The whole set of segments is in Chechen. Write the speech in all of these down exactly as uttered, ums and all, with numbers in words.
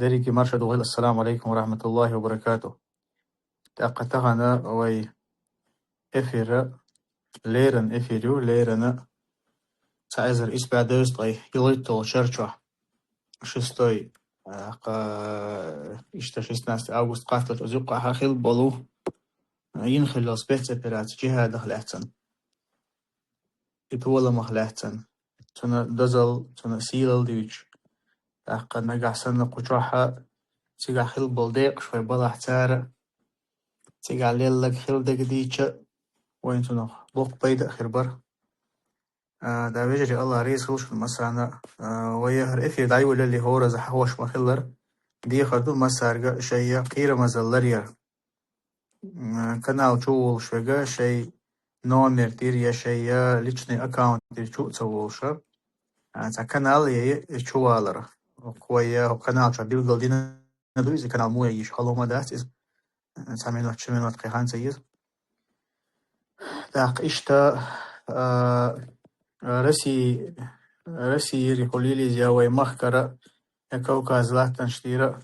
Дерриге марша догӀийла, ассаламу Ӏалайкум ва рахматуллахӀи ва баракатухӀ. ТӀаккха тахана вай эфира, леррина эфир ю, леррина цхьа эзар исс бӀаь дезткъе ялхитталгӀа шера чохь, шестой, а, кха-, иштта шестнадцатый август кхаччалц оцу юккъехь хилла болу, а, йина хилла йолу спецопераци джихӀадах лаьцна. И толамах лаьцна, цуьнан дозалла, цуьнан сийлалла дуьйцуш. ТӀаккха нагахь санна кху чохь а цигахь хилла болу декъаш вай балахь цара, цигахь лелларг хилла дагадийча, вайна цунах боккха пайда а хир бара. А, да, вежарий, АллахӀ реза хуьлда шуна массарна а. А, вай хӀара эфир дӀайолале хӀоразза хьахош ма-хиллара, дехар ду массаьрга шайн кхерамазалла ларъяр. М, канал чу волуш верг шайн номер тӀера я шайн я личный аккаунт тӀера чу а ца волуш, а, цхьа канал я, я чу валар. Вай я хӀокху канал чохь билггал дина ду иза, канал муха йиш хало ма дац иза. Цхьа минот, ши минот кхин хан ца еза. ТӀаккха иштта, а, Росси-, Россири хуьлийла иза я вай махкара, я Кавказ латтанаш тӀера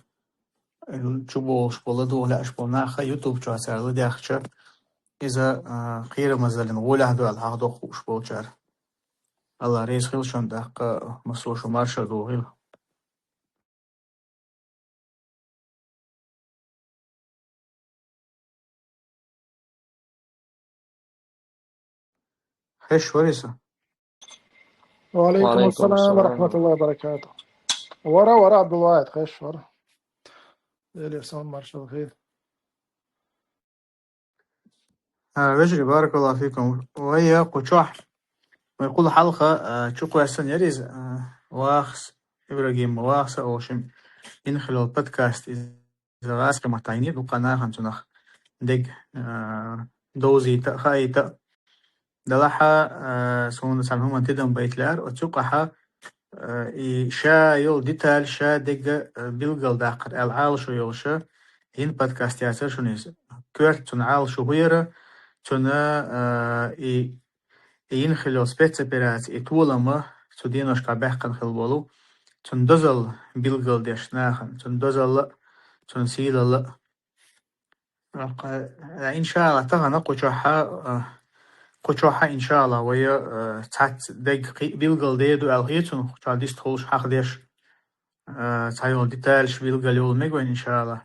чубогӀуш болу, ладогӀа лаьаш болу нах а YouTube чохь цара ладаьхча, иза, а, кхерамазаллин гӀолехь ду аьлла хьахдоккхуш болчара. АллахӀ реза хуьлда шуна, тӀаккха массо а шу марша догӀийла. Хезаш вара иза? Ва Ӏалайкум ассалам ва рахматуллахӀи ва баракатухӀ. Вара, вара, Абдулвахьид, хезаш вара. Эле сан маршал хир. А, вежарий, баракаллаху фикум. Вай я кху чохь, вай кхул хьалха, а, чу кхоьссина яра иза, а, Вахас, Ибрагим, Вахас а олуш, йина хилла йолу подкаст иза гӀазкхийн маттахь йина, дуккха нахана цунах дерг, а, довзийта а, хаийта а. Делахь а, а, суна цхьана хӀуманна тидам байта лаьара, оцу юкъахь, а, и ша йолу деталь, ша дерг, а, билгалдаккхар аьлла Ӏалашо йолуш, йина подкаст яцара шуна иза. Коьрта цуьнан Ӏалашо хӀун яра, цуьнан, а, и, и йина хилла йолу спецопераци, и толам а, цу деношкахь баьккхина хилла болу, цуьнан дозалла билгалдеш нахана, цуьнан дозалла а, цуьнан сийлалла а. Кха-, иншалла, тахана кху чохь а, а, кху чохь а, иншалла, вай, а, цхьацца дерг кхин а билгалдер ду аьлла хета суна, кху чохь дистхуьлуш хьахадеш, а, цхьайолу деталаш билгал йолу мега вайна, иншалла.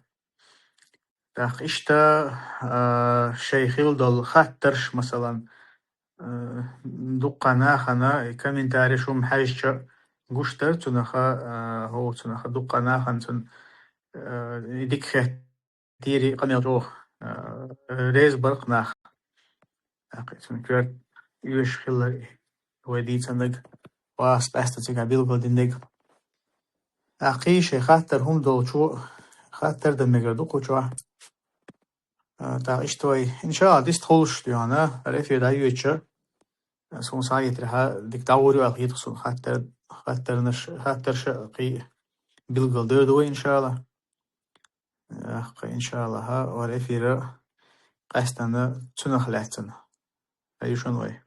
ТӀаккха иштта, а, шайн хилла долу хаттарш, масалан, а, дуккха нахана и комментарий шу ма хьаьжча гуш дара цунах, а, хӀо, цунах дуккха нахана цунна, а, и дика хет- Тери къамел чӀогӀа, а, реза бара-кх нах. ТӀаккха цуьнан коьрта оьшуш хилар и, вай дийцинарг, Вахас къаьстина цигахь билгалдинарг. ТӀаккха кхин шайн хаттар хӀума долчо хаттар дан мегар ду кху чохь. А, тӀаккха иштта вай, иншалла, дистхуьлуш дуьхьал, хӀара эфир дӀайоьдуча, суна схьахетарехь, дика дӀагӀур ю аьлла хета суна хаттар, хаттарнаш, хаттарш а кхин билгалдер ду вай, иншалла. Ах, иншаллахӀ, вара эфира къаьстина цунах лаьцна. Ай ю шуна вай.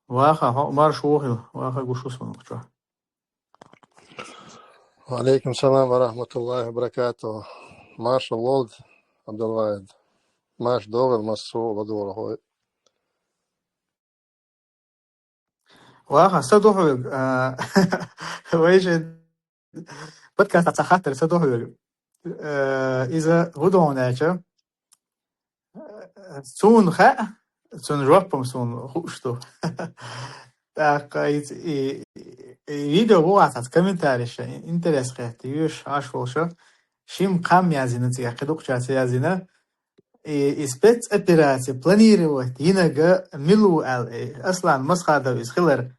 Ваха, хьо марша вогӀийла, Ваха, гуш ву суна кху чохь. Ва Ӏалайкум салам ва рахматуллахӀи ва баракатухӀ. Марша волда, Абдулвахьид. Марша догӀийла массо а ладогӀархой. Ваха, са ду хьоьга, а, вай шайн подкастахь цхьа хаттар са ду хьоьга. Э, иза хӀун ду хьуна аьлча, э, суна хаьа, цуьнан жоп-м суна хууш ду. ТӀаккха и, и, и видео бу вацахь комментарийш, интерес хетта, йоьшуш Ӏаш волуша, шим кхам яздина цигахь, кхин дукхачара ца яздина. И, и спецопераци планировать йинарг мила ву аьлла, и Аслан Масхадов иза хилар,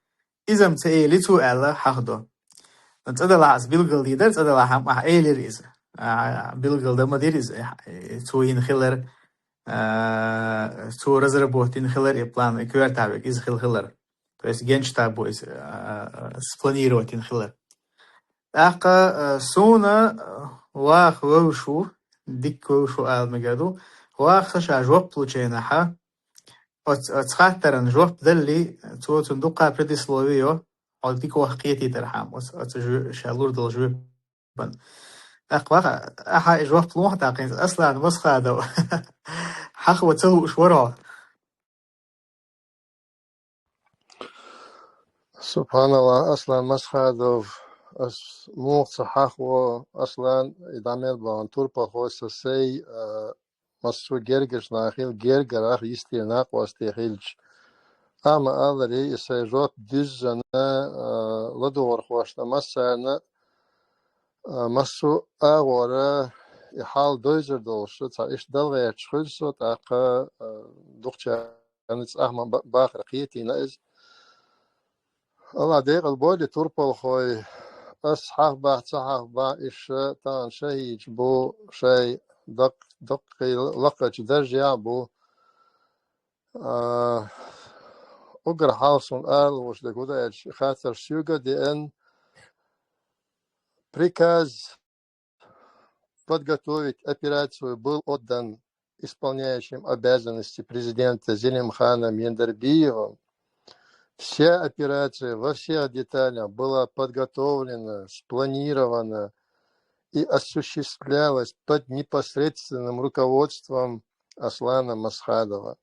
иза-м ца эли цо аьлла хьахдо. ЦӀа делахь аса билгалдийр дара, цӀа делахь-м ахь элира иза. А, билгалдан ма дира иза, э, цо йина хилар, а, цо разработать йина хилар и план, и коьртахь верг иза хилла хилар. То есть генштабо иза, а, спланировать йина хилар. ТӀаккха, а, суна, а, Ваха вевзаш ву, дикка вевзаш ву ала мегар ду. Ваха ша жоп лучу хенахь, оц-, оцу хаттаран жоп далли, цо цунна дуккха предислови йо, хьо дика ваха кхетийтархьама, оц-, оцу жо-, ша лур долу жоьпан. ТӀаккха ваха, ахьа и жоп лохьа тӀаккха, Аслан Масхадов. Хьахо ца лууш вара хьо. СубхьаналлахӀ, Аслан Масхадов, ас муха ца хьахво, Аслан, и дӀа мел бахана турпалхо са сай, а, массо а гергарчу нахил гергарах йистера накъостий хилча. Амма аларе, и сайн жоп дуьззина, а, ладугӀурхошна массарна, а, массо а агӀора и хьал дойзар долуш, цхьа иштта дала гӀерташ хуьлу со, тӀаккха, а, дукхачарна цӀахь ма ба-, бахар кхетийна иза. АллахӀ декъала бойла, турпалхой, ас хьахбахь, ца хьахбахь, иша тахана шахӀидаш бу, шайн дакъ-, даккхий лакхарчу даржехь а бу. А, уггар хьалха суна ала лууш дерг хӀун ду аьлча, хаттарш соьга а деана, приказ подготовить операцию был отдан исполняющим обязанности президента Зелимханом Яндарбиевым. Вся операция во всех деталях была подготовлена, спланирована и осуществлялась под непосредственным руководством Аслана Масхадова.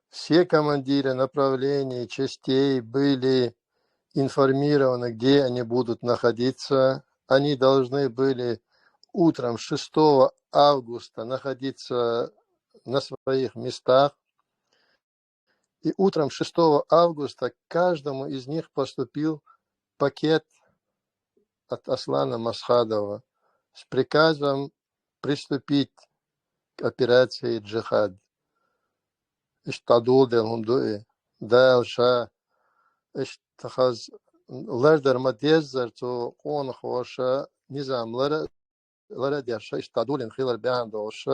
Все командиры направлений частей были информированы, где они будут находиться. Они должны были утром шестого августа находиться на своих местах. И утром шестого августа к каждому из них поступил пакет от Аслана Масхадова с приказом приступить к операции «Джихад». Иштта дӀадоладелла хӀума ду и. Дала ша иштта хаза лардар ма-деззара цу къонахоша низам лара, лара а деш, иштта дӀадолийна хилар бахьана долуш,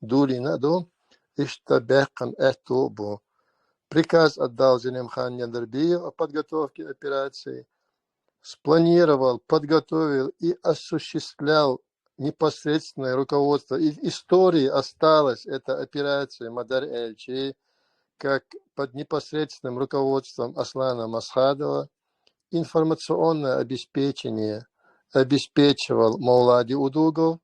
дулийна а ду, иштта баьккхина аьтту а бу. Приказ отдал Зелимхан Яндарбиев о подготовке операции, спланировал, подготовил и осуществлял непосредственное руководство. И в истории осталась эта операция Мадар Эльчи, как под непосредственным руководством Аслана Масхадова информационное обеспечение обеспечивал Маулади Удугов.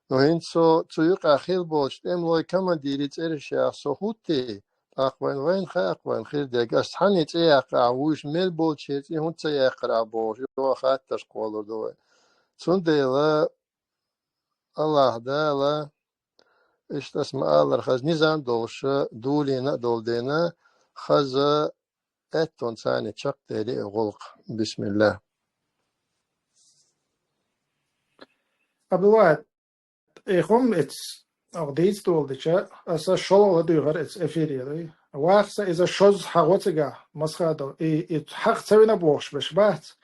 Ну, хӀинца со цу юкъахь хилла болчу тӀемалойн командирийн цӀерашех со хӀуттий, тӀаккха вайн, вайн хаьа-кх вайн хир дерг. Ас цхьанне цӀе яккха ахь вуьйш мел болчеран цӀе хӀунда ца яьккхира ахь бохуш, юха хаттарш кхоллур ду вай. Цундела АллахӀ Дала, иштта ас ма-аллара, хаза низам долуш, дулийна а долу дена, хаза аьттонца чекхдели и гӀуллакх. Бисмилла. Абдулвахьид, и хӀума эца, оха дийца доладича, аса шолгӀа ладуьйгӀира эца эфире, дуй. Вахса иза шозза хьагӀо цигахь, Масхадов, и, и хьаха ца вина бохуш берш бац.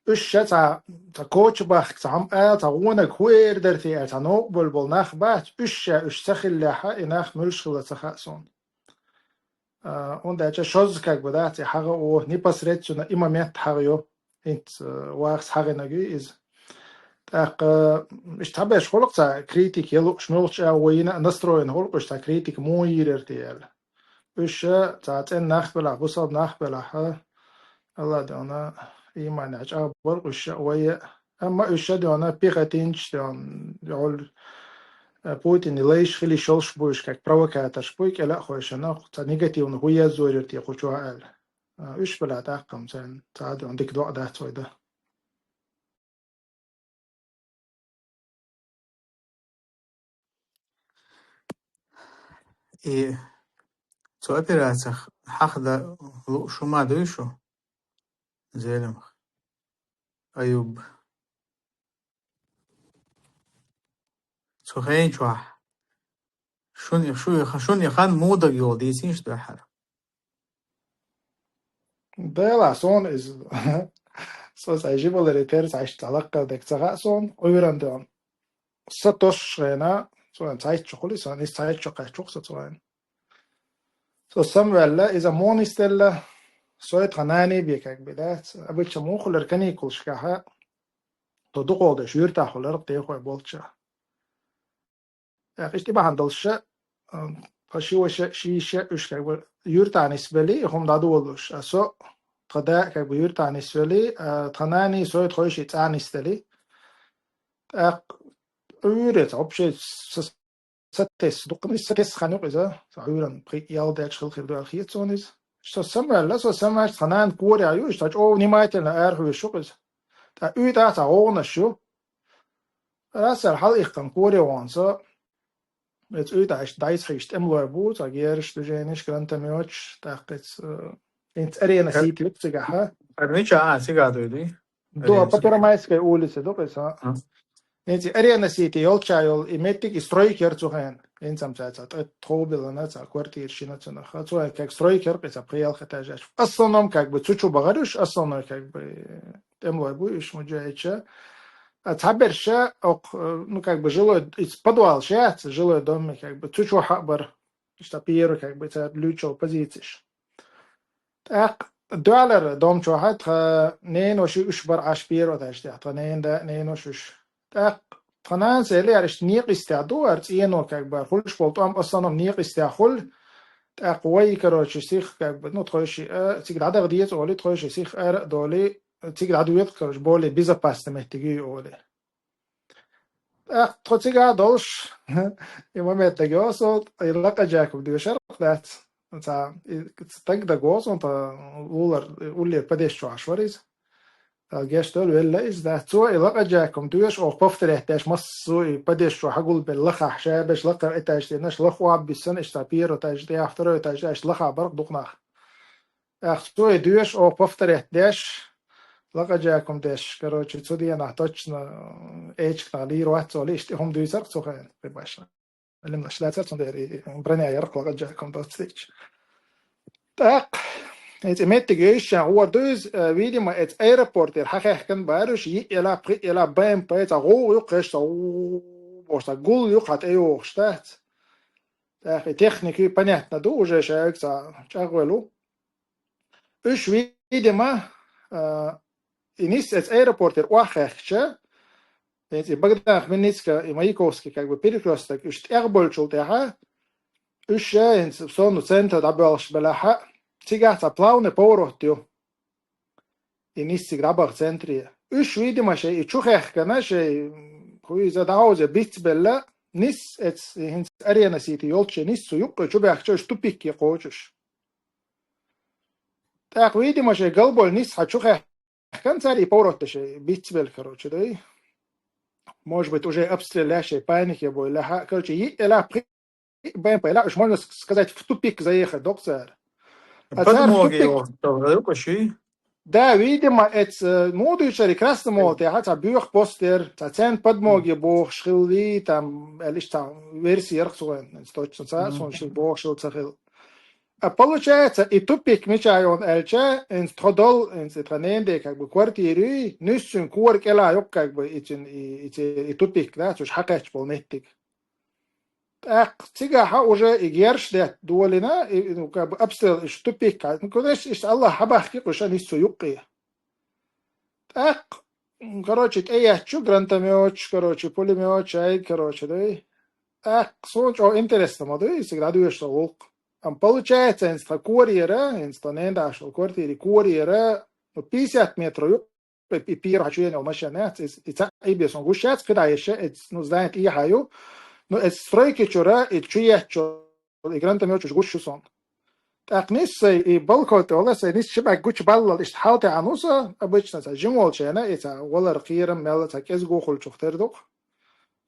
Уьш ша цхьа, цхьа коча бахка, цхьа хӀума ала, цхьа гӀонаг хӀун эр дара те аьлла, цхьа новкъа болу болу нах бац, уьш ша уьш ца хиллехьа, и нах муьлш хилла ца хаьа суна. А, хӀунда аьлча шозза как бы дац и хьагӀо, непосредственно и момент хьагӀо, хӀинца, а, вахса хьагӀинаг ю иза. ТӀаккха, иштта хьабеш хуьлу-кх цхьа критика, я лууш муьлхачу а вайна а настроена хуьлу-кх уьш цхьа критика муха йийр яра те аьлла. Уьш цхьа цӀена нах белахь, бусалба нах белахь, а, АллахӀ дуьхьа ийманехь чӀагӀбо-кх уьш а, вай а. Амма уьш а дуьхьа пехотинцаш дуьхьа, йолу, э, Путинан лайш хила йиш йолуш бу уьш, как провокаторш бу, кӀела а хойшина, цхьа негативно хӀун еззор яра те кху чохь аьлла. А, уьш белахь тӀаккха-м царна цхьа а дуьхьа дика доӀа дац вай дан. И цу операцех хьахда лууш хӀума дуй шу, Зелимхан Аюб? Цу хенчохь шуна, шу, шуна и хан муха дага йолу дийцинчу дуьххьара? Делахь, суна иза, со цхьа жималаре терра цхьа иштта цхьа лаккхара дерг ца хаьа суна, Ӏуьйранна дуьхьа. Са тосучу хенахь, цу хенахь цхьайтта шо хуьлу, сан иза цхьайтта шо кхаьчча-кх со цу хенахь. Со самаваьлла, иза муха нисделла, со и тхан нана бен как бы дац. Обычно муха хуьлура каникулашкахь, тхо дукхах дерш юьртахь хуьлура-кх дехой болччохь. ТӀаккха иштта и бахьана долуш, а, тха ши ваша, ши йиша уж как бы юьртахь нисбелли, и хӀума дӀадолалуш. А со, тха да как бы юьртахь нисвелли, а, тха нана, со, тхойши цӀа нисделли. ТӀаккха Ӏуьйре, вообще, са, са тесса, дуккха нисса тесса хан юкъа иза, со Ӏуьйран пхи-ялх даьлча хила хир ду аьлла хета суна иза. Со самаваьлла, со самаваьлча, тха нана корехь ю, иштта чӀогӀа внимательно арахьоьжуш ю-кх иза. ТӀаккха уьйтӀахь цхьа гӀовгӀанаш ю. Расал хьалаиккхина коре вахана со, эцу уьйтӀахь иштта дӀайса хьийша тӀемалой бу, цхьа герзаш, движенеш, гранатометаш, тӀаккха эцу, э, хӀинца Арена Сити ю-кх цигахь. Ар мича, а, цигахь дуй, дуй? До Арена Сити. По Первомайской улице ду-кх иза. А. ХӀинца Арена Сити йолча йолу и меттиг, и стройка яра цу хенахь. ХӀинца-м цаьрца тӀе тхов биллина, цхьа квартира шина цунах. Цу хенахь как стройка яра-кх иза, пхи-ялх этажаш. В основном как бы цу чу бахара уьш, основной как бы тӀемалой бу уьш муджахӀидаш. А цхьаберш окх, э, ну, как бы жилой, иза подвал яц, жилой дом, как бы цу чу хьа а бара. Иштта первый как бы цара луьйчу позицеш. ТӀаккха доьлар дом чохь тха неноши уьш бара Ӏаш первый этаж тӀехь, тха ненан да, неноши уьш. ТӀаккха тха нанас элира, иштта некъа йистехь ду, ара цӀено как бы, ара хуьлуш болу тӀом в основном некъа йистехь хуьлу. ТӀаккха вай, короче, сиха как бы, ну, тхойши, а, цига дӀадаха деза олий, тхойши сиха ара а долий, цига дӀадоьду, короче, более безопасный меттиг ю олий. ТӀаккха тхо цигахь а долуш, и момент дагайо суна, и лакхаджаько доьшура дац. Цхьа, и стаг дагайо суна, тхан лулара, уллера подъезд чохь вара иза. Ткъа гечдойла, велла иза дац. Цо и лакхаджаько доьшу, оха повторять деш, массо а и подъезд чу хьагулбелла лахахь, шаберш лакхара этаж тӀе, наш лаха охьабиссина, иштта первый этаж тӀе, второй этаж тӀе, иштта лаха бара-кх дукха нах. ТӀаккха цо и доьшу, оха повторять деш, лакхаджаько деш, короче, цу дийнахь точно, э, эчигах лийр вац олий, иштта и хӀума дуьйцура-кх цу хенахь, кхин башха. Ӏилманаш дацара, цундела и броня яра-кх лакхаджаько доццуш. ТӀаккха, эцу меттиг йовзуш гӀора ду иза, э, видимо, эцу аэропортера хьахаьхкина бара уьш, йиъ елахь, пхиъ елахь, Б М П, цхьа гӀовгӀа ю-кх, кхечу цхьа у-у-у бохуш, цхьа гул ю-кх хьан тӀейогӀуш дац. ТӀаккха и техника, понятно ду, уже шаьрга цхьа чӀагӀвелла ву. Уьш, видимо, а, и нисса эцу аэропортера охьахаьхкича, хӀинца и Богдан Хмельницкий, и Маяковский, как бы, перекрёсток, уьш тӀехбевллачул тӀаьхьа, уьш ша хӀинца сонна центре дӀабоьлхуш белахь а, цигахь цхьа плавный поворот ю. И нисса цига дӀабаха центре. Уьш, видимо, шайн и чу хаьхкина, шайн, хӀу иза, дӀахьовзий бицбелла, нисса эцу, хӀинца Арена Сити йолчу нисса цу юккъе чу баьхкича, уьш тупике кхочуш. ТӀаккха, видимо, шайн галболу нисса хьан чу хаьхкина цара и поворот шайн бицбелла, короче, дай. Может быть, уже обстрел лаьа, шайн панике бой лаьа. Короче, йиъ елахь, пхиъ Б М П елахь, уж, можно ск-, сказать, в тупик заехать доккху цара. А цара в подмоге тупик. Его, что, да, видимо, эц, э, ну, дуьйцура, Красный Молот яхьа, цхьа боьха пост яра, цхьа царна подмоге бохуш хилла, там, аьлла, иштта цхьа версия яра-кх цу вайн, точно цхьа, суна ши бохуш хилла ца хилла. А получается, и тупик мичахь ю аьлча, хӀинца тхо долу, хӀинца и тхан ненан ден, как бы, квартира юй, нуьссуьн кора кӀелахь ю-кх, как бы, и цуьнан, и, и, ци-, и тупик, да, цу уьш хьакхаьчча болу меттиг. ТӀаккха цигахь уже и герзаш детта долийна, и, и, ну, как бы, обстрел, и тупик, ну, конечно, иштта Аллах хьабахки кхуьша нисса цу юккъе. ТӀаккха, м, короче, тӀеетташ ю гранатометаш, короче, пулеметаш, ай, короче, дай. ТӀаккха суна чӀогӀа интересно ма дуй, и цига дӀадоьшу со гӀуллакх. Амма получается, хӀинца тхан корера, хӀинца тхан ненан дашол квартири корера, ну, пятьдесят метров ю, и, и первый хьан чу еана йолу машен яц, и, и цхьаъ бен сон гуш яц, кхидӀа еш, и, ну, здание тӀехьа ю, ну, и стройки чуьра, и чу еттачу, и гранатомет чуьра гуш ю сон. ТӀаккха нисса сай и балкон тӀе вала, сай нисса ши бӀаьрг гучубаллал иштта хьалатаьӀна ву со, обычно цхьа жима волчу хенахь, и цхьа валар кхерам мелла цхьа кӀезиг вухуьлучух тера ду-кх.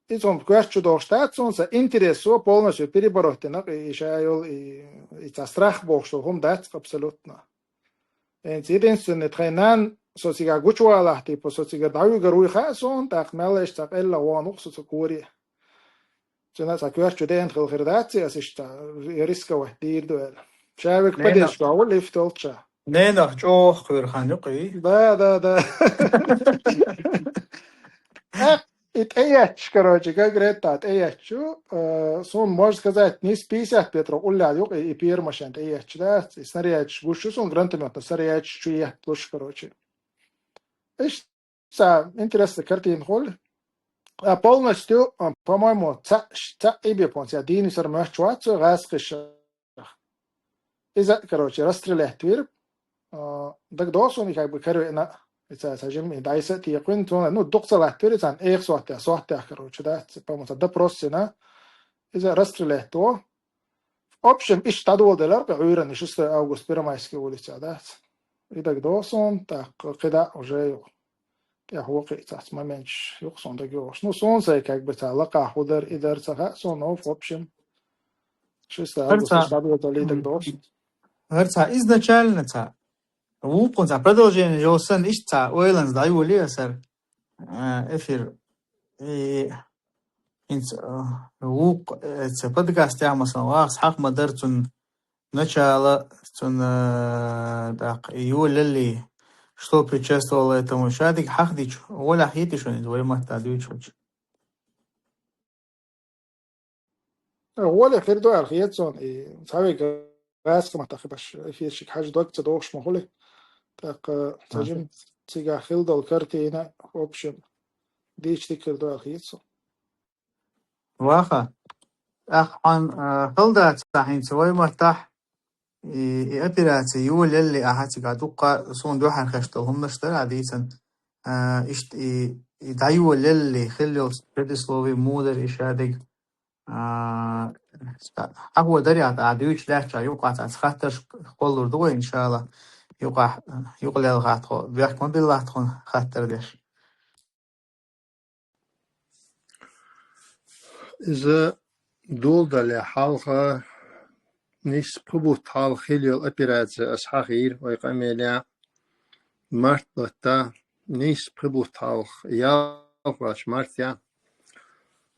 И цунна коьрта чу дохуш дац суна, сан интересо полностью перебороть дина-кх, и, и ша йолу, и, и цхьа страх бохуш долу хӀума дац-кх абсолютно. ХӀинца единственный тхайн нана, со цигахь гучувалахь, типа, со цигара дӀавуьгур вуй хаьа суна, тӀаккха мелла иштта цхьа къелла вон ву-кх со цу коре. Цуьнан цхьа коьрта чу деана хила хир дац, аса иштта рисковать дийр ду аьлла. Ша вега поддержка ву лифт волча. Ненах чӀогӀа кхуьйра хан ю-кх и? Да, да, да. ТӀаккха и тӀеетташ, короче, конкретно тӀеетташ ю, э, суна, можно сказать, нисса пятьдесят метров уллехь ю-кх и, и первый машен тӀеетташ, да, и снарядаш гуш ю суна, гранатометный снарядаш чу етталуш, короче. Иштта цхьа интересная картина хуьлу. А полностью, а, по-моему, цхьа, цхьа и бе понца дийна сар мочвац гӀаскхиш. Иза, короче, расстрелять вир. А, дагадоагӀа суна, как бы, карвена, ица, ца жим, и дайса тиякъин, цуна, ну, дукха ца латтвир, цан, эх, сохта, сохта, короче, да, ц-, по-моему, ца допрос сина. Иза расстрелять то. В общем, иш дӀадоладелар, кхы Ӏуйран, шестое август, Первомайская улица, да. И дагадоагӀа суна, так, кхы да уже ю. ТӀехь вокхи цац моменташ юкъ сон дагайоагӀаш. Ну, сон сай, как бы, ца лакхахь хӀу дар, и дар ца хаьа сон, но, в общем, шестое августа иш дӀадоладалар и дагадоагӀаш. ХӀара ца изначально ца. Вукхун ца продолжение йолсан иштта ца ойланца дӀайолаелар, а, эфир. И хӀинца, а, вукх, э, ца подкаст тема сан вахас хьакъ ма дар цун начало, цун, э, так, июль или что предшествовало этому, шадик хьахдичу, воля хитишун из вай матта дуйчуч. Воля хир ду аьлла хетсон, и цхьавега гӀаскхи маттахи баш эфирчик хьажа дог ца дохуш ма хули. Так, э, ца жим цига хил дол картина, в общем, дийч дикир ду аьлла хетсон. Ваха, ахьан, а, халдаца хӀинца вай маттахь, и, и операция йолалли ахьа цига дуккха суна дуьхьал хештал хӀумнаш дара а дийцан, а, ишт и, и дӀайолалли хиллалц предислови мудар и шадиг, а, хьахо дарьяхь а дуьйч лаьчча юкъаца хаттарш холлур ду вай, иншалла, юкъа, юкъа лел хатхо, бехк ма билла тхуна хаттар деш. Иза доладале хьалха, нийсса пхи бутт хьалха хилла йола операция ас хьахийра вай къамелехь, март баттахь, нийсса пхи бутт хьалха, ялх бац мартехь.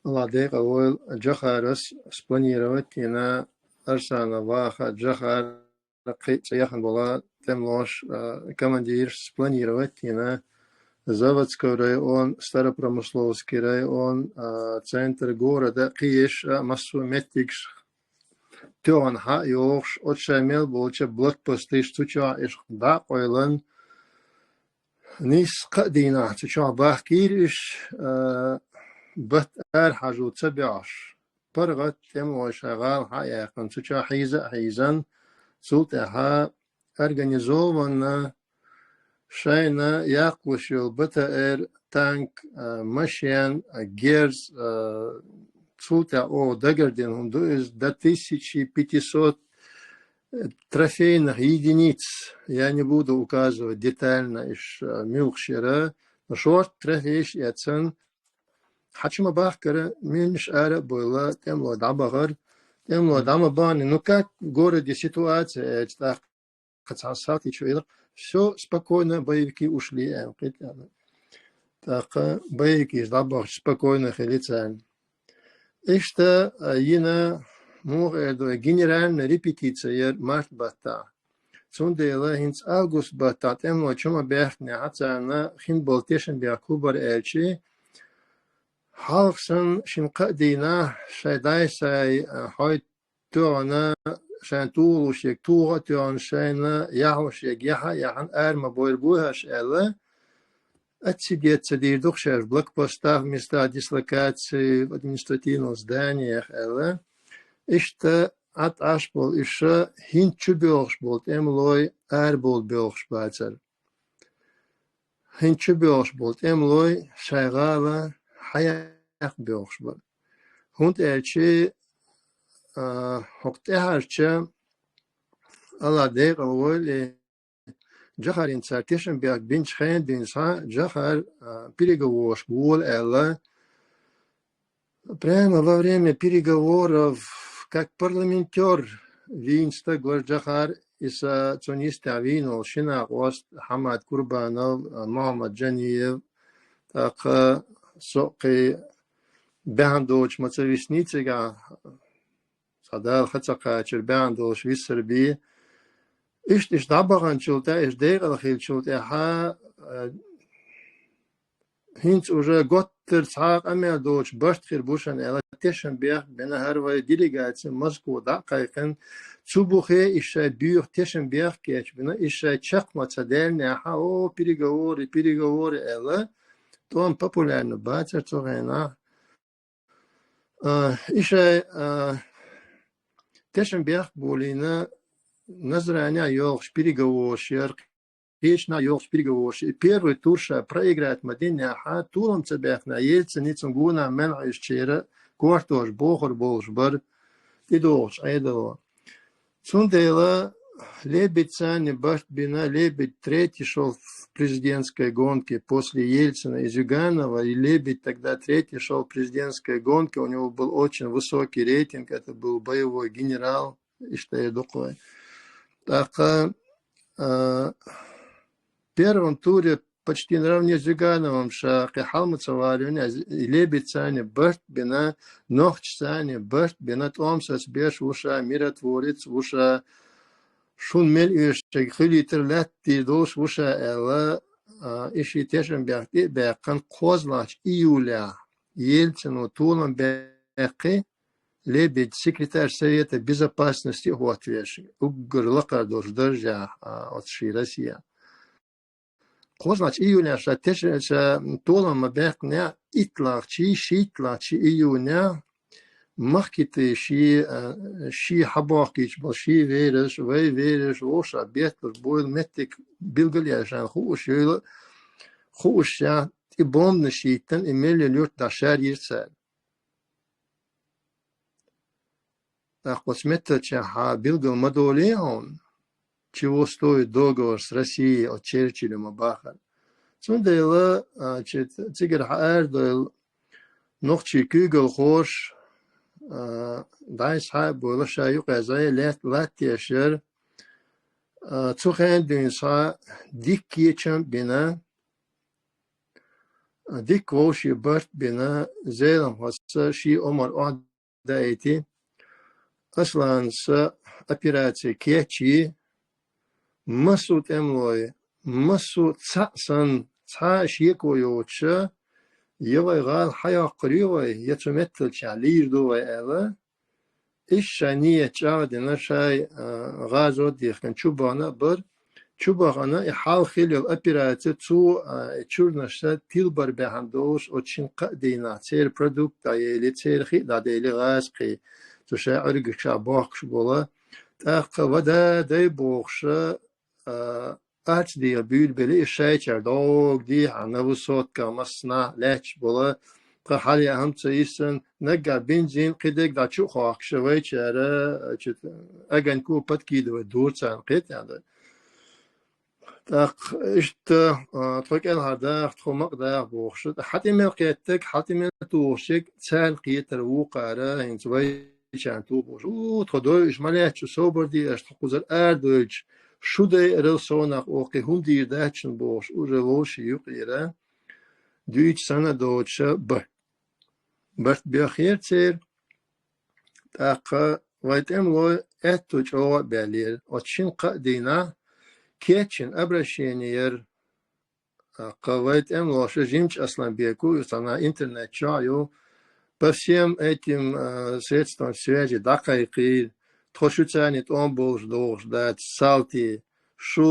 Алла декъал войла, Джохарас спланировать йина, Арсанов ваха, Джохар кхин цӀе яхана бола тӀемалоша, а, командираш спланировать йина, Заводской район, Старопромысловский район, а, центр города, кхин еш, а, массо а меттигаш тоьхна хьа а йохуш, оцу шайн мел болчу блокпосташ цу чохь иш дӀа а къойлан, нийсса кхаа дийнахь цу чохь бахкийра иш, а, бат арахьажо ца боьхьуш. ПаргӀат тӀемалой шайн гӀала хьа а яьккхина, цу чохь хьийза а хьийзан, цул тӀаьхьа организованно шайна яккхалуш йолу Б Т Р, танк, а, машен, а, герз, а, цул тӀаьхьа оха дагардина хӀума ду иза, до тысячи пятисот трофейных единиц. Я не буду указывать детально иш, а, муьлхаш яра, но шорта трофейш эцна, хьачу ма бахкара, муьлхаш ара а бойла, тӀемалой дӀабахара, тӀемалой дӀа ма бахна. Ну как в городе ситуация, аьлча, тӀаккха цхьа салтичо элира: «Всё, спокойно, боевики ушли», аьлла, кхин тӀе аьлла. ТӀаккха боевикаш дӀабахча спокойно хили царна. Иштта, а, йина, муха эр ду, генеральная репетиция яра март баттахь. Цундела хӀинца август баттахь тӀемалой чу ма баьхкинехь царна хин болу тешнабехк хӀун бара аьлча, хьалха санна шина кхаа дийнахь шайн дай-сай, а, хьой тоьхна, шайна тухуш ерг туха а тоьхна, шайна яхьуш ерг яхьа а яхьна, ара ма бойла бохаш аьлла, отсидеться дийр ду-кх шаьш блокпостах, в местах дислокации, в административных зданиях аьлла. Иштта Ӏад Ӏаш болу уьш хӀинца чу боьлхуш болу тӀемалой арабовла боьлхуш бацара. ХӀинца чу боьлхуш болу тӀемалой шайн гӀала хьаяккха боьлхуш бара. ХӀунда аьлча, а, хӀокху тӀаьхьарча, Алла декъал войла, Джохарна цара тешнабехк бинчу хенахь дуьйна схьа, Джохар, а, переговорашка вола аьлла, прямо во время переговоров, как парламентёр, вийна стаг вара Джохар, иза цунна йистехь вийна волу шина а къост, Хьамад Курбанов, Мухаммад Джаниев, тӀаккха со а кхин баьхна доцуш ма ца висний цигахь, цхьа Дала ха ца кхачара баьхна долуш висар бен. Иштта, иштта дӀабаханчул тӀаьхьа, иштта декъала хиллачул тӀаьхьа, а, хӀинца уже готтара цхьа а къамел доцуш барт хир бу шуна аьлла, тешнабехк бина хӀара вай делегаци Москва дӀа а кхайкхина. Цу бухе иза шайн боьха тешнабехк кечбина, иза шайн чекх ма ца даьллинехь, о, переговоры, переговоры аьлла. тӀом популярно бацар цу хенахь. А, и шай, а, тешнабехк болийна Назране йолчу переговораш яра, кхечанхьа йолчу переговораш. И первый тур ша проиграть ма динехь, толам ца баьхна, Ельцин цуьнан гонах мел Ӏуьйсучеран кортош бохур болуш бара и догӀучу Ӏедало. Цундела Лебедь царна барт бина, Лебедь третий шел в президентской гонке после Ельцина и Зюганова, и Лебедь тогда третий шел в президентской гонке, у него был очень высокий рейтинг, это был боевой генерал, иштта дукха. ТӀаккха, а, первом туре почти наравне с Зюгановым ша кхин хьалма ца валийна, Лебедь царна барт бина, нохчашца царна барт бина, тӀом сацабеш ву ша, миротворец ву ша, шуна мел оьшург хуьлуьйтур лаьттадийр долуш ву ша аьлла, а, и ши тешнабехк тӀе а баьккхина, кхозлагӀчу июлехь Ельцино толам баьккхи, Лебедь секретарь Совета Безопасности а хӀоттавеш, уггар лакхара долчу даржехь, а, оцу ши Россия. КхозлагӀчу июнехь ша теш-, ша толам ма баьккхинехь, иттлагӀчий, шийттлагӀчий июнехь махкитий ши, а, ши хьабохкийча болу ши вераш, вай вераш, вовшах бетталуш бойла меттиг билгал а яьлла шайна хууш йойла, хууш ша, и бомбанаш йиттина, и меллил юрт дӀашар йира цара. ТӀаккха оцу меттачехь билгал ма долий хьуна, чего стоит договор с Россией, оцу Черчиллем ма бахара. Цундела, а, чи-, цигара хьаара дойла нохчий куьйгалхоша, а, дӀайса хьа а бойла, ша юкъа зӀе лаьт-, латтеш яра, а, цу хенан дуьйна схьа дика кечам а бина, дика вовшийн барт а бина, Зеламхоца ши омар охьа даийти, Асланца операци кечйи, массо а тӀемалой, массо а цхьаъ санна, цхьа а шеко йоцуша, я вай гӀала хьайоккхур ю вай, я цу метталчехь лийр ду вай аьлла, иштта шайн ният чӀагӀдина шай, а, гӀазот дихкина чубахана а бара. Чубахана и хьалха хилла йолу операци цо, а, и чуьрнашца тилбар баьхьна долуш оцу шина кхаа дийнахь церан продукт дӀаели, церан хи а дӀадели гӀазакхий, цу шайн Ӏуьргашкахь бохкуш болу. ТӀаккха вада дай бохуша, а, арц дегӀан буьйлабелли, и шайчара догӀу дехьа на высотках массанхьа лаьтташ болу, тхан хьалъян хӀума ца йиссина, наггахь бензин, кхидерг дӀа чу а хохкуша вайчара, а, чу огоньку подкидывать дора царна кхетта. ТӀаккха иштта, а, тхо кӀелхьара даха, тхо макъа даха бохуша, хьан тӀе мел кхеттарг, хьан тӀе мел тухуш ерг, царна кхетара вукхара, хӀинца вайчарна тухуш. У, тхо дойуш ма лаьтташ, собар де аша, тхо кхузара арадойлуш, шу дайарал совнах оха кхин хӀума дийр дац шуна бохуш, уже вовшийн юкъера дуьйцуш санна доцуша ба. Барт боьхнера церан, тӀаккха вай тӀемалой аьтту чӀогӀа а баьллера. Оцу шина кхаа дийнахь кечйина обращение яра. ТӀаккха вай тӀемалоша Жимчу Асланбеку, иза цхьана интернет чохь ю, по всем этим, э, средствам связи дӀакхайкхийра, тхо шуьца тӀом болуш догӀуш дац, салтий, шу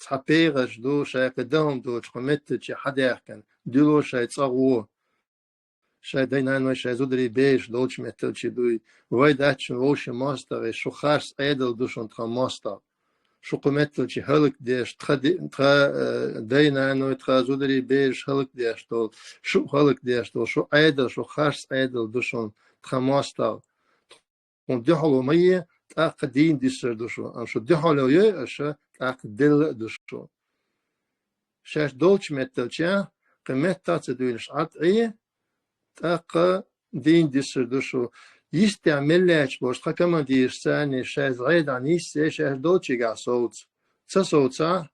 цхьа пегӀарш ду, шайн кхин дан хӀума доцуш кху меттачу хьадаьхкина, дуьло шайн цӀа гӀо. Шайн дай-наной, шайн зударий, бераш долчу метталчий дуй. Вай дац шуна вовшийн мостагӀий, шу харц Ӏедал ду шуна тхан мостагӀ. Шу кху метталчий хӀаллакдеш, тхан ди-, тхан, э, дай-наной, тхан зударий, бераш хӀаллакдеш долу, шу хӀаллакдеш долу, шу Ӏедал, шу харц Ӏедал ду шуна тхан мостагӀ. Хьуна дуьхьало ма е, тӀаккха дийна дисар ду шу. Амма шу дуьхьало йой аша, тӀаккха делла а ду шу. Шаьш долчу метталчехь, кхин меттах а ца дуьйлуш Ӏад Ӏе, тӀаккха дийна дисар ду шу. Йистехь мел лаьтташ болуш тхан командираш царний шаьш зӀе дӀа ниссе, шаьш долчигахь совца. Ца совцахь,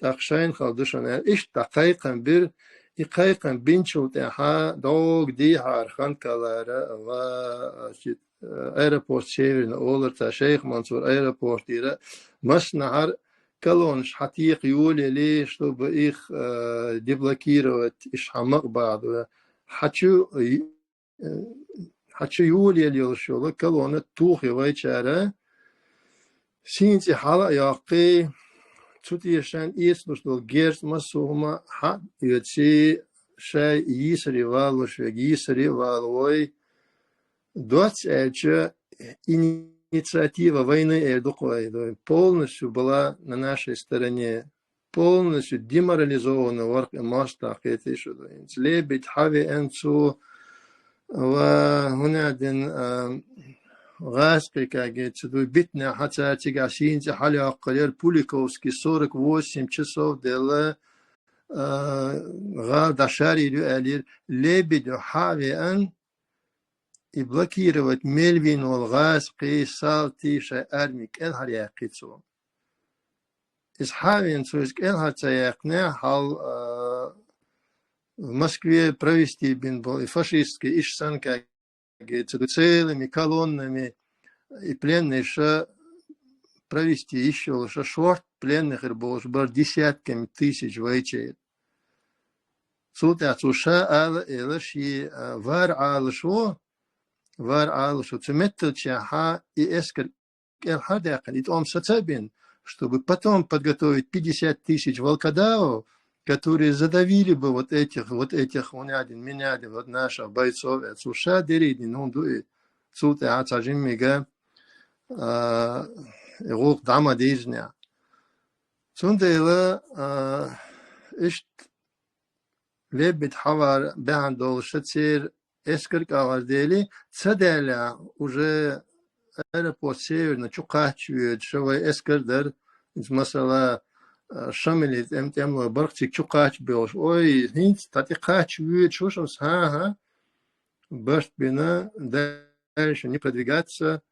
тӀаккха шайна хала ду шуна аьлла, иштта дӀа кхайкхам бира, и кхайкхам бинчул тӀаьхьа догӀу дийхьара хан калара, ва, аэропорт Северный олура цара, Шайх Мансур аэропортера, массанхьара колоннаш хьатекха йолаелли, чтобы их, э, деблокировать, иш хьан макъ бахьа. Хьан чу, э, хьан чу йолаелла йолуш йолу колонна тухи вайчара, сийна цӀе хьала а йоккхий, цу тӀе шайна эцалуш долу герз массо а хӀума хьан а оьций, шай йийсаре валуш вег, йийсаре валой, доц аьлча, инициатива войны эр дукъой, полностью была на нашей стороне, полностью деморализована вар-кх и моастагӀа, кхетий шо. Лебедь хьавеан цо, ва хӀунадин, а, гӀазкхи каге ца дуй битнехьа цар цигахь сийна цӀи хьалйоккхур яр, Пуликовский сорок восемь часов делла, а, гӀала дӀашарийр ю аьллера, Лебедь хьавеан, и блокировать мел вийна волу гӀазкхий, салтий шайн арми кӀелхьаръяьккхи цо. Иза хьавеана цо иза кӀелхьара ца яьккхинехь, хьал, а, в Москве провести бина болу и фашистский иш санна каге ца ду, целыми колоннами и пленныйша провести йиш йолуша шорт пленный хир болуш бара десятками тысяч вайчеран. Цул тӀаьхьа цо ша ала а элира, шен, а, вар Ӏалашо, вар Ӏалашо цу метталчехьа и эскар кӀелхьардаьккхина, и тӀом саца а бина, чтобы потом подготовить пятьдесят тысяч волкодавов, которые задавили бы вот этих, вот этих, хӀунадин, минадин, вот наших бойцов, э, цо ша дерриг дина хӀума ду и. Цул тӀаьхьа цхьа жиммига, а, и гӀуллакх дӀа ма дийзинехь. Цундела, а, иштта Лебедь хьавар баьхьна долуш церан эскар кӀалхардели, ца даьллехь, уже аэропорт Северный чу кхаччавоьдуш вай эскар дара. Иза, масала, Шамилан тӀем-, тӀемалой бара-кх цига чу кхаччабоьлхуш. Ой, хӀинца тӀе кхаччавоьдуш ву шуна, хӀан-хӀа, барт бина, дальше не продвигаться,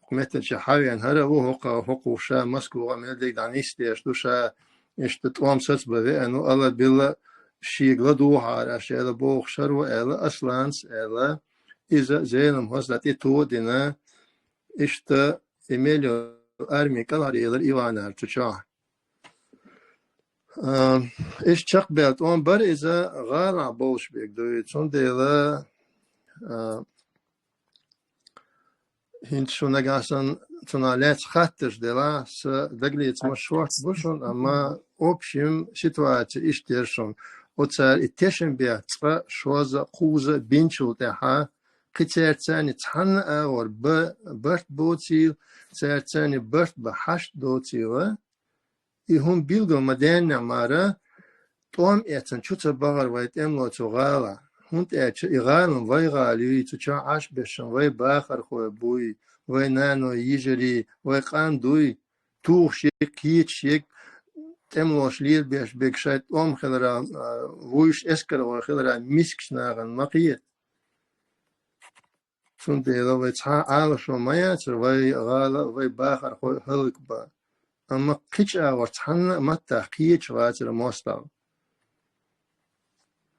хӀокху меттачу хьавеана хӀара ву, хӀокху, хӀокху ша Москвахь мел дерг дӀанисдеш ду, ша иштта тӀом сацабан веана ву, ала билла шега ладугӀахьара аш аьлла бохуш хӀара ву аьлла, Асланца аьлла, иза Зелимхас дӀа тӀе тоха а дина, иштта и мел йолу арми кӀалхаръелира Иванара цу чохь. А, иштта чекхбаьлла тӀом бара иза гӀалахь болуш берг дуй. Цундела, а, хӀинца шу нагахь санна цунах лаьцна хаттарш делахь, сан дагалецамаш шорта бу шуна, амма общем ситуация иштта яра шуна. Оцара и тешнабехк цкъа, шозза, кхузза бинчул тӀаьхьа, кхин цаьрца цхьанна а агӀор бан барт боцийла, цаьрца цхьанна барт бан хьашт доцийла, и хӀума билгал ма-даьннехь мара, тӀом эцна чу ца бахара вай тӀемалой цу гӀалахь, хӀунда аьлча и гӀала-м вай гӀала юй, цу чохь Ӏаш берш-м вай бахархой буй, вай наной, йижарий, вай къам дуй, тухуш ерг, кхеташ ерг, тӀемалоша лелабеш берг шайн тӀом хиларал, а, вуьйш эскархой хиларал мискачу нахана ма кхета. Цундела вай цхьа а Ӏалашо ма яцара вай гӀала а, вай бахархой а хӀаллакбан. Амма кхин чӀагӀо цхьанна а маттахь кхеташ вацара моастагӀа.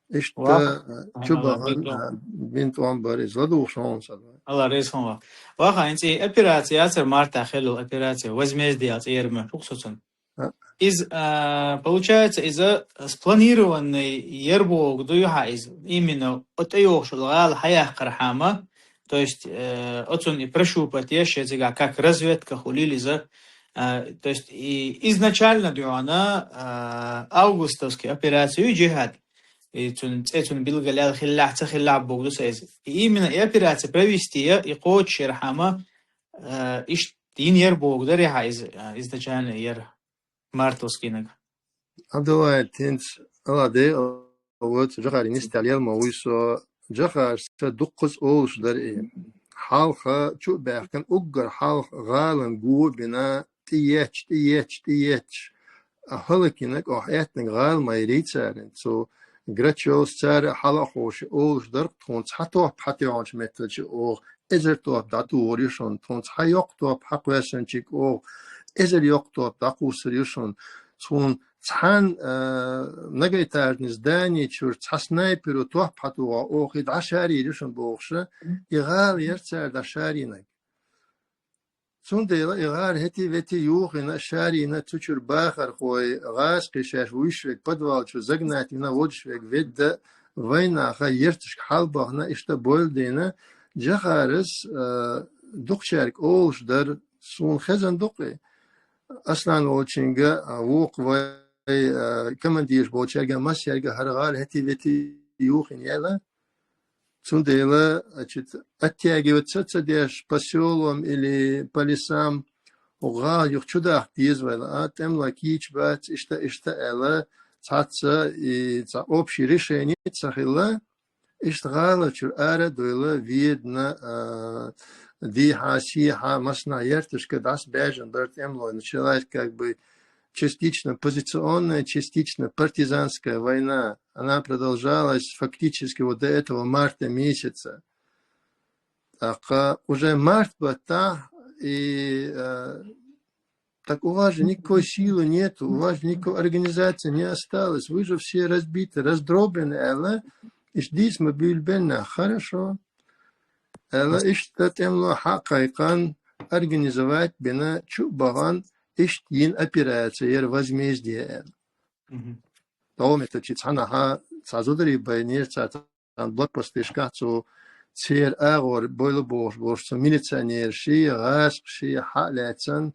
Иштта чу бахана, а, бина тӀом бара иза, ладугӀуш хьуна сан. Алла реза хуьлда. Ваха, хӀинца и операция яцара мартахь хиллал операция, возмездие яц эр ма, хӀух со цунна. А. Иза, а, получается, иза спланированный яр боху дуй хьа иза. Именно о тӀейогӀуш гӀала хьаяккхархьама, то есть, э, оцунна и прощупать еш, я цигахь как разведка хуьлийла иза. А, то есть и изначально дуьхьана, а, августовский операция ю джихад. И цун, цӀе цун билгалъяьлла хиллехь, ца хиллехь боху ду сан иза. И именно и операция провести я, и кхочушъярхьама, а, иштта йина яр боху дарий хьа иза, а, изначально яр. Мартовскийнаг. Абдулла, хӀинца Алла декъал войла, Джохаран нисдала ел ма вуй со. Джохарс дуккхаза олуш дара и. Хьалха чу а баьхкина, уггар хьалха гӀалин го а бина, тӀеетташ, тӀеетташ, тӀеетташ, а, хӀаллакйинарг, охьа аьттинарг гӀала ма йирий царна. Цу Грачевс, цара а хьала а ховший олуш дара-кх, тхуна цхьа топ хьатоьхначу меттачу оха эзар топ дӀатухур ю шуна, тхуна цхьа йоккха топ хьакхоьссинчиг оха эзар йоккха топ дӀакхуссур ю шуна, тхуна цхьана, а, многоэтажный здани чуьра цхьа снайперо топ хьатухахь оха и дӀашарийр ю шуна бохуша, и гӀала яра цара дӀашарийнарг. Цундела и гӀала хӀетий-ветий юхийна, шарийна, цу чуьра бахархой, гӀазкхий шаьш вуьйш верг подвал чу загнать вина, водуш верг ведда, вайнаха ерташка хьалбахана, иштта бойла дина, Джохарас, а, дукхачаьрга олуш дара, суна хезна ду-кх и. Аслан волчуьнга, а, вукху вай э, командираш болчаьрга, массаьрга хӀара гӀала хӀетте-ветте юхийна яьлла. Цундела, значит, оттягиваться ца деш по сёлам или по лесам, гӀала юха чудаккха деза вайна, а, тӀемалой кийча бац, иштта, иштта аьлла, цхьацца и цхьа общий решение ца хилла, иштта гӀала чура ара а дойла, ведна, а, дехьа, сехьа, массанахьа ярташка дӀасабаьжна бара тӀемалой. Началась как бы частично позиционная, частично партизанская война. Она продолжалась фактически вот до этого марта месяца. Так, а, уже март баттахь, и, э, так у вас же никакой силы нету, у вас же никакой организации не осталось, вы же все разбиты, раздроблены, аьлла, иштта дийца ма буьйлабенна, хорошо. Аьлла, иштта тӀемалой хьакхайкхина, организовать бина, чу а бахана, иштта йина операция яра, возмездие аьлла. Мгм. Тхьовметтачи цхьанахьа цхьа зударий байнера, цхьа цхьан блокпосташкахь цу церан агӀор бойла бохуш болуш цу милиционераши, гӀазкхаши хьа а лаьцна,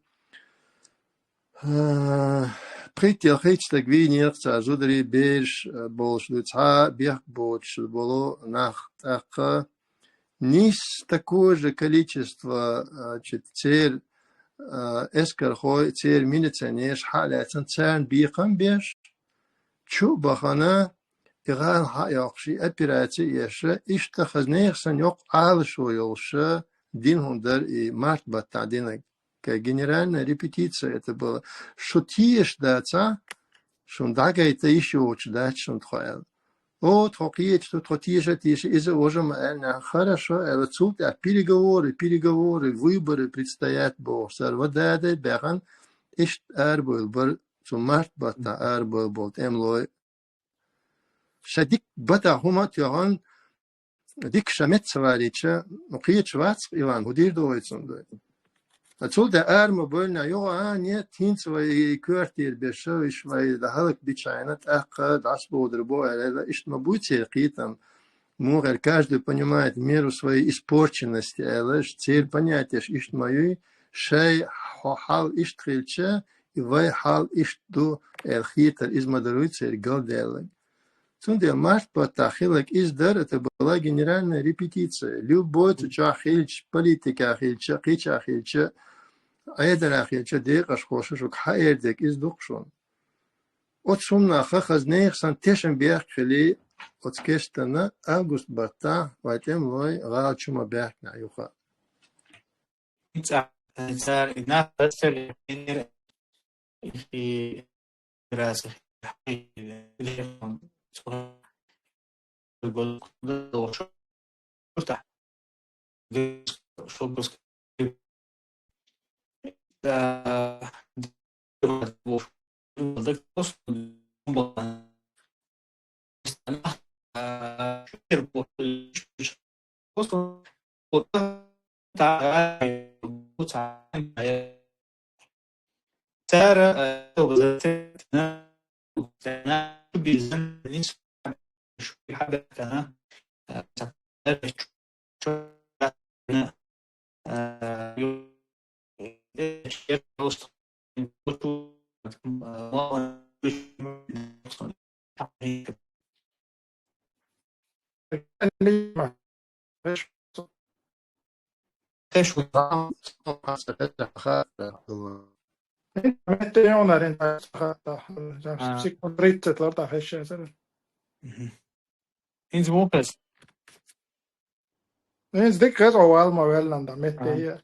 а, пхийтта я хийтта стаг вийнера, цхьа зударий, бераш, а, болуш ду, цхьа бехк боцуш болу нах, тӀаккха нийсса такое же количество, а, значит, церан, а, эскархой, церан милиционераш хьа а лаьцна, царна бекхам беш, чу а бахана, и гӀала хьа а йоккхуш, и операци а еш, иштта хаза нехан санна йоккха Ӏалашо йолуш дина хӀума дара и март баттахь динарг. Как генеральная репетиция это было. Шу тешаш дацахь, шуна дӀагайта йиш йоцуш дац шуна тхо аьлла. О, тхо кхеташ ду, тхо теша а теша, иза а важа а ма аьлла, нах, хорошо аьлла, цул тӀаьхьа переговоры, переговоры, выборы предстоят бохуш, цара ва дадай баьхна, иштта арабевлла бара, цу март баттахь арабевлла болу тӀемалой. Ша дика батахь хӀума а тоьхна, дика ша метта ца валийча, ну, кхеташ вац-кх, Иван, хӀун дийр ду вай цунна? Ткъа цул тӀаьхьа ара ма бевлла, юха, а, нет, хӀинца вай и коьртера беш, уьш вай дӀахӀаллакбича хьайна, тӀаккха дӀасабовлур бу аьлла, иштта ма буй церан кхетам. Муххара каждый понимает меру своей испорченности аьлла, церан понятеш иштта ма юй, шайн хьо-, хьал иштта хилча, и вай хьал иштта ду аьлла хетар, иза ма даруй церан галдаьлларг. Цундела март баттахь хилларг иза дара, это была генеральная репетиция. Любой цу чохь хилча, политикехь хилча, кхечахь хилча, Ӏедарехь хилча, декъашхоша шуьга хьаэр дерг иза ду-кх шуна. Оцу хӀуманах хаза нехан санна тешам бехк хили, оцу кестана август баттахь вай тӀемалой гӀала чу ма баьхкинехь юха. ХӀинца, цара и нах дацара, и раз Меттан йонар ин секунд тридцать лар тӀаккха хезча. Мгм. ХӀинца муха хеза? ХӀинца дика хеза, вал ма веллан да, метте А. я.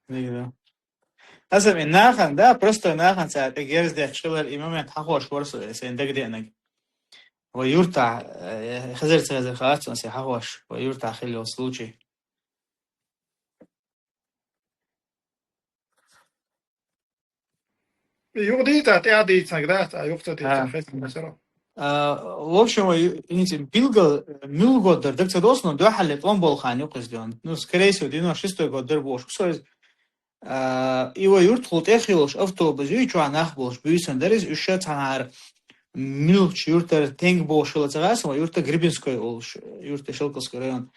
Дика да. Аса ми нахан, да, просто нахан ца тӀе герз деш хилар, и момент хьахош вара со, сайн дагадеанаг. Вай юртахь, э, хезар ца хезар хац, сайн хьахош, вай юртахь хилла йолу случай. Юха дийца, тӀаьхьа дийцинарг дац, а юха ца дийцинарг А. хезна, всё равно. А, в общем, ю-, хӀинца билггал, муьлха год дара, дага ца доцу, но дуьххьарле тӀом болу хан ю кхуза дуьйна. Ну, скорее всего, девяносто шестой год дара бохуш. Со иза, а, и вай юртахула тӀехйолуш автобус ю, и чохь нах болуш, буьйсан дара иза, уьш ша цхьанхьара муьлхачу юьртара тенга бохуш хила ца гӀаса, вай юрта Гребенской олуш, юрта Шелковский район.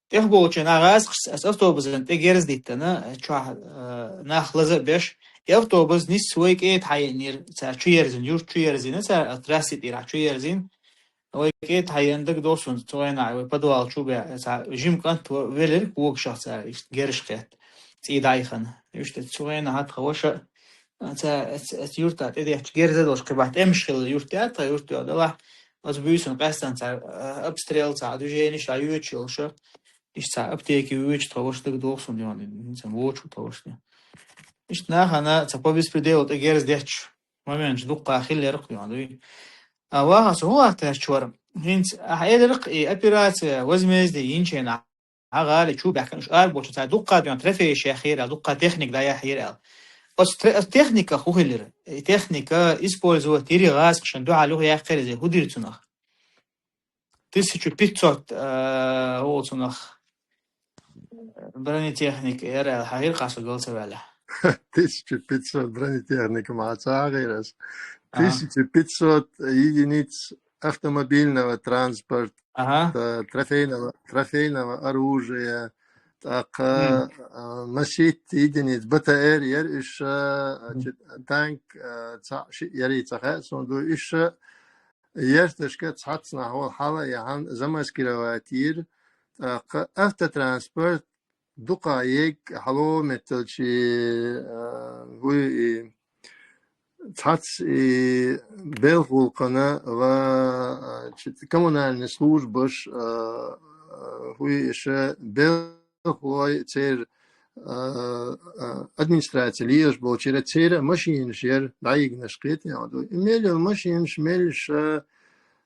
ТӀехболчу нах гӀазкхашца аса автобусан тӀе герз диттина, чохь, э, нах лаза а беш, И автобус нийсса вай кӀеда хьаеннера, цара чу ерзина, юрт чу ерзина, цара а трасси тӀера чу ерзина. Вай кӀеда хьаенна дагадоагӀа сона, цу хенахь вай подвал чу бе, цхьа жима кӀант велира когашах цара, иштта герз кхетта, цӀий дӀаяхана. Иштта цу хенахь тха ваша, цхьа, ас, ас юрта тӀедехча герз а долуш, кхин бахьа тӀемаш хилла юрт яц, тха юрт йо делахь, оцу буьйсанна къаьстина цхьа, а, обстрел, цхьа движенеш а йоьдуш йолуша, иштта цхьа аптеке воьдуш тха ваша дагадоагӀа сона, йо, хӀинца вочу тха ваша. Иштта нахана цхьа по беспределу тӀе герз детташ моменташ дуккха хиллера-кх, йо, дуй. А ваха со хӀун латташ вара? ХӀинца ахьа элира-кх и операция возмездия йинчу хенахь, гӀали чу баьхкина уьш араболчу цара дуккха дуьйна трофейш яьхира аьлла, дуккха техника дӀаяьхьира аьлла. Оцу тре-, оцу техниках хӀун хилира? И техника использовать йири гӀазкхашна дуьхьал юха яьккхира иза, хӀун дира цунах? Тысячу пятьсот, э, олу цунах, бронетехника яра аьлла, хьахийра кху со гал ца ваьлла. Тысяча пятьсот бронетехника ма ца хьахийра ас. Ага. Тысяча пятьсот единиц автомобильного транспорта, Ага. э, трофейного, трофейного оружия, тӀаккха, М. э, масийтта единиц Б Т Р яра уьш, э, М. чи-, танк, э, цхьаъ шиъ яра, ца хаьа суна дуй, уьш, э, яьрташка цхьацнахь хьала яхьан замаскировать йира, тӀаккха автотранспорт дукха егга хьало метталчи, а, хӀуй и цхьац и белхалкхана ва, а, чи-, коммунальный службаш, а, а, хӀуй иша белхалой церан, а, а, администраци лелаш болчера церан машинаш яра дӀайигнаш кхетий хьо дуй. И мел йолу машинаш, мел иша,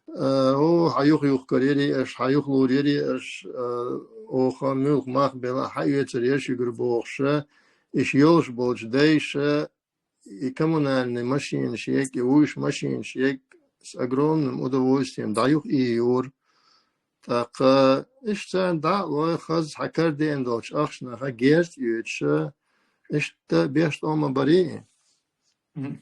а, о, хьан юха-юхкар яри аш, хьан юхалур яри аш, а, оха муьлха мах бела хьан оьцар яра шуьгара бохуша, иша йолуш болчу дайша, и коммунальный машинаш егг, и вуьйш машинаш егг, с огромным удовольствием дӀаюха и юра. ТӀаккха иштта царна дӀа а лой хаза хьан карадеана долчу ахчанаха герз а оьцуша, иштта беш тӀома барий? Мгм.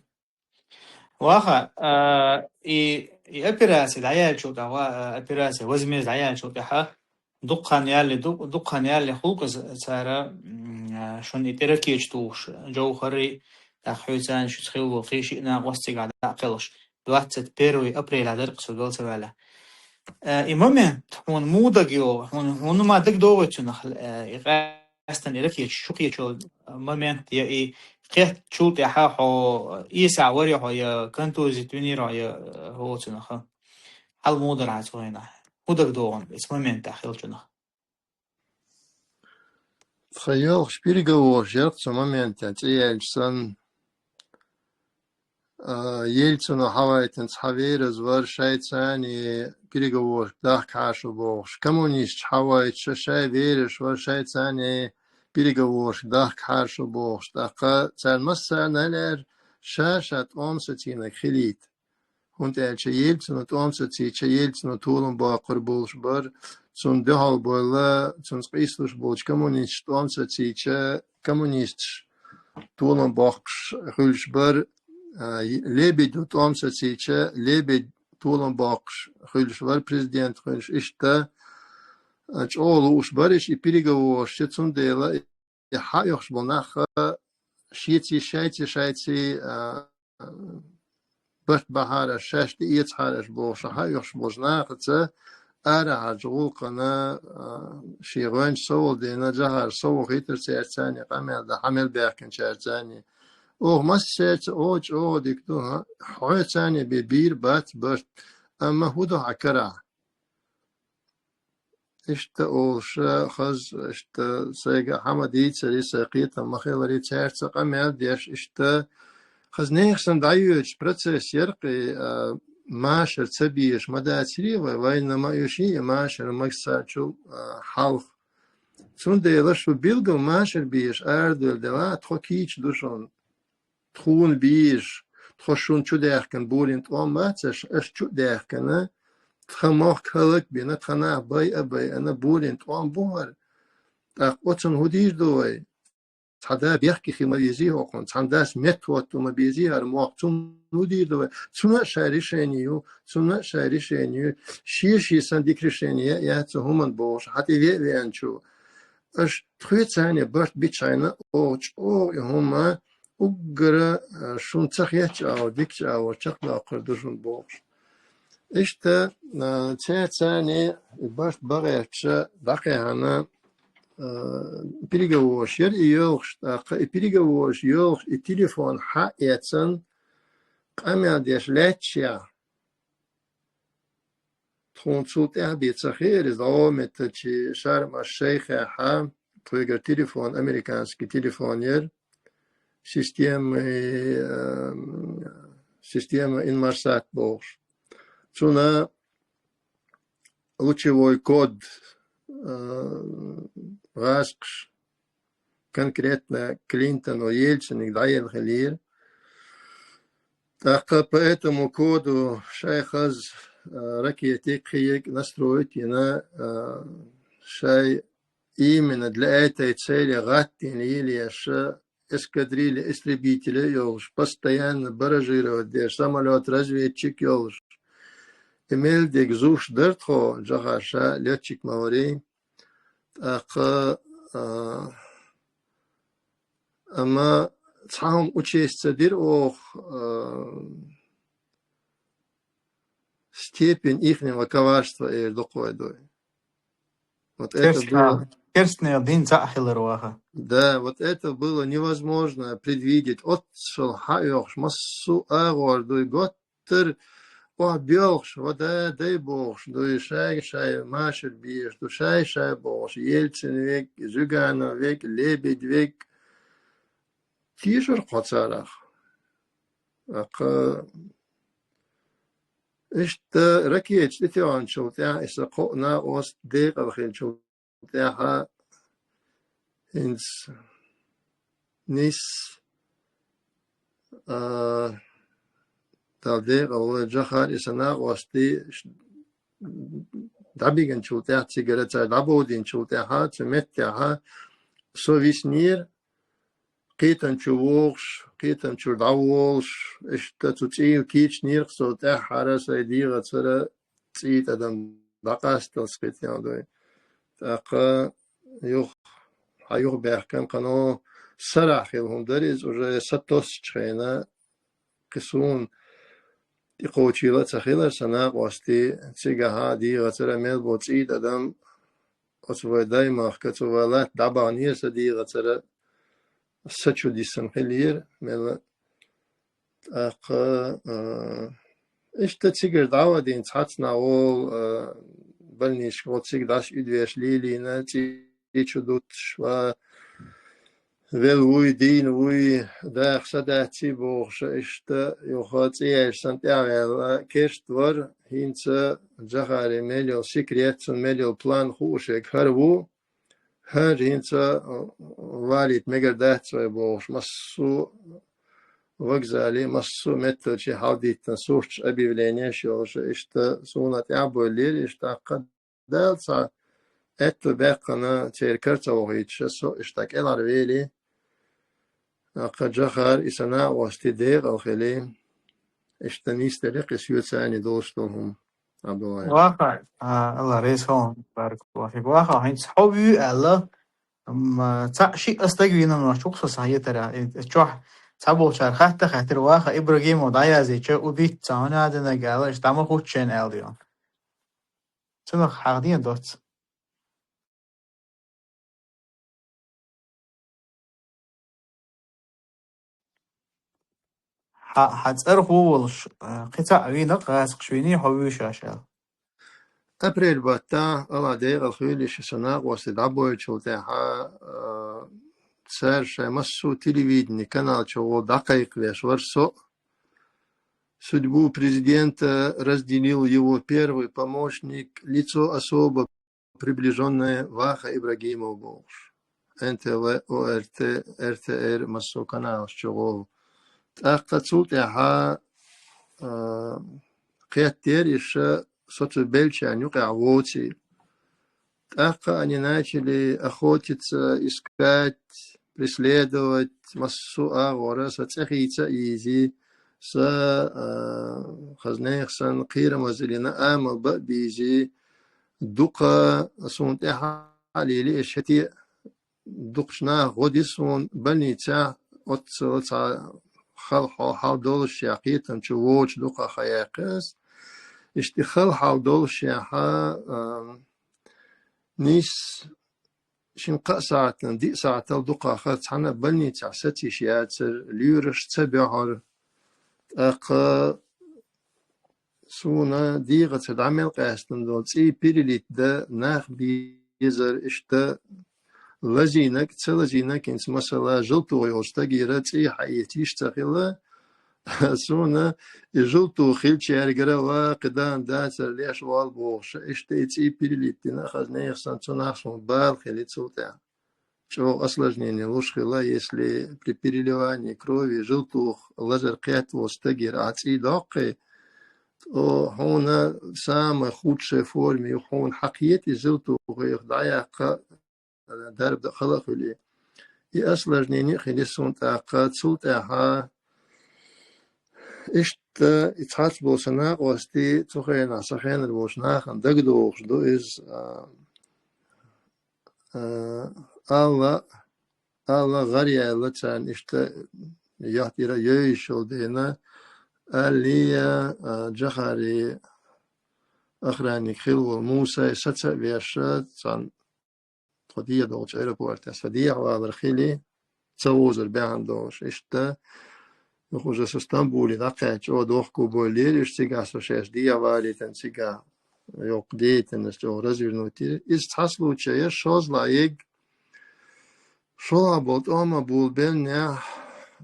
Ваха, а, и, и операция дӀаяьллачул тӀаьхьа, а, операция возмездия дӀаяьллачул тӀаьхьа, дуккха хан ялле, ду-, дуккха хан ялле хӀуллакх иза цара, м, а, шуна и тӀе ракеташ тухуш, Джовхарий, тӀаккха хьоьца шуьца хилла кхин шиъ накъост цигахь дӀа а кхелхаш, двадцать первый апреля дара-кх со гал ца ваьлла. А, и момент хьуна муха дага йогӀу, хьуна, хьуна ма дагадогӀий цунах, а, и къаьстина и ракеташ чу кхечу момент, я и кхеттачул тӀаьхьа хьо эсехь варий хьо, я контузит винийр хьо, я, э, хӀоцу наха. Хьал муха дара хьан цу хенахь? ХӀун дагадогӀу хьуна оцу моментехь хиллачунах? Тхан йолхуш переговораш яра-кх цу моментехь, цӀе яьлча санна. А, Ельцина хьавайтина цхьа верас вара шайца цхьаьна переговорашка дахка хьаша бохуш. Коммунисташ хьавайташ шай верас вара шайца цхьаьна переговорашка дахка хьаша бохуш. ТӀаккха царна массарна а лаьара ша-ша тӀом сацийнарг хилийта. ХӀунда аьлча Ельцина тӀом сацийча, Ельцина толам боккхур болуш бара, цунна дуьхьал бевлла, цунца къийсалуш болчу коммунисташа тӀом сацийча, коммунисташ толам боккхуш хуьлуш бара, а, Лебедю тӀом сацийча, Лебедь толам боккхуш хуьлуш вара, президент хуьлуш, иштта, а, чӀогӀа лууш бара иштта и переговораш, цундела и хьаоьхуш болу нах шеца, шайца, шайца, а, барт бахьара, шаьш тӀеэцахьара бохуш хьаоьхуш болчу нахаца арахьарчу гӀуллакхана, а, шен гӀоьнча совгӀат дина, жахьара совгӀат хийтира цаьрца цхьаьна, къамел дан хьа мел баьхкинчаьрца цхьаьна. Оха массаьрца, о, чӀогӀа дика ду, хьо, хьоьца цхьаьна бен бийр бац барт, амма хӀун ду хьан карахь? Иштта олуш, хаза, иштта сайга хьама дийцари, сайн кхетам ма-хиллари, цаьрца къамел деш, иштта хаза нехан санна дӀайоьдуш процесс яра-кх и, а, машар ца безаш ма дацари вай, вайна ма оьший и машар массарчул, а, хьалха. Цундела шу билггал машар безаш арадевлла делахь, тхо кийча ду шуна. Тхуна безаш, тхо шуна чу даьхкина болийна тӀом бац аш, аш чу а даьхкина, тхан мохк хӀаллак а бина, тхан нах байа а байина, болийна тӀом бу хӀара. ТӀаккха оцунна хӀун дийр ду вай? Цхьа да бехке хила ма везий хӀокхунна, цхьана дас меттахӀотто ма безий хӀара мохк, цунна хӀун дийр ду вай? Цунна а шайн решение ю, цунна а шайн решение ю. Шен-шен санна дика решение яц цу хӀуманна бохуш, хьан тӀе веа веанчу. Аша тхоьца цхьаьна барт бичхьана, оха чӀогӀа и хӀума, уггара, а, шун ца хетча а, дикача а чакхдаккхар ду шун бохуш. Иштта, а, цецани барт багӀерча дӀакхехьана, а, переговораш яр и йоьлхуш, тӀаккха и переговораш йоьлхуш, и телефон хьаэцан, къамел деш лаьтташехь, тхуна цул тӀаьхьа бен ца хиира иза, дӀо меттачи Шарм аш-Шайхехьа, тхоьгара телефон, американский телефон яр, система, э, система Инмарсат бохуш. Цуьнан лучевой код, э, гӀазкхаш конкретно Клинтону, Ельцине дӀаелла хилира. ТӀаккха по этому коду шайх хаза, э, ракети кхиег настроить йина, э, шай именно для этой цели гӀаттийна йилла еш эскадрилья истребителей йолуш, постоянно баражировать деш, самолёт-разведчик йолуш. И мел дерг зуш дара тхо, Джохар ша лётчик ма варий. ТӀаккха, а, амма цхьа хӀума учесть ца дира оха, а, степень ихнего коварства эр дукхой дуй. Вот это Керстна-, было керстнех дин цхьаъ хилар ваха. Да, вот это было невозможно предвидеть. Оццул хьаоьхуш массо а агӀор дуй, гот тар охьабоьлхуш, ва да, дай бохуш, дуй шайга шай машар беш, ду шай шай бохуш, Ельцин век, Зюганов век, Лебедь век. Тийшар кхо царах. Акха, иштта ракеташ тӀетоьхначул тӀаьхьа, иса кхоъ накъост декъал хилчул тӀаьхьа хӀинца нис, а, Дала декъал вай Джохар, и сан накъостий ш-, дӀабигначул тӀаьхьа, цигара цара дӀабовдийначул тӀаьхьа, цу меттехьа со виснера, кхетам чу вогӀуш, кхетам чуьра дӀаволуш, иштта цу цӀийла кийчнера-кх со, тӀаьххьара сайн дегӀацара цӀий тӀадам дӀакъасталц кхетам дуй. ТӀаккха юха, хьан юха баьхкина кхано сарахь хилла хӀума дара иза, уже са тосучу хенахь, кхин суна тӀекхочийла а ца хилар сан накъостий, цигахьа дегӀацара мел бо цӀий тӀадам, оцу вай Даймахка, цу вай латта дӀабахнера сан дегӀацара, са чу диссина хилира, мел а. ТӀаккха, а, иштта цигара дӀавадийна цхьацца нах волу, а, больницашка гӀо цига дӀасаидвеш лелийна, цӀий чу дуттуш ва, велла вуй, дийна вуй, даха са дацций бохуш, иштта юха цӀе яьлча санна тӀаьхьаваьлла керст вара, хӀинца Джохаран мел йолу секрет, цуьнан мел йолу план хууш ерг хӀара ву. ХӀара хӀинца валийта мегар дац вай бохуш, массо а вокзале, массо а метталче хьалдиттина сурташ, объявленеш йолуш, иштта суна тӀаьхьабойллера, иштта тӀаккха Дала цхьа аьтту баьккхина церан кара ца вахийтуш, со иштта кӀелхьарвели, тӀаккха Джохар, и сан накъостий декъал хили, иштта нисделира-кх и соьца а долуш долу хӀума. Абдулла. Ваха, а, Алла реза хуьлда, баркалла фик. Ваха, хӀинца хьо вуьй аьлла, м, цхьаъ-шиъ а стаг вийна нохча ву-кх со сан хетарехь. И чохь цхьаболчара хатта хаьттира, Ваха Ибрагимов дӀаяздича, убийца хьуна а динарг аьлла, иштта дӀа ма хӀутту шена аьлла ду. Цунах хьахдина доцца. Хьан, хьан цӀарах ву волуш, э, кхин цхьаъ вийна-кх гӀазкхаша, вийний хьо вуьйш аьлла. Апрель баттахь, Алла декъал хуьлийла, и сан накъостий дӀабойлучул тӀаьхьа, э, цара шайн массо а телевидение канал чу гӀо дӀакхайкхавеш вара со. Судьбу президента разделил его первый помощник, лицо особо приближённое Ваха Ибрагимов бохуш. Н Т В, О Р Т, Р Т Р, массо а каналаш чу гӀо. ТӀаккха цул тӀаьхьа, а, кхеттера иша со цу беллачарна юкъехь воцийла. ТӀаккха они начали охотиться, искать, преследовать, массо а агӀора сан цӀе хийца а йийзи, сан, а, хаза нехан санна кхерамазаллина амал бан а бийзи, дукха суна тӀаьхьа а лели, иша хӀетте а дукхачу наха гӀо ди суна, больницехь оццул цхьа хала хьо-, хьал доллушехь кхетам чу воцуш дукха ха яьккхина ас. Иштта хала хьал доллушехь, а, нийсса шин-кхаа сахьтана, диъ сахьтал дукха ха цхьана а больницехь саца йиш яцара, лоьраш ца боьхура. ТӀаккха суна дегӀаца дӀа мел къаьстина долу цӀий перелить дан нах безара, иштта лазийнарг, ца лазийнарг, хӀинца масала жалтуху йолчу стагера цӀий хьаэца йиш ца хилла, суна и жалтуху хилчаьргара ва кхидӀа дацара леш волу бохуш, иштта и цӀий перелить дина, хаза нехан санна цунах суна бала хили цул тӀаьхьа. ЧӀогӀа осложнение луш хилла, если при переливании крови жалтуху лазар кхетта волчу стагера ахь цӀий доккхий, то хьуна самой худшей форме ю, хьуна хьакхета и жалтуху, дӀаяккха, дарба дан хала а хуьлий. И осложнение а хили суна тӀаккха, цул тӀаьхьа иштта и цхьацца болу сан накъостий, цу хенахь сан хенара болчу нахана дагадогӀуш ду иза, а, а, Алла, Алла гӀар яьлла царна иштта яхтира йойуш йолу дена, Алия, а, Джахари охранник хилла волу Мусай саца а веш, царна тхо дехьа долчу аэропортехь сан дехьа валар хили, ца вузар баьхьна долуш. Иштта, юха уже со Стамбуле дӀакхаьчча, чӀогӀа дохко бой лелаш, цигахь со шаьш дехьа валийтина, цигахь йоккха деятельность чӀогӀа развернуть йира. Иза цхьа случай, шозлагӀа егга, шолгӀа болу тӀома болу белнехь,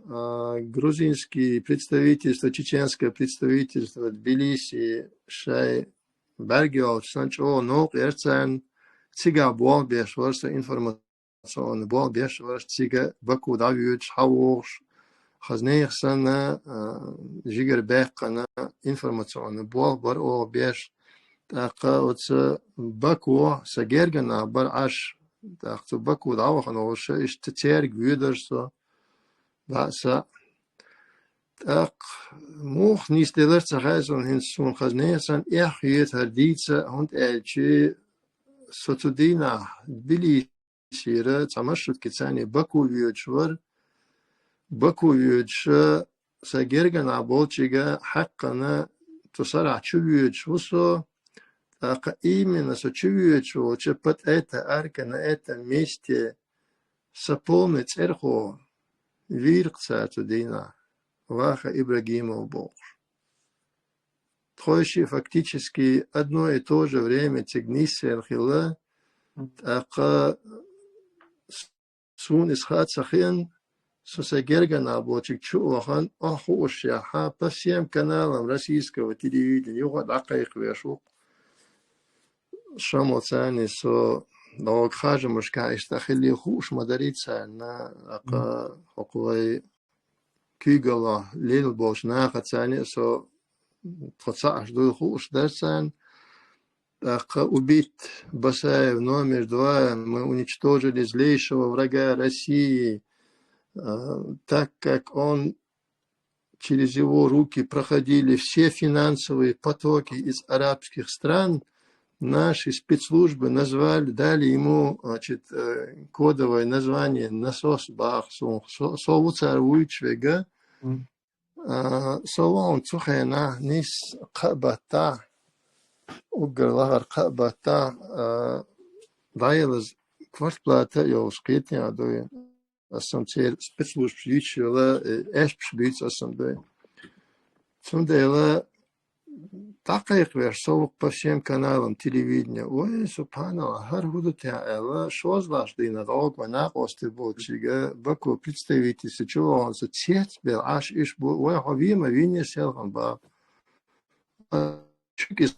а, грузинский представительство, чеченское представительство Тбилиси шайн бӀаьрг йолчу сан чӀогӀа новкъа яра царна, цигахь болх беш вара со, информационный болх беш вара цига Баку дӀавоьдуш, хьавогӀуш, хаза нехан санна, а, жигара баьккхина информационный болх бара оха беш. ТӀаккха оцу Баку сан герга нах бара Ӏаш, тӀаккха цу Баку дӀавахана волуш, иштта цаьрга воьдура со, дӀа а, са а. ТӀаккха муха нисделира ца хаьа суна, хӀинца суна хаза нехан санна эхь хета хӀара дийца, хӀунда аьлча со цу дийнахь Тбилисира цхьа маршруткица Баку воьдуш вара. Баку воьдуш, сан герга нах болчуьнга хьаькхна, цу сарахь чувоьдуш ву со, тӀаккха именно со чувоьдуш волчу под это арка, на этом месте сан полный цӀерхо вийра-кх цара цу дийнахь, Ваха Ибрагимов бохуш. Тхойшиъ фактически одно и то же время цига нисъелла хилла, тӀаккха суна иза хаа ца хиъна, со сан герга нах болчуьнга чу а вахана, охьа хуушшехь, по всем каналам российского телевидения юха а дӀакхайкхавеш ву-кх. Шамал царна со дӀогӀу харжамашкахь иштта хилла хууш ма дарий царна, тӀаккха хӀокху вай куьйгаллехь лелла болчу нахаца царна со тхо ца Ӏаш дуй хууш дара царна. ТӀаккха убит Басаев номер два, мы уничтожили злейшего врага России, а, так как он, через его руки проходили все финансовые потоки из арабских стран, наши спецслужбы назвали, дали ему, значит, э, кодовое название «Насос» бах, со, со, со ву цара вуьйцуш верг. Мгм. А, со вахана цу хенахь нийсса кхаа баттахь, уггар лахара кхаа баттахь, а, дӀаялаза квартплата а йолуш кхетий хьан дуй. Аса-м церан спецслужбаш йийцаш йолу, э, аьшпаш буьйцу аса-м дуй. Цундела дӀакхайкхавеш со ву-кх по всем каналам телевидения. Ой, субханаллахӀ, хӀара хӀун ду те аьлла, шозлагӀчу дийнахь дӀогӀу вай накъостий болчуьнга, Баку представительство чу вахана со цецбелла Ӏаш иштта бу, вай хьо вен ма винний селхана бах. Чуьнга иза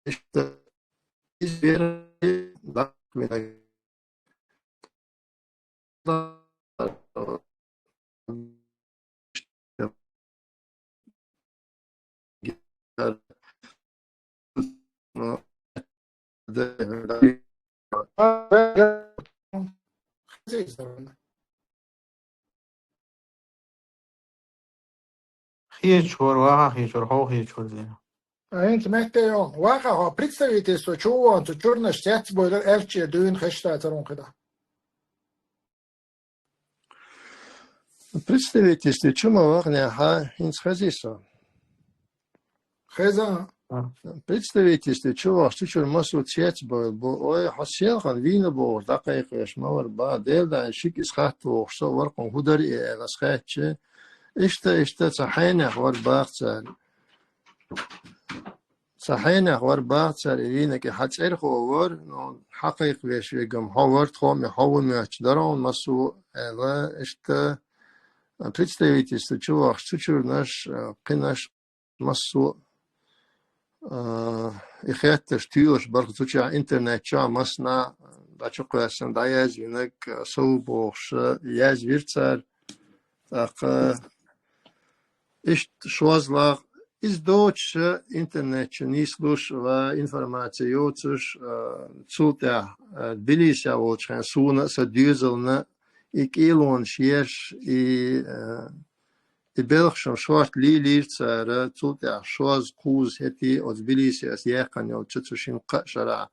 иштта иза вера даквина. Хечвар, ваха хечвар, хо хечвар зина. А хӀинца метте йо. Ваха хо представительство чу вон, цу чурнаш цец бойлар элчи дуйн хешта царун хида. Представительство чу ма вахне ха, хӀинца хези со. Хеза. А. Представительство чу вахш чу чур масу цец бойл бу, ой, хо селхан вина богуш, дакъайкъеш ма вар ба, дел дан шик ис хатт вогуш, со варкъун худар и элас хатче. Ишта, ишта, ца хьайнах вар бахцар. Ца хьенех вар бахцар и вийнаг и хьа цӀерхо вар, ну, хьакхайкхавеш вегам хьо вар, тхо-м и хьо ву моьттуш дара хьуна массо а, аьлла, иштта, а, представительство чу вахаш, цу чуьрнаш, а, кхинаш массо а, а, и хетташ, туьйлаш барх цу чохь интернет чохь массана, а, дӀачукхоьссина, дӀаязвинарг, а, сов бохуш, а, язвира цара. ТӀаккха Иштта шозлагӀа, иза доцуша интернет чу нислуш ва информаци йоцуш, а, цул тӀаьхьа, а, Тбилисехь волчу хенахь суна а, сан доьзална а и кӀелонаш еш, и, а, и белхашам шорта лелийра цара, цул тӀаьхьа шозза, кхузза хӀетте оцу Тбилисе ас яьккхина йолчу цу шина кхаа шарахь.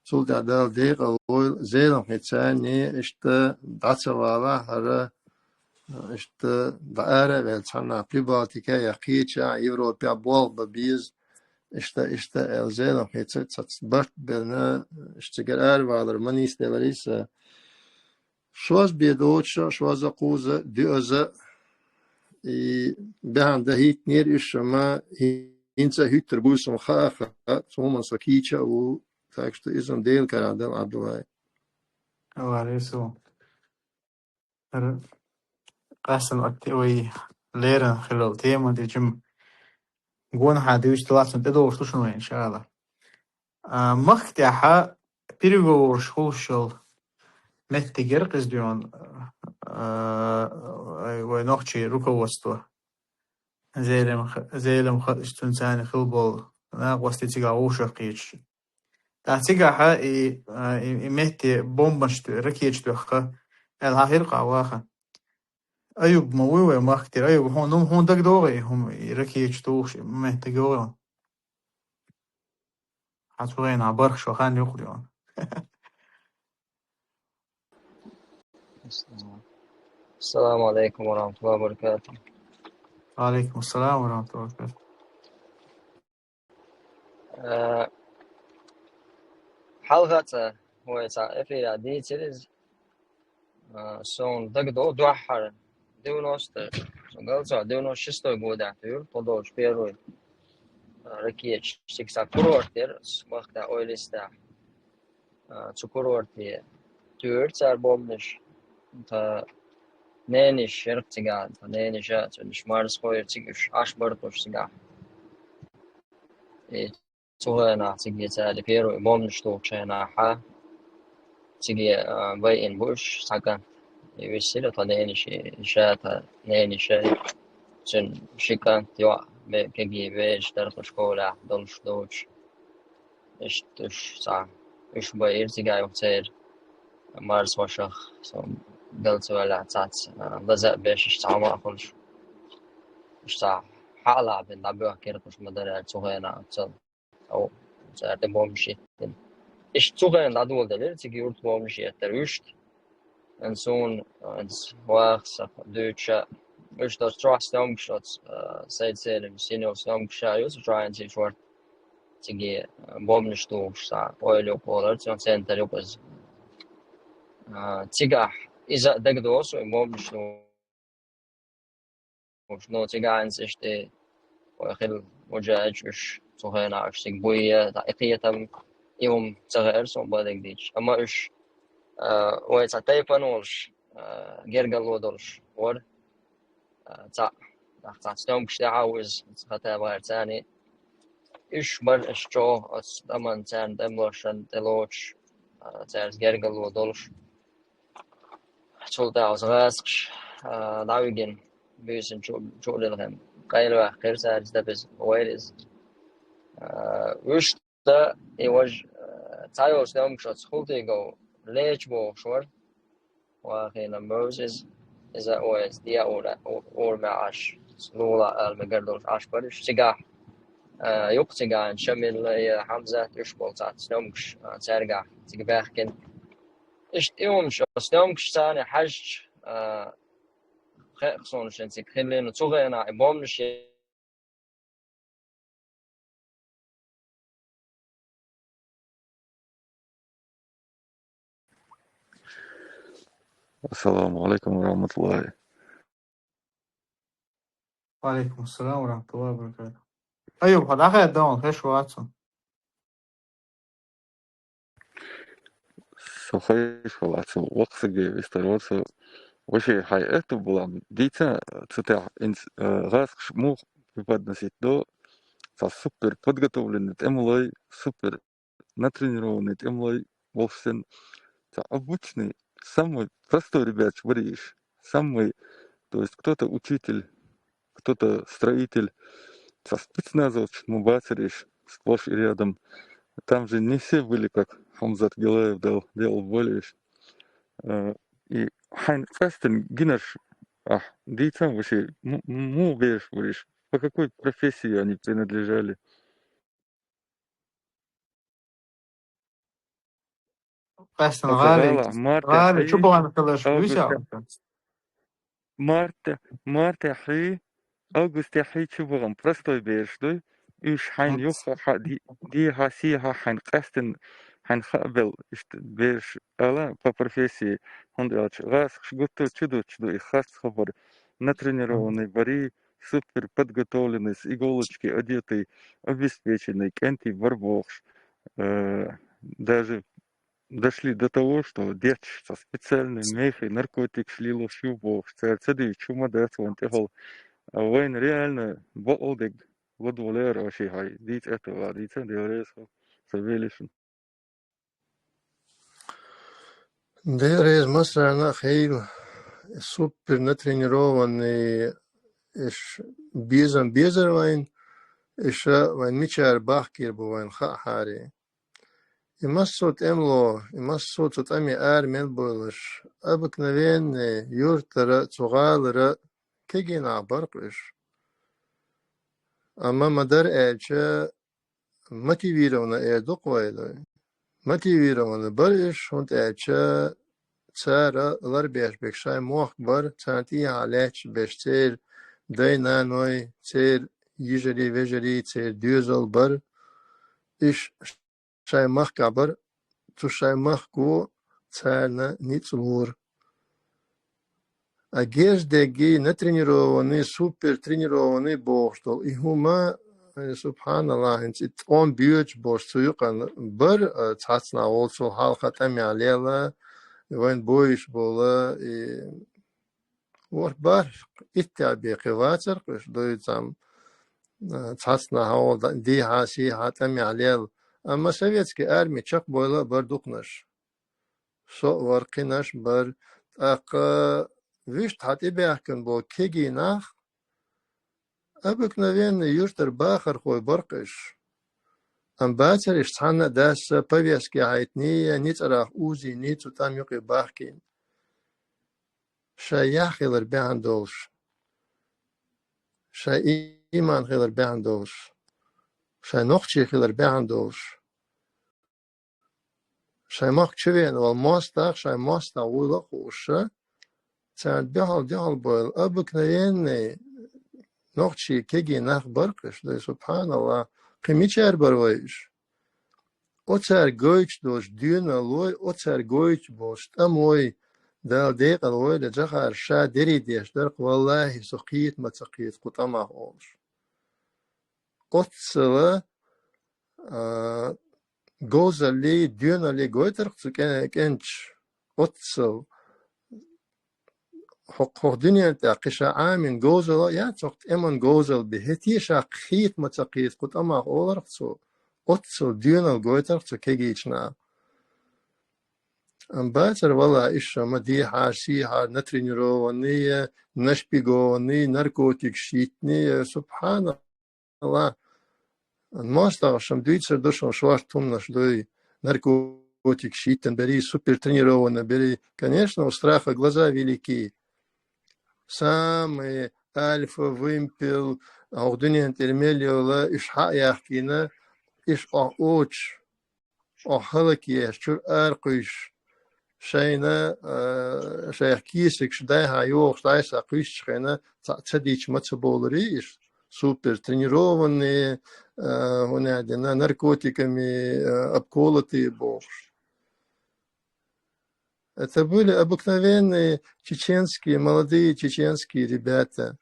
Цул тӀаьхьа Дала декъал войла, Зеламхи царний, иштта дӀа ца вала хӀара, иштта дӀа ара а ваьлла, цхьаннахь Прибалтика я кхечахь, Европехь болх бан беза, иштта, иштта аьлла, Зеламхи ца, ца, ца барт белна, иштта цигара аравалар ма нийсделарий сан. Шозза бен доцуша, шозза, кхузза, доьазза, и баьхьна дан хӀиттинера уьш, амма хӀинца а хӀуьттур буй сан хаа, хаа, цу хӀуманна со кийча а ву, так что иза-м Делан карахь дара, Ӏабдулла. Аллах реза ву. Р-, къаьстина атта вай леррина хилла тема де жима гонахьа дуьйцу лацна тӀедогӀуш ду шуна вай, иншааллах. А, махка тӀехьа переговораш хуьлуш йолу меттиг яра кхуза дуьйна, а, вай нохчийн руководство. Зелимха-, Зелимха а, цуьнан царна хилла болу накъостий цигахь вовшах кхеташ. ТӀаккха цигахьа и, а, и, и метте бомбанаш ту-, ракеташ тоьхна, аьлла хьахийра кхузахь ваха. Аюб ма вуй вай махка тӀера? Аюб, хьуна, хьуна дагадогӀий и хӀума, и ракеташ тухуш и метте йогӀий? Хьан цу хенахь бархӀ шо хан юкъа дуьйна. Ассаламу алейкум ва рахматуллахи ва баракатух. Ва алейкум ассалам ва рахматуллахи ва баракатух. Э, хьалха цкъа вай цхьа эфира дийцира иза. Э, суна дагадогӀу дуьххьара девяносто, со галцо девяносто шестой годехь туьйра, тхо долчу первый, э, ракеташ, цигахь курорт яра, махка тӀехь Ойлистехь. А, цу курорте туьйра цара бомбанаш. Тхан нениш яра цигахь, тхан нениш а, цуьнан марсхо яра цига, уьш Ӏаш бара уьш цигахь. И цу хенахь цига цара первый бомбанаш тухучу хенахь, цига, а, байина бу уьш, цхьа кӀант. И висира тхан нениш, и ша тхан нениш а, цуьнан ши кӀант, йоӀ, бе-, кегий бераш дара кху школехь долуш доцуш. Иштта уьш цхьа, уьш байира цигахь юха церан марсхошах, со галцо ваьллехь цхьацца, а, лаза а беш, иштта цхьа хӀума а хуьлуш. Уьш цхьа хьалха бен дӀабоьхкира кхуш ма дара аьлла, цу хенахь оццул. О, цара тӀе бомбанаш хӀиттина. Иштта цу хенахь дӀадоладелира, цига юрта бомбанаш хӀиттира уьшта. Эн суна, эн ваха сан дуьйцуша, уьш доцу чохь съёмкаш оцу, а, Сайд-Селим, Синев съёмкаш ша ю, цу чохь эн цига шорта цига, а, бомбанаш тухуш, цхьа ойла юкъа олар, цуьнан центр юкъа иза. А, цигахь иза а дагадогӀу суна, бомбанаш тухуш. Ну, цигахь эн иштта, вай хилла муджахӀидаш уьш, цу хенахь уьш цига буй, дӀа и кхетам, и хӀума ца хаьара суна бадиг дийцча. Амма уьш, а, вай цхьа тайпана волуш, а, гергарло долуш вара. А, цхьаъ, нах цхьа съёмкаш тӀехь а ву иза, цхьа тайпа гӀерта царний. уьш бара уьш чӀогӀа оцу тӀаман царна тӀемалошна тӀелоцуш, а, цаьрца гергарло долуш. Цул тӀаьхьа оцу гӀазкхаша, а, дӀавигина буьйсанна чу, чу а лилхина, къайлаваьккхира цаьрца, дабеза вайра иза. А, вуьшта и важа, а, цхьайолчу тӀемаш оцу Хултыгов леча бохуш вара. Вахийна мовза иза, иза а вайца деа ура-, у-, урамехь Ӏаш, лулахь ала мегар долуш Ӏаш бара уьш. Цигахь, а, юккъе цигахь Шамилла я Хьамзат уьш болу цхьацца сномкаш, а, цаьргахь цига баьхкина. Иштта и хӀумнаш, сномкаш царна хьаьжча, а, хеа суна шен цига хиллина, цу хенахь и бомбанаш Ассаламу алейкум ва рахматуллахи. Ва алейкум ассалам ва рахматуллахи ва баракатух. Айюб, хьо дӀахаьдда хьуна, хезаш вац хьо? Со хезаш вац, воккхачу стага вистар вара со. Ваше хьайн аьтту балам дийца, цу тӀехь инс-, э, гӀазкхаша муха преподносить до, цхьа супер подготовленный тӀемалой, супер натренированный тӀемалой волуш санна, цхьа обычный, самый простой ребяташ бара уьш. Самый, то есть кто-то учитель, кто-то строитель, цхьа спецназовцаш ма бацара уьш сплошь и рядом. Там же не все были, как Хамзат Гилаев дал, делал более уьш. Э, и хьайн къаьстина гинарш ахь дийца, вообще, м-, м-, муха бераш бара уьш? По какой профессии они принадлежали? Къаьстина оцу гӀали, гӀала, марте гӀали хьий, чу бахана хиларш августа, висяхь? Марте, марте хьий, августе хьий чу бахана простой бераш дуй. Уьш хьайна юха хьа ди-, дехьа-сехьа хьайна къаьстина, хьайна хаабелла иштта бераш ала по профессии, хӀунда аьлча гӀазкхаша гуттар а чу дуттуш ду и харц хабар, натренированный барий, супер подготовленный, с иголочки одетый, обеспеченный, кӀентий бара бохуш. Э, даже дошли до того, что детташ цхьа специальный мехий наркотикаш лелош ю бохуш, цара ца дуьйцуш хӀума дац вайн тӀехула. А вайна реально бакъалдерг ладогӀалера, вообще хьайн дийца аьтто а дийца, Дела реза хуьлда, со веллачун. Дела реза массарна а хуьлда, супер натренированный, уьш безам безара вайна, уьш вайна мичара бахкийр бу вайна хаахьара. И массо а тӀемало, и массо а цу тӀаме ара мел бойлуш, обыкновенный юьртара, цу гӀалара кегий нах бара-кх уьш. Амма ма-дарра аьлча, мотивированно эр ду-кх вай. Мотивированно бара уьш, хӀунда аьлча цара ларбеш берг шайн мохк бара, царна тӀехьа лаьтташ берш церан дай-наной, церан йижарий-вежарий, церан доьзал бара. Уьш шайн махкахь бара, цу шайн махко царна ницкъ лора. А герз дерг, натренированный, супер тренированный бохуш долу и хӀума, э, субхьаналлахӀ, хӀинца и тӀом боьдуш болуш цу юкъана бара, э, цхьацца нах волчул хьалха тӀамехь лела, вайн бойуш бола, и ворхӀ бархӀ, иттех бен кхин вацара-кх уьш, дуй цхьамма, э, цхьацца нах хьалха дехьа-сехьа тӀамехь лела. Амма советский арми чекхбойла а бара дукханаш. Со а вара, кхинаш а бара. ТӀаккха вуьшта хьан тӀебаьхкина болу кегий нах, обыкновенный юьртара бахархой бара-кх уьш. Амма бацара уьш цхьанна а даьсса, повестка яхьийтиний, ницкъарах узийний, цу тӀам юкъе бахкийна. Шайн яхь хилар баьхна долуш, шайн и-, ийман хилар баьхна долуш, шайн нохчий хилар баьхна долуш, шайн махка чу веана волу мостагӀ, шайн мостагӀ вуйла а хууш, царна дуьхьал-дуьхьал бойла обыкновенный нохчий кегий нах бара-кх уьш, дуй, субхьаналлахӀ, кхин мичара бара вай уьш? Оцара гойтуш долчу доьналлой, оцара гойтуш болчу тӀамой Дала декъала войла, Джохар ша дерриг деш дара-кх, валлахӀи, со кхета ма ца кхета кху тӀамах олуш. Оццала, а, говзаллий, доьналлий гойтара-кх цу кӀен-, кӀенташа, оццал. хӀокху дуьнен тӀехь кхин ша Ӏамийна говзалла а яц, хӀокху тӀеман говзалла бен. ХӀетте а ша кхета ма ца кхета кху тӀамах оларх цо, оццул доьналла гойтарх цу кегийчу наха. Амма бацара валлахӀи, иштта ма дехьара, сехьара, натренированный, нашпигованный, наркотикаш йитиний, субхьаналлахӀ. МостагӀашна дуьйцур ду шуна, шортта хӀуманаш дуй, наркотикаш йитина берий, супертренированный берий. Конечно, у страха глаза велики. Самый альфа, вымпел, хӀокху дуьнен тӀера мел йолу, уьш хьа а яхкийна, уьш охьа оцуш, охьа хӀаллакъеш, чуьра ара кхуьйсуш, шайна, а, шайх кесигаш дайхьа йогӀуш, дӀасакхуьйсучу хенахь, цхьаъ ца дича ма ца болурий уьш, супер тренированные, а, хӀунда аьлла, наркотиками, а, обколотые бохуш. Это были обыкновенные чеченские, молодые чеченские ребята.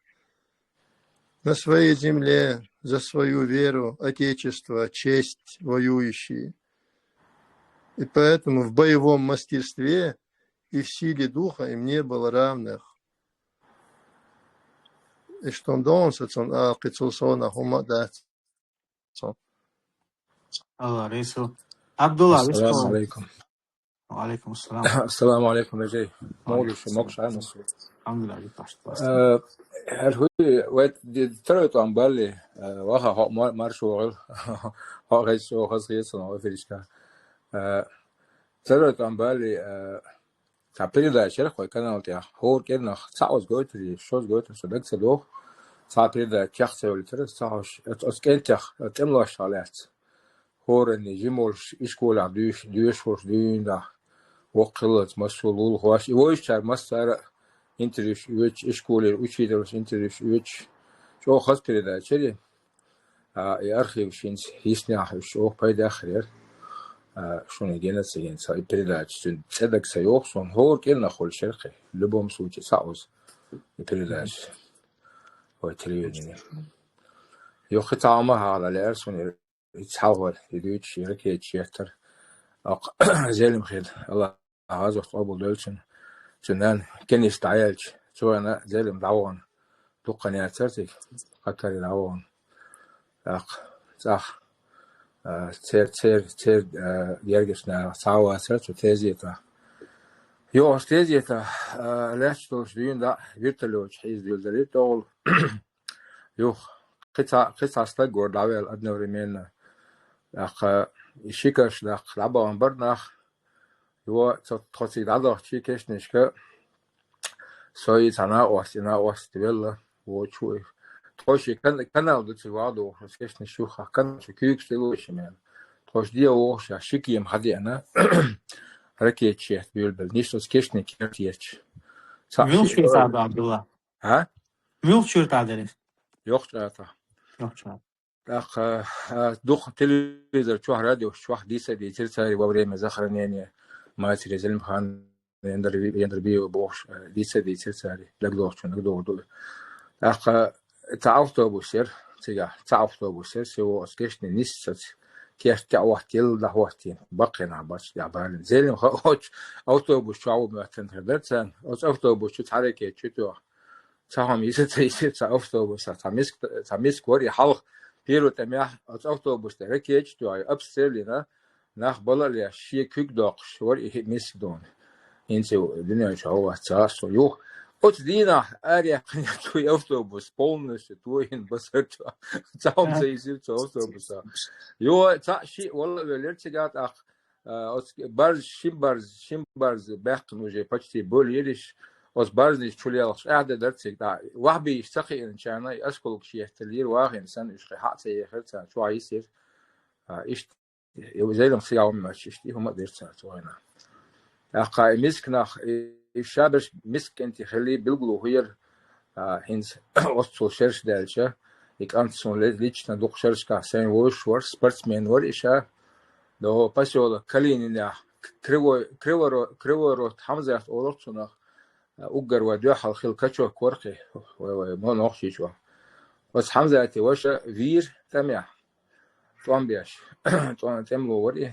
На своей земле, за свою веру, отечество, честь воюющие. И поэтому в боевом мастерстве и в силе духа им не было равных. И что он должен, он, а, кхин цул сона хӀума дац. Алла, Рейсу. Абдулла, Ассаламу алейкум. Ва алейкум ассалам. Ассаламу алейкум, вежарий. Ва алейкум ассалам. Муха ду шу, могуш а масу? Алхьамдулиллах, жи пашт паст. Э, хӀара хӀуй, вай ди-, второй тӀом балли, э, ваха хӀо-, мар-, марш вогӀил. ХӀо хезчу хаза хеза сан эфиришка. Э, второй тӀом балли, э, цхьа передача яра вай канал тӀехь. ХӀора кӀирнах цхьа оцу гойтур, шозза гойтур, со даг ца доху. Цхьа передача чех ца йолуьйтура, цхьа хӀуш, оцу, оцу кӀентех, тӀемалошха лаьцна. ХӀоранна жима волуш, ишколехь дуьйш-, доьшуш волуш дуьйна дӀа. Воккха хиллалц массо а лулахош. И вовшачара массара а интервьюш оьцуш, ишколера учителаш интервьюш оьцуш. ЧӀогӀа хаза передача яра. А, и архиваш хӀинца йиснехь уьш чӀогӀа пайда а хир яра. А, шуна гена ца гина ца и передача. Цуьнан цӀе даг ца йоху суна. ХӀора кӀирнах хуьлуш яра кхин. В любом случае, цхьа оцу и передача. Вай телевидение. Юххе цхьа хӀума хьахала лаьара суна и цхьалхор, и дуьйцуш, и ракеташ еттар. Аккха Зелимхин, Аллах гӀазот къобал дойла цуьнан. Цуьнан нана кинист дӀаяьлча, цо вайна Зелим дӀавахана. Дуккха яцара цига, Катаре дӀавахана. ТӀаккха цӀахь, а, цер-, цер-, цер-, а, гергаш наха цхьа а вацара цу тезета. Йохуш тезета, а, лаьтташ долуш дуьйна дӀа вертолёташ хьийза дуьйладелира тӀехула. Юха, кхин цхьа, кхин цхьа стаг вара дӀаваьлла одновременно. ТӀаккха и ши каш даккха дӀабахана бара нах. Йо, цо тхо цига дӀадахча кешнашка, со и цхьа накъост, и накъост велла, вочу и. Тхо ши кан-, канал ду цига вагӀа дохуш, кешнаш юха, канал шу куьйгаш тӀе луш мел. Тхо шу де вохуш, а ши кема хьадеана, ракеташ етташ буьйлабелла. Ниш оцу кешнийн керта етташ. Цхьаъ Муьлш ши ши сагӀа, Абдулла? А? Муьлхачуьра тӀадерриг? Йоккхачу АтагӀа. Йоккхачу АтагӀа. ТӀаккха, а, дукха телевизор чохь, радио чохь дийца а дийцира цара во время захоронения матери Зелимхана Яндарби-, Яндарбиева бохуш, а, дийца а дийцира цара, дагадогӀучунна дагадогӀур ду. ТӀаккха цхьа автобус яра цигахь, цхьа автобус яра, село оцу кешнийн нисса оцу керта тӀе а хӀоттаелла, дӀахӀоттийна, баккхий нах бац, тӀехь балийна. Зелимха оцу автобус чохь ву моьттина хир дара царна. Оцу автобус чу цхьа ракета чу тоьхна. Цхьа хӀума йиса ца йисира цхьа автобусах, цхьа миска, цхьа миска вара и хьалха, первый тӀамехь оцу автобус тӀе ракеташ тоьхна, обстрел йина, нах бала а леш, шен куьг доккхуш вара и миска дуьйна. ХӀинца дуьнен чохь вац, ца гӀаш со юха. Оцу дийнахь араяьккхинера цо и автобус полностью тойина басар чохь. Цхьа хӀума ца йисира цу автобусах. Юха цхьаъ шиъ вала а велира цигахь тӀаккха. А, оцу барз, шин барз, шин барз баьккхина уже почти болу йириш, оцу барзнаш чу лелхаш, ахьа де дара цига дӀа. Вахьбийш ца кхиъначарна и осколкаш етталлера вахийна санна, уьш кхин хьа а ца ехира царна, чохь йисира. А, иштта, и Зелимха цига хӀума моьттуш, иштта и хӀума а дира цара цу вайна. ТӀаккха и миска нах, и, и шаберш миска кӀентий хилли билгало хӀун яра, а, хӀинца оццул шераш даьлча, и кӀант суна ли-, лично дукха шерашкахь сайн вовшаш вара, спортсмен вара и ша. Догу посёлок Калининехь, Кривой, Криворо-, Криворот Хьамзат олура цунах, а, уггар вай дуьхьал хилла качок вара кхин, вай, вай, мо нохчий чохь. Оцу Хьамзатан ваша вийра тӀамехь. ТӀом беш, тӀом-, тӀемало вара и.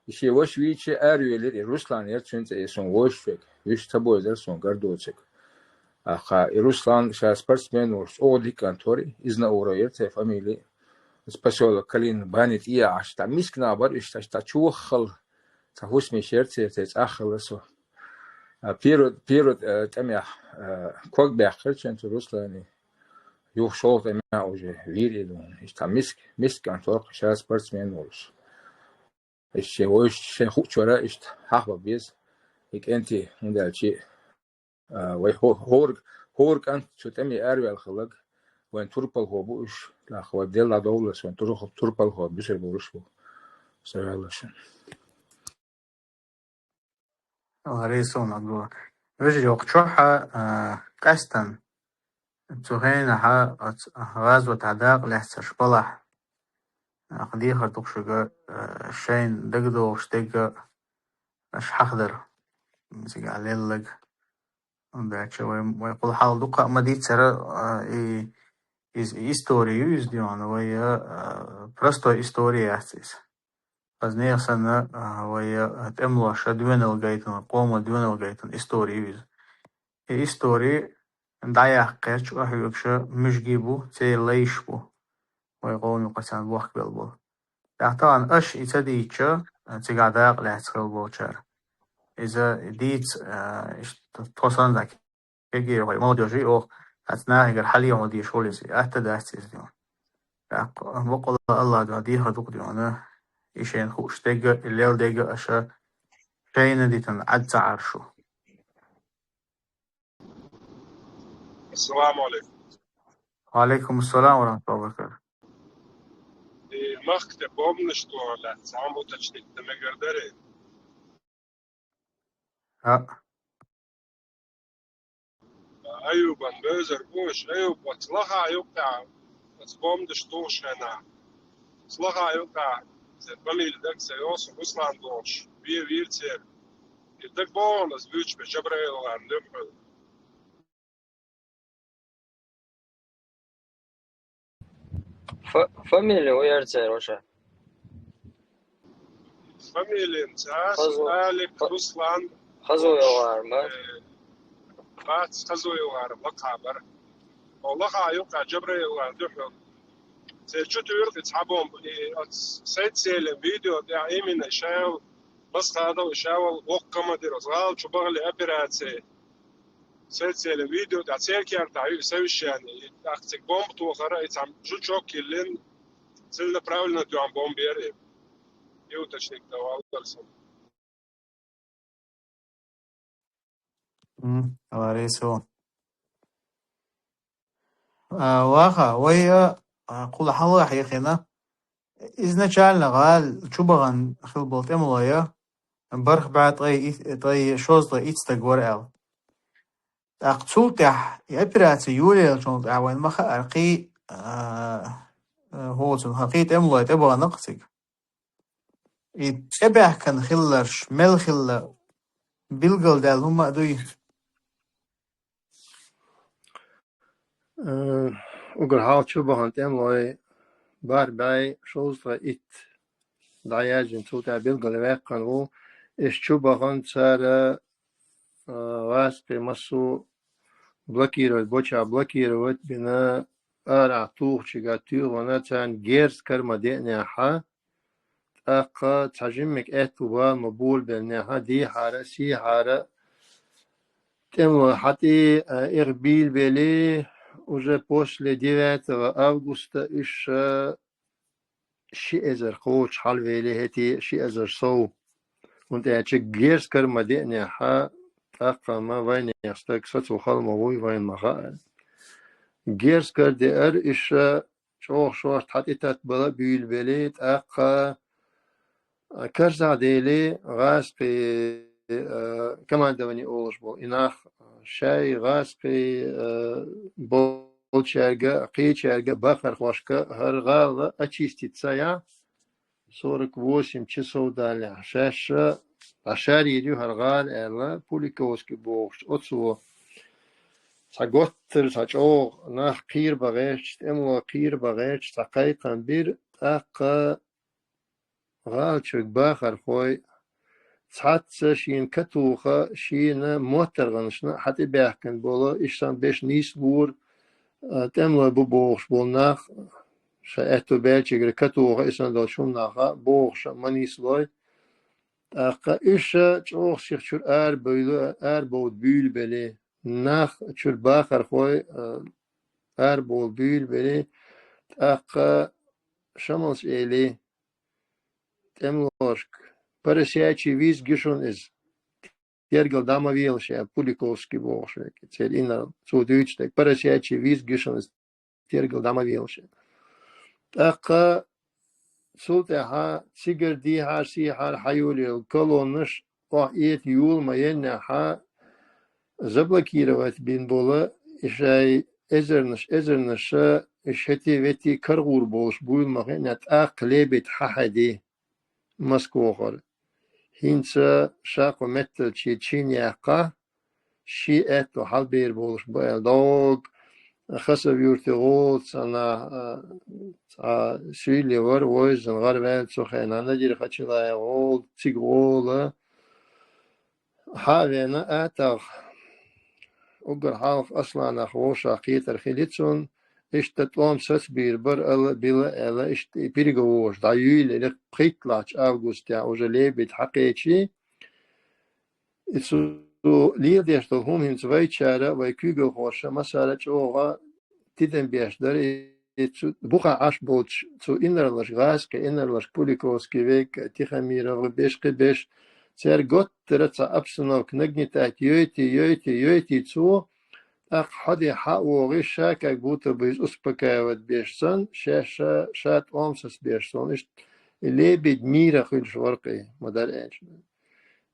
И шен ваша вийча аравелира, и Руслан яра цуьнан цӀе, и суна вовшашверг, уьш ца бовзара суна гардоцург. Аха, и Руслан ша спортсмен волуш, чӀогӀа дика кӀант вара, Изнауров яра церан фамилия. Из посёлок Калинин бани тӀе яхьаш, цхьа миска нах бара уьш, цхьа, цхьа чохал, цхьа хӀусамаш яра церан, церан цӀаххилла со. А, первый, первый, э, тӀамехь, э, ког баьккхира цу Руслана. Юха шолгӀа тӀамехь уже вийра и дуьйна. Иштта цхьа миска, миска кӀант вара ша спортсмен волуш. Иштта шен вовшашка, шайна хуучуьра иштта хьахо беза и кӀентий, хӀунда аьлча, а, вай хӀо-, хӀора, хӀора кӀант цу тӀаме араваьлла хилларг, вайн турпалхо бу уьш, тӀаккха вай Делан довлас вайн тур-, турпалхо буьсур болуш бу. Сан ваьлла шун. Ларисовна Абдулла. Вежарий, йоккхачохь, а, къаьстина цу хенахь оцу гӀазотехь дакъа лаьцнарш балахь, а, дехар ду-кх шуьга, а, шайна дагадогӀуш дерг аша хьахадар. Цигахь лелларг. ХӀунда аьлча вай, вай кхул хьал дукха а ма дийцара, а, и, иза истори ю иза дуьйна, вай, а, простой истори яц иза. Хаза нехан санна, а, вай, а, тӀемалоша доьналла гайтина, вай къомо доьналла гайтина истори ю иза. И истори дӀаяккха гӀерташ, къахьоьгуш муьжгий бу, церан лайш бу. Вай къоман юкъа царна бохкабелла болу. ТӀаккха тахана аша и ца дийцча, а, цигахь дакъа лаьцна хилла болчара. Иза дийца, а, иштта тхо санна дӀа кегийра вай молодёжь, оха цхьацца нахигара хьале хьо дийш волу иза, атта дац иза дуьйна. ТӀаккха бакъалла АллахӀ дуьхьа дехар ду-кх дуьйна, и шайна хууш дерг а, и лелла дерг а аша шайна дитина Ӏад ца Ӏаршу. Ассаламу алейкум. Ва алейкум ассалам ва рахматуллахи ва баракатух. И махкахь тӀе бомбанаш тохар лаьцна цхьа уточнить дан мегар дарий? А. Аюбан бевзар бу уьш, Аюб оцу лахахь юккъехь, оцу бомбанаш тухуш хенахь. Оцу лахахь юккъехь, церан фамилия дага ца йогӀу суна, Руслан бохуш, вен вийра церан. И дага боху аса буьйцуш бен Жабраил гӀарна дуьххьал. Фа-, фамилия ву яра церан ваша? Фамилия ца Хазу-, Алик, Ха-, Руслан, Хазуев гӀар ма? Э, бац, Хазуев гӀар лакха бара. О, лаха юккъехь Жабраил гӀар дуьхьал. Церан чу туьйра кхин цхьа бомба, и оцу Сайд-Селим видео тӀехь именно шайла Масхадов, и шайла воккха командир, оцу гӀала чу бахале операци. Сайд-Селим видео тӀехь церан кертахь ю и совещание. И тӀаккха цига бомба тохара, и цхьа жучок йиллина, целенаправленно тоьхна бомба яра и. И уточнить дан валлара сан. М, Лариса. А, ваха, вай, а, кхул хьалха хьехина. Изначально гӀала чу бахана хилла болу тӀемалой, бархӀ бӀе ткъе и-, ткъе шовзткъе итт стаг вара аьлла. ТӀаккха цул тӀаьхьа и операци йолаеллачул тӀаьхьа вайна ма хаьара кхин, а, а, хӀоцун, хӀа, кхин тӀемалой тӀебахана-кх цига. И тӀебаьхкина хилларш мел хилла билгалдаьлла хӀума а дуй? Э, угар хьалха чу бахана тӀемалой бархӀ бӀе шовзткъе итт дӀаяьржина, цул тӀаьхьа билгалваьккхина ву. Уьш чу бахана цара, э, гӀазкхий массо блокировать боча, блокировать бина, арахь тухучуьнга туьйхина, царна герз кара ма деанехьа, тӀаккха цхьа жиммиг аьтту бала ма болабеллинехьа, дийхьара, сийхьара, тӀемалой хьатӀе, а, эх бийлабелий, уже после девятого августа уьш, а, ши эзар кхочуш хьалавелий хӀетий, ши эзар сов. ХӀунда аьлча герз кара ма деанехьа, тӀаккха ма вайнех стаг сацо хала ма вуй, вайна ма хаьа. Герз кара деара уьш, а, чӀогӀа шорта хьатӀетатта бала а буьйлабелий, тӀаккха, а, карзахдели, гӀазкхий, а, командование олуш болу и нах, шай гӀазкхий, а, болчаьрга, кхечаьрга, бахархошка хӀара гӀала очистить ца яхь, сорок восемь часов даллехь, шаьш а дӀашарйийр ю хӀара гӀала аьлла, Пуликовский бохуш, оцо цхьа готтар, цхьа чӀогӀа нах кхийра бан гӀерташ, тӀемало кхийра бан гӀерташ, цхьа кхайкхам бира, тӀаккха гӀала чуьрг бахархой, цхьацца шийна катоха, шийна моттаргӀанашна хьатӀабаьхкина бола, иштта санна беш нийслора, а, тӀемалой ба бохуш бола нах, ша аьтту баьлчигара катоха, и санна долчу хӀуманаха бохуша ма нийслой. ТӀаккха уьш чӀогӀа сиха чуьра арабевлла, арабовла буьйлабелла, нах чуьра бахархой, а, арабовла буьйлабелла, тӀаккха Шамалс эли тӀемалошка: «Поросячий визг ю шуна иза, тергал дӀа ма велаш», — аьлла, Пуликовский бохуш верг, церан инарла, цо дуьйцу дерг: «Поросячий визг ю шуна иза, тергал дӀа ма велаш», — аьлла. ТӀаккха цул тӀаьхьа цигара дехьара-сехьара хьайолаелла колоннаш, охьа эта йола ма еннехьа, заблокировать бина бола, и шай эзарнаш, эзарнаша, и шети-вети карагӀур болуш буйла ма хиъна, тӀаккха Лебедь хьахьаьди Москвахара. ХӀинца ша кху метталчий чин яьккха, ши аьтто хьалабер болуш ба аьлла, догӀу Хасав-Юрта гӀола цхьана, а, цхьа суьйле вара, войзан гӀараваьлла цу хенахь, Надир Хачилаев гӀола, цига гӀола. Хьа а веана, атагӀа уггар хьалха Асланах вовшах кхетар хили цунна, иштта тӀом сацбийр бара ала, била аьлла, иштта и переговораш дӀаюьйлира пхийтталгӀачу августехь уже Лебедь хьакхечи. И цу леладеш долу хӀума хӀинца вайчара, вай куьйгалхоша массара чӀогӀа тидам беш дара. И цу бухахь Ӏаш болчу цу инарлашка, гӀазкхи инарлашка, Пуликовский век, Тихомиров беш, кхин беш, церан готтара цхьа обстановка нагнетать йойти, йойти, йойти цо, тӀаккха хьаде хьа а вогӀий, ша как будто бы иза успокаивать беш санна, ша, ша, ша тӀом сацбеш санна, иштта Лебедь мийра хуьлуш вара кхин, ма-дарра аьлча.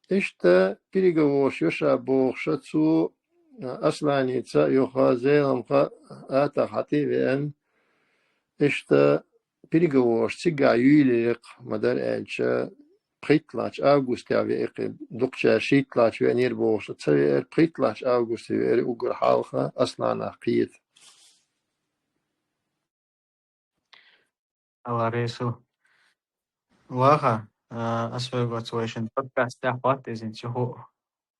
Иштта переговораш йо ша бохуша цо, а, Асланица а юха, Зеламха а атагӀа хьатӀе а веана, иштта переговораш цигахь юьйлира-кх, ма-дарра аьлча, пхийтталгӀачу августехь веара-кх, дукхачара шийтталгӀачу веанера бохуша ца веара, пхийтталгӀачу августе веара уггар хьалха Асланах кхета. Аларесу. Ваха, а, ас вайга оцу вайшин подкастехь хӀотта иза цу хӀу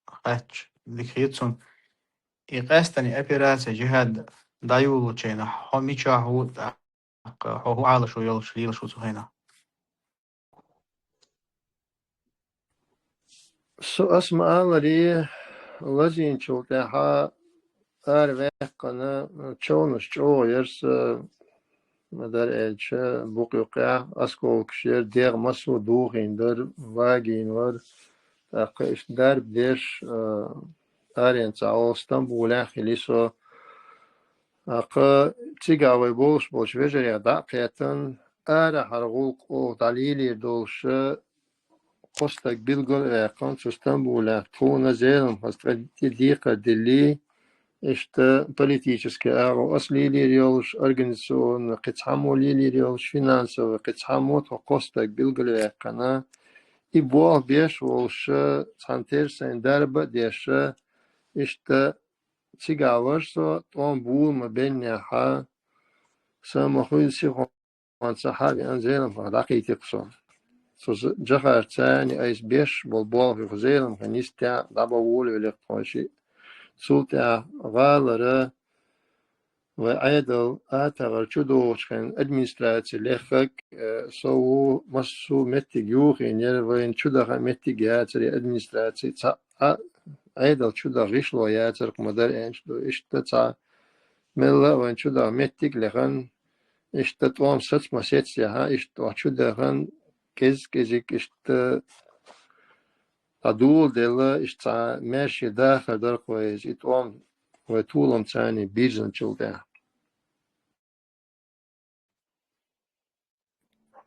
хаьттича, дика хета цунна. И къаьстина операция, жихӀад дӀайолучу хенахь хьо мичахь ву, тӀаккха хьо хӀун Ӏалашо йолуш лелаш ву цу хенахь? Со ас ма-аллара, лазийначул тӀаьхьа араваьккхина, човнаш чӀогӀа яра сан, ма-дарра аьлча, букъа юккъехь осколкаш яра, дегӀ массо а духийна дара, вагийна вара. ТӀаккха иштта дарба деш, а, аренца гӀо Стамбулехь хили со. ТӀаккха цигахь вай болуш болчу вежарех дӀа а кхеттина, арахьара гӀуллакх оха дӀалелийр долуша, кхо стаг билгал а ваьккхина, цу Стамбулехь тхуна Зеламхас тӀе декхар диллий, иштта политический агӀо ас лелийр йолуш, организационно кхин цхьаммо лелийр йолуш, финансово кхин цхьаммо, тхо кхо стаг билгал а ваьккхина, и болх беш волуша, цхьана терра сайна дарба а деша, иштта цигахь вара со, тӀом була ма беннехьа, сан ма хуьлу сихон ца хьа а веана, Зеламхах дӀакхийти-кх со. Со з-, Джохарца айса беш болу болх юха Зеламха нисса тӀе дӀабан волавелира-кх тхо шиъ. Цул тӀаьхьа гӀалара вай Ӏедал атагӀара чудогӀучу хенахь администраци леххарг, э, со ву, массо а меттиг юхийна яра, вайна чудаха меттиг яцара и администраци. Цхьа а Ӏедал чудаха гӀишло яцара-кх, ма-дарра аьлча ду. Иштта цхьа мелла а вайна чудаха меттиг а лехна, иштта тӀом саца ма сеццехьа, иштта охьа чудахана, кӀез-кӀезиг иштта дӀадоладелла, иштта цхьа маьрша дахар дара-кх вай иза, и тӀом вай толамца бирзинчул тӀаьхьа.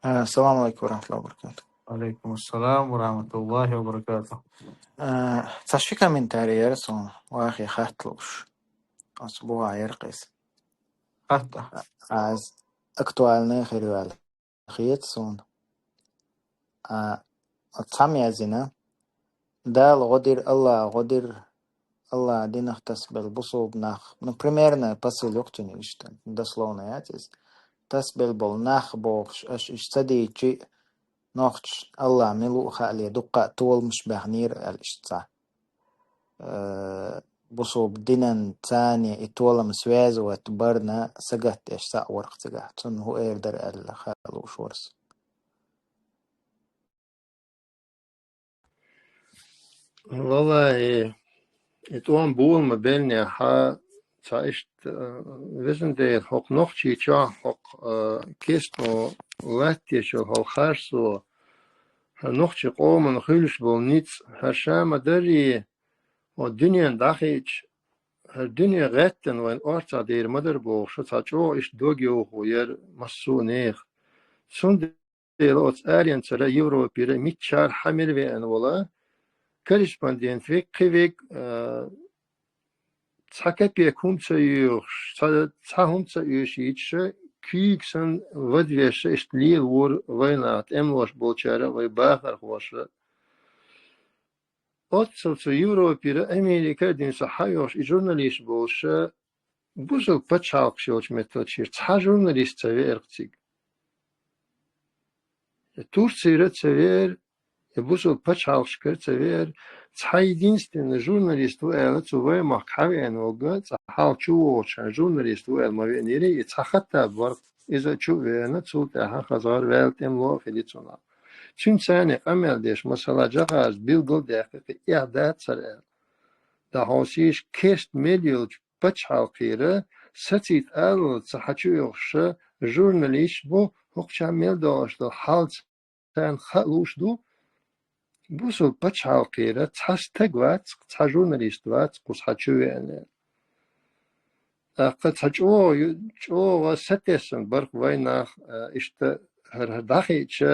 Ассаламу алейкум ва рахматуллахи ва баракатух. Алейкум ассалам ва рахматуллахи ва баракатух. А, цхьа ши комментарий яра суна, вахе хатта лууш. Оцу бухахь яра-кх иза. Хатта. А, аз актуальный хир ваьлла хета суна. А, оцу цхьамма яздина: Дала гӀо дира, Аллаха гӀо дира, Аллаха динах тасабелла бусулба нах. Ну, примерно посыл ю-кх цуьнан иштта, дословно яц иза. Тасабелла болу нах бохуш, аша иштта ца дийцчи, Нохчаша Аллахӏ мила ву хаале дуккха а толамаш баьхнера аьлла иштта цхьа. Э, бусалба динан царна и толам связывать барна сагатдеш цхьа а вар-кх цигахь. Цунна хӀу эр дара аьлла хаалуш вар со. Валлахӏи, и тӀом бола ма беллинехь, цхьа иштта, э, везан Дела, хӀокху Нохчийчохь, хӀокху, э, кестта латтачу хьал харцо, хӀара нохчийн къоман хуьлуш болу ницкъ, хӀара ша ма дарий, хӀокху дуьненна дӀахиъча, хӀара дуьне гӀеттина вайн орцахь дийр ма дара бохуш, цхьа чӀогӀа иштта дог йовхо яра массо а нехан. Цундела оцу аренцара, Европера, миччара хьан мила веана волу корреспондент вег, кхин вег, а, цхьа капек хӀума ца йоьхуш, цхьа, цхьа хӀума ца оьшуьйтуш, куьйга санна вадвеш иштта лелавора вайнах, тӀемалош болчара а, вай бахархоша а. Оццул цу Европера, Америка а дина со хьан оьхуш и журналист болуш, бусалба пачхьалкхаш йолчу меттала чуьра цхьа журналист ца веара цига. Я Турцийра а ца веара, я бусалба пачхьалкхашкара а ца веара, цхьа единственный журналист ву аьлла, цу вай махка хьан веана вогга, цхьа хьал чу вогӀучу хьан журналист ву аьлла ма веанера, и цхьа Хаттаб вара-кх, иза а чу а веана, цул тӀаьхьа хаза гӀар ваьлла тӀемало а хили цунах. Цуьнан царна къамел деш, масала, Джохарца билгал а даьккхи, кхин эхь дац цара аьлла. ДӀахьовсийша, кест мел йолчу пачхьалкхера сацийта алалла ца хьан чу оьхуш журналист бу, хӀокху чохь мел долуш долу хьал царна хаа лууш ду, бусалба пачхьалкхера цхьа стаг вац-кх, цхьа журналист вац-кх кхуза хьан чу веана. ТӀаккха цхьа чӀогӀа ю-, чӀогӀа сатесна бара-кх вайнах, а, иштта хӀара, хӀара дӀахиъча,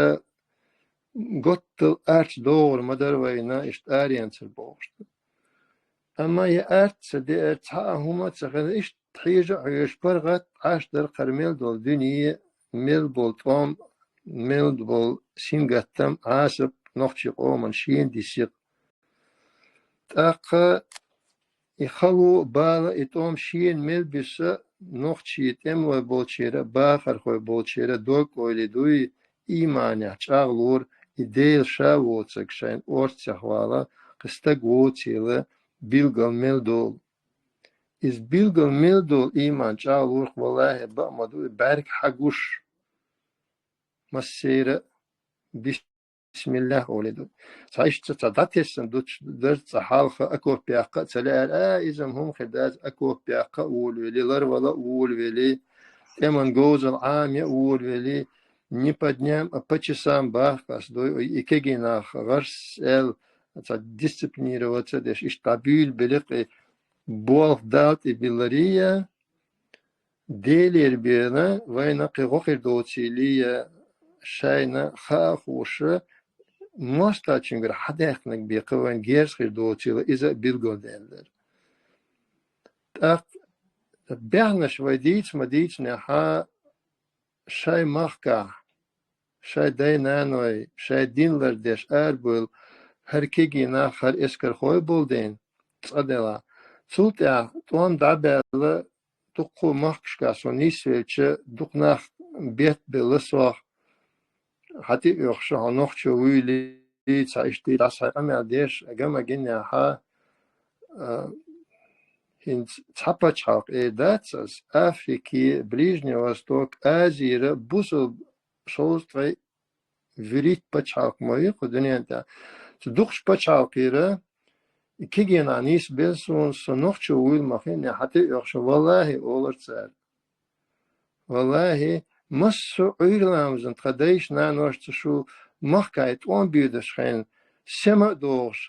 готтал арц догӀур ма дара вайна, иштта аренцара бохуш ду. Амма я арц ца деара, цхьа а хӀума а ца хилла, иштта хьежа а хьоьжуш, паргӀат Ӏаш дара-кх хӀара мел долу дуьне, мел болу тӀом, мел болу сингаттам, Ӏазап нохчийн къоман шена дисира-кх. ТӀаккха и хало а, бала а, и тӀом шена мел буьсу, нохчий тӀемалой болчеран а, бахархой болчеран а дог-ойла дуй, ийманехь чӀагӀлора, и Дела ша воцург шайна орцахь вала, кхин стаг воцийла билгал мел долу. Иза билгал мел долу ийман чӀагӀлора-кх, валлахӀи, баа ма ду, и бӀаьрг хьан гуш. Массеран а бисмиллахӀ олий ду. Цхьа иштта цхьа дӀатесна дуьтуш дара цхьа хьалха, окоп яккха а ца лаьара, а, иза-м хӀума хир дац, окоп яккха а волавелий, ларвала а волавелий, тӀеман говзалла Ӏама а волавелий, не по дням, а по часам бахка ас дуй, и кегий нах гӀарс аьлла, цхьа дисциплинироваться а деш, иштта дӀабуьйлабелира-кх и болх Далла тӀе билларий а, Делера бен вайна кхин гӀо хир доцийла а, шайна хаа а хууш, мостагӀчуьнгара хьадаьккхинарг бен кхин вайна герз хир доцийла, иза а билгалдаьлла дара. ТӀаккха баьхнаш вай дийца ма дийцинехь, шайн махкахь, шайн дай-наной, шайн дин лардеш арабевлла хӀара кегий нах, хӀара эскархой болу ден цкъа делахь. Цул тӀаьхьа тӀом дӀабаьлла, дуккха а махкашкахь со нисвелча, дукха нах бетбелла сох, хьан тӀе а оьхуш, хьо нохчо вуйла, цхьа иштта дӀа схьа къамел деш, гама гинехьа, а, хӀинца цхьа пачхьалкх эр дац ас, Африки, Ближний Восток, Азийра бусалба шовзткъе вуьрхӀитта пачхьалкх ма ву кху дуьнен тӀехь. Цу дукхачу пачхьалкхера и кегий нах нисбелла суна, со нохчо вуйла ма хиъна, хьан тӀе а оьхуш, валлахӀи, олура цара. ВаллахӀи, массо а Ӏуьйра ламазна тхан дайша-наношца шу махкахь тӀом боьдучу хенахь, сема а догӀуш,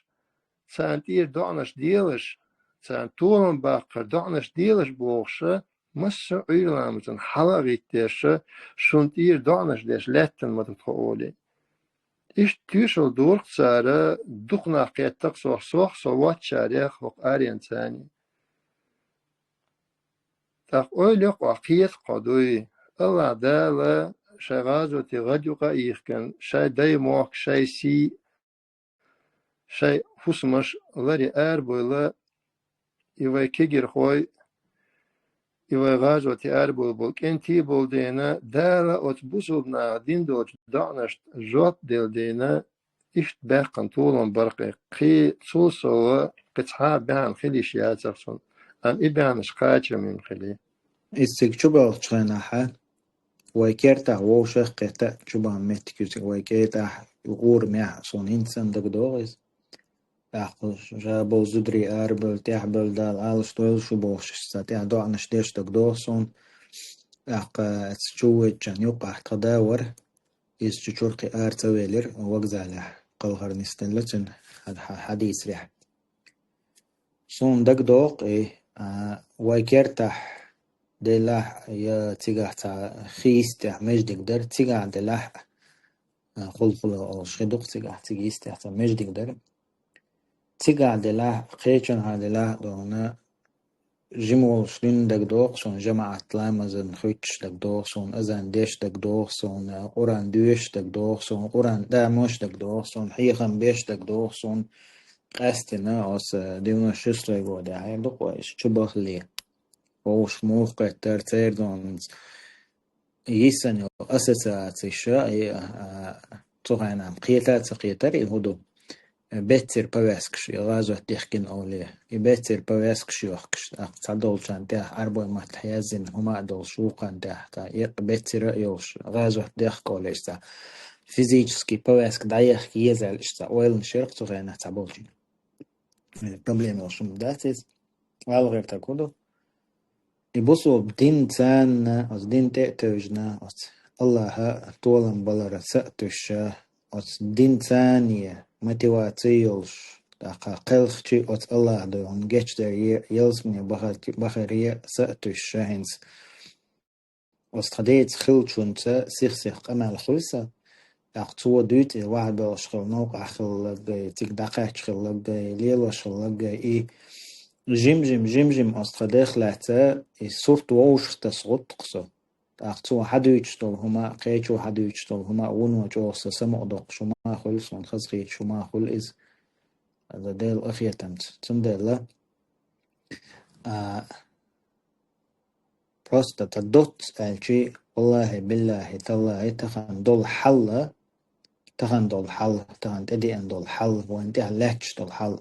царна тӀера доӀанаш делаш, царна толам баккхара доӀанаш делаш бохуша, массо а Ӏуьйра ламазна хьала а гӀиттеша, шуна тӀера доӀанаш деш лаьттана ма ду тхо олий. Иштта тоьшалла дора-кх цара, дукха нах кхетта-кх сох, сох а, со воцчарех а хӀокху аренца а. ТӀаккха ойла йо-кх охьа, кхета-кх хьо дуй. АллахӀ Дала шайн гӀазоте гӀад юкъа а йихкина, шайн даймохк, шайн сий, шайн хӀусамаш ларе арабевлла, и вай кегирхой, и вай гӀазоте арабовла болу кӀентий болу дена, Дала оцу бусулба наха дина долчу доӀанашна жоп делла дена, иштта баьккхина толам бара кхин. Кхин цул сов кхин цхьа а баьхна хила йиш яцара суна, амма и баьхнаш кхачамйина хили. Иза цига чубоьлхучу хенахь, вай кертахь вовшах а кхетта а чубахан меттиг ю цига, вай кӀетахь, урамехь а, суна хӀинца санна дагадогӀу иза. ТӀаккха ша болу зударий арабевлла, тӀаьхьабевлла, Дала Ӏалашдойла шу бохуш, ца тӀехь доӀанаш деш дагадогӀу суна. ТӀаккха аса чу веъча юккъехь тхан да вара, иза чу чуьра кхин ара ца велира, вокзалехь кхалхар нисделла цуьнан хьа-, хьа-, хьадийцарехь. Суна дагадогӀу и, а, вай кертахь делахь а, я цигахь цхьа хи йистехь маьждиг дара, цигахь делахь а, а, Хулхула олуш хи ду-кх цигахь, цига йистехь цхьа маьждиг дара. Цигахь делахь а, кхечанхьа делахь а дуьйна, жима волуш дуьйна дагадогӀу суна, жамаӀат ламазан хуьттуш дагадогӀу суна, азан деш дагадогӀу суна, Къуръан доьшуш дагадогӀу суна, Къуръан дамош дагадогӀу суна, хьехам беш дагадогӀу суна, къаьстина оцу девяносто шестой годехь хьайр ду-кх вай, иштта чубахале. Вовшах муха кхеттара, церан донанца йисина йолу ассоциацеш, и, а, цу хенахь кхета а ца кхетара и хӀун ду. Беццара повязкаш, и гӀазот дехкина олий. И беццара повязкаш йохкуш, тӀаккха цхьадолчарна тӀехь Ӏарбой маттахь яздина хӀума а долуш, вукхарна тӀехь, цхьа эккъа беццара а йолуш, гӀазот дехка олий иштта. Физически повязка дӀаехка еза аьлла иштта ойланаш яра-кх цу хенахь цхьаболчийн. Э, проблема йолуш хӀума дац иза. Ала гӀертарг хӀун ду? И бусулба дин царна, оцу дин тӀе а тевжина, оцу Аллаха толам балара са а туьйсуш, оцу дин царна мотиваци йолуш, тӀаккха кхелхичи оцу Аллаха дуьхьал гечдар е ялсамане бахар-, бахаре са а туьйсуш хӀинца. Оцу тхан деца хиллачунца сих-сиха къамел хуьлу сан, тӀаккха цо дуьйцу и вахьабелхаш хилла, новкъахь хилларг а, цига дӀакхаьчча хилларг а, лелош хилларг а, и жим-жим, жим-жим оцу тхан дех лаьцна и сурт вовшах таса гӀутту-кх со. ТӀаккха цо хьадуьйцуш долу хӀума а, кхечо хьадуьйцуш долу хӀума а, вуно чӀогӀа сан самукъадоккхуш хӀума а хуьлу, суна хазахеташ хӀума а хуьлу иза, аса Делан къинхетамца. Цундела, а, просто тхан доцца аьлчи, валлахӀи, биллахӀи, таллахӀи, тахана долу хьал, тахана долу хьал, тахана тӀедеана долу хьал, вайна тӀехь лаьтташ долу хьал.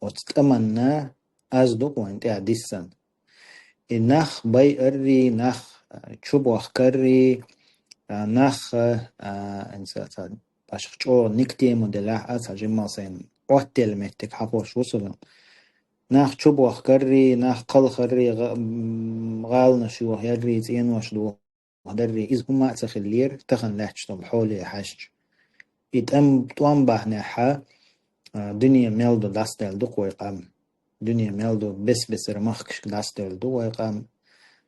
Оцу тӀаманна аз ду-кх вайна тӀехь диссина. И нах байаррий, нах, а, чубохкаррий, а, нах, а, хӀинца цхьа башха чӀогӀа ника тема делахь а, цхьа жимма сайна Ӏоттаделла меттиг хьахош ву со. Нах чубохкаррий, нах кхалхаррий, гӀа-, м, гӀаланаш йохаяррий, цӀенош дохадаррий, иза хӀумма а ца хиллера, тахана лаьтташ долу хьоле хьаьжча. И тӀам-, тӀом бахьанехь, а, дуьне мел ду дӀасадаьлла ду-кх вай къам. Дуьне мел ду бес-бесара махкашка дӀасадаьлла ду вай къам.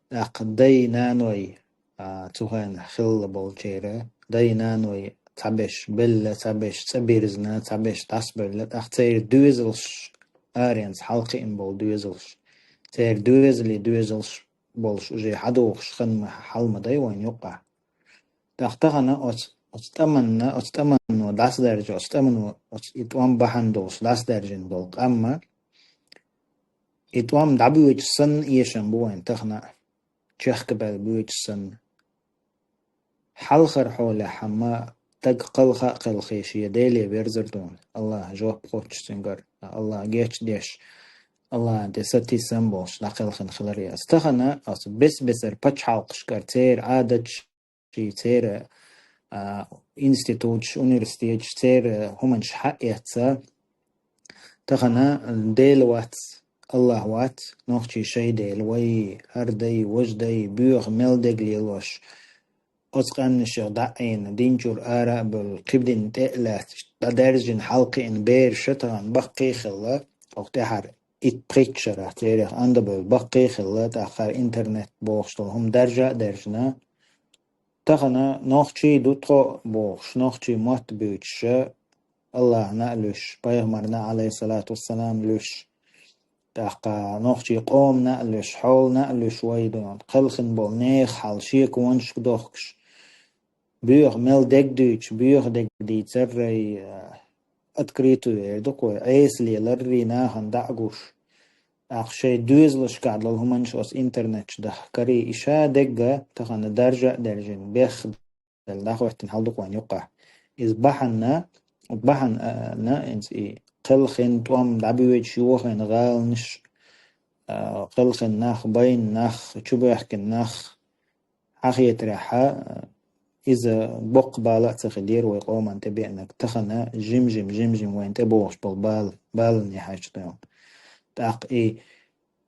ТӀаккха дай-наной, а, цу хенахь хилла болчеран, дай-наной цхьаберш белла, цхьаберш цӀа бирзина, цхьаберш дӀасабевлла, тӀаккха церан доьзалш, аренца хьалакхиъна болу доьзалш, церан доьзалийн доьзалш болуш уже хьадогӀуш хан ма, хьал ма дай вайна юккъехь. ТӀаккха тахана оцу, оцу тӀаманна, оцу тӀамано дӀасадаьржа, оцу тӀамано, оцу и тӀом бахьана долуш дӀасадаьржина долу къам а, и тӀом дӀабоьдуш санна эшам бу вайна тахана а, чехкабаьлла боьдуш санна. Хьалхара хьолехь амма стаг кхалха а кхелхий, шен Деле верзар дуьйна, Аллахьа жоп хоттуш цуьнгара, Аллахьа гечдеш, Аллахьан тӀе сатийсам болуш дӀакхелхина хилар яц. Тахана оцу бес-бесара пачхьалкхашкара церан Ӏадаташ, церан, а, институташ, университеташ, церан хӀуманаш хьаэцна, тахана Дела вац, Аллахь вац, нохчий шайн Дела, вай хӀара дай, важа дай, боьха мел дерг лелош, оцу къаьмнашех дӀа а Ӏийна, дин чуьра ара а бевлла, кхин дин тӀе а лаьцна, дӀадаьржина хьалакхиъна бераш тахана баккхий а хилла, оха тӀаьхьара итт-пхийтта шарахь церах андабевлла баккхий а хилла, тӀаккха хӀара интернет бохуш долу хӀума даржа а даьржина, тахана нохчий ду тхо а бохуш, нохчийн мотт буьйцуш, Аллахьна а луьйш, пайхамарна а, Ӏалайхиссалату вассалам, луьйш, тӀаккха нохчийн къомана а луьйш, хьолана а луьйш вай дуьйна, кхелхина болу нехан хьал шеконашка дохкуш, боьха мел дерг дуьйцуш, боьха дерг дийцаррий, а, открытую эр ду-кх вай, Ӏеса леларрий нахана дӀа а гуш. ТӀаккха шайн доьзалашкахь долу хӀуманаш оцу интернетчу дахкарий, и ша дегга тахана даржа а даьржина, бехк а даьлла, дӀахӀоьттина хьал ду-кх вайн юккъахь. Иза бахьана, бахьана, а, на, иза и кхелхина тӀом дӀабоьдуш йохийна гӀаланаш, а, кхелхина нах, байна нах, чубоьхкина нах, хьан хетарехь, иза боккха бала а ца хилира вай къоман тӀе беанарг, тахана жим-жим, жим-жим вайна тӀе богӀуш болу бала, баланехьа ду. ТӀаккха и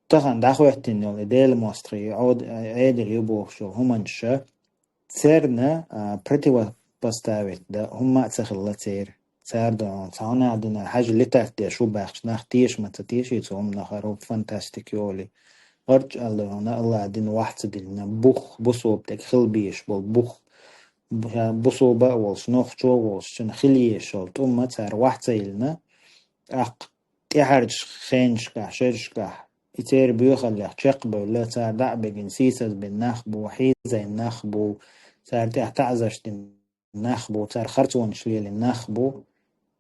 тахана дӀахӀоьттина йолу и Делан мостагӀий, Ӏод-, Ӏедал ю бохуш йолу хӀуманаш, церна, а, противопоставить дан хӀумма а ца хилла церан. Цара ду, цхьа хӀума а дина, хьажа летать деш ву баьхча, нах теша ма ца теший цу хӀуманах, хӀара фантастика йолий. ГӀарчӀ аьлла хӀуна, АллахӀа дина вахь ца диллина, бух, бусалба тӀе хила безаш болу бух, бу-, бусалба а волуш, нохчо а волуш, цуьнан хила езаш йолу тӀум цара вахь ца йиллина, тӀаккха тӀаьхьарчу хенашкахь, шерашкахь, и церан боьхаллех чекхбевлла, цара дӀа а бигина, сийсаз бина нах бу, хьийзийна нах бу, цара тӀехь таӀзарш дина нах бу, цара харцонаш лелийна нах бу.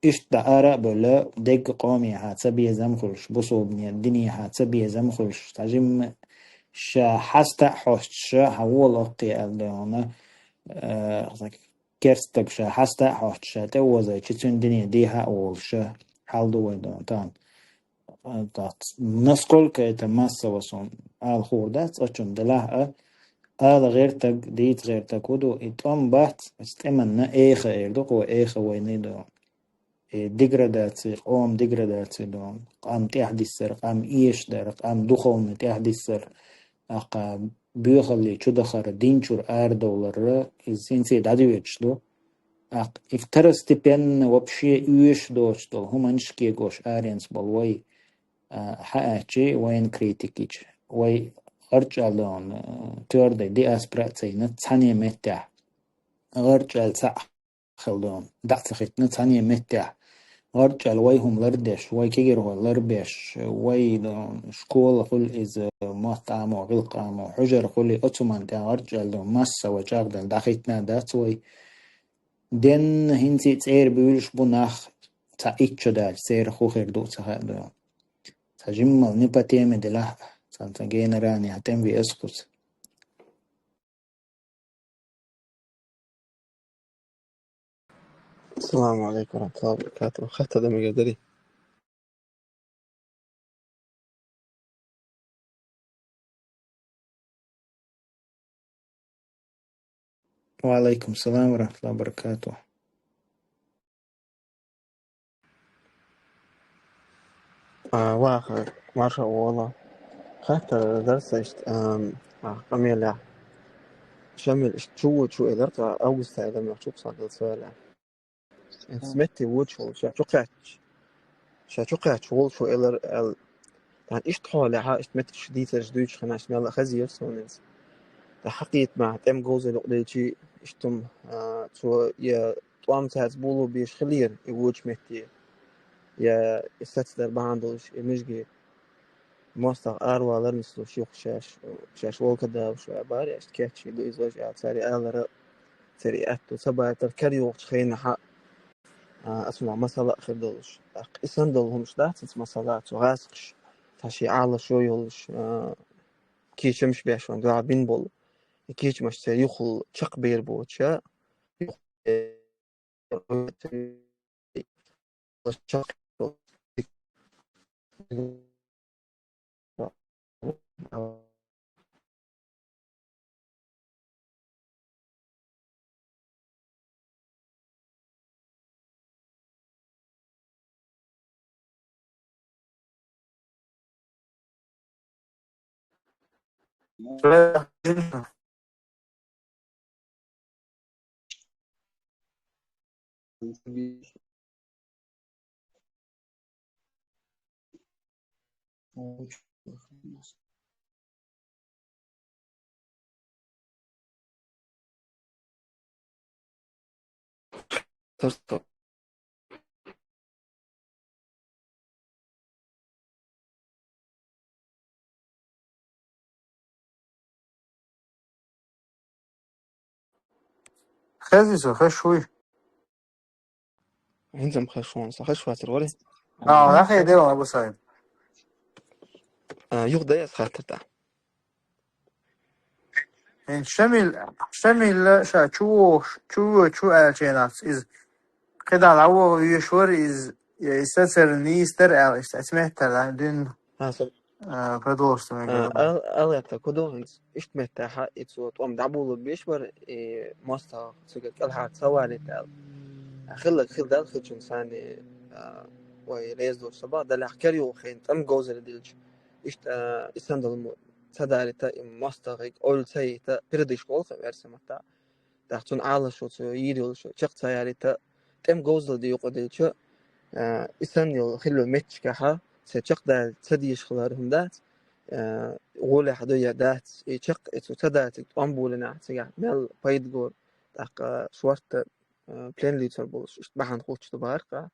Иштта дӀа ара а бевлла, дегга къомехьа цабезам хуьлуш, бусалбане динехьа цабезам хуьлуш, цхьа жимма ша хьаста а хьостуш, хьан вола оккхий аьлла ду хьуна, э, керста стаг ша хьаста а хьостуш, ша тӀе а озийча, цуьнан дине дехьа а волуш, хьал ду вай ду тахана. Дац. Насколько это массово, суна ала хуур дац, оцунна делахь а, ала гӀертаг, дийца гӀертаг хӀун ду, и тӀом бац, оцу тӀеманна эхо эр ду-кх вай, эхо вайна ду. И деградаци, къоман деградаци ду. Къам тӀаьхьадиссар, къам эшадар, къам духовно тӀаьхьадиссар, тӀаккха боьхалле чудахар, дин чуьра арадовлар, иза хӀинца дӀадоьдуш ду. ТӀаккха и второстепенно вообще оьшуш доцуш долу хӀуманаш кегош аренца болу вай, а, хьаьжчи, вайна критикича, вай гӀарчӀаллин, а, твердый диаспора а ца йина цхьана меттехь, гӀарчӀалла цхьаъ хила ду, дӀа а ца хӀиттина цхьана меттехь, гӀарчӀалла вай хӀума лардеш, вай кегийрхой ларбеш, вай, а, школа хуьлу иза, мотт Ӏамо, гӀиллакх Ӏамо, хьуьжар хуьлу, оцу хӀуманна тӀехь гӀарчӀалла ду, массово чӀагӀделла дӀахӀиттина дац вай. Денна хӀинца а цӀера буьйлуш бу нах, цхьа итт шо даьлча, церан хӀун хир ду а ца хаьа ду. Цхьа жиммал не по теме делахь а, цхьана цхьа генарани тӀеман ве аса кхуза. Ассаламу алейкум ва рахматуллахи ва баракатух. Хатта да мегар дарий? Ва алейкум салам ва рахматуллахи ва баракатух. А, ваха, марша вола. Хатта дарса иштта, ам, а, къамелехь. Шамил иштта чу ву, чу элар, ца августа элар, мах чу кхуьссур дала цваля. Сметти вочу волчу, ша чу кхаьчча. Ша чу кхаьчча волчу элар аьлла. Тхан иштта хьолехьа, иштта меттигаш дийцарш дуьйцуш хинаш мелла а хазийра суна иза. Тхан хьакхийта мара тӀем говзалла юкъа делчи, иштта хӀума, а, цо я тӀом цаьрца болу беш хилийра, и вочу метте. Я и сацдар бахьана долуш, и мижге. МостагӀа аравалар нислуш юха шаьш, шаьш волка давуш ваьа бара, аьшта кечйина ду иза важа аьлла, цара и алара, цара и аьтту ца байтар, кара юхучу хенахьа, а, аса хӀума масала а хир долуш. ТӀаккха и санна долу хӀумаш дац, иза масала, цу гӀазкхаша, цхьа шен Ӏалашо йолуш, а, кечамаш беш ван дуьхьал бин болу. И кечамаш церан юххул чекхбер боцуша, юха Хезий со, хезаш вуй? ХӀинца-м хезаш ву, со хезаш вацар вара? А, нахе дела, Абу Саид. А, юха дай ас хаттар тӀа. ХӀинца Шамил, Шамилла ша чу вогӀуш, чу воьдуш ву аьлча, иза кхидӀа дӀавоха везаш вара иза, я и сацар нийса дара аьлла, иштта цхьа меттала дуьйна, а, продолжить а, мегар. Ал-, аларта ку ду хӀинца, иштта меттахьа, и цо тӀом дӀаболабеш бара, и мостагӀа цига кӀелхьара ца валийта аьлла. А, хилларг хилла даьлла хилчун санна, а, вай реза долуш ца бахьа, далехь кара юха хӀинца тӀом говзалла дилча, иштта, а, и санна долу мо-, ца далийта, и мостагӀий ойла ца йита, передышка олу-кх версия маттахь. ТӀаккха цунна Ӏалашо цо йийр йолуш, чекх ца ялийта, тӀем говзалла де юкъа дилча, а, и санна йолу хилла йолу меттигашкахьа, церан чекхдала ца дезаш хилар хӀума дац, а, гӀолехь ду я дац, и чекх, и цо ца дациг тӀом болийнехь, цигахь мел пайда гора, тӀаккха шортта, а, плен луьйцур болуш, иштта бахьана хуттуш ду бахара-кх.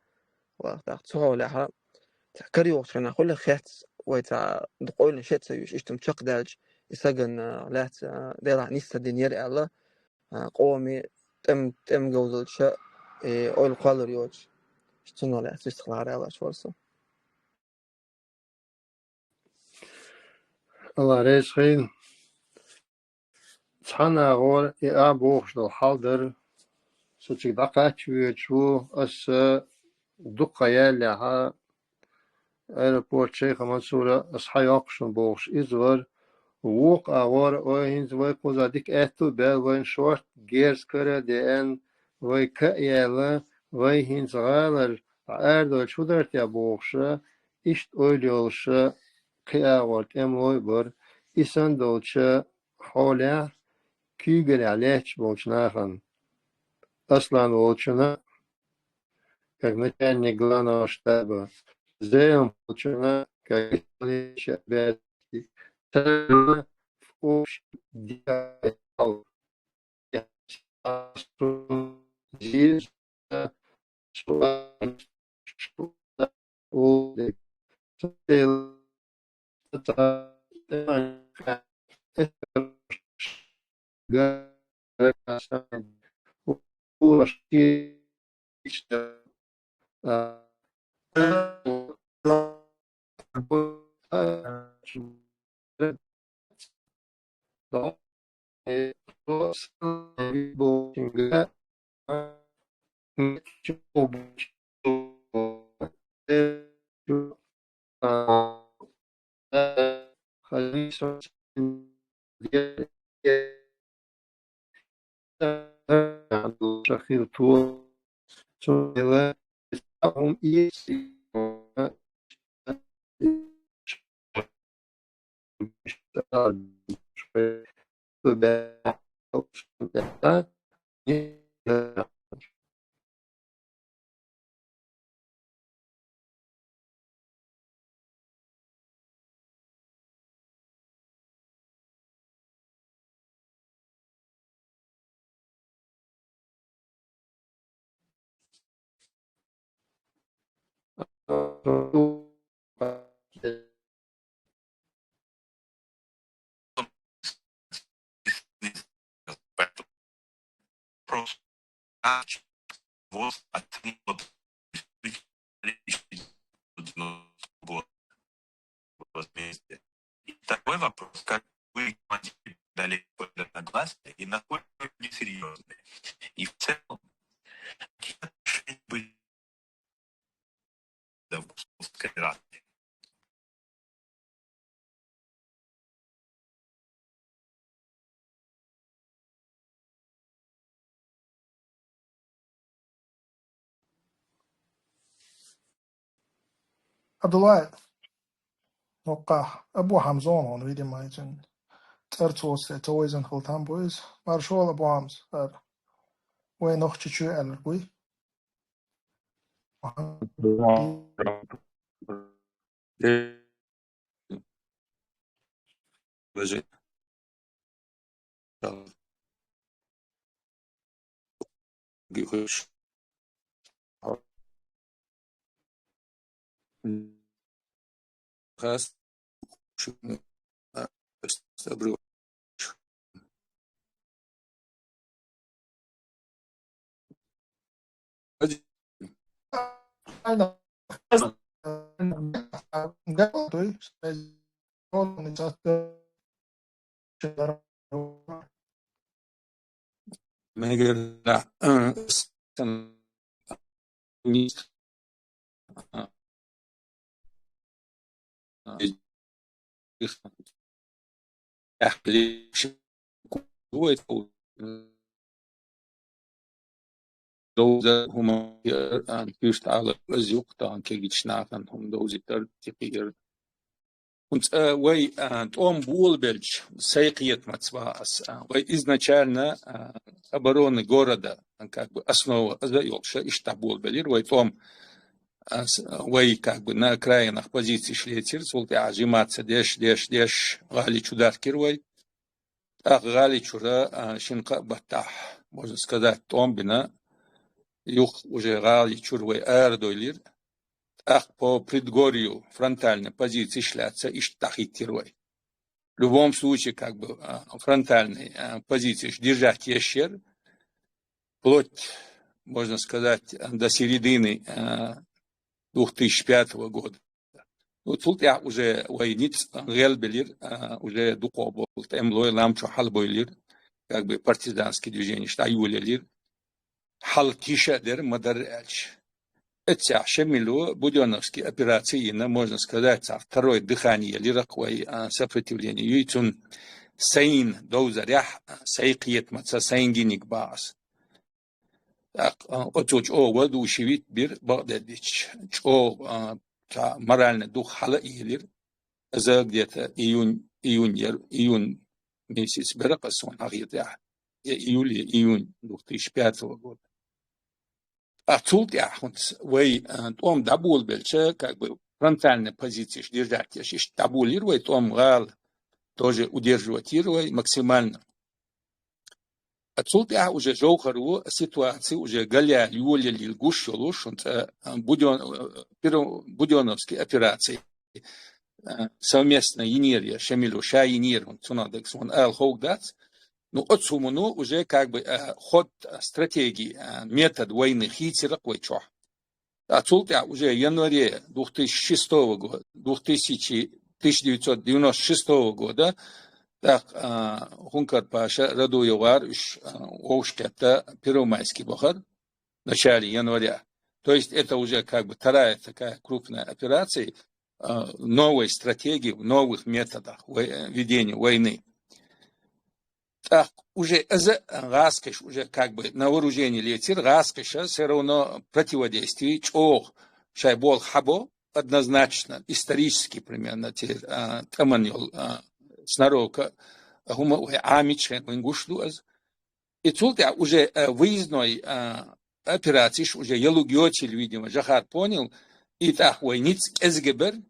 Ва, тӀаккха цу хьолехьа, цхьа кара йогӀучу хенахь хуьлу хецна, вай цхьа дукха ойланаш а ца юьйш, иштта хӀума чекхдаьлча, и сагана, а, лаьцна, а, делахь нийса ца динера аьлла, а, къоме тӀем-, тӀем говзалча, и ойла кхоллар йоцуш, цунах лаьцна вистхилахьара аьлла аша вара со. АллахӀ реза хуьлда. Цхьана агӀор и а бохуш долу хьал дара, со цига дӀакхаччавоьдуш ву, аса дукха хан яьллехьа, аэропорт Шайха Мансура аса хьайоккхуш ю бохуш иза вара. Вукху агӀор, ой, хӀинца вай кхузахь дика аьтту а баьлла, вайна шортта герз кара а деана, вай ка а яьлла, вай хӀинца гӀалара арадойтуш хӀун дара те бохуша, иштта ойла йолуша, кхин агӀор тӀемалой а бара. И санна долчу хьолехь куьйгаллехь лаьтташ болчу нахана, Аслан волчунна, как начальник главного штаба, Зелим волчунна, как исполняющий обязанности, царна в общем деле Просто вот от возмездия. И второй вопрос, как вы далеко на глаз и насколько вы несерьезны. И в целом, какие отношения были до Московской рады? Абдулла, хӀокхахь Абу Хьамзон вон, видимо, иза цӀарца воссий, ца вайзина хила там бу иза. Маршалла, Абу Хьамз, хӀара вайн нохчи чу аьлларг вуй. Мегар, э, довза хӀума, а, куьйрта Ӏалар, аз юкъ тахана кегийча нахана хӀума довзийтар, тикхийар. ХӀунца, а, вай, а, тӀом болабелча, сай кхетамаца боху ас, а, вай изначально, а, обороны города, а, как бы основа аза а йолуш, иштта болабелира вай тӀом, а, с-, вай как бы на окраинах позицеш лецира, цул тӀаьхьа жимаца деш, деш, деш, гӀали чу даьхкира вай. ТӀаккха гӀали чура, а, шина кхаа баттахь, можно сказать, тӀом бина, юха уже гӀали чура вай арадойлира. ТӀаккха по предгорью фронтальный позицеш лаьцна иштта дӀахӀиттира вай. В любом случае, как бы, а, фронтальный, а, позицеш держать еш яра, вплоть, можно сказать, до середины, а, двух тысячи пятого года. Ну, цул тӀаьхьа уже вай ницкъ гӀелбелира, а, уже дукхох болу тӀемалой лам чу хьалабевлира, как бы партизанский движенеш дӀайолаелира. Хьал тийша а дара, ма-дарра аьлча. Эццехь Шемило Будённовский операци йина, можно сказать, цхьа второе дыхание елира-кх вай, а, сопротивление юй, цунна сайна довзарехь, а, сай кхетамаца, сайн гиниг боху ас. ТӀаккха, а, оцо чӀогӀа воодушевить бира, бакъдерг дийцича, чӀогӀа, а, цхьа моральный дух хьала а елира. Аза где-то июнь, июнь яра, июнь месяц бара-кх ас, суна хетарехь, я июль, я июнь двух тысячи пятого года. А цул тӀаьхьа хӀунца вай, а, тӀом дӀаболабелча, как бы фронтальный позицеш держать еш, иштта дӀаболийра вай тӀом, гӀала тоже удерживать йира вай максимально. А цул тӀаьхьа уже жовхьара ситуаци уже галъяла йолаелла гуш йолуш, хӀунца, а, Будён-, а, Будённовский операци, а, совместно йинера я Шемило ша йинера, хӀунца цунах дерг суна ала ховш дац. Ну, оцу хӀумано уже как бы, а, ход, а, стратегии, а, метод войны хийцира-кх вай чохь. А цул тӀаьхьа уже в январе двух тысячи шестого года, двух тысячи, тысяча девятьсот девяносто шестого года, тӀаккха, а, Хункар-Паша, Радуев вара уьш, а, вовшахкхетта Первомайский бахара в начале января. То есть это уже как бы вторая такая крупная операция, а, новой стратегии, в новых методах вой-, ведения войны. ТӀаккха уже аза а гӀазкхаша уже как бы на вооружение лецира, гӀазкхаша всё равно противодействие чӀогӀа шайн болх хьабо, однозначно, исторически примерно те, а, тӀаман йолу, а, сноровка, а, хӀума вай Ӏамийча хенахь вайна гуш ду аза. И цул тӀаьхьа уже, а, выездной, а, операцеш уже ялуг йоцийла, видимо, Жохар понял, и тӀаккха вай ницкъ кӀезга бара.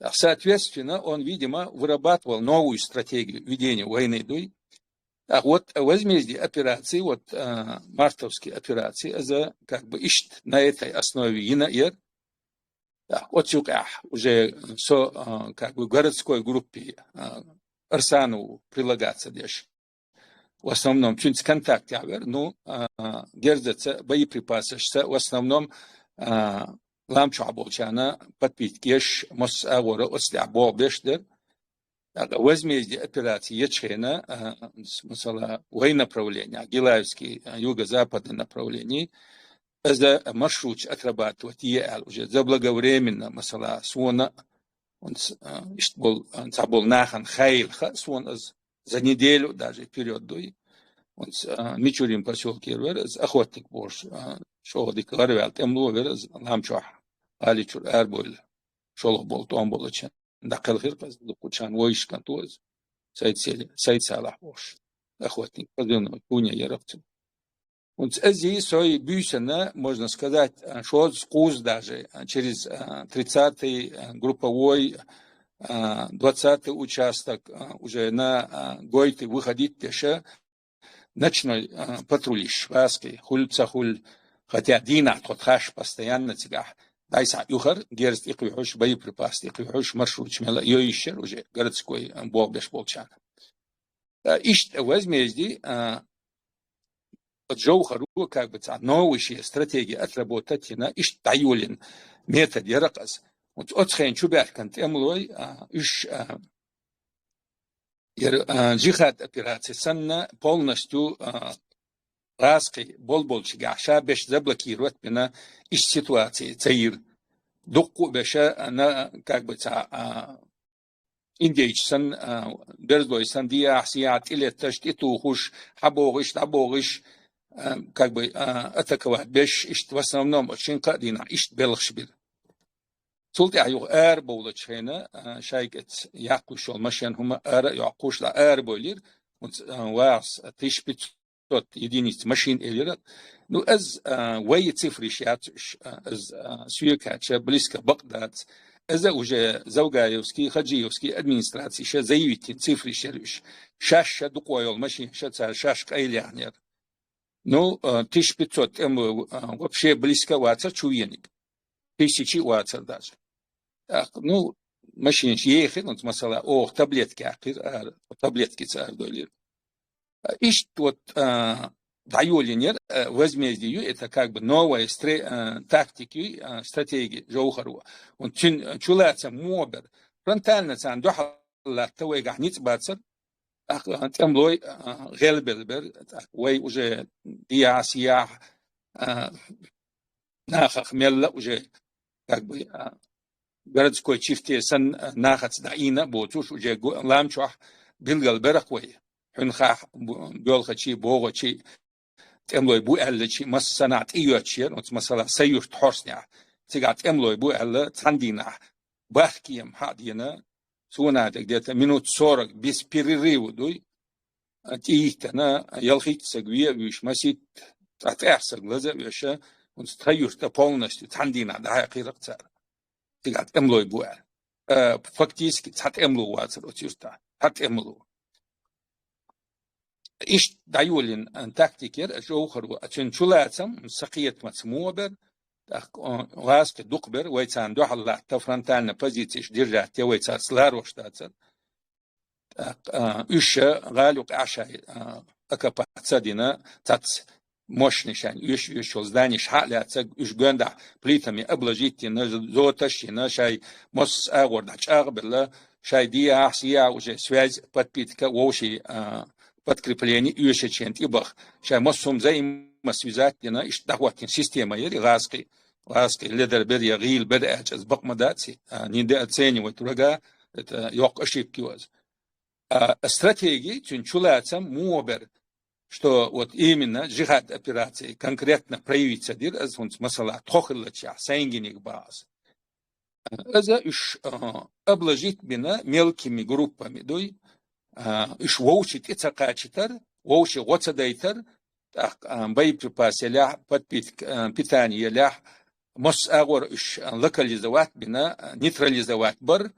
А, соответственно, он, видимо, вырабатывал новую стратегию ведения войны, дуй. А вот возмездие операции, вот, а, мартовские операции, это как бы иштта на этой основе йина яра. Так, оцу юкъехь уже со, а, как бы городской группе, а, Арсанову прилагаться деш. В основном цуьнца контактехь вара, ну, а, герзаца, боеприпасашца, в основном, а, лам чохь болчарна подпитка еш, массо а агӀора оцу тӀехь болх беш дара. ТӀаккха возмездие операци ечу хенахь, а, с-, масала, вай направление, Гилаевский, а, юго-западный направление, иза маршруташ отрабатывать е аьлла уже заблаговременно, масала, суна, онц, а, иштта болу, а, цхьаболу нахана хаийла хаьа суна иза, за неделю даже вперёд дуй. Онц, а, Мичурин посёлкера вара иза, охотник бохуш, а, чӀогӀа дика гӀараваьлла тӀемало вара иза, лам чохь, гӀали чуьра арабевлла, шолгӀа болу тӀом болчарна дӀакхелхира-кх иза, дуккхачарна вовшашкахь ту иза. Сайд-Сели-, Сайд-Салахь бохуш. Охотник, позывной Куня яра-кх цуьнан. Онц ази сой буьйсанна, можно сказать, а, шозза-кхузза даже, а, через, а, тридцатый, а, групповой, а, двадцатый участок, а, уже на, а, гойти выходить деш, ночной, а, патрулиш, гӀазкхий, хуьлу ца хуьлу, хотя дийнахь тхо тхаьш постоянно цигахь дӀасахьа юхара, герз тӀекхуьйхьуш, боеприпас тӀекхуьйхьуш, маршруташ мел а йойуш яра уже городской, а, болх беш болчарна. А, иштта возмездие, а, оцу Жовхаро как бы цхьа новый шен стратегия отработать йина, иштта дӀайолийна метод яра-кх иза. Оцу хенахь чубаьхкина тӀемалой, а, уьш, а, яра, а, джихад операци санна, полностью, а, гӀазкхий болболчигахь ша беш заблокировать бина, иштта ситуаци ца йира. Дуккха а беша, а, на, как бы, цхьа, а, индейча санна, а, берзлой санна, дехьа-сехьа тӀелетташ, тӀетухуш, хьабогӀуш, дӀабогӀуш, а, как бы, а, атаковать беш, иштта в основном шин-кхаа дийнахь иштта белхаш бира. Цул тӀаьхьа юха арабовлучу хенахь, а, шайга эца яккхуш йолу машен хӀума ара а йоккхуш, дӀа арабовлийра, оцу, а, вахас тысяча пятьсот единиц машин элира. Ну, аз, а, вай цифриш яц уьш, а, аз, а, соьга хьаьжча, близко бакъ дац. Иза уже Завгаевский, Хаджиевский администраци ша заявить йина цифриш яра уьш. Шаьш ша дукха йолу машин ша цара шаьш къайлаяьхнера. Ну, а, тысяча пятьсот тӀемалой, а, вообще близко а вацара чу вениг. Тысяча а вацара даже. ТӀаккха, ну, машинаш ехира, оцу масала, оха таблетки яьккхира, ара, таблеткица арадовлийра. А, иштта вот, а, дӀайолийнера, а, возмездие ю, это как бы новая стре-, а, тактика ю, а, стратегия жовхаро. Оцу цуьнан чулацам муха бара. Фронтально царна дуьхьал латта вайгахь ницкъ бацара. ТӀаккха, а, тӀемалой, а, гӀелбелла бара, тӀаккха вай уже дехьа-сехьа, а, нахах мелла уже, как бы, а, городской чифте санна, а, нахаца дӀаийна а боцуш, уже го-, лам чохь билгал бара-кх вай. Хьуьнхахь бу-, боьлхучий, богӀучий, тӀемалой бу аьллачий, массанхьа тӀеоьцуш яра, оцу масала Сан-Юьртан хьорснехь. Цигахь тӀемалой бу аьлла, цхьана дийнахь бахкием хьа а дена, суна дерг где-то минут сорок без перерыва дуй, а, тӀеиттина, ялхитта саг вен а вуьйш, маситта, цкъа тӀаьхьа саг лаза а веша, оцу Сан-Юьрта полностью цхьана дийнахь дӀахьаькхира-кх цара. Цигахь тӀемалой бу аьлла. А, фактически цхьа тӀемало вацара оцу юьртахь. Цхьа тӀемало. Иштта дӀайолийна, а, тактика яра, а, жовхаро, а, цуьнан чулацам сакхетамца муха бара, тӀаккха, а, гӀазкхий дукха бара, вай царна дуьхьал латта, фронтальни позицеш держать ян вай царца ларош дацара. ТӀаккха, а, уьш гӀала юкъахь шайн, а, окопаци а дина, цхьацца мощный шайн оьшуш-оьшуш йолу зданеш хьа а лаьцна, уьш гондахь плитами обложить йина, зоташ а йина, шайн массо а агӀор дӀа чӀагӀбелла, шайн дехьа-сехьа уже связь, подпитка, вовшийн, а, подкрепление оьшучу хенахь тӀебаха, шайн массо а хӀума взаимосвязать йина, иштта дӀахӀоттийна система яра и гӀазкхи, гӀазкхи ледар бер я гӀийла бер аьлча, иза бакъ ма дац и, а, недооценивать врага, это йоккха ошибка ю иза. А, стратеги, цуьнан чулацам муха бара, что вот именно джихад операци конкретно проявиться дира, аз хӀунца масала тхо хиллачехь, сайнгиниг база. Аза уьш, а, обложить бина мелкими группами дуй, а, уьш вовшийн тӀе ца кхачийтар, вовшийн гӀо ца дайтар, тӀаккха, а, боеприпас елахь, подпит-, а, питание елахь, массо а агӀор уьш, а, локализовать бина, а, нейтрализовать бар,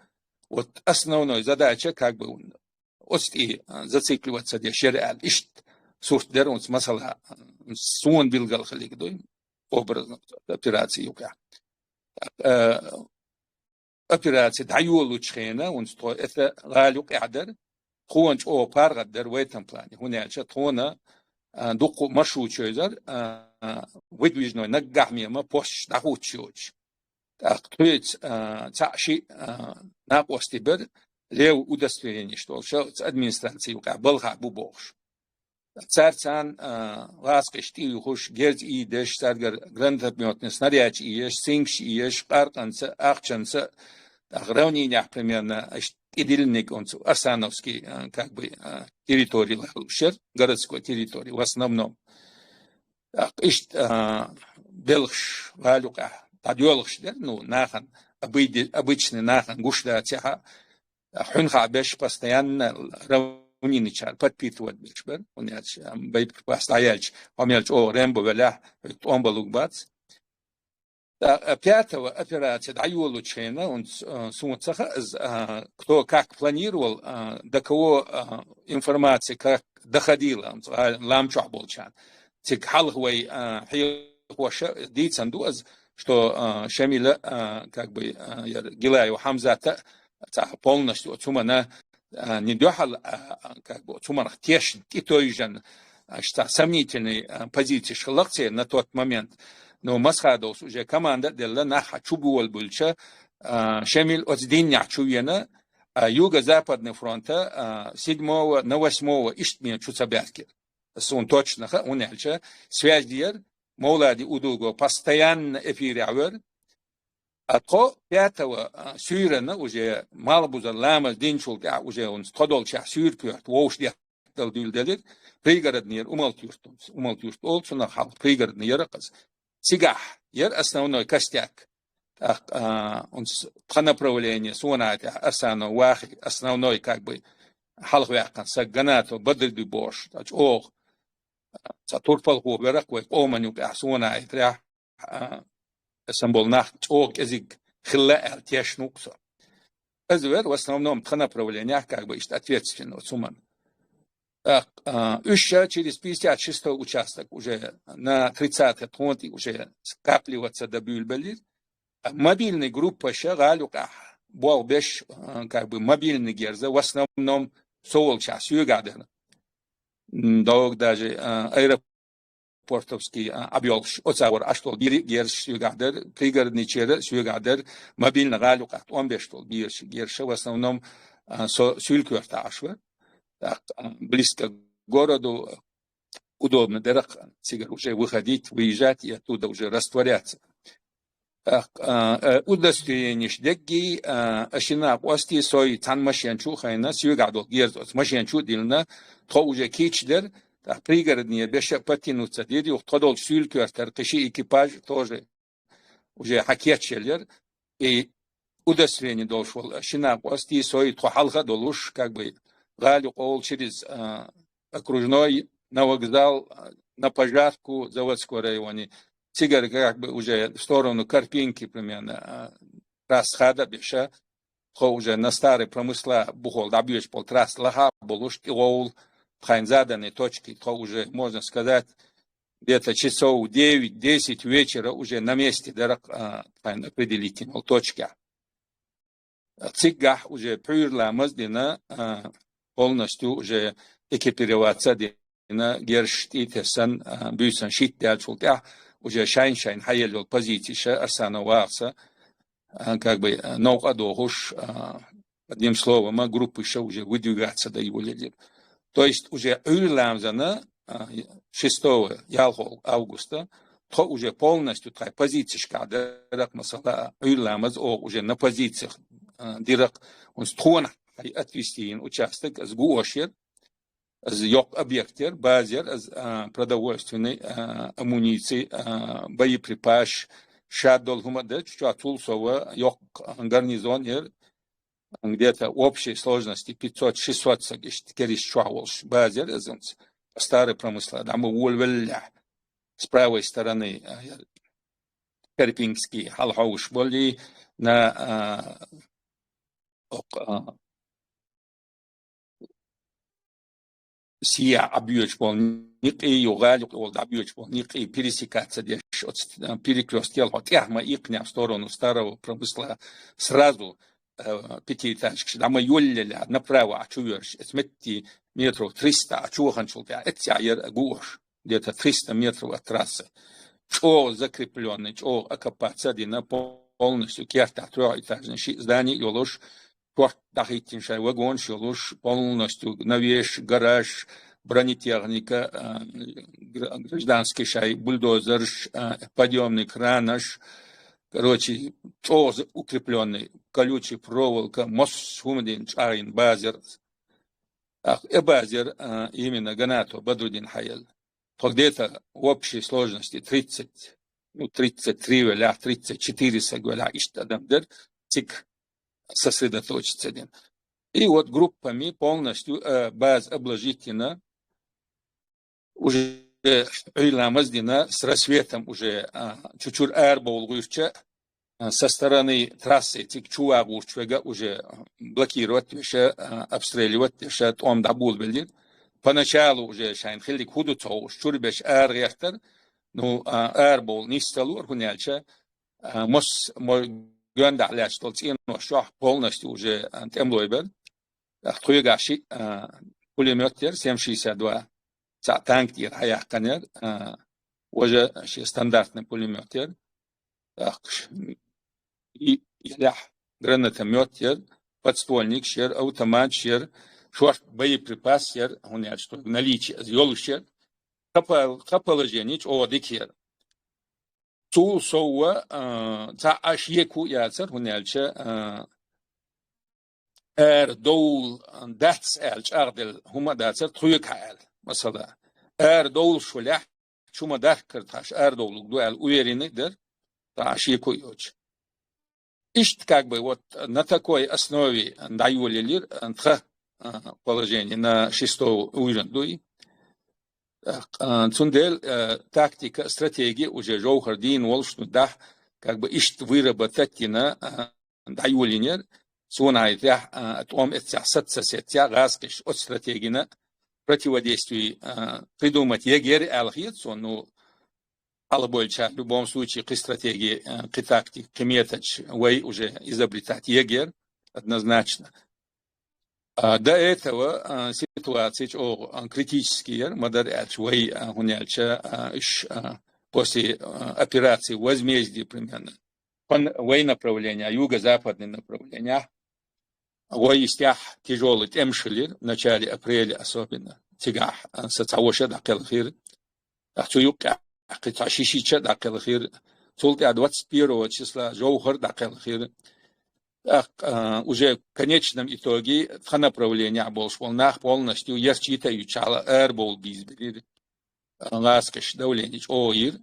вот основной задача, как бы, оцу тӀе, а, зацикливаться деш яра аьлла, иштта сурт дара оцу масала, а, суна билгал хилиг дуй, образно, операци юкъахь. Э, операци дӀайолучу хенахь, оцу тхо эца гӀала юкъахь дара, тхуна чӀогӀа паргӀат дара вайтан плане, хӀунда аьлча тхуна, а, дуккха маршрут йойзар, а, выдвижной наггахь мема посташ дӀахӀуттуш йоцуш. ТӀаккха тхоьца, а, цхьаъ-шиъ, а, накъостий бара, левый удостоверенеш долуш, оцу администраци юкъахь балхахь бу бохуш. Цара царна, а, гӀазкхиш тӀеюьйхуш, герз ийдеш, цаьргара гранатометный снарядаш ийдеш, цинкаш ийдеш, къаркъанца, ахчанца, тӀаккха равнинехь примерно, аша тӀедиллиниг оцу Арсановский, а, как бы, а, территори лалуш яра, городской территори в основном. ТӀаккха иштта, а, белхаш, гӀала юкъахь дӀадоьлхуш дара, ну, нахана, обыди-, обычный нахана гуш дацахь а, хьуьнхахь беш постоянно равниничара подпитывать беш бара, хӀунда аьлча, а, боеприпас дӀаяьлча, хьо мел чӀогӀа Рэмбо велахь, хьоьга тӀом бан луг бац. ТӀаккха пятого операци дӀайолучу хенахь, хӀунда, а, суна ца хаьа, а, кто как планировал, а, до кого, а, информация как доходила, а, лам чохь болчарна. Цига хьалха вай, а, хьехоша дийцан ду аса, что, а, Шамила, а, как бы, а, яра Гилаев Хьамзата цхьа полностью оцу хӀуманна, а, не дуьхьал, а, а, как бы, оцу хӀуманах тешна, тӀетевжина, а, цхьа сомнительный, а, позицеш хилла-кх церан на тот момент. Но Масхадовс уже команда а делла, нах хьа чу болабуьлча, а, Шемиль оцу дийнахь чу вена, а, Юго-Западный фронта, а, седьмого на восьмого иштта мен чу ца баьхкира. Суна точно хаьа, хӀунда аьлча связь дера, Мовлади Удуго постоянно эфирехь вара. А тхо пятого, а, суьйранна уже малхбузера ламаз динчул тӀаьхьа уже хӀинца тхо долчохь суьйра коьрта вовшах деттал дуьйладелира, Пригородный яра Умалт-Юрт, Умалт-Юрт олу цунах хьалха, Пригородный яра-кх иза. Цигахь яра основной костяк. ТӀаккха, а, хӀинца тхан направление, суна тӀехь Арсанов Вахи, основной, как бы, хьалха ваьккхина саг Ганатов Бадрудин бохуш, ткъа чӀогӀа, а, цхьа турпалхо вара-кх вай къоман юкъахь, суна тӀехь, а, сан болу нах чӀогӀа кӀезиг хилла аьлла тешна ву-кх со. Иза вара в основном тхан направлениях, как бы, иштта ответственный оцу хӀуманна. ТӀаккха, а, уьш ша через пятьдесят шестой участок уже на тридцатый тхона тӀе уже скапливаться дан буьйлабелира. А мобильный группаша гӀала юкъахь болх беш, а, как бы мобильный герза, в основном со волчохь соьгахь дара. М, догӀу даже, а, аэропортовский, а, Ӏаб йолуш, оцу агӀор Ӏаш долу бераш а герзаш соьгахь дара, Пригородныйчера а соьгахь дара, мобильный гӀала юкъахь тӀом беш долу бераш, герзаш а в основном, а, со суьйла коьртехь Ӏаш вара. ТӀаккха, а, близко к городу, удобно дара-кх цигара уже выходить, выезжать и оттуда уже растворяться. ТӀаккха, а, э, удостоверенеш дегги, а, аш йина къости сой цхьана машен чу а хайна, соьгахь долу герз оцу машен чу а диллина, тхо уже кийча дара, тӀаккха Пригородный беша а подтянуться дира, юха тхо долчу суьйла коьртара кхин ши экипаж тоже уже хьан кечъеллера. И удостоверение долуш волу аш йина къости сой тхо хьалха а долуш, как бы, гӀала юкъа волу через, а, окружной, на вокзал, а, на пожарку Заводской районе. Цигара как бы уже в сторону Карпинки примерно, а, трасса хада а беша, тхо уже на старый промысла бухол дӀабоьжуш болу трасса лаха а болуш, тӀегӀовла тхайн заданный точки, тхо уже, можно сказать, где-то часов девять-десять вечера уже на месте дара-кх, а, тхайн определительный волу точкехь. Цигахь уже пхьуьйра ламаз а дина, а, полностью уже экипироваться а дина, герзаш тӀе а тесна, а, буьйсанна шийтта даьллачул тӀаьхьа уже шайн-шайн хьаелла йолу позицеш Арсанов Вахас, а, как бы, а, новкъа а дохуш, а, одним словом, а, группаша уже выдвигаться дан йолаелира. То есть уже Ӏуьйра ламазана, а, шестого, ялхолгӀа августа, тхо уже полностью тхайн позицешкахь дара-кх, масала, Ӏуьйра ламаз оха уже на позициях, а, дира-кх, хӀунца тхона хьайн отвести йина участок, иза гуош яра, иза йоккха объект яра, база яра, иза, а, продовольственный, а, амуниций, а, боеприпасаш, ша долу хӀума а дара, чу чохь цул сова йоккха гарнизон яра, где-то в общей сложности пятьсот-шестьсот саг иштта кериста чохь волуш база яра иза хӀинца. Старый промысла дӀа ма волавеллехь, с правой стороны, а, Карпинский хьалахьовсуш болу, на, а, окх, а, сиа Ӏабоьжуш болу некъий, ю гӀала юкъа волу дӀабоьжуш болу некъий пересекаться деш, оцу, а, перекрёстке хьо тӀаьхьа ма иккхинехь в сторону старого промысла, сразу, а, пятиэтажкаш дӀа ма йоллале, направо а чу йоьрзуш, эца метти метров триста а чу ваханчул тӀаьхьа, эццехь яра гуош, где-то триста метров от трассы. ЧӀогӀа закреплённый, чӀогӀа оккупация а дина, полностью кертахь трёхэтажный шиъ здани а йолуш, шорта дӀахӀиттина шайн вагонаш йолуш, полностью навес, гараж, бронетехника, а, гра-, гражданский шайн бульдозерш, а, подъёмный кранаш, короче, чӀогӀа укреплённый, колючая проволока, массо а хӀума дина чӀагӀйина база яра. ТӀаккха и база яра, а, именно Ганатов Бадрудин хьаелла. Тхо где-то в общей сложности тридцать, ну, тридцать три велахь, тридцать четыре саг велахь, иштта адам дара, цига сосредоточиться дина. И вот группами полностью, э, база обложить йина, уже Ӏуьйра ламаз а дина, с рассветом уже, а, чу-чура арабовла гӀуьрча, а, со стороны трассы цига чу вагӀучу вега уже блокировать веша, а, обстреливать веша, тӀом дӀаболабеллера. Поначалу уже шайна хиллиг хӀун ду ца хууш, чуьра беш ара гӀертара, ну, а, арабовла нисса ца лора, хӀунда аьлча, а, мос-, мо-, гондахь лаьтташ долу цӀенош чохь полностью уже, а, тӀемалой бара. ТӀаккха тхоьгахь шиъ, а, пулемёт яра, семь шестьдесят два, цхьаъ танк тӀера хьаяьккхина яра, а, важа шен стандартный пулемёт яра. ТӀаккха ш-, и Илехь гранатомёт яр, подствольникаш яр, автоматаш яр, шорт боеприпас яр, хӀунда аьлча тхоьга наличие йолуш яр. Кхапал-, кхапала жени чӀогӀа дика яр. Цул сов, а, цхьа а шеко яцар, хӀунда аьлча, а, ара довла дац аьлла чӀагӀделла хӀума а дацар тхоьгахьа аьлла. Масала, ара довлуш валехь, чу ма дархкара тхаш ара довлург ду аьлла уверенный дара, цхьа а шеко йоцуш. Иштта как бы вот на такой основе дӀайолаелира тхан, а, положение на шестого уровня дуй. А, цундела, а, тактика, стратегия уже жовхӀар дийна волуш ду дахь, как бы иштта выработать йина, а, дӀайолаелира. Суна хьайтехь, а, тӀом эццехь, саца сеццехь, гӀазкхиш оцу стратегина противодействие, а, придумать егера аьлла хета суна, ну, хьалабойча, в любом случае, кхин стратегия, а, кхин тактика, кхин методаш вай уже изобретать егера, однозначно. А, до этого, а, ситуация чӀогӀа, а, критический яр, ма-дарра аьлча, вай, а, хӀунда аьлча, а, уьш, а, после, а, операции «Возмездие» примерно. Вай направление, юго-западный направление. Вай истехь тяжёлый тӀемаш хилира, в начале апреля особенно. Цигахь, а, сан цхьа ваша дӀакхелхира. ТӀаккха цу юккъехь кхин цхьа ши-шича дӀакхелхира. Цул тӀаьхьа двадцать первого числа жовхӀар дӀакхелхира. ТӀаккха, а, уже в конечном итоге тхан направлениехь болуш болу нах полностью ярчийта а юьтуш хьала арабовла бийзабелира. А, гӀазкхиш давление чӀогӀа йира.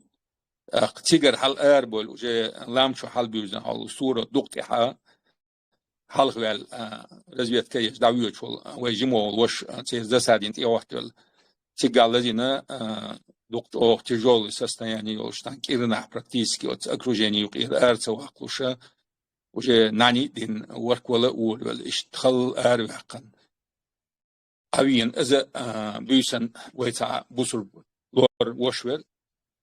ТӀаккха цигара хьала арабевлла уже лам чу хьалабуьзна хьалу суро дукха тӀаьхьа хьалхаваьлла, а, разведка еш дӀавоьдуш волу вай жима волу ваша, а, церан засадина тӀехӀоттавелла. Цигахь лазийна, а, дукха чӀогӀа тяжёлый состояние йолуш танк кӀирнахь практически оцу окружение юкъера ара ца ваккхалуш, а, уже нӀаьний а дина, ворхӀ вала а волавелла, иштта халла араваьккхина. Ӏавийна иза, а, буьйсанна вай цхьа бусург лор вош вер.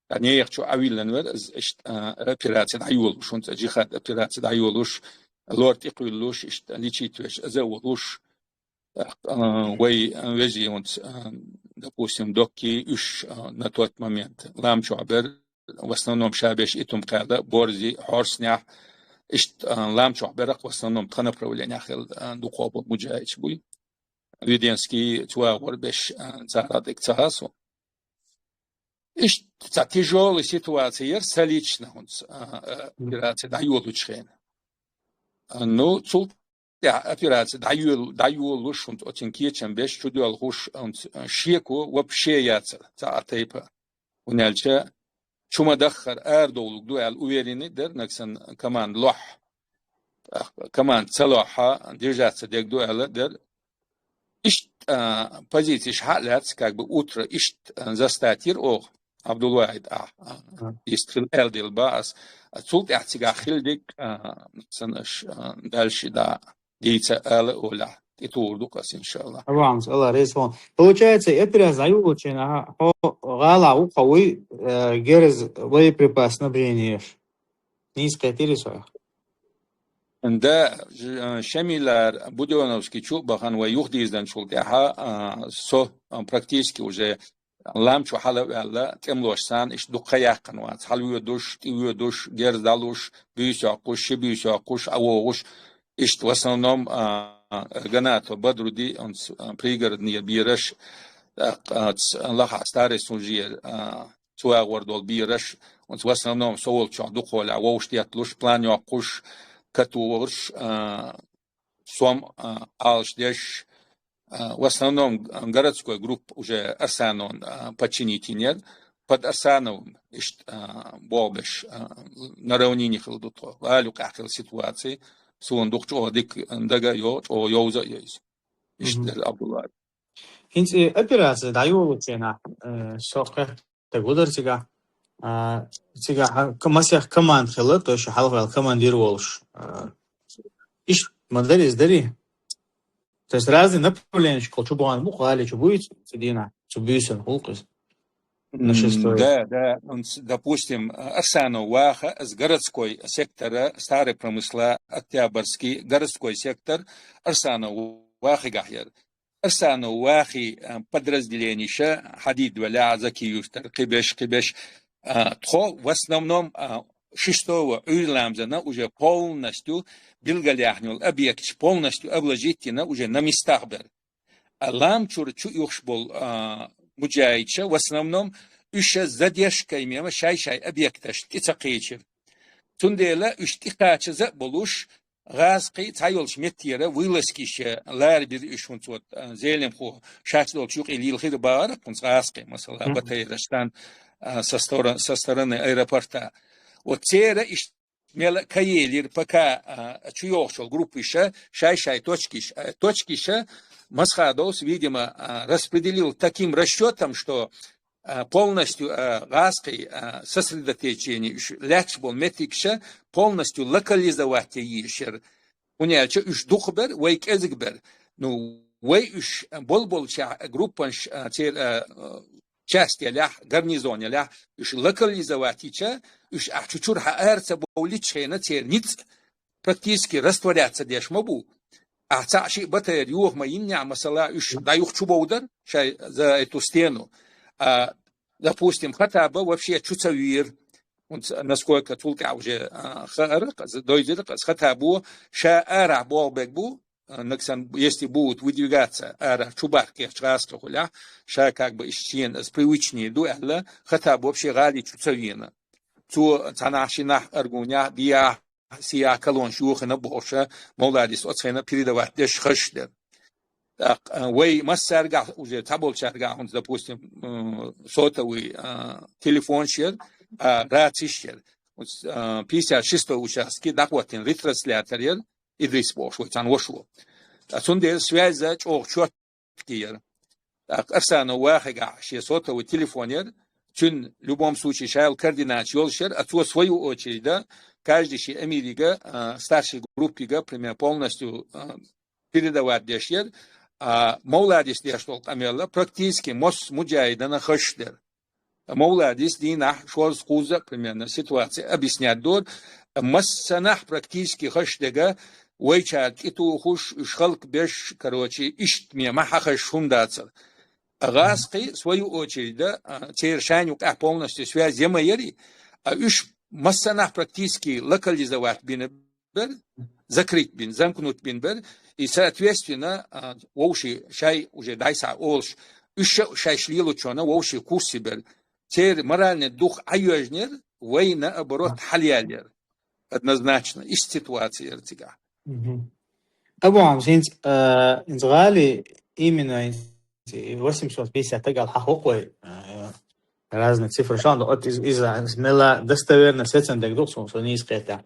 Ткъа нехан чу Ӏавиллина вер, иза иштта, а, операция дӀайолуш, хӀунца джихад операция дӀайолуш, лор тӀекхуьллуш, иштта лечить веш, иза а волуш. ТӀаккха, а, вай, а, вежарий хӀунца, а, допустим, доккхий уьш, а, на тот момент лам чохь бер, в основном ша беш Итум-Кхаьлла, Борзи, Хьорснехь, иштта, а, лам чохь берах, в основном тхан направлениях хилла, а, дукхо бо муджахидаш буй. Веденский, цу агӀор беш, а, цара дика ца хасо. Иштта цхьа тяжёлая ситуация яра сан лично хӀунца, а, а, операция дӀайолучу хенахь. А, ну, цул тӀаьхьа операция дӀайол-, дӀайолуш хӀунца оцин кечам беш чудоьлхуш хӀунца, а, шеко вообще яцара цхьа а тайпа. ХӀунда аьлча чу ма-даххара арадовлург ду аьлла уверенный дара, нагахь санна команда лохь. ТӀаккха команда ца лохьа, держаться дерг ду аьлла дара. Иштта, а, позицеш хьа а лаьцна, как бы утро иштта, а, застать йира оха, Абдулвахид, а, а, иштта хила аьлла дела бах ас. А, цул тӀаьхьа цигахь хила дерг, а, нагахь санна аша, а, дальше дӀа дийца ала олахь, тӀетухур ду-кх ас, иншаллахӀ. Абамс, Алла реза хуьлда. Получается, и операция дӀайолучу хенахь хьо гӀалахь ву-кх хьо вуй, э, герз, боеприпас, снабжение еш. Нийса кхетийрий со хьох? Да, ж-, э, Шамилара Будённовский чу а бахана вай юхадирзинчул тӀаьхьа, а, со, а, практически уже лам чу хьала а ваьлла, тӀемалоша царна иштта дукха ха яьккхина вац. Хьалавоьдуш, тӀевоьдуш, герз дӀалуш, буьйса йоккхуш, ши буьйса йоккхуш, ӀавогӀуш, иштта в основном, а, Ганатов Бадруди, он с-, а, Пригороднера бераш, а, а, ц-, лахахь старый служебер, а, цу агӀор долу бераш, он с-, в основном со волчохь дукхахьолахь вовшахтетталуш, план йоккхуш, катугӀуш, а, сом, а, Ӏалашдеш, а, в основном городской группа уже Арсановна, а, подчинить йинера, под Арсановым иштта, а, бохбеш, а, на равнине хилла ду тхо. ГӀала юкъахь хилла ситуация, суна дукха чӀогӀа дика дага а йо, чӀогӀа йовза а йо иза. Иштта дара Абдулла. ХӀинца и операция дӀайолучу хенахь, э, со кхе- Таг ву дара цигахь. А, цигахь хьан-, ка-, масех команда хилла, то есть хьалхаваьлла командир волуш. А, иштта ма дарий иза, дарий? То есть разный направленеш кху чу бахана бу-кх, гӀали чу буй цу дийнахь, цу буьйсанна гӀуллакх иза. На шестой. Да, да, он с-, допустим, Арсанов ваха, из городской сектора, Старый Промысла, Октябрьский, городской сектор, Арсанов вахигахь яра. Арсанов вахи, а, подразделениеша хьадийдавелла Закиюртара, кхиберш, кхиберш. А, тхо в основном, а, шестого Ӏуйра ламазана уже полностью билгалъяьхна йола объекташ полностью обложить йина уже на местах бар. А лам чура чу юхаш бола, а, муджахидаш, в основном, уьш задержкой мема шай-шай объекташ тӀе ца кхечира. Цундела уьш тӀекхачаза а болуш, гӀазкхий цхьайолчу меттера вылазкиша ларбира уьш, хӀунца вот, а, зелимхо шаьш долчу юкъе лелхира бахара, хӀунца гӀазкхий, масала, Мгм. БТР-аш тан, а, со стора-, со стороны аэропорта. Вот церан иш мела каелира, пока, а, чу йогӀучу группиша шай-шай точкиш, а, точкиша Масхадовс, видимо, а, распределил таким расчётом, что, а, полностью, а, гӀазкхий, а, сосредоточение уьш лаьтташ болу меттигаш полностью локализовать е езаш яра. ХӀунда аьлча уьш дукха бара, вай кӀезиг бара. Ну, вай уьш болу-болчохь группанаш, а, церан, а, часть елахь, гарнизон елахь, уьш локализовать йича, уьш ахь чу чуьра хьаара ца бовлучу хенахь церан ницкъ практически растворяться деш ма бу. Ахь цхьаъ-шиъ БТР йоха ма йиннехь, масала, уьш дӀаюха чу бовдар шай за эту стену. А, допустим, Хаттаба вообще чу ца вийра. ХӀунца, насколько цул тӀаьхьа уже, а, хаара, дойзира, Хаттабо ша арахь бохург бу, а, нагахь санна, если будут выдвигаться, арахь чу бахкехь гӀазкхий хилахь, ша как бы иштта шена аса привычнее ду аьлла, Хаттаб вообще гӀали чу ца вийна. Цо цхьаннахьа-шиннахьа аргунехь, дехьа, сехьа колоннаш йохийна бохуш, Мовладис оцу хенахь передавать деш хезаш дара. ТӀаккха, а, вай массаьргахь, уже цхьаболчаьргахь, хӀунца, допустим, м, сотовый, а, телефонаш яра, а, рацеш яра. ХӀунца, а, пятьдесят шестой участке дӀахӀоттийна ретранслятор яра, Идрис бохуш вай цхьана вашас. Ткъа цундела связь чӀогӀа чот- яра. ТӀаккха Арсанов вахаргахь шен сотовый телефон яра, цуьнан, в любом случае, шайла координаташ йолуш яра, а цо, в свою очередь, каждый шен эмирига, а, старший группига, примерно, полностью, а, передавать деш яра, а, Мовладис деш долу къамел практически массо муджахидана хезаш дара. Мовладис дийнахь шозза-кхузза а примерно ситуация объяснять дора. Массанахь практически хезаш дерг, вайчара тӀетухуш, уьш халкъ беш, короче, иштта мема хьахезаш хӀума дацара. А гӀазкхий, в свою очередь, а, церан шайна юкъахь полностью связь я ма яри, а уьш массанахь практически локализовать бина бер, закрыть бин, замкнуть бин бер, и, соответственно, а, вовший шай уже дӀасахь олуш, уьш а шайш лелочунна вовший курсе бер. Церан моральный дух Ӏайоьжнера, вай, наоборот, хьалаяьллера. Однозначно, иштта ситуация яра цигахь. Мгм. Абу Хьамза, хӀинца, а, хӀинца гӀали именно хӀинца восемьсот пятьдесят тагал хьахокхой, а, разные цифры шо, но от из, из, из мела достоверно сецан дерг ду, со, со нийса кхета.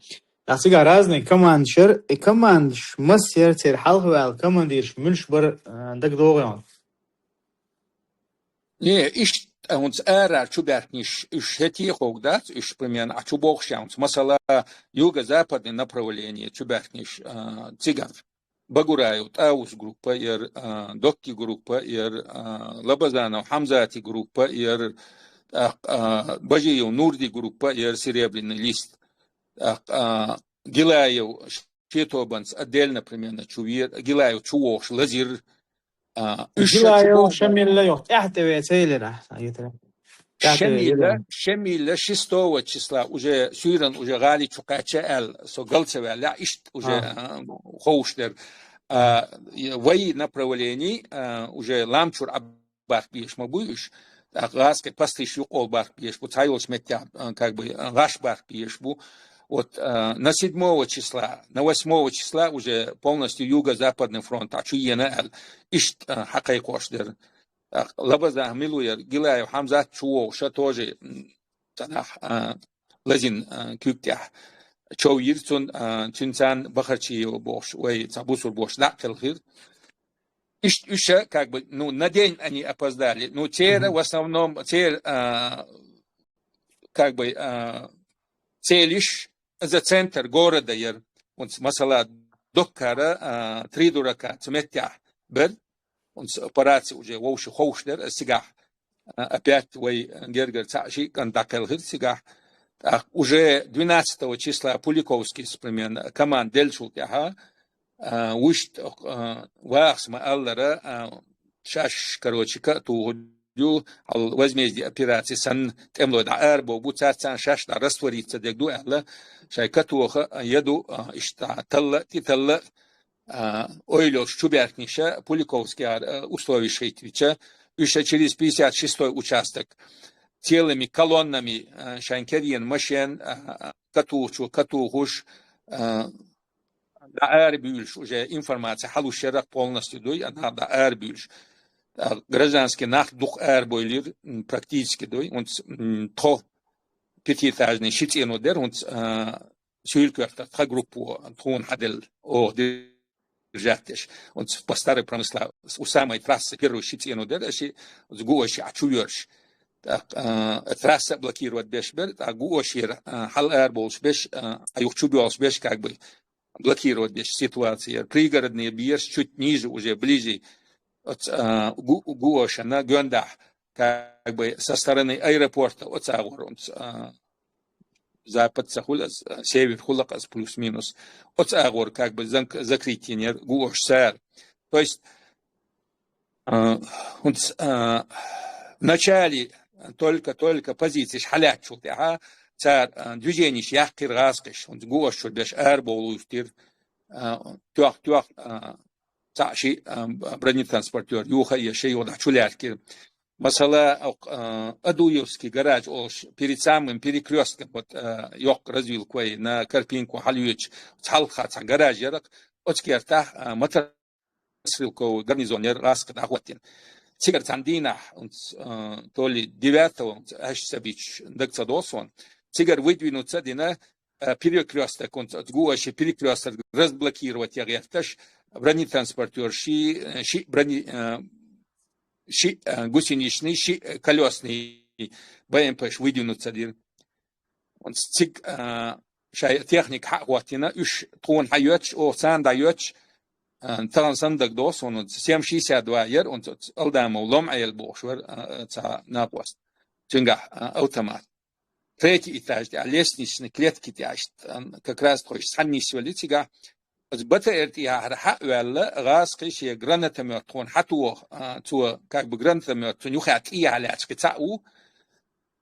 Ах цигахь разные командаш яра, и командаш массеран церан хьалхаваьлла командираш муьлш бара, а, дагадогӀу хьуна? Не, иштта хӀунца арара чубаьхкинарш, уьш хӀетте а хӀума дац, уьш, примерно, а чу бохуш яц хӀунца. Масала, юго-западный направление чубаьхкинарш, а, цигахь. Багураев ТӀаус группа яра, а, Докки группа яра, а, Лабазанов Хьамзати группа яра, а, а, Бажиев Нурди группа яра, Серебряный лист. А, а, Гилаев шен тобанца отдельно, примерно, чу вера, Гилаев чу вогӀуш лазира. А, уьш ша чу Гилаев боху Шамилла йоху тӀаьхьа тӀе веца элира, а, гитара. ТӀаьхьа тӀе веца Шамилла, элира. Шамилла шестого числа уже суьйрана уже гӀали чу кхаьчча аьлла, со гал ца ваьллехь, иштта уже, А. а, ховш дара. А, вай направление, а, уже лам чуьра Ӏа барх беш ма буй уьш. ТӀаккха гӀазкхи пастиш юкъа олу барх беш бу, цхьайолчу меттехь, а, как бы, а, гӀаш барх беш бу. Вот, а, на седьмого числа, на восьмого числа уже полностью юго-западный фронт а чу йена аьлла, иштта, а, хьакхайкхош дара. ТӀаккха Лабазан Хьамзат, Гилаев Хьамзат чу вогӀуша тоже, м, цхьанахь, а, лазин, а, куьг тӀехь чов йира цунна, а, цуьнан царна Бахарчиева бохуш, вай цхьа бусур бохуш дӀа а кхелхира. Иштта уьш, как бы, ну, на день они опоздали. Ну, церан, Мгм. в основном, церан, а, как бы, а, целиш за центр города яра. ХӀунца, масала, Доккара, а, Три дурака цу меттехь бер. ХӀунца операция уже вовши ховш дара, а цигахь, а, опять вай гергара цхьаъ-шиъ кӀант дӀакхелхира цигахь. ТӀаккха уже двенадцатого числа Пуликовскийс, примерно, команда деллачул тӀаьхьа, а, вуьшта, а, вахас ма-аллара, а, шаьш, короче, ка а туху ю, хьал возмездие операци санна тӀемалой дӀа арабовргба, царца шаьш дӀа раствориться дергда аьлла, шоай катоха яду, а, иштта талла, тӀе талла, а, ойла йолаш чубаьхкинча, Пуликовскийгара, а, условеш хийтта, уьш через пятьдесят шестой участок целыми колоннами, а, шоай керена машен, а, катухачо катухаш, а, дӀа арабуьйлуш, уже информаци хьалуш ярах полностью дуй, а нах дӀа арабуьйлуш. А, гражданский нах дукха арабойлира, м, практически дуй, хӀунц, м, тхо пятиэтажный ши цӀено дара, хӀунц, а, суьйла коьртах тха группо тхона хьаделла, оха держать деш. ХӀунц по старой промысла, у самой трассы первый ши цӀено дара, ши, хӀунц гуоши а чу йоьрш. ТӀаккха, а, трасса блокировать беш бер, тӀаккха гуошера, а, хьал арабовлаш беш, а, а юха чу боалаш беш, как бы, блокировать беш ситуация. Пригородные беш чуть ниже, уже ближе, оц-, а, гу-, гуошана, гондахь, как бы, со стороны аэропорта, оцагӀор, оц-, а, запад ца хуьлу аз, а, север хуьлу аз плюс-минус. ОцагӀор, как бы, занк-, закрыть йинера гуош цара. То есть, а, хӀунц, а, в начале только-только позицеш хьалаьцначул тӀаьхьа цара, а, движенеш яьккхира гӀазкхаша, хӀунц гуошчура беш арабовла вуьйхтира, а, тоьх-тоьх, а, цхьаъ шиъ, а, бронетранспортёр юха а еш, юха дӀа чу лаьрхкира. Масала, окх-, а, Адуевский гараж олуш, перед самым перекрёстком, вот, а, йоккха развилка вай на Карпинку хьалвеча, цхьалха цхьа гараж ярах, оцу кертахь, а, мотор- стрелковый гарнизон яра гӀазкхий дӀахӀоттийна. Цигара цхьана дийнахь, унц, а, то ли девятого, унц, аш ца бича, даг ца долу суна. Цигара выдвинуться дина, а, перекрёсток, унц, оцу гуоши перекрёсток разблокировать ян гӀерташ, бронетранспортёр ши, ши брони-, а, ши, а, гусеничный, ши, а, колёсный Б М П-ш выдвинуться дира. Онц цига, а, шай техника хьа а хӀоттийна, уьш тхуна хьайоьттуш, оха царна дӀайоьттуш, а, тахана санна дагадогӀу суна, семь шестьдесят два яра, онц Алдамов Лом-Ӏела бохуш вара, а, а, цхьа накъост. Цуьнгахь, а, автомат. Третий этаж тӀехь, лестничный клетки тӀехь, иштта, а, как раз тхо иштта цхьаьна нисвелли цигахь, оцу Б Т Р тӀехьара хьа а ваьлла, гӀазкхи шен гранатомёт тхуна хьатоху, а, цо, как бы, гранатомёт цунна юххехь тӀехьа лаьцна кхин цхьаъ ву.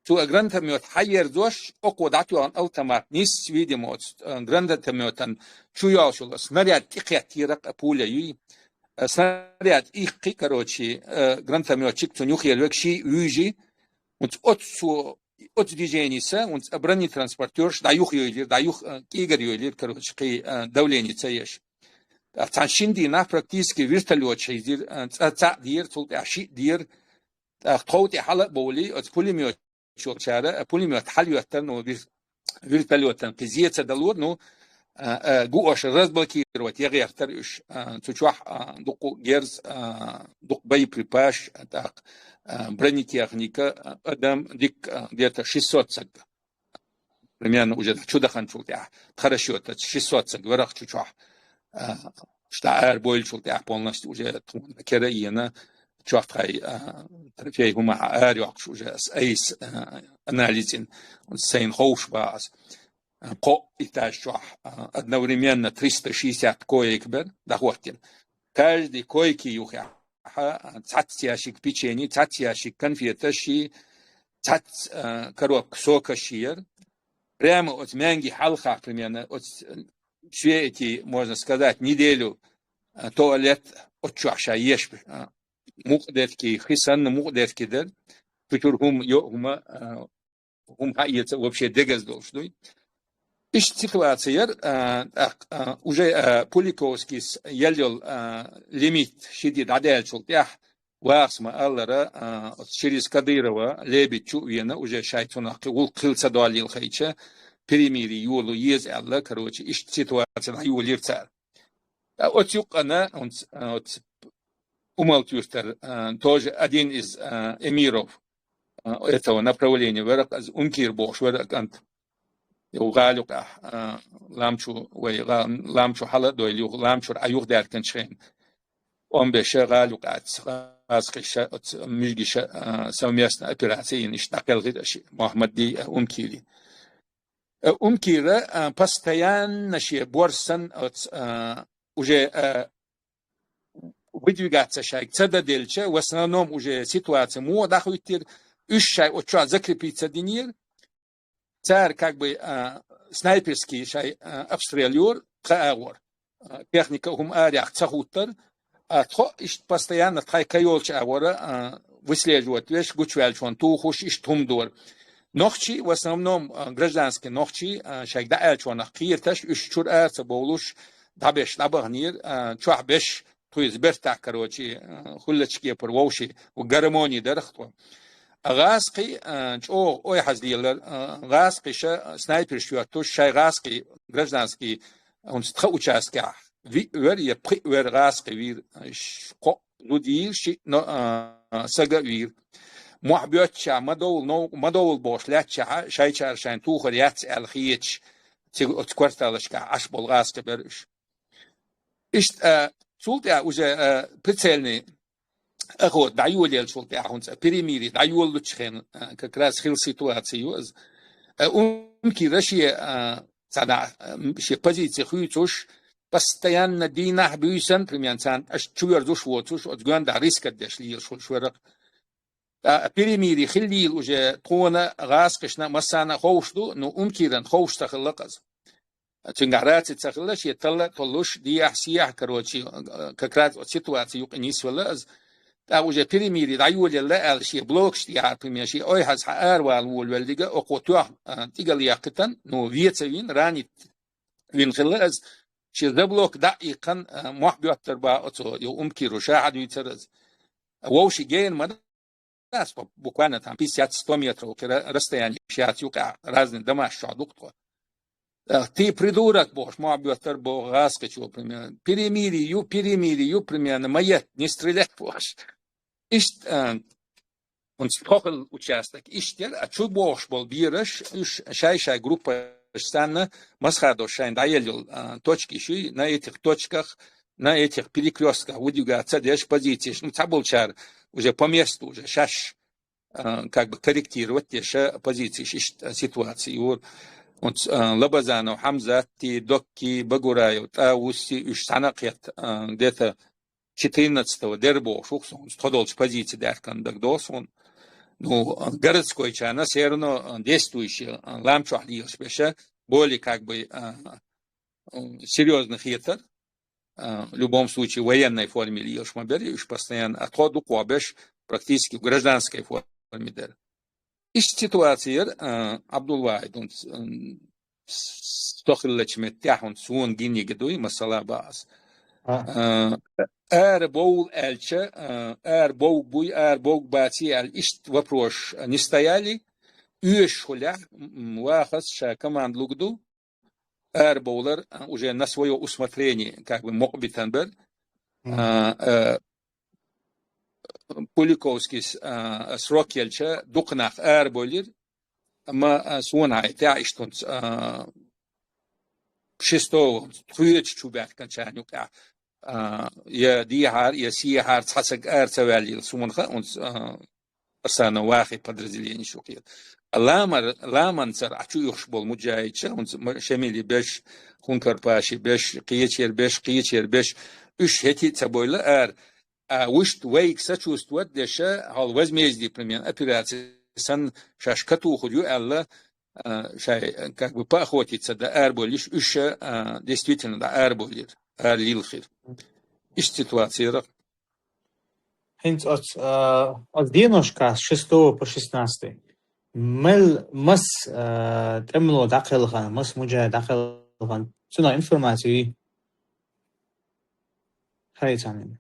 Цо гранатомёт хьаерзош, окхо дӀатоьхна автомат нисса, видимо, оцу, а, гранатомётан чу йолуш йолу снаряд тӀекхеттийра, а, пуля юй. А, снаряд иккхи, короче, а, гранатомётчик цунна юххе лоьгу, ший вуьйжи. Оцу, оцу цо, оцу движеница, оцу бронетранспортёрш дӀа юха йойлира, дӀа юха, а, кӀийгар йойлира, короче, кхин, а, давление ца еш. ТӀаккха цхьана шина дийнахь практически вертолёт шайзира, а, цӀа-, цхьаъ дера, цул тӀаьхьа шиъ дера. ТӀаккха тхов тӀе хьала а бовлий, оцу пулемёт чара, а, пулемёт хьалйоьттар, ну, вир-, вертолётан кхин зе ца далора, ну, а, а, гуош разблокировать ян гӀертара уьш. А, цу чохь, а, дукха герз, а, дукха боеприпас, а, тӀаккха, а, бронетехника, а, адам, дикка, а, где-то шестьсот саг. Примерно уже чу даханчул тӀаьхьа, тхара шоьтаца шестьсот саг варах чу чохь. А, ша ара бойлучул тӀаьхьа полностью уже тхуна кера а йина, чохь тхай, а, трофей хӀума ара йоккхуш уже ас айс, а, анализин, сайна ховш бац. А, кхо этаж чохь, а, одновременно триста шестьдесят коек бер, дӀахӀоттина. Каждый койки юххехь, а, цхьацца ящик печенье, цхьацца ящик конфеташ, цхьацца, а, коробка сокаш яра. Прямо оцу маьнги хьалха, примерно, оцу, все эти, можно сказать, неделю, а, туалет оцу чохь ша еш, а, мукъадерг, хи санна мукъадерг дара. Цу чуьра хӀума, йо хӀума, а, хӀума хьаэца вообще дегаза долуш дуй. Иштта ситуация яра, а, тӀаккха, а, уже, а, Пуликовскийс ял йолу, а, лимит ши де дӀадаьллачул тӀаьхьа, вахас ма-аллара, а, оцу через Кадырова Лебедь чу а вена, уже шай цунах кхин гӀуллакх хила ца долийла хилча, перемирие йоло еза аьлла, короче, иштта ситуация дӀайолийра цара. А оцу юккъана, онц-, а, оцу Умалт-Юьртара, а, тоже один из, а, эмиров, а, этого направления вара, аз Умкир бохуш вара кӀант. Юха гӀала юкъахь, а, ламчу вай гӀа-, ламчу хьала а дойла юха, ламчура а юха даьрканчу хенахь. Омбеша гӀала юкъаца, гӀазкхиша, оцу муьжгиша, а, совместно операция йина, иштта дӀакхелхира аша, Мухаммадди, а, Умкири. А, Умкира, а, постоянно шен борз санна, оцу, а, уже, а, выдвигаться шайга ца дан делча, в основном уже ситуация муха дӀахӀоттийра, уж шай оцу чохь закрепиться динера, цара как бы, а, снайперский шай, а, обстрел йора тхан агӀор. А, техника хӀума арахь ца хӀуттара, а, тхо иштта постоянно тхайн ка йолчу агӀора, а, выслеживать веш, гучуваьллачунна тухуш, иштта хӀума дора. Нохчий, в основном, а, гражданский нохчий, а, шайга дӀааьллачунах кхеташ, уьш чуьра ара ца бовлуш, дӀабеш дӀабаханера, а, чохь беш, тхуьйза бертахь, короче, а, хуьллачу кепара вовший, у гармони дарах тхо. А гӀазкхий, а, чӀогӀа ойхьазлелар, а, гӀазкхиша снайперш йоьттуш, шайн гӀазкхий гражданский, хӀунца тхан участкехь виъ вер я пхиъ вер гӀазкхий вийра, ш-, кхоъ зуда йийра, шиъ но, а, сага а вийра. Мохь боьттича, ма довла, нов-, ма довла бохуш лаьттача, шайчара шайн тухар яц аьлла хеташ, цига оцу кварталашкахь Ӏаш болу гӀазкхий бара уьш. Иштта, а, цул тӀаьхьа уже, а, прицельный охота дӀайолаеллачул тӀаьхьа хӀунца перемирие дӀайолалучу хенахь, а, как раз хилла ситуация ю иза. А, Умкира шен, а, цхьана, а, шен позиция хуьйцуш, постоянно дийнахь буьйсан, примерно, царна аша чувоьрзуш воцуш, оцу гондахь риск деш лелаш хуьлуш верах. А, перемирие хиллийла уже тхуна, гӀазкхашна, массарна а ховш ду, но Умкиран ховш ца хилла-кх иза. Цуьнгахь раци ца хилла, шен талла а толлуш, дехьа-сехьа, короче, как раз оцу ситуаци юкъа нисвелла иза. ТӀаккха уже перемирие дӀайолаелла аьлла, шен блокаш тӀехьа, примерно, шен ойхьаза хьан аравала волавеллига, окхо тоьхна, а, тӀигала яьккхитан, ну, вен ца вийна, ранить вийна хилла иза. Шен за блок дӀа а иккхана, а, мохь боьттар бах оцо, ю Умкира ша хьадуьйцура иза. Вовший гена ма дац, буквально там пятьдесят-сто метров кхера расстояние яц юкъахь, разный домаш чохь ду-кх тхо. Э, ты придурок бохуш, мохь боьттар боху гӀазкхичо, примерно. Перемирие ю, перемирие ю, примерно, ма етта, не стрелять бохуш. Иштта, э, хӀунца тхо хилла участок иштта яра, а чу бохуш болу бераш, уьш шай-шай группаш санна, масхадо шайна дӀаелла йолу, э, точки шуьй, на этих точках, на этих перекрёстках выдвигаться деш позицеш, ну, цхьаболчара уже по месту уже шаш, а, как бы корректировать деш а позицеш, иштта ситуаци юра. Оцу, а, Лабазанов Хьамзатти, Докки, Багураев ТӀаусси, уьш цхьаьна а кхетта, а, где-то четырнадцатого дера бохуш ву-кх суна, тхо долчу позици даьхкина дагадогӀу суна. Ну, городскойчарна все равно, а, действующий, а, лам чохь лелаш беш а, более как бы, а, м, серьёзно хетара, а, в любом случае, в военной форме лелаш ма бара уьш постоянно, а тхо дукхох беш практически в гражданской форме дара. Иштта ситуаци яра, а, Абдулвахид, хӀунца, м, со хиллачу меттехь, хӀунца суна гиниг дуй, масала бах ас. А. А, ара бовла аьлча, а, ара бовг буй, ара бовг баций аьлла, иштта вопросаш не стояли, оьшуш хилахь, м, м, вахас ша команда луг ду, арабовлар, а, уже на своё усмотрение, как бы, мукъабитан бар. Мгм. А, а, Куликовский с-, а, срок елча, дукха нах арабойлира, амма, а, суна хьайтехь иштта хӀунца, а, шестого, тхоьца чу баьхкинчарна юкъахь, а, я дехьара, я сехьара цхьа саг ара ца ваьллийла суна хаьа, хӀунца, а, Арсанов вахи подразделенеш юкъера. Ламар-, ламанцара Ӏа чу юьхуш болу муджахидша, хӀунца ма-, Шемили беш, Хункарпаши беш, кхечера беш, кхечера беш, уьш хӀетий а ца бойла ара. А вуьшта вайга сочувствовать деш, хьал возмездие, примерно, операци санна шаьш катухур ю аьлла, а, шай, как бы, поохотиться дан арабойлиш, уьш, а, действительно, дӀа арабойлира, ара лилхира. Иштта ситуаци яра. ХӀинца оц-, а, оц деношкахь с шестого по шестнадцатый. Мел мас, а, тӀемало дӀакхелхана, мас муджахид дӀакхелхана, цунах информаци юй? Хай царна.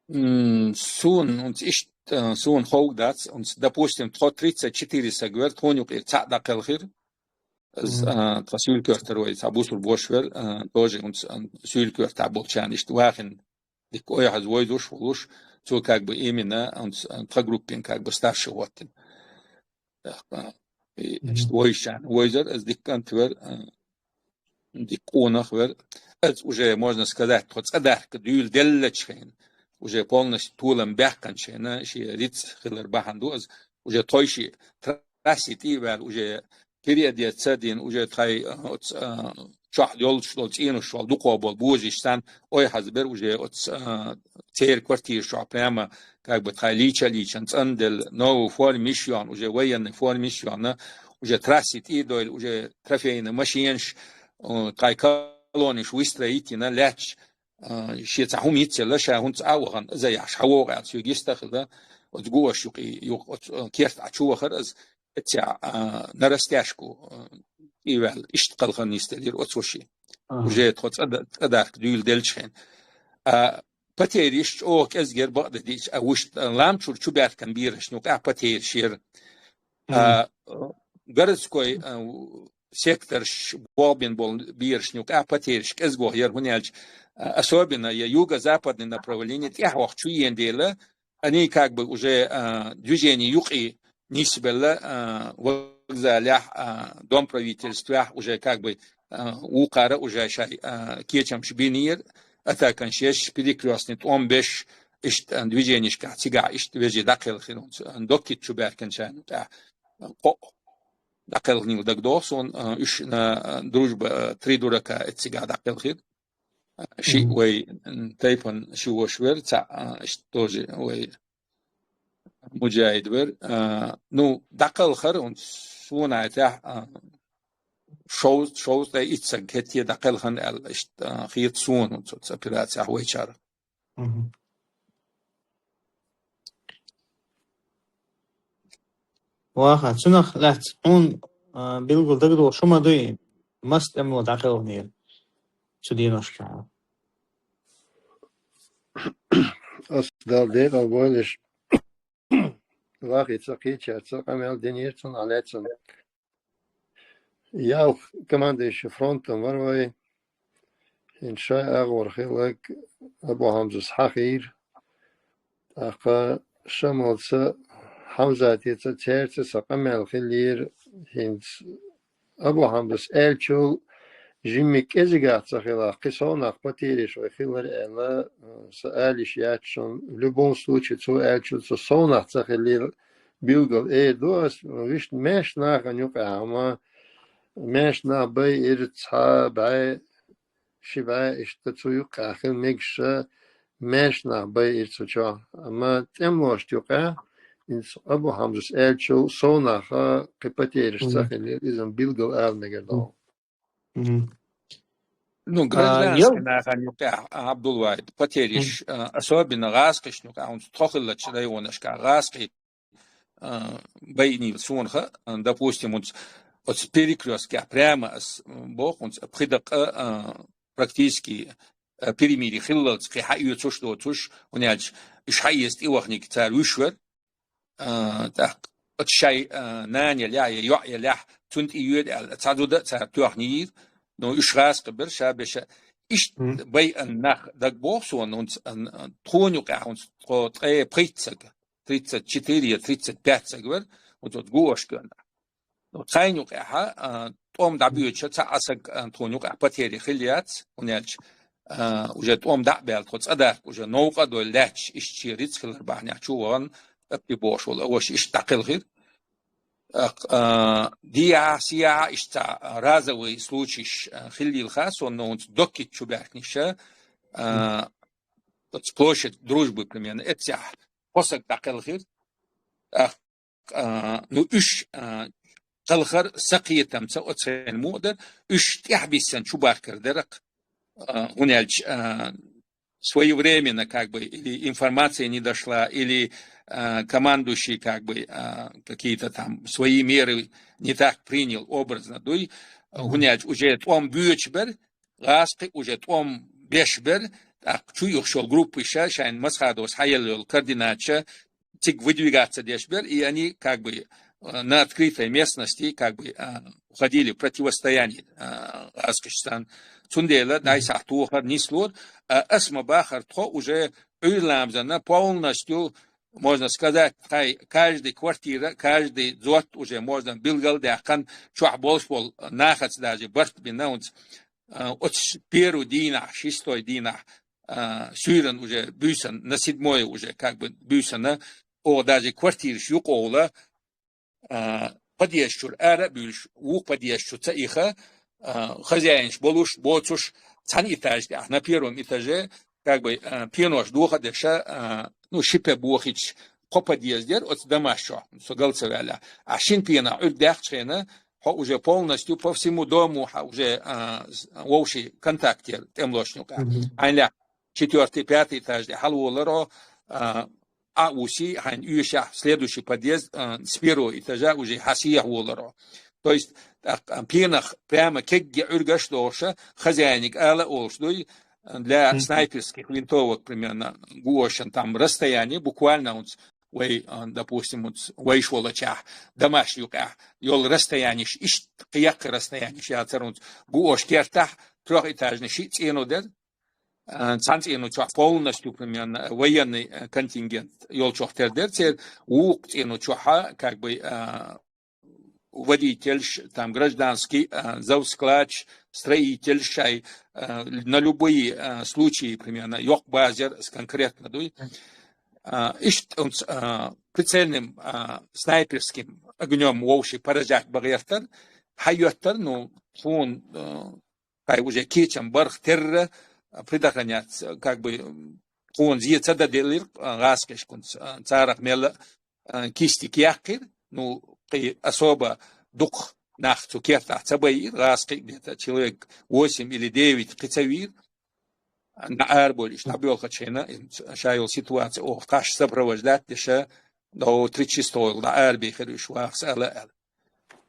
М, суна, унца иштта, а, суна ховг дац, унца, допустим, тхо тридцать четыре саг вер, тхуна юкъера цхьаъ дӀакхелхира. Из, Мгм. а, тхан суьйлкоьртара вай цхьа бусург вош вер, а, тоже унца, а, суьйлкоьртахь болчарна иштта вахина, дика ойхьаза войзуш волуш, цо как бы именно, а, тхан группин как бы старший хӀоттина. Так, а, и, Мгм. иштта войшан, войзар, из дика кӀант вер, а, дика къонах вер. Из уже, можно сказать, тхо цӀа дахка дуьйла деллачу хенахь, уже полностью толам баьккхинчу хенахь, шен рицкъ хилар бахьана ду, из уже тхойши трасси тӀе а ваьлла, уже переодеться а дина, уже тхай, а, оц-, а, чохь долуш долу цӀенош, шол дукхо болу божарш санна, ой хьаза бер уже оц, а, церан квартираш чохь прямо, как бы, тхай лийча-лийчан цӀанделла, новый форма йиш йоьхна, уже военный форма йиш йоьхна, уже трасси тӀе а дойла, уже трофейный машинаш, а, тхай колоннаш выстроить йина, лаьтташ, а, шен цхьа хӀума йицъелла, ша хӀунца а вахана, иза яхьаш хьан вогӀу аьлла, соьга йист а хилла, оцу гуаш юкъе, юкъ-, оцу, а, керта а чу вахара иза, эццехь, а, на растяжку, а, и ваьлла, иштта кхалхар нисделира оцу ваше. Ага. Уже тхо цӀа да-, цӀа дарка дуьйла делча хен. А, потеряш чӀогӀа кӀезгера бакъда диъча, а, вуш, а, ламчур чу баьркан берашна юкъахь потеряш яра. А, городской, а, секторш болбин болу берашна юкъахь потеряш кӀезгох яра, хӀунда аьлча, а, особенно я юго-западный направление тӀаьхьох чу йен дела, они как бы уже, а, движение юкъе нисбелла, а, вокзалехь, а, дом правительствехь уже как бы, а, вукхара уже шай, а, кечамаш бинера, атаканш еш, перекрёстный тӀом беш, иштта, а, движенешкахь цигахь иштта вежий дӀакхелхира хӀунца, а, доккхит чу баьркан чайна тӀехь, а, кхоъ дӀакхелхнийла дагадогӀу суна, а, уьш на, а, Дружба, а, три дурака эццигахь дӀакхелхира. Шиъ вай, м, тайпан ши ваша вара, цхьаъ, а, иштта тоже вай муджаид вара. А, ну, дӀакхалхара, хӀунца суна хетахь, а, шовз-, шовзткъе итт саг хӀетте дӀакхелхина аьлла, иштта, а, хета суна хӀунца оцу операцехь вайчара. Мгм. Ваха, цунах лаьцна хьуна, а, билггал дагадогӀуш хӀума дуй, мас тӀемало дӀакхелхинера цу деношкахь? Ас Далла декъал бойла уьш. Вахица кхечаьрца къамел динера цунах лаьцна. Ялх командующий фронтом вара вай. ХӀинца шайн агӀор хилларг Абу Хьамзас хьахийра. ТӀаккха Шамалца, Хьамзатица, цаьрца сан къамел хиллера. ХӀинца Абу Хьамзас аьллачул жимма кӀезигах ца хилахь, кхин совнах потеряш вай хилар аьлла, сан ала йиш яц шуна. В любом случае, цо аьллачул цо совнах ца хиллера билггал эр ду ас, вуьшта маьрша нахана юкъахь, амма маьрша нах байира цхьа бӀе, ши бӀе иштта цу юккъехь хила мегаш, маьрша нах байира цу чохь. Амма тӀемалошна юкъахь, хӀинца Абу Хьамзас аьллачул совнаха кхин потеряш ца хиллера, иза билггал ала мегар ду. Мгм. Ну, а, гражданский нахана юкъахь, а, Абдулвахид, потеряш, а, особенно гӀазкхашна юкъахь, хӀунца тхо хиллачу районашкахь гӀазкхий, а, байнийла суна хаьа, а, допустим, хӀунца оцу перекрёсткехь прямо ас, м, боху, хӀунца пхи дакъа, а, практически, а, перемирие хиллалц кхин хьаоьцуш доцуш, хӀунда аьлча уьш хьаэца тӀевахнарг цара вуьш вара, а, тӀаккха оцу шай, а, нана елахь я йоӀ елахь, цунна тӀе йоьду аьлла, цхьа зуда а цара тоьхна йийра, но уьш гӀазкхий бара, ша беша. Иштта байъан нах дагабоху суна, хӀунца, а, тхуна юкъахь, хӀунца тхо ткъе пхийтта саг, тридцать четыре я тридцать пять саг вара, хӀунца оцу гуошкана. Ну, цайна юкъехь, а, тӀом дӀабоьдуша цхьа а саг, а, тхуна юкъехь потери хилла яц, хӀунда аьлча, а, уже тӀом дӀа а баьлла, тхо цӀа дарх уже новкъа а дойла лаьтташ, иштта шен рицкъ хилар бахьанехь чу а вахана, Апти бохуш волу а ваша иштта дӀакхелхира. А, а, дехьа, сехьа иштта цхьа разовый случайш, а, хиллийла хаьа суна, но хӀунца доккхит чу баьхкинаша, а, оцу площадь Дружбы примерно, эццехь кхо саг дӀакхелхира. А, а, ну, уьш, а, кхалхар сакхетамца оцу хенахь мо а дара, уьш тӀаьхьабиссина чубаркар дара-кх, а, хӀунда аьлча, а, своевременно, как бы, или информация не дошла, или, а, командующий, как бы, а, какие-то там свои меры не так принял, образно дуй, хӀунда аьлча уже тӀом боьдуш бара, гӀазкхий уже тӀом беш бара, тӀаккха чу юхуш йолу группаша шайна Масхадовс хьаелла йолу координаташа цига выдвигаться деш бара, и они как бы, э, на открытой местности как бы, а, уходили в противостояние, а, гӀазкхашцан. Цундела дайсахь тохар нислора, а, ас ма бахара тхо уже Ӏуьйр ламазана полностью, можно сказать, тхай каждый квартира, каждый дзот уже можно билгалдаьккхина, чохь болуш болу нахаца даже барт бина, хӀунца, а, оцу первый дийнахь, шестой дийнахь, а, суьйрана уже буьйсанна, на седьмое уже как бы буьйсанна, оха даже квартираш юкъа а, подъезд чуьра ара а буьйлуш, вукху подъезд чу ца иха, а, хозяинаш болуш, боцуш, цхьана этаж тӀехь, на первом этаже, как бы, а, пенош доха а деш, а, ну, ши пе бохийча, кхо подъезд яр оцу домашчохь, со гал ца ваьллехь. А шина пенах Ӏуьрг даьккхича хьо уже полностью по всему дому, хьан уже, а, с-, вовшийн контакт яр тӀемалошна юкъахь. Мгм. Хьайна лаьцна четвёртый, пятый этаж тӀе хьалаволаро, а, а уси, хьайна оьшахь, следующий подъезд, а, с первого этажа уже хьан сехьа воларо. То есть, тӀаккха, а, пенах прямо кегге Ӏуьргаш а дохуш, хозяиниг ала а олуш дуй, а, для Мгм. снайперских винтовок, примерно, гуошан там расстояние, буквально унц вай, а, допустим, унц вайш волчохь, домашний юкъехь, йолу расстояниш, иштта кхияккхи расстояниш яцара унц, гуош кертахь, трёхэтажный шиъ цӀено дара, а, цхьана цӀено чохь полностью, примерно, военный, а, контингент йолчух тера дара церан, вукху цӀено чохь, как бы, а, водительш, там, гражданский, а, завскладш, строительш, шай, а, на любые, а, случаи, примерно, йоккха база яр ас конкретно дуй. А, иштта унц, а, прицельным, а, снайперским огнём вовший поражать бан гӀертар, хьайоьттар, ну, тхуна, а, хай уже кечам барх терра, а, предохраняться, как бы, м, тхуна зе ца дан делира, а, гӀазкхишкахь, а, царах мелла, а, кистик яьккхира, ну, кхин особо дукха нах цу кертахь ца байира, гӀазкхий где-то человек восемь или девять кхин ца вийра, дӀа арабойла иштта дӀабоьлхучу хенахь, ша йолу ситуация оха кхаш сопровождать деш, до тридцать шестого дӀа арабийхира уьш вахас ала аьлла.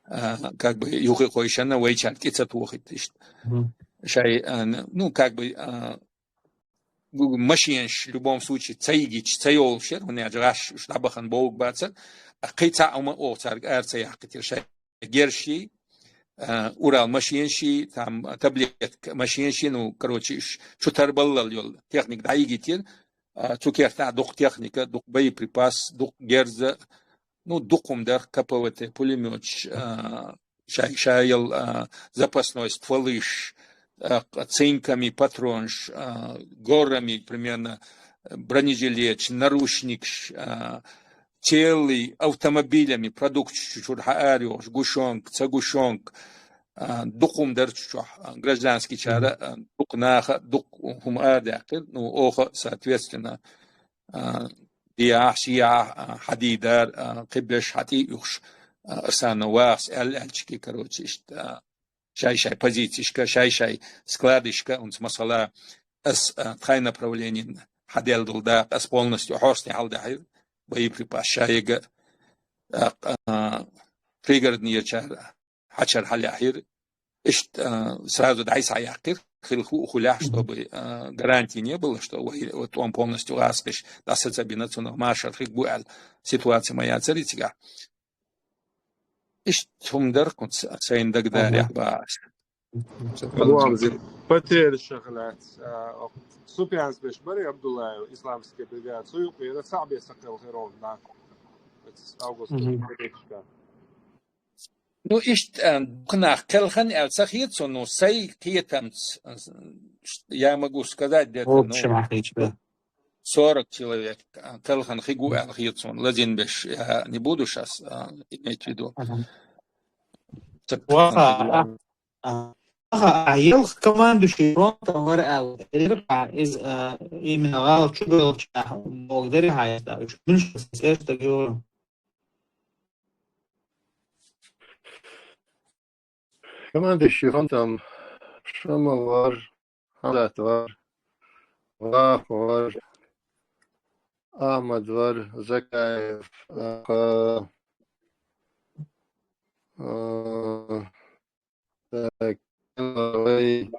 А, как бы юххе кхойшина вайчаьрга тӀе ца тохийта иштта. Мгм. Шай, а, н-, ну, как бы, а, гу-, машенаш, в любом случае, ца йигича, ца йолуш яра, хӀунда аьлча гӀаш уьш дӀабахана бовгӀа бацара, а кхин цхьа а хӀума оха цаьрга ара ца яккхийтира шай. Герзаш, а, Урал машенаш, там, таблетка машенаш, ну, короче, уьш чу тарбаллал йолу техника дӀайигийтира. А, цу кертахь дукха техника, дукха боеприпас, дукха герз, ну, дукха хӀума дара, К П В Т пулемёташ, а, шай, шай йолу, а, запасной стволаш, а, цинками патронаш, а, горами, примерно, бронежилеташ, наручникаш, а, целый автомобилями продукт чу-, чуьра хьаарайохуш, гушонка, ца гушонка, а, дукха хӀума дара чу чохь, а, гражданскийчара, а, дукха наха, дукха хӀума арадаьккхира, ну, оха, соответственно, а, диахь, шиахь, а, хьадийдар, а, кхиберш хьатӀе а юхуш, а, арсана вахас аьлла аьлча, короче, иштта, а, шай-шай позицишка, шай-шай складышка, унца масала, ас, а, тхайн направлениен хьаделла долу дакъа, ас полностью хьорсне хьалдаьхьира, боеприпас шайга, а, а, пригороднечара хьачара хьалаьхьира. Иштта, а, сразу дӀай схьаяккхира, хила хӀу-, хулехь, чтобы, а, гарантия не было, что вай, вот он полностью гӀазкхиш дӀаса ца бина, цунах машар хиг бу аьлла ситуация ма яцара цигахь. Иштта хӀума дара кхунца сайна дагадарехь бахьаш. Вовза, потеряшах лаьцна, а, Супьянс беш бара Абдуллаев, исламский бригада, цу юкъера цхьаъ бен ца кхелхира хӀума нах. Август. Ну, иштта, а, дукха нах кхелхина аьлла ца хета суна, ну, сайн кхетамца, а, я могу сказать где-то, ну, общем, ахьа хеташ бен. Сорок человек, а, кхелхина хиг ву аьлла хета суна, лазийна беш, я не буду щас, а, иметь в виду. Ага. Так, ваха, а, а, ваха, а, ялх командующий фронтом вара аьлла, элира, а, из, а, именно гӀала чу белча, а, бог дери хьайста, уж муьлш эшта геора. Командующий фронтом Шамал вара, Хьамзат вара, Ваха вара, Ахьмад вара, Закаев, а, а, так, вай,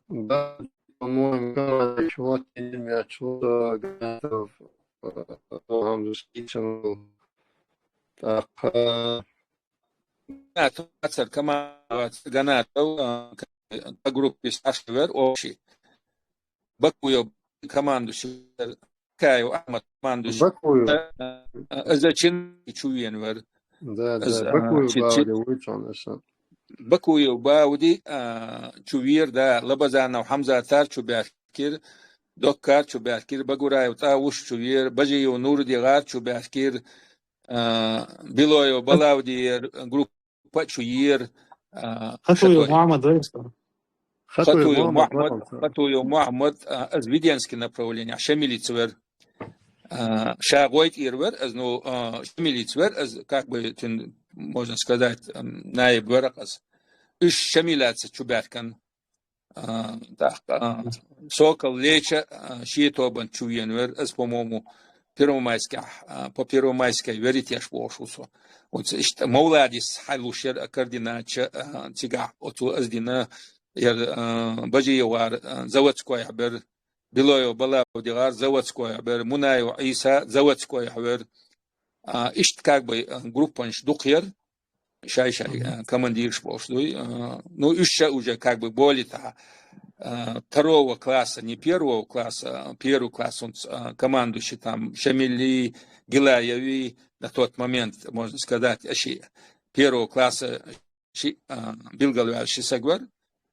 да, по-моему, Николаевич, вот, Ильич, вот, а, Гранатов, а, Хамза Скицын был. Так, а, Гранатов, ацар командовать Гранатов, а, по группе старший вер, общий. Бакуев командующий, Закаев Ахьмад командующий. Бакуев. А, а, Зачин чу вен вер. Да, да, Бакуев Бауди вуьйцу аса. Бакуев Бауди, а, чу вер, да, Лабазанов Хьамзатар чу баьхкира, Доккар чу баьхкира, Багураев ТӀавуш чу вер, Бажиев Нурдигар чу баьхкира, а, Билоев Балавдиер группа группа чу ера, а, Хатуев Мухаммад вар из. Хатуев Мухаммад, Хатуев Мухаммад, а, из Веденский направление, Шамилица вар. А, ша гӀой тӀера вар из, ну, а, Шамилица вар из, как бы, цун, можно сказать, ам, наиб вар из. Уж Шамилаца чу баьхкан. А, так, а, Сокол Леча, а, ший тобанна чу вена вар из, по-моему, Первомайскехь, а, по Первомайской веритеш волуш ву со. Вот иштта Мовладис хьалуш яр, а, координатор, а, цигахь оцо из дина яр, а, Бажиевгар, а, заводскойх бер, Белоев Балаудигар заводскойх бер, Мунаев Ӏийса заводскойх вер. А, иштта как бы, а, группанаш дукха яр, шай-шай, а, командираш болуш дуй. А, ну, уж ша уже как бы болита, а, второго класса, не первого класса, а первый класс, он, а, командующий там Шамили, Гилаеви, на тот момент, можно сказать, аш первого класса ши, а, билгалваьлла ши саг вар.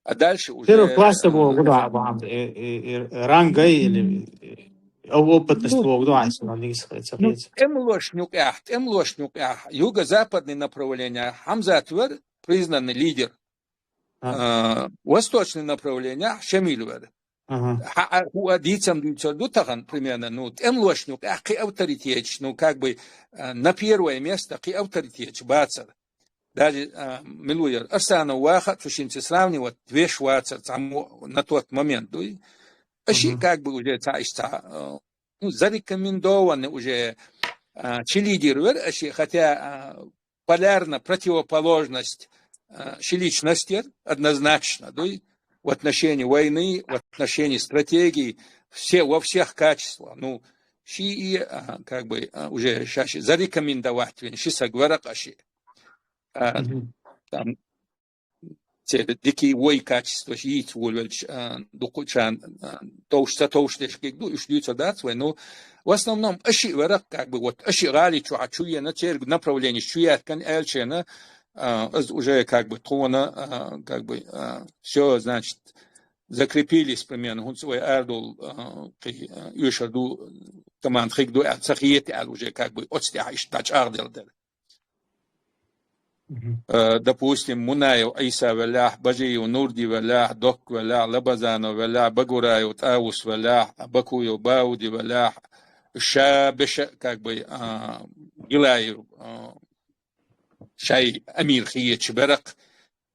А дальше уже, Первый класс а, боху, да, бахьан, э, э, э, рангай или, э, оп-, опытность боху, да, айса, ну, тӀемлошна юкъехь, тӀемлошна юкъехь, юго-западный направление Хьамзат вар, признанный лидер. А, восточный направление Шамил вар. Ага. Хьа-, а, хӀу а дийцам дуьйцур ду тахан, примерно, ну, тӀемлошна юкъехь кхин авторитеташ, ну, как бы, а, на первое место кхин авторитеташ бацар. Даже, а, мила ву яр, Арсанов ваха а цу шинца сравнивать веш вацар, цхьаммо на тот момент дуй. Аш и как бы уже цхьа иштта, а, ну, зарекомендованный уже, а, ши лидер вар, аш и, хотя, а, полярна противоположность, а, ши личность яр, однозначно, дуй, в отношении войны, в отношении стратегии, все, во всех качествах. Ну, ши и, а, как бы, а, уже ша ши зарекомендовать вина ши саг вар аш и. А, там, церан дикий вой качестваш йийца волавелча, а, дукхачарна, а, товш, ца товш деш хиг ду, уьш дуьйцур дац вай. Ну, в основном, аш и вар, как бы, вот, аш и гӀали чу хьа чу вена, церан направленеш чу яьккхина аьлча, а, из уже, как бы, тхона, а, как бы, а, всё, значит, закрепились, примерно, хӀунца вай арадовла, а, кхин, а, оьшур ду, команда хиг ду аьлла, ца хета аьлла, уже, как бы, оцу тӀехь иштта дӀачӀагӀделла дара. Э, допустим, Мунаев Ӏийса велахь, Бажиев Нурди велахь, Докка велахь, Лабазанов велахь, Багураев ТӀаус велахь, Бакуев Бауди велахь, ша беша, как бы, а, Гилаев, а, шай амир хеташ вар,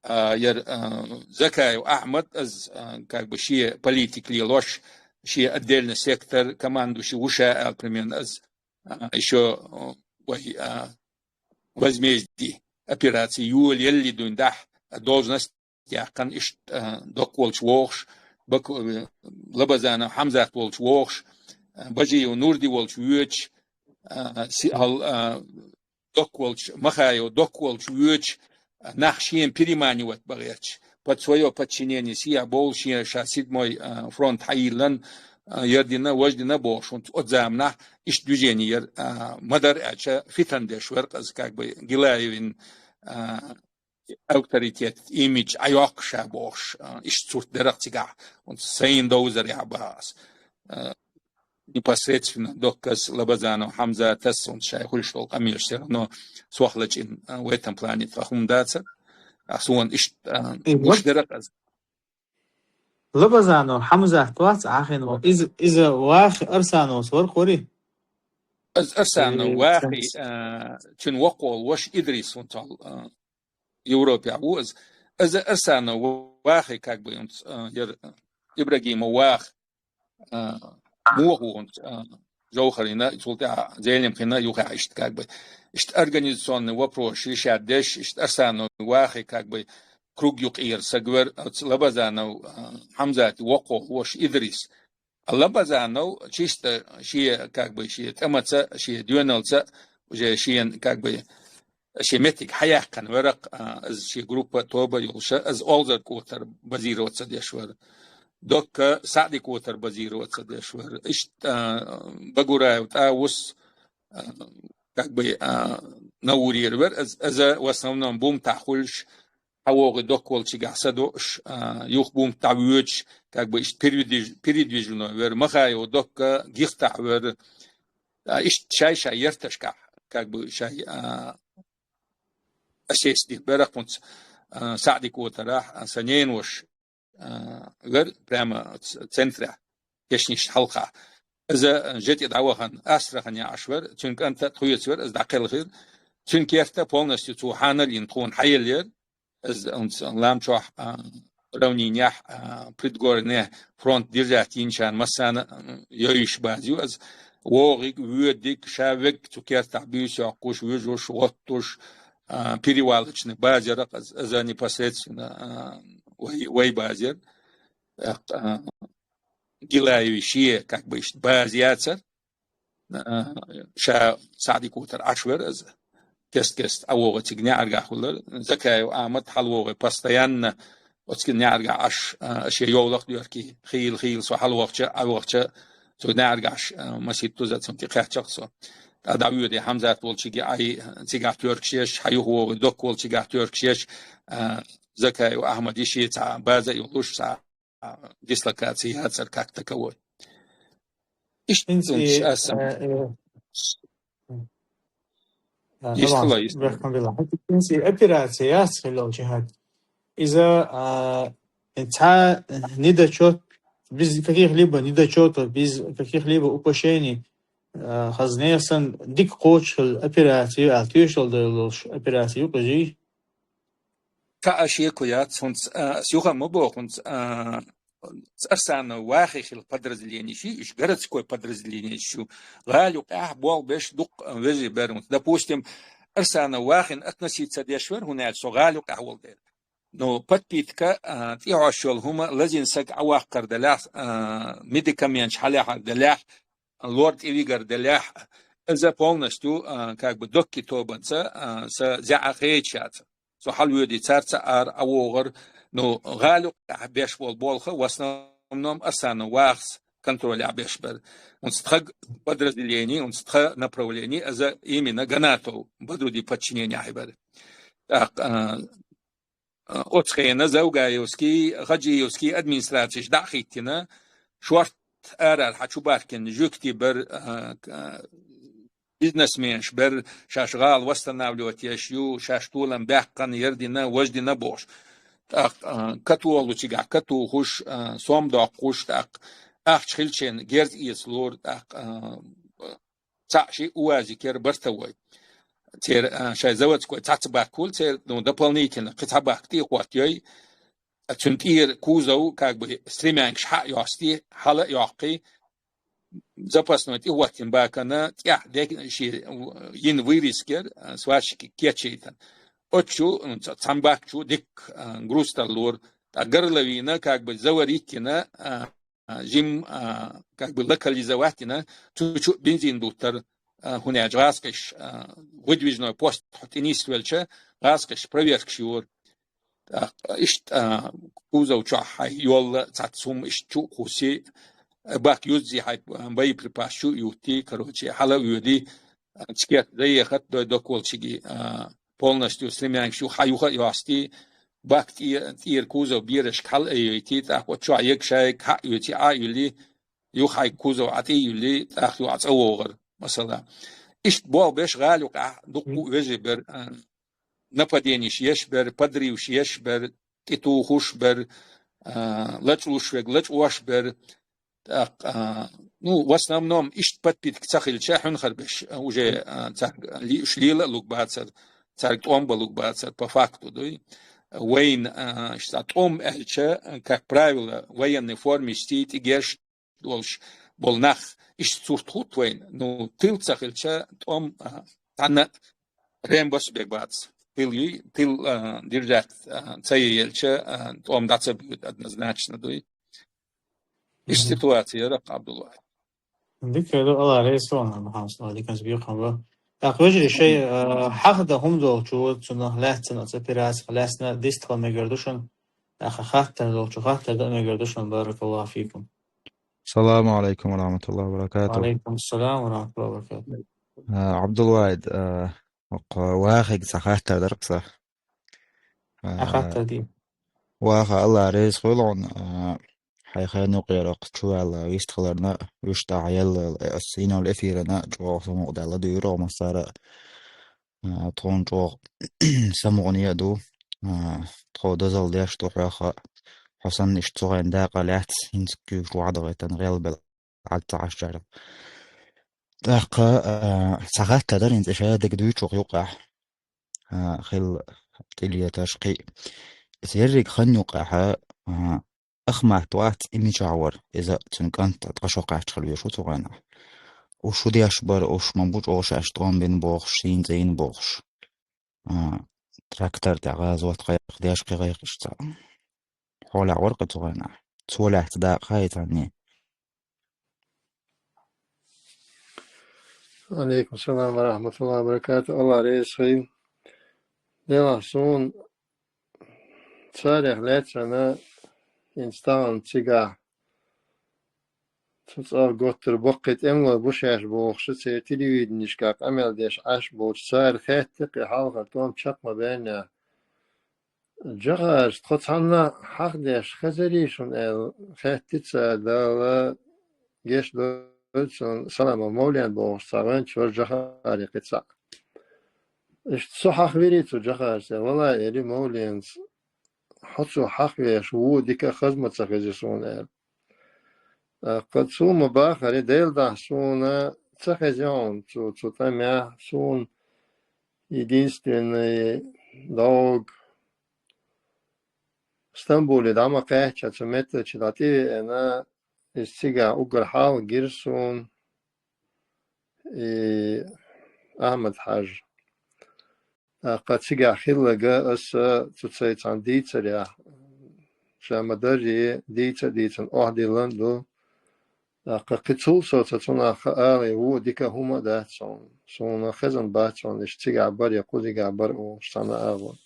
а, яр, а, Закаев Ахьмад, из, а, как бы, шен политика лелош, шен отдельно сектор, командующий ву ша аьлла, примерно, из, а, ещё, а, вай, а, возмездие операции йолаеллий дуьйна дахь, а, должность яьккхина иштта, а, Докка волчу вогӀуш, Баку-, э, Лабазанов Хьамзат волчу вогӀуш, а, Бажиев Нурди волчу воьдуш, а, си-, хьал, а, Докка волчу, Махаев Докка волчу воьдуш, а, нах шена переманивать бан гӀерташ, под своё подчинение сиа бовла шен ша седьмой, а, фронт хьайиллина, а, яр дина, важа дина бохуш, хӀунца оцу заманахь иштта движение яр, а, ма-дарра аьлча, фитан деш вар, из как бы Гилаевн, а, авторитет, имидж Ӏайоккхуш ша бохуш, а, иштта сурт дара цигахь, хӀунца сайна довзарехь баха ас. А, непосредственно Доккас, Лабазанов Хьамзатас, хӀунца шайн хуьлуш долу къамелаш всё равно сох лачкъийна, а, в этом плане тхан хӀума дацара. А, суна иштта, а, Э, гуш Лаб-, дара ас. Лабазанов Хьамзат вац Ӏахина ву. Иза, иза вахи Арсановс вара кхури? Аз Арсанов Э, вахи, цунца. А, цуьнан воккхалла ваша Идрис хӀунца, а, Европехь ву иза. Иза Арсанов вахи, как бы, хӀунца, а, яр, а, Ибрагимов ваха, а, муха ву хӀунца, а, Жовхарина, цул тӀаьхьа Зелимхина юххехь иштта, как бы, иштта организационный вопрос решать деш, иштта Арсанов вахи, как бы, круг юкъера саг вар, оцу Лабазанов, а, Хьамзати воккхалла ваша Идрис. А Лабазанов чисто шен, как бы, шен тӀамаца, шен доьналца, уже шен, как бы, шен меттиг хьаяьккхина вара, а, иза шен группа тоба йолуша, иза Олзар-КӀотара базироваться деш вара. Докка СаӀди-КӀотара базироваться деш вара. Иштта, а, Багураев ТӀаус, а, как бы, а, Наурера вара, иза, иза в основном бумтахь хуьлуш, хьан вогӀу Докка волчигахь са доуш, а, юха бумт дӀавоьдуш, как бы иштта передвиж-, передвижной вара, Махаев Докка гихтахь вара, а, иштта шай-шай ярташкахь, как бы шай, а, Ас эс дика берахкунца, а, Саъди котарахь, а, са ненваш, а, вер прямо ц-, центрехь, кешниш хьалха. Иза, а, жети дӀавахан, Астрахане Ӏаш вер, цуьнан кӀанта тхоьца вер, иза дӀакхелхира. Цуьнан керта полностью цо хьанал йина тхуна хьаеллера. Иза, онц, лам чохь, а, равнинехь, а, предгорный фронт держать йинчарна массарна, а, йойуш база ю иза. ВогӀиг, воьдиг, ша вег цу кертахь буьйса йоккхуш, вуьжуш, гӀоттуш, а, перевалочный база яра иза, иза непосредственно, а, вай, вай база яра. А, а, Гилаеви шен, как бы, иштта база яцара. А, ша Саъди котара Ӏаш вер иза. Кест-кест ӀавогӀа цига неӀаргахь хилар. Закаев Ахьмад хьалавогӀий постоянно оцу неӀаргахь Ӏаш, а, шен йовлакх доьркий, хийла, хийла со хьалавахча, Ӏавахча, цу неӀаргахь Ӏаш, а, масийтта туза цунна тӀекхаьчча со. ТӀа дӀавоьдий Хьамзат волчуьнга Ӏай, цигахь тоьркаш еш, хьаюхавогӀий Докка волчуьнгахь тоьркаш еш, а, Закаев Ахьмад йиши цхьа база а йолуш, цхьа дислокация яцара как таковой. Иштта ХӀинца и, цунца аса. Э, э, э, Иштта ла, иштта. Бехкам била. ХӀинца и операция яц хилла жихад. Иза, а, цхьа недочёт, без каких-либо недочётов, без каких-либо упущений, а, хазне сан дика кхочушхила операция ю, аьлла, тоьшалла долуш операция ю кхузий? Кхаа шеко яц хӀунца, а, ас юха а ма боху хӀунца, а, Арсанов вахе хила подразделенеш ю, уьш городской подразделенеш ю. ГӀала юкъехь болх беш дукха вежарий бара хӀунца. Допустим, Арсанов вахина относиться деш вара, хӀунда аьлча со гӀала юкъехь волу дела. Ну, подпитка, а, тӀехьош йолу хӀума лазийна сага Ӏаваккхар делахь, а, медикаменташ хьалаьхьар делахь, лор тӀевигар делахь, иза полностью, а, как бы докки тобанца, а, са зеӀа хеча яцара. Со хьалавоьдий царца ара ӀавогӀар, ну, гӀала юкъехь беш болу болх в основном Арсанов вахас контролехь беш бара. ХӀунца тхаг подразделение, хӀунца тха направление, иза именно Ганатов Бадруди подчинениехь бара. ТӀаккха, а, а, оцу хенахь Завгаевский, Хаджиевский администрацеш дӀа а хӀиттина, шорт арахьа чу баьхкина жуьгти бара, а, к-, а, бизнесменаш бара, шаьш гӀала восстанавливать еш ю, шаьш толам баьккхина, яра дина, важа дина бохуш. ТӀаккха, а, католучигахь катухуш, а, сом доккхуш, тӀаккха ахча хилча герз эца лора, тӀаккха, а, цхьаъ ши УАЗик яра бортовой. Церан, а, шайн заводской цхьацца бак хуьлу церан, ну, дополнительно кхин цхьа бак тӀе а хӀоттайой. А цуьнан тӀера кузов, как бы, стремянкаш хьа а йостий, хьала а йоккхий, запасной тӀе хӀоттийна бакана тӀехь дек-, ши йина вырезка яра, а, сварщики кечийтина. Оцу чу, ну, ца-, цхьана бак чу дикка, а, груз тарлора. ТӀаккха горловина, как бы, заварить йина, а, а, жим, а, как бы локализовать йина, цу чу бензин дуттар, а, хӀунда аьлча гӀазкхаша, а, выдвижной пост тӀе нисвелча, гӀазкхаша проверкаш йора. ТӀаккха иштта, а, кузов чохь хьайн йолла цхьацца хӀума иштта чу а кхуссий, бак юззий хьайн боеприпас чу а юттий, короче, хьала а воьдий, а, цкет заехать дой доккхолчиге, а, полностью стремянкаш юха, юха а йостий, бак тӀе-, тӀера кузов берашка хьала а йойтий, тӀаккха оцу чохь егга шайга хьа а оьций, Ӏа а юьллий, юха хьайн кузов Ӏа тӀе а юьллий, тӀаккха юха Ӏа цӀа вогӀар, масала. Иштта болх беш гӀала юкъахь дуккха а вежарий бара, а, нападенеш еш бара, подрывш еш бара, тӀетухуш бара, а, лачкъалуш верг лачкъош бара. ТӀаккха, а, ну, в основном, иштта подпитка ца хилча, хьуьнхара беш, а, уже, а, цаьрга ле-, уьш лела а луг бацара, цаьрга тӀом бан луг бацара, по факту, дуй. Вайна, а, иштта тӀом аьлча, как правило, военной форме иштта тӀегерш долуш болу нах иштта сурт хӀутту вайна. Ну, тил ца хилча, тӀом, а, цхьанна а рембас бе бац. Тил юй, тил, а, держать, а, ца елча, а, тӀом дӀа ца буьйцу однозначно, дуй. Иштта ситуация яра, Абдулла. Дика ду, Алла реза хуьлда, Мухаммад, диканца бекхам бо. ТӀаккха вежарий шайн, а, хьахда хӀума долчо, цунах лаьцна, оцу операцих лаьцна дистхила мегар ду шуна. ТӀаккха хаттар долчо хаттар дан мегар ду шуна, баракаллаху фикум. السلام عليكم ورحمة الله وبركاته. وعليكم السلام ورحمة الله وبركاته. А, Абдулвахид, а, окху вахига цхьа хаттар дара-кх сан. А, хаттар де. Ваха, Алла реза хуьлда хьуна, а, хьайн хенан юкъера окху чуваьлла вистхиларна, уьш тӀехь елла, э, оцу синал эфирана чӀогӀа самукъадаьлла дуьйра массара а. А, тхуна чӀогӀа самукъане а ду. А, тхо дозалла деш ду хьох а, хьо санна иштта цу хенахь дакъа лаьцна, хӀинца куьйгаш вахьа дахийтина, гӀелбелла Ӏад ца Ӏаш чарах. ТӀаккха, а, цхьа хатта дара хӀинца ша дерг дуьйцуш юкъахь. А, хилла тӀелеташ кхин. Иза ерриг хан юкъахь, а, Ахмат вац, и мичахь вара, иза цуьнан кӀант ткъа шо кхаьччахьара веш ву цу хенахь. Уьш шу деш бара, уьш ма бу чӀогӀа шаьш тӀом бина бохуш, шийна цӀийна бохуш. А, трактор тӀехь гӀазот кхайкха деш кхин гӀайкхаш цхьа. Хьолехь вара кхин цу хенахь. Цо лаьцна дакъа хьаийцанний. Алейкум салам ва рахматуллахи ва баракату. Алла реза хуьлда. Делахь суна царех лаьцна хӀинца тахана цигахь цу цӀа готтур баккхий тӀемалой бу шаьш бохуш, церан телевиденешка къамел деш Ӏаш болчу цара хаьттира кхин хьалха тӀом чекх ма баьннехь. Джохарс, тхо цхьанна хьахдеш хезарий шуна аьлла, хаьттира цара, Дала гечдойла цунна, Саламов Мовлен бохуш цхьа венчу вара Джохари кхин цхьаъ. Иштта со хьахвирий цу Джохарсе, валлахӀи, элира Мовленца, хьо цо хьахвеш вон дика а хаза ма ца хеза суна аьлла. ТӀаккха цо ма бахара, Делан дуьхьа суна ца хеза хьуна цу, цу тӀамехь, суна единственный долг Стамбуле дӀа ма кхаьчча, цу меттачу дӀа тӀевеана, иза цигахь уггар хьалха гира суна и Ахьмад-Хьаьжа. ТӀаккха цигахь хилларг аса цу цӀа цхьана дийцарехь, ша ма-дарра дийца а дийцина, охьадиллина а ду. ТӀаккха кхин цул сов ца цунах ала вон дика хӀума а дац суна. Суна хезна бац суна, иштта цигахь бара я кхузигахь бара олуш цхьана агӀор.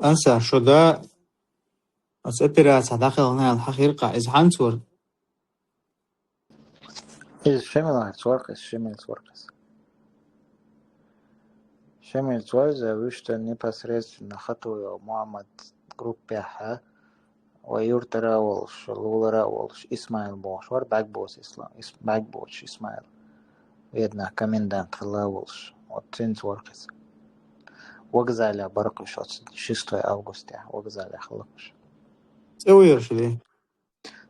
Ансар, шу да, аса операци дӀахиларна аьлла хьахийра-кх, иза хьанца вара? Иза Шемалаца вара-кх, иза Шемалаца вара-кх иза. Шемалаца вара иза, вуьшта непосредственно Хатуев Мухьаммад группехь, вай юьртара а волуш, лулара а волуш, Исмаил бохуш вара, бӀаьрг боцу Ислам, Ис-, бӀаьрг боцуш Исмаил. Веданан комендант хилла а волуш, вот цуьнца вара-кх иза. Вокзалехь бара-кх уьш оцу шестой августехь, вокзалехь хилла-кх уьш. ЦӀе вуй ерш де?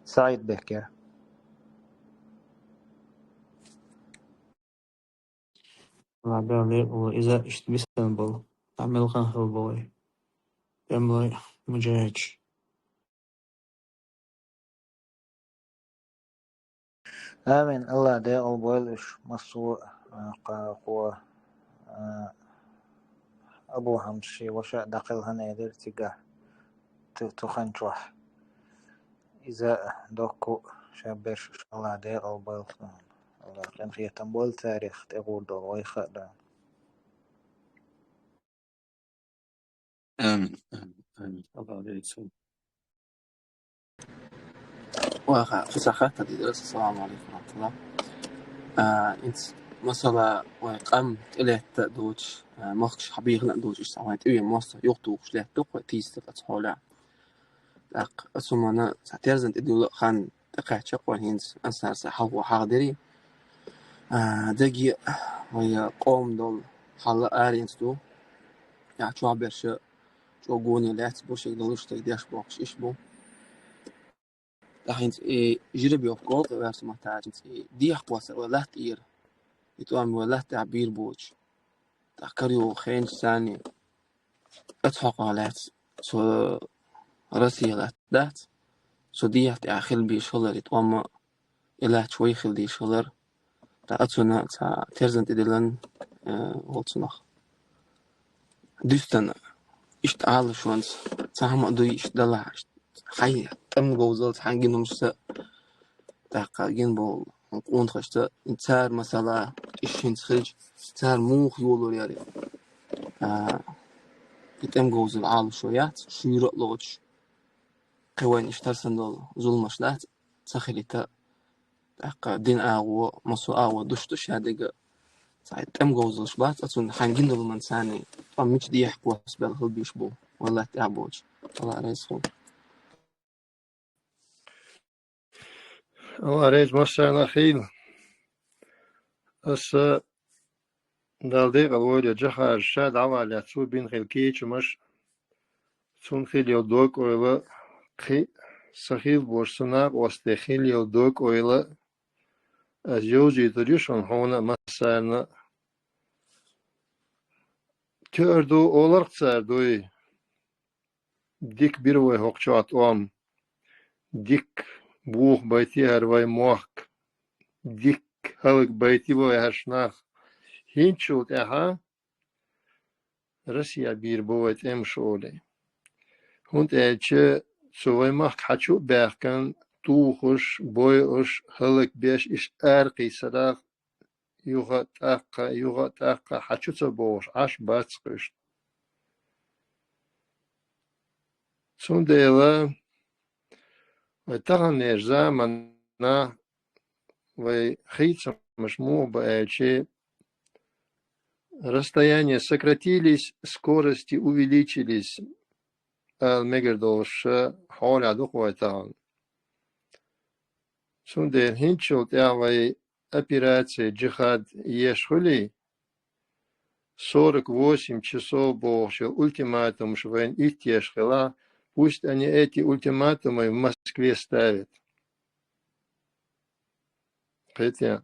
СаӀид-Бек яра. Ладно, иза иштта бисина болу. Амма мел хан хилла бу вай. ТӀемалой, муджахӀидаш. Амин. Алла декъал бойла уьш, массо а, кхо, а, Абу Хьамза шен ваша а дӀакхелхина элира цигахь, цу, цу хан чохь. Иза доккху ша берш Алла декъал бойла. Алла къинхетам бойла царах, тӀегӀур долу вайх а дан. Амин, амин, амин. Аллах лерицун. Ваха, кхузахь хаттар дийр аса, салам алейкум ва рахматуллах. А, инц, масала, вай къам тӀелетта а доцуш, а, махкаш хьабийхина а доцуш, иштта вай тӀевен мостагӀа юхатухуш летта-кх вай тийсатар оцу хьолехь. ТӀаккха аса хӀумана цхьа терзан тӀедуьллу а хан тӀекхаьчча кхойн хӀинца ансар са хьалхо хьахдерий. А, дагге вай къоман долу хьал аренца ду. Яхь чохь берш чӀогӀа гоне лаьцна бу, шега долуш дерг деш бохуш иш бу. ТӀаккха хӀинца и жеребьёвка олу тӀе ваьрса маттахь, хӀинца и дехьа кхоссар вай латта ира. И тӀом вай латта тӀехь бийр боцуш. ТӀаккха карайогӀу хенаш санна, оцу хьокъехь лаьцна со Россия латта дац, со дехьа тӀехь хила безаш хилар и тӀом а, и лаьтташ вай хила дезаш хилар. ТӀаккха оцунна цхьа терзан тӀедиллина, э, волу цунах. Дуьстина, иштта Ӏалашонца, цхьа хӀума а дуй иштта далахь, иштта хьайн тӀеман говзаллица, хьайн гина хӀуманашца, тӀаккха гина болу къонахашца, цара масала, иштта хӀинца хилча, цара муха йолор яра. А, и тӀеман говзалла Ӏалашо яц, шуьйра а лоцуш, кхин вайна иштта хӀара санна долу зуламаш дац, ца хилийта, тӀаккха дин агӀо, массо агӀо душ ду шадерг, цхьа тӀем говзалш бац, оцунна хьан гина долу ман царна, тӀом мича дехьа кхосса бел хила бийш бу, валлахӀи, тӀехь боцуш. Алла реза хуьлда. Алла реза массарна а хуьлда. Аса Далла декъала войла Джохаран ша дӀаваллалц цо бина хилла кечамаш, цунна хилла йолу дог-ойла, кхин а сан хилла болуш, сан накъостий хилла йолу дог-ойла, аса йовзуьйтур ю шуна хьуна а массарна а. Тоьар ду оларх цара дуй. Дика бира вай хӀокху чохь тӀом. Дика бохабайти хӀара вай мохк. Дика хӀаллакбайти вай хӀорш нах. ХӀинцачул тӀаьхьа Россия бийр бу вай тӀемаш олий. ХӀунда аьлча цу вай махка хьан чу а баьхкина, тухуш, бойуш, хӀаллакбеш, иштта аракхиссарах, юха а тӀаккха, юха а тӀаккха хьан чу ца богӀуш Ӏаш бац-кх уьш. Цундела вай таханлерчу заманахь вай хийцамаш муха бу аьлча, расстояния сократились, скорости увеличились, ала мегар долуш хьолехь ду-кх вай тахана. Цундела хӀинцачул тӀаьхьа вай операция «Джихад» еш хуьлий, сорок восемь часов бохуш йолу ультиматумаш вайна итт еш хилахь, пусть они эти ультиматумы в Москве ставят. Кхетий?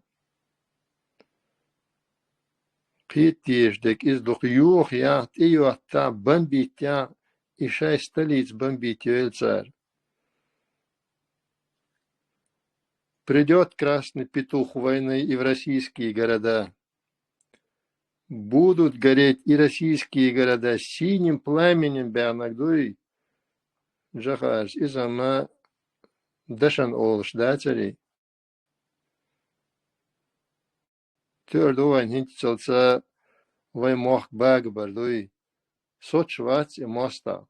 Кхета дезаш дерг иза ду-кх, йохаяхь, тӀейоттахь, бомбийтахь, и шайн столица бомбить йойла цара. Придёт красный петух войны и в российские города. Будут гореть и российские города синим пламенем, баьхнарг дуй, Джохарс, иза ма дашан олуш дацарий. Тоьар ду вайн хӀинццалц вай мохк багабар дуй. Соцуш вац и мостагӀ.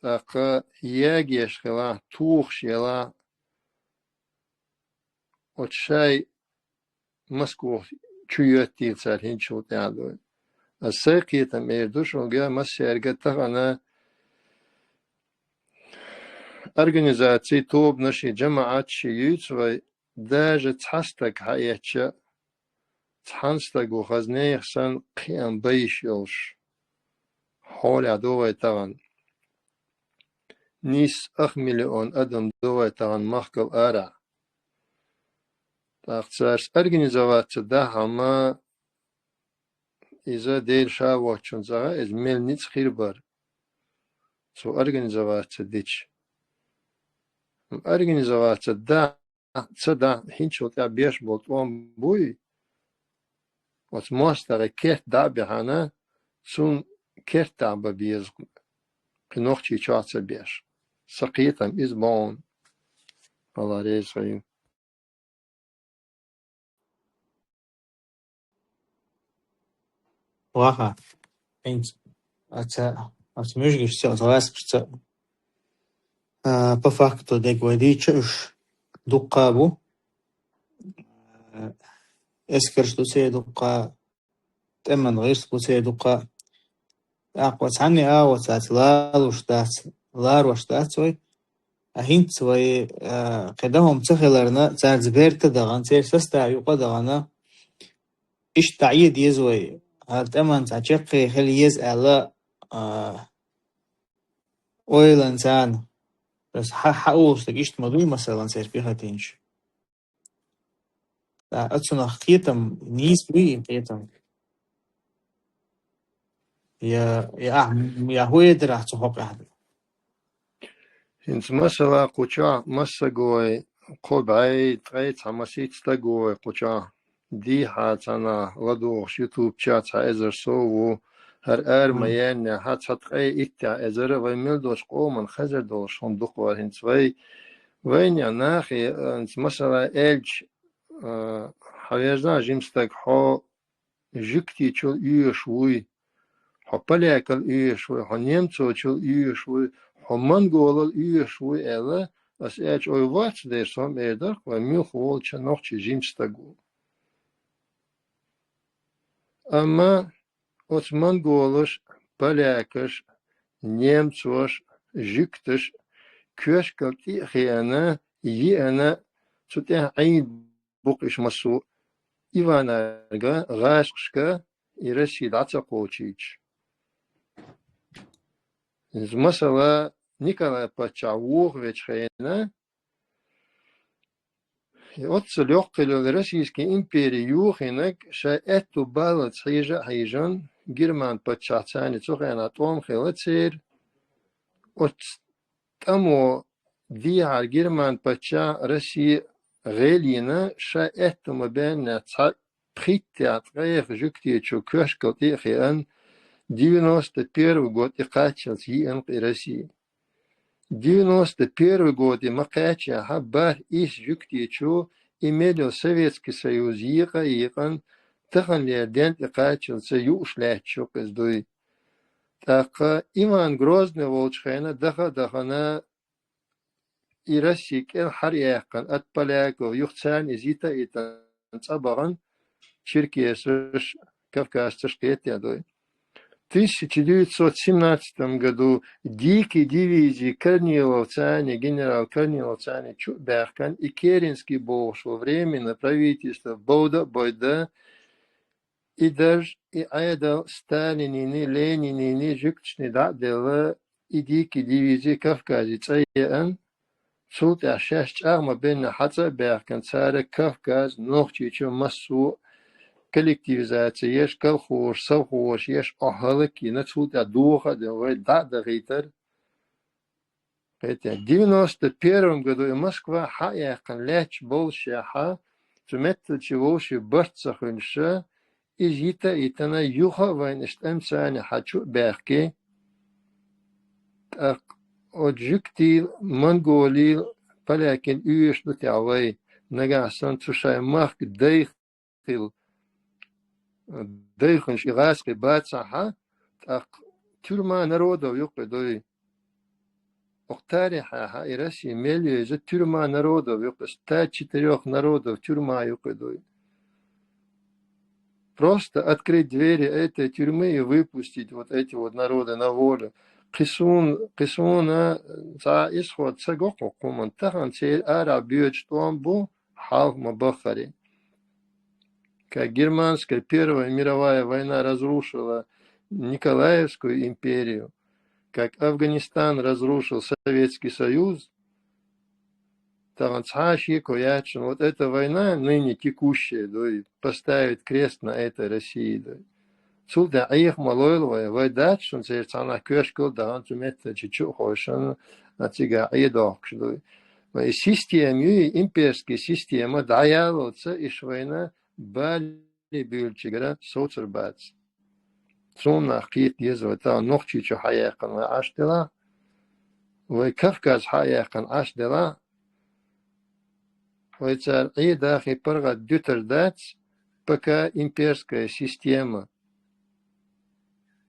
ТӀаккха ягош хилахь, тухуш елахь, оцу шайн Москвах чу йоьттийла цара хӀинцачул тӀаьхьа дуй. Аса сайн кхетам эр ду шуьга, массаьрга а тахана организаций, тобанаш, жамаӀаташ юьйцу вай, даже цхьа стаг хьаэцча, цхьана стага хаза нехан санна кхиам байш йолуш хьолехь ду вай тахана. Нийсса ах миллион адам ду вай тахана махкал арахь. ТӀаккха цаьрца организоваться дахь а ма, иза Дела ша воцчунна цӀагӀа иза мел ницкъ хир бара, цо организоваться дича. Организоваться дахь ца дахь, хӀинцачул тӀаьхьа беш болу тӀом буй, оцу мостагӀе керт дӀа а баьхьана, цунна керт дӀа а бан беза, кхин нохчий чохь ца беш. Сан кхетам иза бу хьуна. Алла реза хуьлда. Ваха, хӀинца, аца, аца муьжгашца, аца ласкашца, а, по факту дерг вай дийча уьш дуккха бу. А, эскарш ду церан дуккха, тӀеман гӀирс бу церан дуккха. ТӀаккха цхьанне а вацац, лалуш дац, ларош дац вай. А хӀинца вай, а, кхин дан хӀума ца хиларна, цаьрца берта а дахана, церан состав юкъа а дахана, иштта дӀаэца деза вай. ХӀара тӀеман цхьа чаккхе хила еза аьлла, а, ойланца. Ас хьа-, хьан олуш дерг иштта ма дуй, масалан, церан пехотинчу. Ткъа оцунах кхетам нийса буй и кхетам? Я, я ахь, я хӀун эр дара ахь цу хьокъехь? ХӀинца масала кху чохь массаго кхо бӀе, ткъе цхьа масийтта стаг ву вай кху чохь. Дийхьа цхьанхьа ладугӀуш ютуб чохь цхьа эзар сов ву, хӀара ара ма Мгм. яьллинехь, цхьа ткъе иттех эзар а вай мел долчу къоман хезар долуш хӀума ду-кх вара хӀинца вай. Вайна нахе, а, хӀинца масала аьлча, а, хьан вежна жима стаг, хьо жуьгтичул оьшуш вуй, хьо полякал оьшуш вуй, хьо немцочул оьшуш вуй, хьо монголал оьшуш вуй аьлла, Ас аьлча, ой, вац дер, со ма эр дарх, вай муьлха волча нохчий жимча стаг ву. Амма оцу монголаш, полякаш, немцош, жуьгташ коьшкал тӀе а хиъна, йиъна, цу тӀехь Ӏийна бу-кх уьш массо а. Иванарга, гӀазкхашка и Россия дӀа ца кхочуьйтуш. Иза, масала, Николай паччахь вохавечу хенахь, и оццул йоккха хилла йолу Российский импери йохийнарг, шайн аьтту баллалц хьежа а хьежна, герман паччахь царна цу хенахь тӀом хилла церан, оцу тӀамо дехьара герман паччахь Россия гӀелйина, шайн аьтту ма-баьннехь цхьа пхийтта ткъех жуьгтичу коьшкал тӀе а хиъна, девяносто первый год тӀе кхаччалц йиъна-кх и Россия. Девяносто первый год и ма кхаьччехь, бархӀ исс жуьгтичу и мел йолу Советский Союз екъа а екъна, таханлера ден тӀе кхаччалц юуш лаьтташ ю-кх иза дуй. ТӀаккха Иван Грозный волчу хенахь даха а дахана, и Россия кӀел хьараяккхина от поляков, юха царна иза йита а йитина цӀа бахана, черкесаш, кавказцаш кхетта дуй. В тысяча девятьсот семнадцатом году дикий дивизий Корниловцани, генерал Корниловцани чу а баьхкина, и Керенский бохуш ву временно правительство бовда а бойда, и даже и Ӏедал Сталинийн, Ленинийн жуьгташна дӀа а делла, и дикий дивизи Кавказе цӀа еана, цул тӀаьхьа шаьш чӀагӀ ма-беннехь хьацӀа а баьхкина, цара Кавказ, Нохчийчу массо а коллективизаци еш, колхозаш, совхозаш еш, охьа хӀаллакйина, цул тӀаьхьа доха а дина, вай дӀа а дахийтар. Кхетий, девяносто первом году и Москва хьа а яьккхина лаьтташ боллушехь, цу метталчу вовшийн барт ца хуьлуш, иза йита а йитина, юха а вайна иштта тӀемцани хьа чу а баьхки, тӀаккха оцу жуьгтийн, монголийн, полякийн оьшуш ду техьа вай, нагахь санна цу шайн махка дайх- хила, дайханаш и гӀазкхий бацахь, тӀаккха тюрьма народов ю-кх и дуй. Окху тарихьехь и Россия мел еза тюрьма народов ю-кх, стад четырёх народов тюрьма ю-кх и дуй. Просто открыть двери этой тюрьмы и выпустить вот эти вот народы на волю. Кхин суна, кхин суна цхьа а исход ца го кху хӀуманна, тахана церан арахь боьдуш тӀом бу, хьалха ма-баххара. Как германская Первая мировая война разрушила Николаевскую империю, как Афганистан разрушил Советский Союз, тахана цхьа а шеко яц шуна, вот эта война, ныне текущая, дуй, поставит крест на этой России, дуй. Цул тӀаьхьа Ӏеха ма лойла вай, вай дац шуна церан цхьанхьа коьшкал а дахана, цу меттачу чу а хойшина, а цигахь Ӏедохкуш дуй. Но и система ю, и имперская система дӀаяллалца, иш вайна бали буьйлучуьнгара совцур бац. Цунах кхета деза вай, тахана Нохчийчу хьаяьккхина вай Ӏаш делахь, вай Кавказ хьаяьккхина Ӏаш делахь, вай цара Ӏедахе паргӀат дуьтур дац, пока имперская система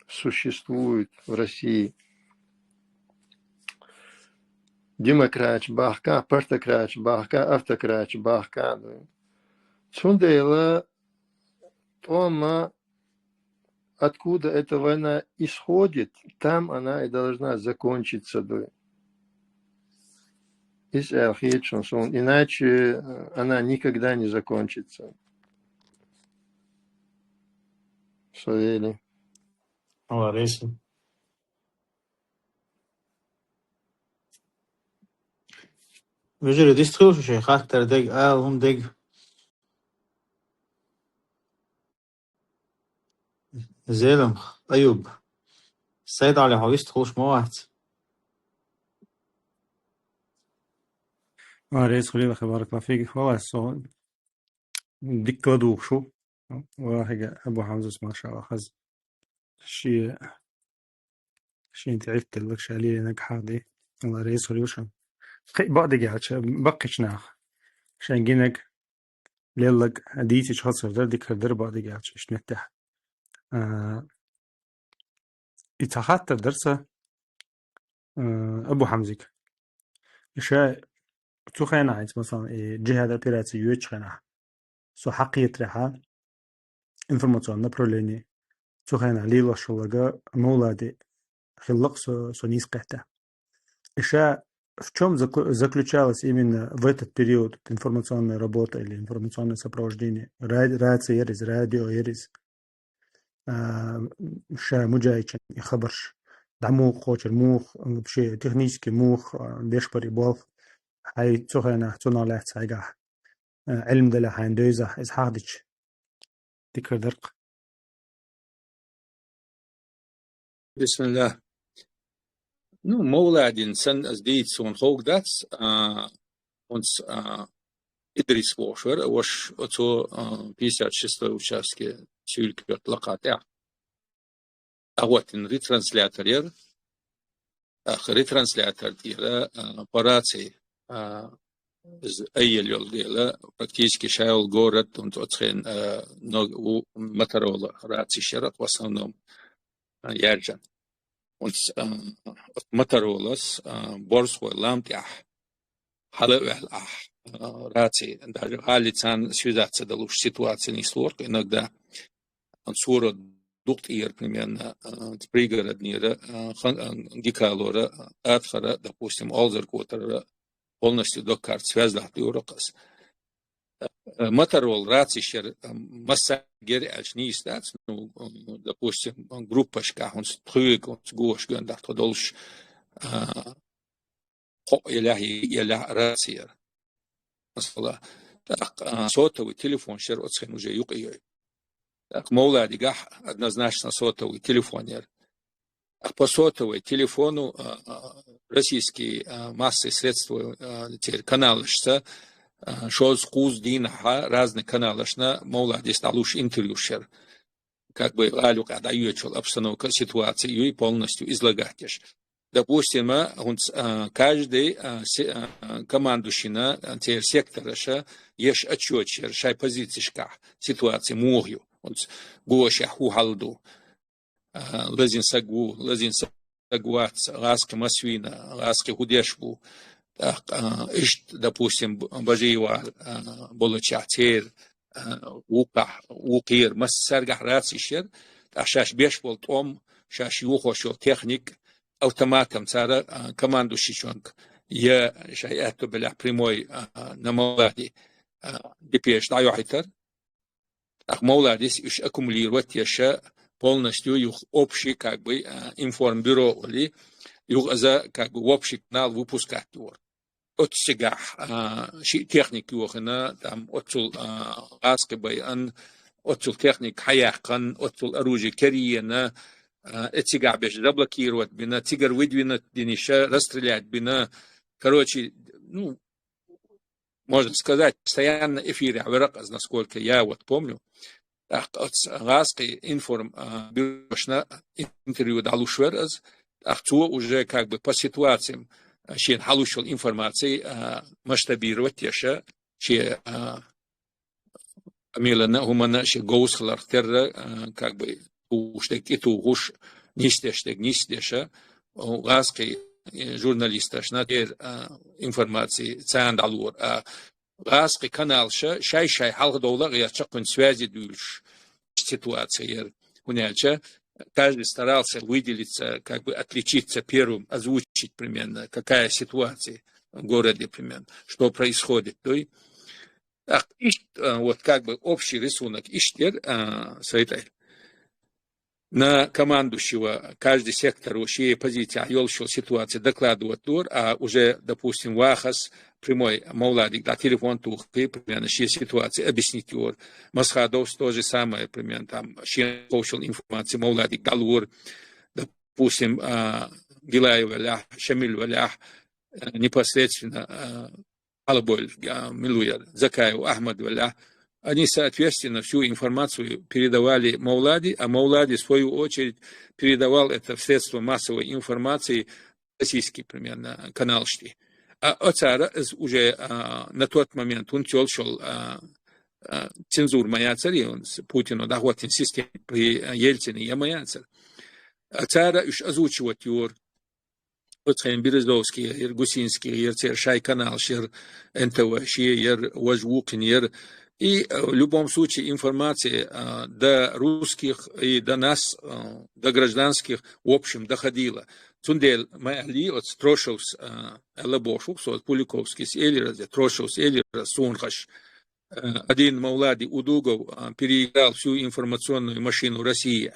существует в России. Демократаш бахкахь, партократаш бахкахь, автократаш бахкахь, дуй. Цундела тӀом а, откуда эта война исходит, там она и должна закончиться, дуй. Иза аьлла хета шуна суна, иначе, э, она никогда не закончится. Савели. Аллареса. Вежарий, дистхила шу шайн хаттар дерг, ала хӀума дерг? Зелимха Аюб. Сайд-Ӏали, хьо вистхуьлуш ма вац? Ма, реза хуьлийла, баракаллаху фик. Валлахь, со дикка ладугӀуш ву. Вахига Абу Хьамзас, машаллахӀ, хаза. Шен, шен тӀе Ӏитталлаг, ша лелийнарг хьахаде. Алла реза хуьлийла шуна. Кхин а бакъдерг аьлча, баккхийчу наха шайн гинарг, лелларг дийцича хазар дара, дика хир дара бакъдерг аьлча, иштта меттехь. А, и цхьа хаттар дара сан, а, Абу Хьамзига. Ша цу хенахь, хӀинца, масалан, и джихад операци йоьдучу хенахь, со хьакхетарехьа, информационное направление, цу хенахь лелош хилларг Мовлади хилла-кх со, со нийса кхетта. И ша в чём заку-, заключалась именно в этот период информационная работа или информационное сопровождение? Ра-, раци яр иза, радио яр иза. А, ша муджахӀидчун и хабарш дӀа муха кхочур, муха, вообще технически муха, а, беш бар и болх, хьайн цу хенахь, цунах лаьцна хьайгахь, а, Ӏилма делахь, хьайна девзахь, иза хьахдича, дика хир дара-кх. Бисмиллах. Ну, Мовладин санна ас дийца суна ховг дац, а, хӀинца, а, Идрис бохуш вара, ваша оцо, а, пятьдесят шестой участке Суьйлкерта лакха тӀехь. ДӀахӀоттийна ретранслятор яра. ТӀаккха ретранслятор тӀера, а, по рации, а, иза айъелла йолу дела, практически ша йолу город, хӀинца оцу хенахь, а, ног-, ву-, Моторола рациш яра в основном, а, яьржина. ХӀинца, а, оцу Моторолас, а, борзахой лам тӀехь хьала а ваьлла ахь, а, раци, даже гӀали царна связаться ца далуш ситуаци нислора-кх иногда. Сурат дукха тӀера, примерно, а, Пригороднера, а, хан-, а, Гикалора, а, Атхара, допустим, Олзаркотара полностью доккхарца связь лахьа лора-кх ас. А, Моторола рациш яра, а, массаьрга яра аьлча нийса дац, ну, а, допустим, группашкахь хӀинца тхоьга, хӀинца гоша гондахь тхо долуш, а, кхоъ елахь, йиъ елахь раци яра. Масала, тӀаккха, а, сотовый телефонаш яра оцу хенахь уже юкъайой. ТӀаккха Мовладигахь однозначно сотовый телефон яра. А по сотовой телефону, а, а, российские, а, массовые средства, а, теперь каналашца, а, шозза-кхузза дийнахьа разные каналашна Мовладис дӀалуш интервьюш яра. Как бы гӀала юкъахь дӀайоьдуш йолу обстановка, ситуация юй полностью излагать еш. Допустим, а, хӀинца, а, каждый, а, се-, а, командующийна, а, церан сектораша еш отчёташ яра шайн позицешкахь, ситуаци муха ю, хӀинца гошехь хӀун хьал ду, а, лазийна саг ву, лазийна саг вац, гӀазкхи маса вийна, гӀазкхи хӀун деш бу. ТӀаккха, а, иштта, допустим, б-, Бажиева, а, болчохь церан, а, вукхахь, вукхера массаьргахь рациш яра, тӀаккха шаьш беш болу тӀом, шаьш юхош йолу техника, автоматом цара, а, командующийчуьнга я шайн аьтто белахь прямой, а, на Мовлади, а, депеша дӀайохьуьйтура. ТӀаккха Мовладис уьш аккумулировать еш, полностью юха общий, как бы, а, информбюро олий, юха иза, как бы, в общий канал выпускать дора. Оццу цигахь, а, шиъ техника йохийна, там, оццул, а, гӀазкхи байъина, оццул техника хьаяьккхина, оццул оружие караеана, а, и цигахь берш заблокировать бина, цигара выдвинуть динарш расстрелять бина. Короче, ну, можно сказать, постоянно эфире вара-кх иза, насколько я вот помню. ТӀаккха оцу гӀазкхи информ-, а, бюрошна интервью дӀалуш вара иза. ТӀаккха цо уже как бы по ситуациям, а, шена хьалуш йолу информаци, а, масштабировать еш, шен, а, къамелана, хӀуманна шен говза хиларх терра, а, как бы, тухуш дерг тӀетухуш, нисдеш дерг нисдеш, а, гӀазкхи, э, журналисташна тера, а, информаци царна дӀалора. А гӀазкхи каналша шай-шай хьалха довла а гӀерташ, кхуьнан связи дуьйлуш ситуация яра. ХӀунда аьлча каждый старался выделиться, как бы отличиться первым, озвучить примерно, какая ситуация в городе примерно, что происходит. То есть, ах, иш-, а, вот как бы общий рисунок иштта яра, а, Сайталь. На командующего каждый сектор шен позицехь йолуш йолу ситуация докладывать дора, а уже, допустим, Вахас прямой Мовладига дӀа телефон тухий, примерно шен ситуация объяснить йора. Масхадовс то же самое, примерно, там, шен ховшал информация Мовладига дӀалора. Допустим, а, Гилаев велахь, Шамиль велахь, а, непосредственно, а, Алабойл, а, мила ву яра, Закаев Ахмад велахь, они, соответственно, всю информацию передавали Мовлади, а Мовлади, в свою очередь, передавал это в средства массовой информации, российский, примерно, каналашна. А оцара иза уже, а, на тот момент хӀинца йолуш йолу, а, а, цензура ма яцара, и хӀинца Путино дӀахӀоттийна система при, а, Ельцине я ма яцара. А цара уьш озвучивать йора. Оцхайна Березовский яр, Гусинский яр, церан шоай каналаш яр, Н Т В шен яр, важа вукхин яр. И, э, в любом случае, информация, а, до русских и до нас, а, до гражданских, в общем, доходила. Цундела ма аьллий оцу Трошевс, а, аьлла бохуш ву со, Куликовскийс элира, Трошевс элира, суна хаш. Э, один Мавлади Удугов, а, переиграл всю информационную машину России.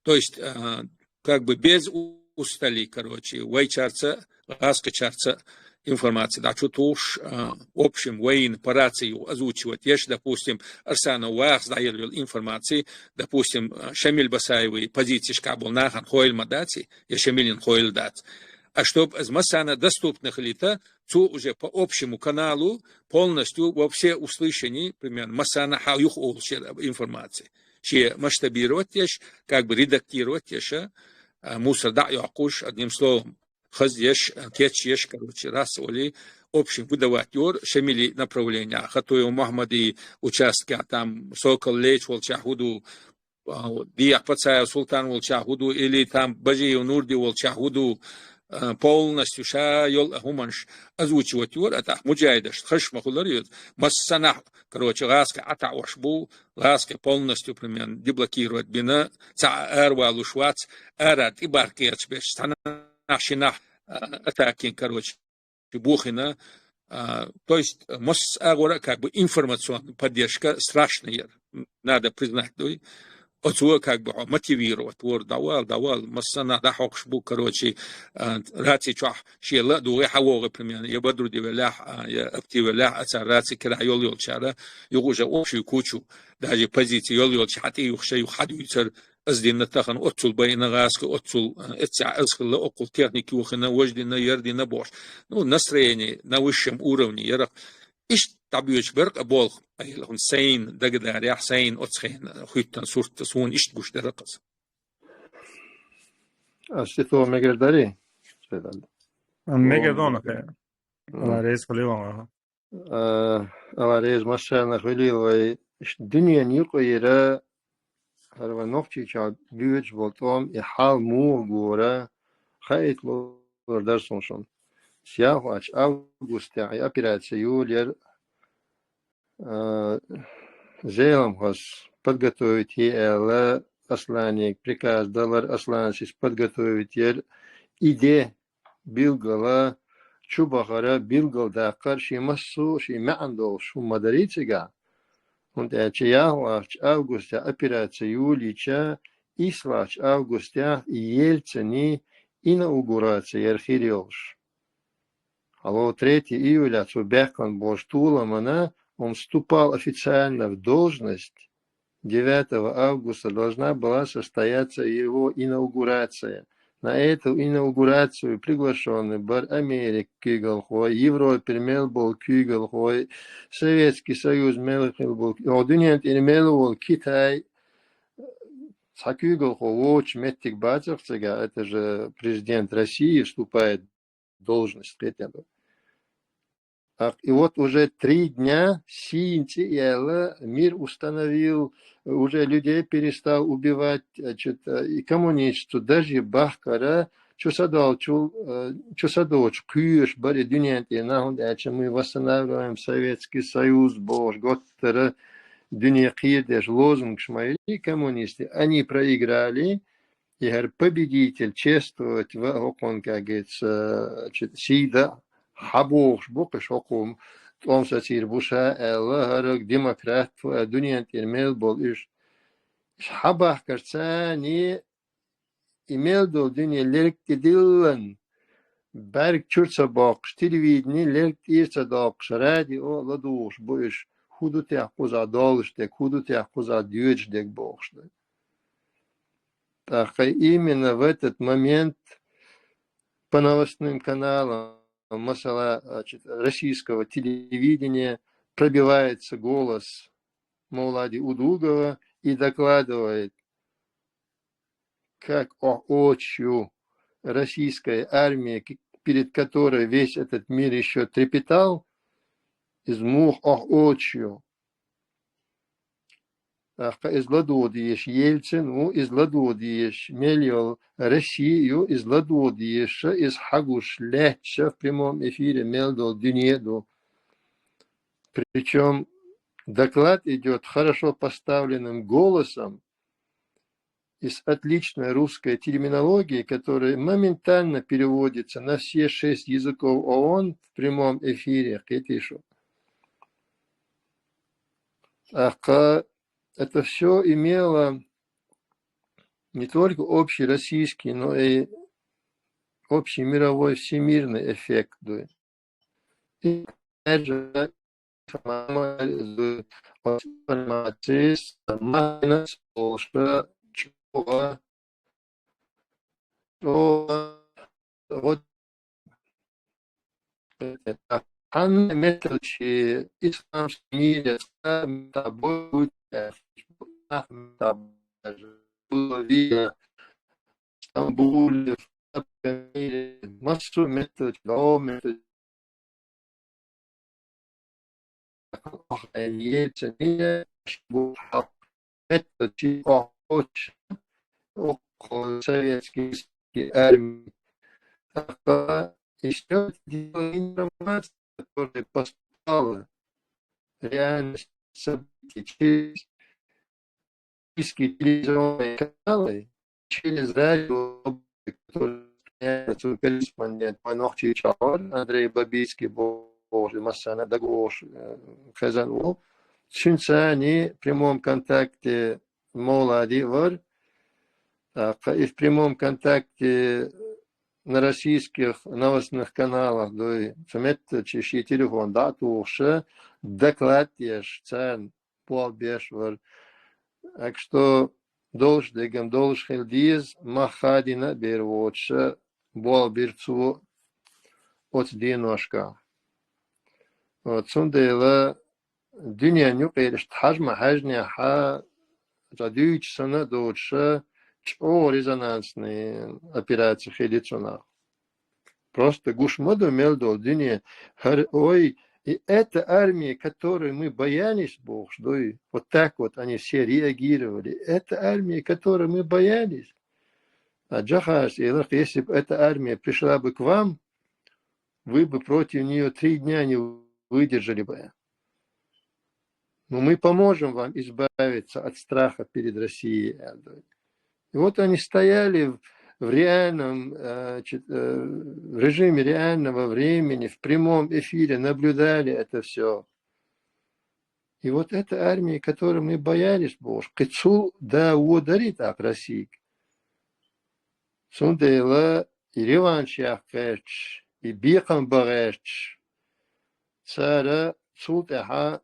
То есть, а, как бы без устали, короче, вайчарца, гӀаскхичарца информация дӀачутухуш, а, в общем, вайна по рации озвучивать еш, допустим, Арсанов вахас дӀаелла йолу информация, допустим, а, Шамиль Басаевый позицешкахь болу нахана хойла ма дац, я Шамилин хойла дац. А чтоб иза массарна доступна хилийта, цо уже по общему каналу полностью во все услышания, примерно, массарна хьан юха олуш яра информация. Шен масштабировать еш, как бы редактировать еш, а, мусор дӀа а йоккхуш, одним словом, хазъеш, кечъеш, короче, раз олий, общем, выдавать йора Шамили направление, Хатуев Мухаммади участке, там, Сокол Лейч волчохь хӀун ду, а, вот, дехьа Пацаев Султан волчохь хӀун ду, или там Бажиев Нурди волчохь хӀун ду, а, полностью ша йолу а хӀуманаш озвучивать йора, а тӀаккха муджахидашна хаза ма хуьлура иза. Массанхьа, короче, гӀаскхи ӀатаьӀаш бу, гӀаскхи полностью, примерно, деблокировать бина, цхьа а аравалуш вац, ара тӀебарх кхеташ берш, цхьаннахь шиннахь, а, атакин, короче, бухина. А, то есть, масса агӀора, как бы, информационная поддержка страшная яра. Надо признать, дуй. Оцо, как бы, хьо мотивировать вора, дӀавала, дӀавала, массанхьа дӀахьокхуш бу, короче, а, раци чохь шен ла а дугӀий, хьан вогӀий, примерно, я Бадруди велахь, а, я Апти велахь, а цара раци кирахь йолу йолчара, юха уже общую кучу, даже позиция йолу йолчу хьан тӀе юха, шайн юха хьан дуьйцура, Ас дина тахана оццул байна гӀаскхи, оццул, э, эццехь ас хилла, оккхул техника йохийна, важа дина, яра дина бохуш. Ну, настроение на высшем уровне яра. Иштта дӀабоьдуш бара-кх болх, айла хӀун сайна дагадарехь, сайна оцу хенахь хӀуьттан сурт, суна иштта гуш дара-кх аса. Ас цо мегар дарий? Мегар дона хе. М. Ала реза хилийла. А, Ала реза массарна хуьлийла вай. Иштта дуьненан юкъара хӀара вайн Нохчийчохь боьдуш болу тӀом, и хьал муха гора, хаийта луур дара суна шуна. ЯлхолгӀачу августехь и операция йолаелира, а, Зеламхас подготовить е аьлла, Аслане приказ далара, Асланас иза подготовить яра, и де билггала чубахара, билгалдаккхара, шен массо а шен маьӀна долуш хӀума ма дарий цигахь. ХӀунда аьлча ялхолгӀачу августехь операция йолийча, исслахьчу августехь Ельцинан инаугурация яра хир йолуш. Хьало, третье июля цо баьккхина болчу толамна, он вступал официально в должность. Девятого августа должна была состояться его инаугурация. На эту инаугурацию приглашённый бара Америка куьйгалхой, Европера мел болу куьйгалхой, Советский Союз мел хилла болу, о, дуьнен тӀера мел волу Китай, цхьа куьйгалхо воцуш меттиг бацара-кх цигахь, это же президент России вступает в должность, кхетий ду. Ах, и вот уже три дня сийна цӀе яьлла, мир установил, уже людей перестал убивать, значит, э, и коммунистов даже бахкара, чу са долчул, э, чу са доцуш кхоьруш бара и дуьнен тӀера нах, хӀунда аьлча мы восстанавливаем Советский Союз бохуш, готтара дуьне кхерадеш лозунгаш ма йиллий коммунисты, они проиграли, и хӀара победитель чествовать ван а хӀокхунна, как говорится, значит, сий дан а хьан бохуш бу-кх уьш, хӀокхо тӀом сацийр бу ша аьлла, хӀара демократ ву аьлла, дуьнен тӀера мел болу уьш. Уьш хьан бахкарца и мел долу дуьне лерг тӀедиллина, бӀаьрг чуьра ца боккхуш, телевидени лерг тӀера ца доккхуш, радио а ладугӀуш бу уьш, хӀун ду техь кхузахь долуш дерг, хӀун ду техь кхузахь доьдуш дерг бохуш ду. ТӀаккха именно в этот момент по новостным каналам, масала, значит, российского телевидения пробивается голос Мовлади Удугова и докладывает, как охьа оцуш ю российская армия, к-, перед которой весь этот мир ещё трепетал, из муха охьа оцуш ю. тӀаккха иза ладугӀу дезаш Ельцин ву, иза ладугӀу дезаш мел йола Россия ю, иза ладугӀу дезаш, иза хьагуш лаьтташ в прямом эфире мел долу дуьне а ду. Причём доклад идёт хорошо поставленным голосом и с отличной русской терминологией, которая моментально переводится на все шесть языков ООН в прямом эфире. Кхетий шу? ТӀаккха это всё имело не только общий российский, но и общий мировой, всемирный эффект. И опять же, информацис, информацис, вот, хьанна метталчи исламский мире цхьа мета бой, цхьа мета бой, Стамбуле, массо метталчи, доо метталчи, советский армии. И всё это дело информация, которая поступала, реальность событий через российские телевизионные каналы, через радио, которые корреспондент, мой нохчий чар, Андрей Бабицкий, боху массана дагош, э, хезан ву. Цуьнца прямом контакте Мовлади вар. ТӀаккха и в прямом контакте на российских новостных каналах дуй, цу меттачи ши телефон дӀа а тухуша, доклад еш, царна болх беш вар. Так что долуш дегам долуш хила деза, мах хадийна а бер воцуша, болх бира цо оцу деношкахь. Вот, цундела дуьненан юкъера иштта хьажа ма хьаьжнехьа, цкъа дуьйцуш санна а доцуша, чӀогӀа резонансный операци хили цунах. Просто гуш ма ду мел долу дуьне, хӀара, ой, и эта армия, которой мы боялись, бохуш дуй. Вот так вот они все реагировали. Эта армия, которой мы боялись. А Джохарас элира, если бы эта армия пришла бы к вам, вы бы против неё три дня не выдержали бы. Но мы поможем вам избавиться от страха перед Россией, аьлла. И вот они стояли в, в реальном, э, значит, э, в режиме реального времени, в прямом эфире наблюдали это всё. И вот эта армия, которой мы боялись, бохуш, кхин цул а да вон дарий тӀаккха Россига. Цундела и реванш яккха гӀерташ, и бекхам бан гӀерташ, цара цул тӀаьхьа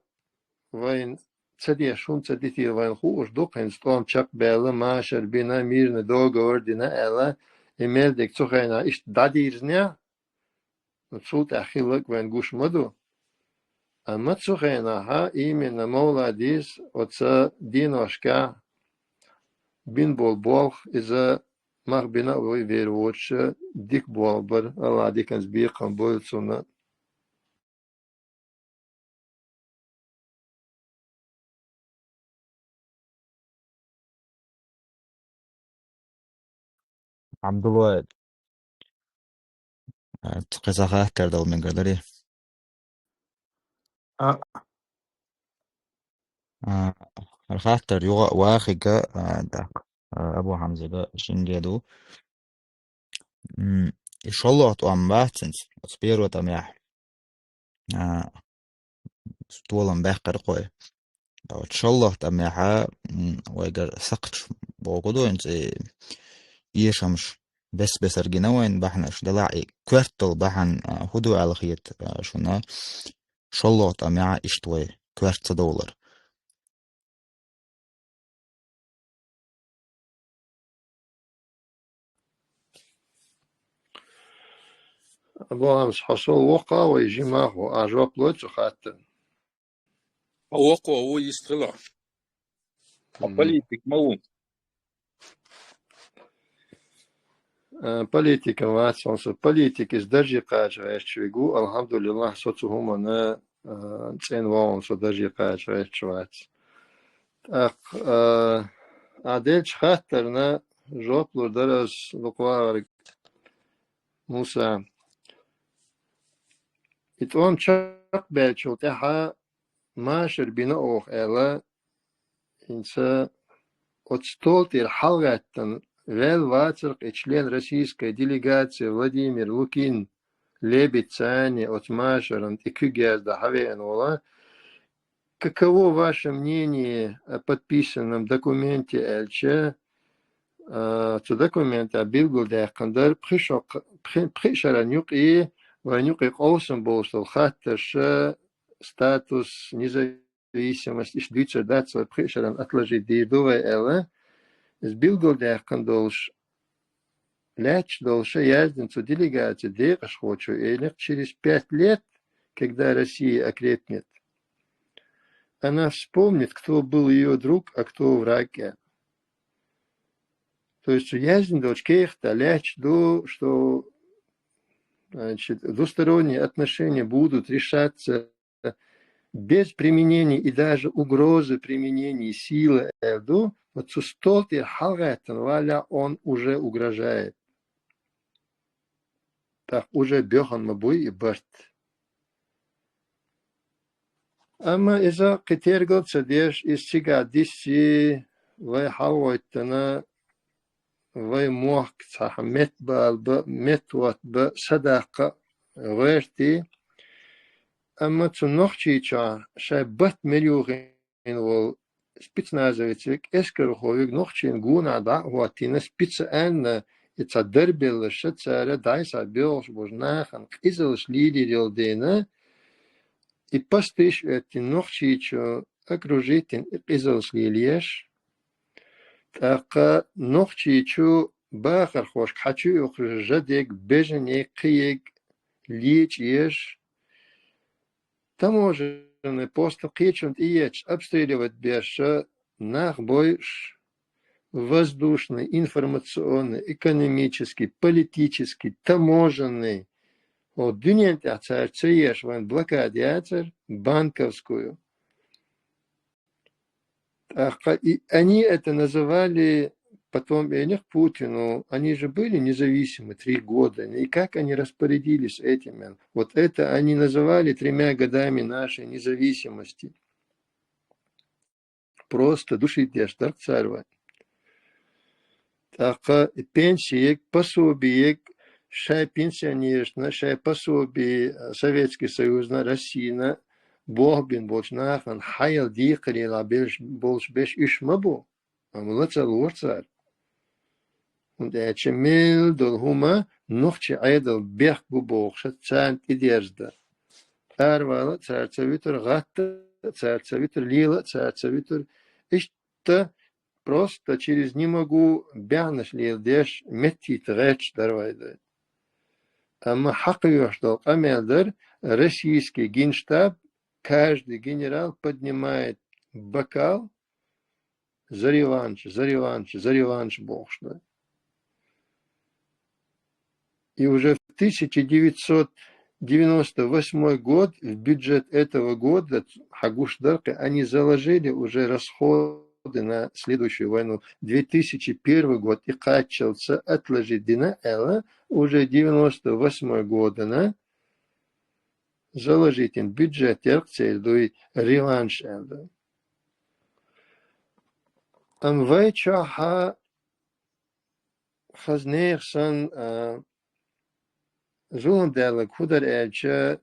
вайна ца деш хӀума ца дитийла вайна хууш ду, хӀинца тӀом чекхбаьлла, машар бина, мирный договор дина аьлла, и мел дерг цу хенахь иштта дӀадирзинехь, ну, цул тӀаьхьа хилларг вайна гуш ма ду. Амма цу хенахь именно Мовладис оцу деношкахь бина болу болх, иза мах бина а вай вер воцуша дика болх бара, АллахӀ диканца бекхам бойла цунна. Абдулла, а, кхин цхьа хаттар дала мегар дарий? А. А, хӀара хаттар юха а вахига, а, тӀаккха, а, Абу Хьамзага шинге ду. М, и шолгӀа тӀом бац хӀинца, оцу первый тӀамехь, а, толам баьккхира кхой. Оцу шолгӀа тӀамехь, м, вайгара сакхташ боху ду хӀинца, и эшамаш бес-бесара гина вайна бахьанаш, делахь и коьрта долу бахьана, а, хӀун ду аьлла хета, а, шуна, шолгӀа тӀамехь иштта вай коьрта ца довлар? Абу Хьамза, хьо со воккху а вай жимах ву, ахь жоп лой цу хаттарна? Хьо воккхо ву, йист хилахь. Хьо Мгм. Политик ма ву. Э, политикан вац хьо со. Политик иза дарже кхача гӀерташ верг ву, алхьамдулиллахь, со цу хӀуманна, э, цӀена вогӀун со дарже кхача гӀерташ вац. ТӀаккха, а, а делча хаттарна жоп лур дар аз дукха вагӀарг, Муса. И тӀом чакхбаьлчул тӀехьа машар бина оха аьлла, хӀинца оцу стол тӀера хьалагӀаьттина ваьлла вацара-кх и член российской делегации Владимир Лукин, Лебедь цӀарна оцу машарна тӀе куьг яздан хьавеана вола. Каково ваше мнение о подписанном документе аьлча, а, цу документехь билгалдаьккхина дара пхи шо-, пхи-, пхи шаран юкъе вайн юкъе къовсам болуш долу хаттарш, статус, независимость, иштта дуьйцур дац вай, пхи шаран отложить дийр ду вай аьлла. Иза билгалдаьккхина долуш, лаьтташ долуш яздина цу делегацин декъашхочо элира: через пять лет, когда Россия окрепнет, она вспомнит, кто был её друг, а кто враг. То есть цу яздина долчу кехата лаьтташ ду, что, значит, двусторонние отношения будут решаться без применения и даже угрозы применения силы, аьлла ду, вот цу стол тӀера хьалагӀаьттина валлехь, он уже угрожает. ТӀаккха уже боьхна ма буй и барт. Амма иза кхин тергал ца деш, иза цигахь дисси, вай хьалагӀоьттина, вай мохк цхьа меттабала бан, меттахӀотта бан, садаккха гӀоьртий. Амма цу Нохчийчохь шайн барт мел юхийна волу спецназовециг, эскарховиг нохчийн гонах дӀа а хӀоттийна, специально и цхьа дарбелларш цара дӀай-схьай боьлхуш болчу нахана къизаллаш лелийр йолу дела, и постыш а оьттина, Нохчийчу окружить йина и къизаллаш лелош, тӀаккха Нохчийчу бахархошка хьан чу юхуш жа дерг, бежаниг, кхиерг лечкъош, таможенный пост кхечунна тӀеетташ, обстреливать беш, нах бойуш, воздушный, информационный, экономический, политический, таможенный, хӀокху дуьнен тӀехь цара ца еш вайн блокада яцара, банковскую. ТӀаккха и они это называли, потом элира Путину, они же были независимы три года, и как они распорядились этими? Вот это они называли тремя годами нашей независимости. Просто душить деш дара цара вайн. ТӀаккха пенсиег, пособиег, шайн пенсионерашна, шайн пособи, э, Советский Союзна, Россина болх бина болчу нахана хьаяла декхарийлахь белш-, болуш беш уьш ма бу, амма ла ца лора цара. ХӀунда аьлча мел долу хӀума нохчийн Ӏедал бехк бу бохуш, царна тӀедерза дан. Аравала а цара ца вуьтура, гӀатта а цара ца вуьтура, лела а цара ца вуьтура. Иштта просто через «не могу» баьхнаш леладеш, меттахӀитта гӀерташ дара вай дай. Амма хьакхоьхьуш долу къамел дара: российский генштаб, каждый генерал поднимает бокал «За реванш, за реванш, за реванш» бохуш ду. И уже в тысяча девятьсот девяносто восьмой год, в бюджет этого года, хьан гуш дара-кх, они заложили уже расходы на следующую войну. Две тысячи первый год и кхаччалца отложить дина аьлла, уже девяносто восьмой годана заложить йина бюджет яркъ цели дуй реванш аьлла. Амма вай чохь хаза нехан санна, а, зулам даьлларг хӀун дара аьлча,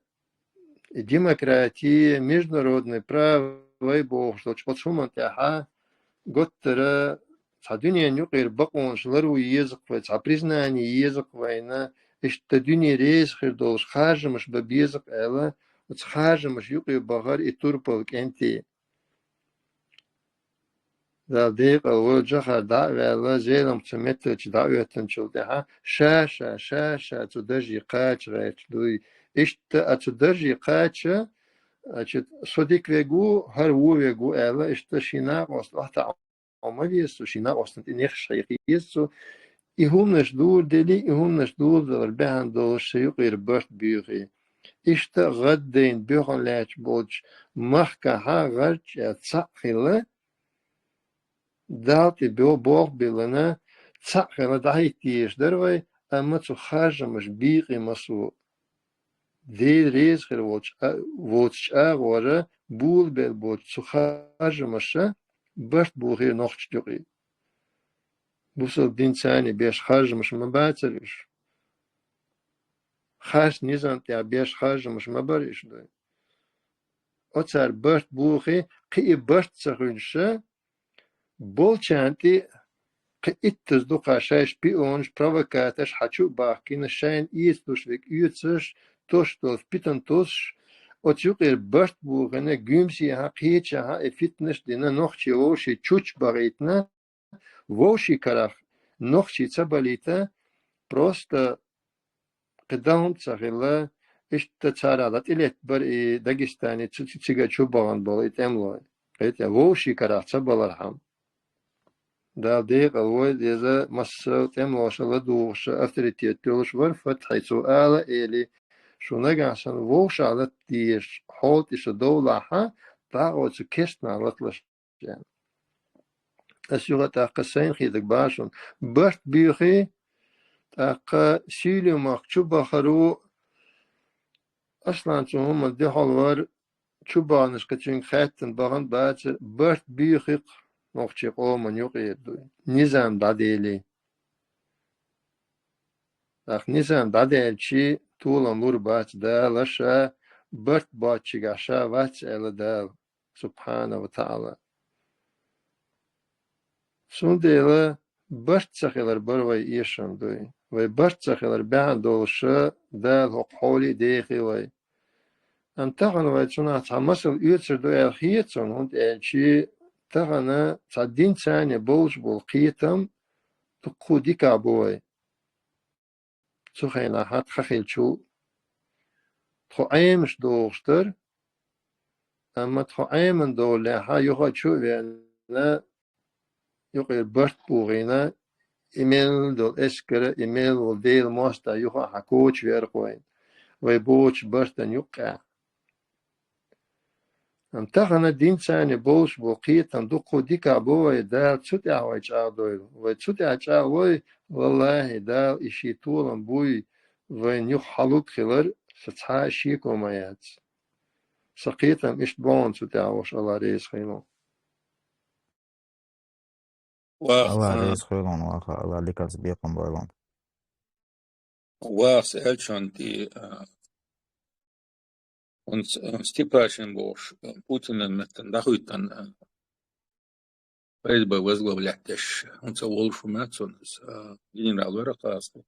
демократия, международное право вай бохуш долчу оцу хӀуманна тӀехь гуттара цхьа дуьненан юкъера бакъонаш ларъян еза-кх вай, цхьа признание еза-кх вайна, иштта дуьне реза хир долуш харжамаш бан беза-кх аьлла, оцу харжамаш юкъе бахара и турпал кӀентий. Дала декъала войла, Джохар дӀа а ваьлла, Зеламха цу меттачу дӀаоьттинчул тӀаьхьа ша-ша, ша-ша цу дарже кхача гӀерташ дуй. Иштта а цу дарже кхача, значит, со дика верг ву, хӀара вон верг ву аьлла, иштта шен накъост охьатаӀо ма веза цо, шен накъостана тӀе нехаш хьекха еза цо. И хӀуманаш дора делий, и хӀуманаш доладалар баьхьна долуш сан юкъера барт буьйхий. Иштта гӀаддайна боьхна лаьтташ болчу махкахьа гӀарчӀ а цхьаъ хилла, Далла тӀе бо-, болх биллина, цхьаъ хила дӀахӀитта дезаш дара вай, амма цу харжамаш бийкъи массо а. Дела реза хир волчу а-, воцучу агӀора буьйлабелла боцу цу харжамаша барт бохийра нохчашна юкъе. Бусалба динца беш харжамаш ма бацара уьш. Харц низам тӀехь беш харжамаш ма бара уьш ду. Оцара барт бохий, кхин и барт ца хуьлуш, болчарна тӀе кхин иттаза дукха шайн шпионаш, провокаторш хьан чу а бахкийна, шайна эца луш верг оьцуш, тосуш долу питана тосуш, оцу юкъера барт бохийна, гуьмсехьа, кхечахьа и фитнаш а дина, нохчий вовший чу чу бахийтина, вовший карахь нохчий ца балийта, просто кхин дан хӀума ца хилла, иштта цара ла тӀелетта бара и Дагестане цу-, цу-, цига чу бахана болу и тӀемалой. Кхетий, вовший карахь ца балархьама. Дала декъала войла, иза массо а тӀемалоша ладугӀуша авторитет йолуш вара Фатхьи, цо ала а эли, шу нагахь санна вовшахь латта дезаш хьолатӀе шу довлахьа, дӀа а оцу кестнахь латалаш. Ас юха тӀаккха сайна хетарг боху шуна. Барт буьйхий, тӀаккха Сирия махка чу бахаро, Аслан цу хӀуманна дуьхьал вара, чу баханарш кхин цуьнга хаьттина бахана бацара, барт буьйхи-кх нохчийн къоман юкъера ду. Низам дӀаделий. ТӀаккха низам дӀадаьлчи, толам лур бац Дала ша барт боцчигахь ша вац аьлла Дала, субхьана ва таӀала. Цундела барт ца хилар бара вай эшам дуй. Вай барт ца хилар баьхьна долуша Дала хӀокху хьоле а дехи вай. Амма тахана вай цунах цхьа масал оьцур ду аьлла хета суна, хӀунда аьлчи тахана цхьа динца болуш болу кхетам дуккха дикахь бу вай. Цу хенахь тхан хилчу тхо Ӏемаш дохуш дара, амма тхо Ӏеман долехьа юха чу а веана, юкъера барт бухийна, и мел долу эскара, и мел волу Делан мостагӀа юха а хьан коча веркъа вайна, вай боцучу бартан юккъехь. Амма тахана динца болуш бу кхетам дуккха дикахь бу вай, Дала цу тӀехь вай чӀагӀдойла. Вай цу тӀехь чӀагӀвой, валлахӀи, Дала и шен толам буй, вайн юха хьалуг хилар, сан цхьа а шеко ма яц. Сан кхетам иштта боху цу тӀехь, ваша, Алла реза хуьлда. Ваха, Алла а, реза хуьлда, ваха, Алла диканца бекхам бойла. Ваха, сан аьллачунна тӀе, а, хӀунца, а, Степашин бохуш, а, Путинан меттана дӀахуьйтан, а, ФСБ возглавлять деш, хӀунца волуш ву ма цунна, а, генерал вара кхаста.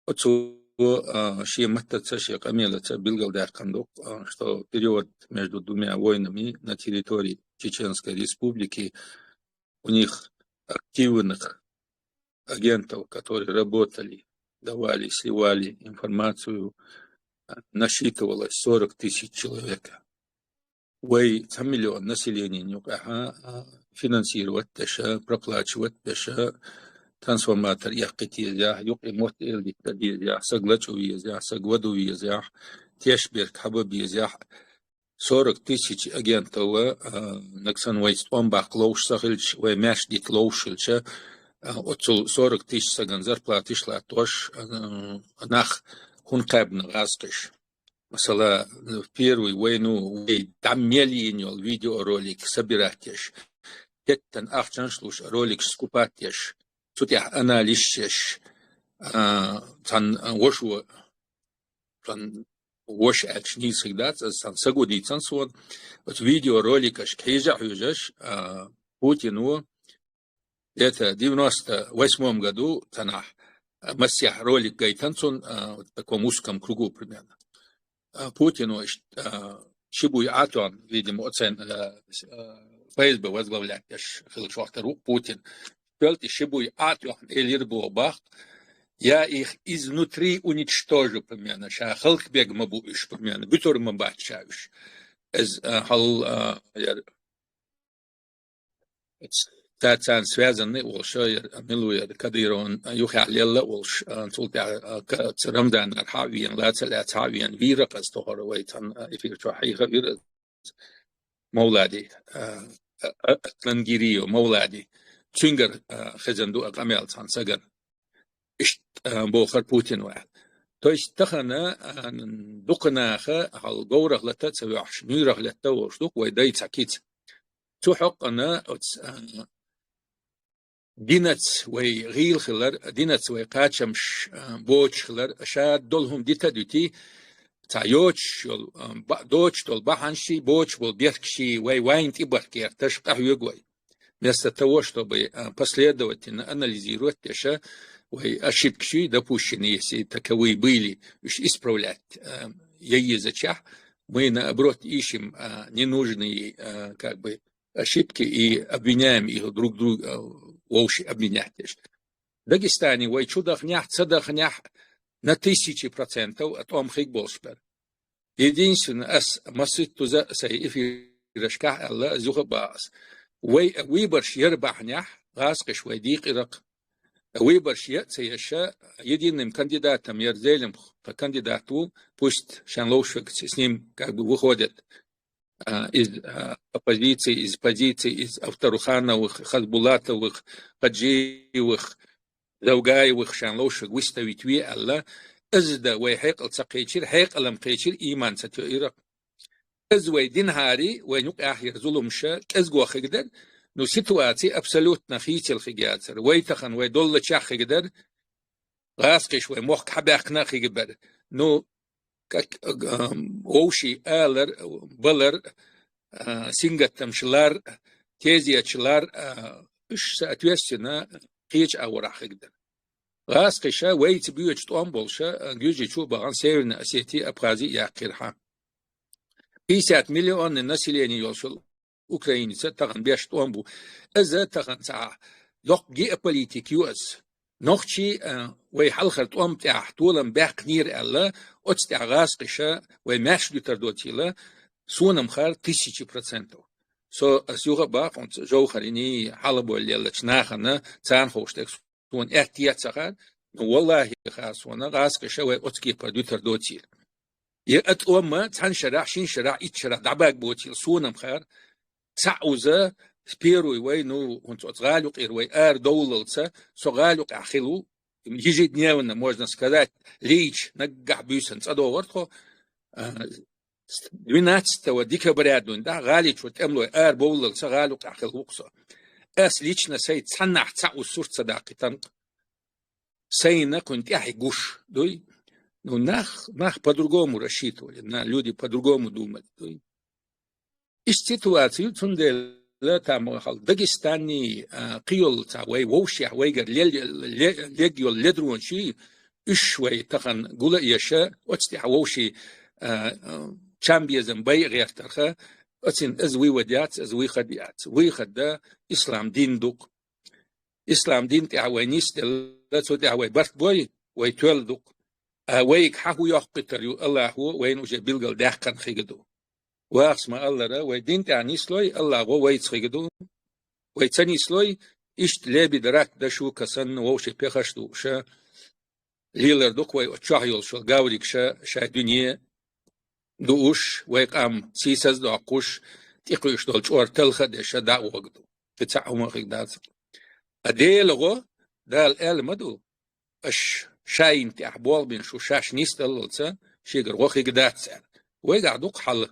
Оцо, а, шен маттаца, шен къамелаца билгалдаьккхина ду, а, что период между двумя войнами на территории Чеченской Республики у них активных агентов, которые работали, давали, сливали информацию, а, насчитывалось сорок тысяч человека. Вай цхьа миллион население юкъахьа, а, финансировать деша, проплачивать деша, трансформатор яккхийта езехь, юкъе мотт эладитта дезехь, саг лачкъа везехь, саг вада везехь, тешберг хьаба безехь, сорок тысяч агентов, а, нагахь санна вайца тӀом баккха ловш ца хилча, вай маьрша дита ловш хилча, а, оццул сорок тысяч сагана зарплаташ латтош, а, нах хӀунда кхаьбна гӀазкхиш. Масала, в первую войну вай дӀа мел йина йолу видеоролик собирать еш, кеттан ахчанаш луш, роликаш скупать еш, цу тӀехь анализ еш, а, цхьана вашо, цхьана ваша аьлча нийсаг дац, аса цхьана саго дийцан суна, оцу видеороликашка хьежа а хьоьжуш, а, Путино, где-то девяносто восьмом году цхьанахь, а, массехь ролик гайтан цунна, а, вот в таком узком кругу примерно. А, Путино иш-, а, ши буй Ӏатон, видимо, оцен, а, с-, а, ФСБ возглавлять деш хилла шортар ву Путин. Пелти ши буй Ӏатон элира боху бахт: «Я их изнутри уничтожу», примерно, ша халкъ бег ма бу уьш, примерно, буьтур ма бац ша уьш. Эз, а, хьал, а, яр Ца-, царна связанный а волуш, яра, мила ву яра, Кадыровн юххехь лелла а волуш, а, цул тӀаьхьа, а, ка-, ца-, Рамзаннара хьа а веана, лаца а лаьцна хьа а веана, вийра-кх аса тохара вай цхьана, а, эфир чохь хьийха а вира аса. Мовлади, а, а, а, Атлангириев Мовлади. цуьнгара, а, хезна ду а къамел цхьана сагара. Иштта, а, бохар Путин ваьлла. То есть тахана, а, дукха наха хьал говрах лата ца вехьаш, нуьйрах летта волуш ду вай дай цхьа кица. Цу хьокъана оц, а, динаца вай гӀийла хилар, динаца вай кхачамаш, а, боцуш хилар, ша долу хӀума дита а дуьтий, цхьа йоцуш йолу, а, ба-, доцуш долу бахьанашший, боцуш болу бехкашший вай вайна тӀебахкерташ къахьоьгу вай. Вместо того, чтобы, а, последовательно анализировать деш, вай ошибкаш, допущенные, если таковые были, уж исправлять, а, я езачах, мы, наоборот, ищем, а, ненужные, а, как бы, ошибки и обвиняем их друг друга, а, вовши обвинять деш. Дагестане вай чу дахнехь, ца дахнехь, на тысячи процентов а тӀом хиг болуш бара. Единственное, ас маситтуза сай эфирашкахь аьлла, зуха баъас. Вай выборш яр бахьанехь, гӀазкхиш вай дийкъиракх. Выборш я а ца яша, единым кандидатом яр Зелимха кандидат ву, пусть шайн ловшвегаца с ним как бы выходит, а, из, а, оппозиции, из позиции, из Авторухановых, Хазбулатовых, Хаджиевых, Завгаевых шайн ловшвег выставить ве аьлла, из да вай хьекъал ца кхечира, хьекъалам кхечира, ийман ца тоира. Из вай динхьари, вай нукъ яхъяр зуламша, кӀезго хигдар, ну, ситуация абсолютно хийцал хиг яцара. Вай тахан, вай доллачех хигдар, гӀазкхиш вай мохк хьабаьккхина а хиг бара. Ну, как, ам, вовший алар, балар, а, сингаттамаш лар, тезеташ лар, а, уьш соответственно кхечу агӀорахь хиг дара. ГӀазкхиша вайца боьчу тӀом болуша, а, Гуьржичу а бахана Северная Осетия, Абхазия яьккхира хьан. Пятьдесят миллионный население йолуш йолу Украиница тахана беш тӀом бу. Иза тахана цхьа доккха геополитика ю аса. Нохчий, а, вай хьалхара тӀом тӀехь толам баьккхинера аьлла, оцу тӀехь гӀазкхиша вай маьрша дуьтар доцийла, сонам хар тысячи процентов. Со ас юха а бакъонца Жовхариний хьалабойла леллачу нахана царна ховш тӀе суна аьтта ца хар, ну, валлахӀи, хар суна, гӀазкхиша вай оцу кепара дуьтар доцийла. Я а тӀом цхьана шарахь, шина шарахь, итт шарахь дӀабаг боцийла, сонам хар, цхьаъ уза, с первой вай, ну, хӀунца оцу гӀала юкъера вай ара довллалца, со гӀала юкъехь хилла ву, ежедневно, можно сказать, лийча наггахь буьйсан цӀа догӀура тхо, а, с двенадцатого декабря дуьйна тӀехь гӀали чуьра тӀемалой ара бовллалца гӀала юкъехь хилла ву-кх со. Ас лично сай цхьаннахь цхьаъ уза сурт ца даккхийтина-кх. Сайна кхуьнан тӀаьхье гуш, дуй? Ну, нах, нах по-другому рассчитывали, на, люди по-другому думали, дуй? Иштта ситуаци ю, цундела там хьал Дагестаний, а, кхийоллаца вай вовшех вайгара лел-, ле-, лег йолу ледронаш, уьш вай тахана гула а еша, оцу тӀехь вовший, а, а, чам безам бай а гӀертарха, оцин из вывод яц, из выход яц. Выход да, ислам дин ду-кх. Ислам дин тӀехь вай нисделла, цу тӀехь вай барт бой, вай тоьлла ду-кх. А вайга хьан хӀун йоккхуьйтур ю, АллахӀо вайна уже билгал даьккхина хига ду. Вахас ма-аллара, вай дин тӀехь нислой, АллахӀо вайца хига ду. Вай ца нислой, иштта лебеда рак дашу касанна вовшийн пехаш дууша, лелар ду-кх вай оцу чохь йолуш йолу гавригша шайн дуьне дууш, вай къам сийсаз а доккхуш, тӀекхуьуш долу чкъор талха а деша дӀа а вогду. Кхин цхьаъ хӀума а хиг дац. Ткъа Дела гӀо, Дала аьлла ма ду, аша шайна тӀехь болх бина шу шаьш нисдаллалца, шегара гӀо хиг дац аьлла. Вайгахь ду-кх хьал,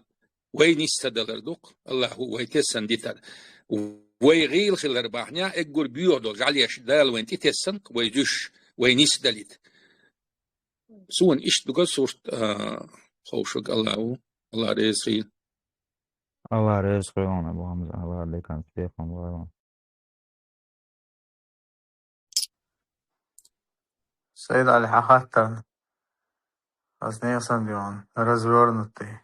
вай нис ца далар ду-кх, АллахӀо вай тессан дитар. Вай гӀийла хилар бахьанехь, эггур боьха долу жӀаьлеш Дала вайна тӀетессан-кх, вай зуьш, вай нисдалийта. Суна иштта дуга сурт, а, ховшург АллахӀ ву, АллахӀ реза хуьлда. АллахӀ реза хуьлда, Бохамза, АллахӀ декан спехом вайла. Сайд-Ӏали, хьан хаттар? Ас нехан санна йогӀун, развёрнутый,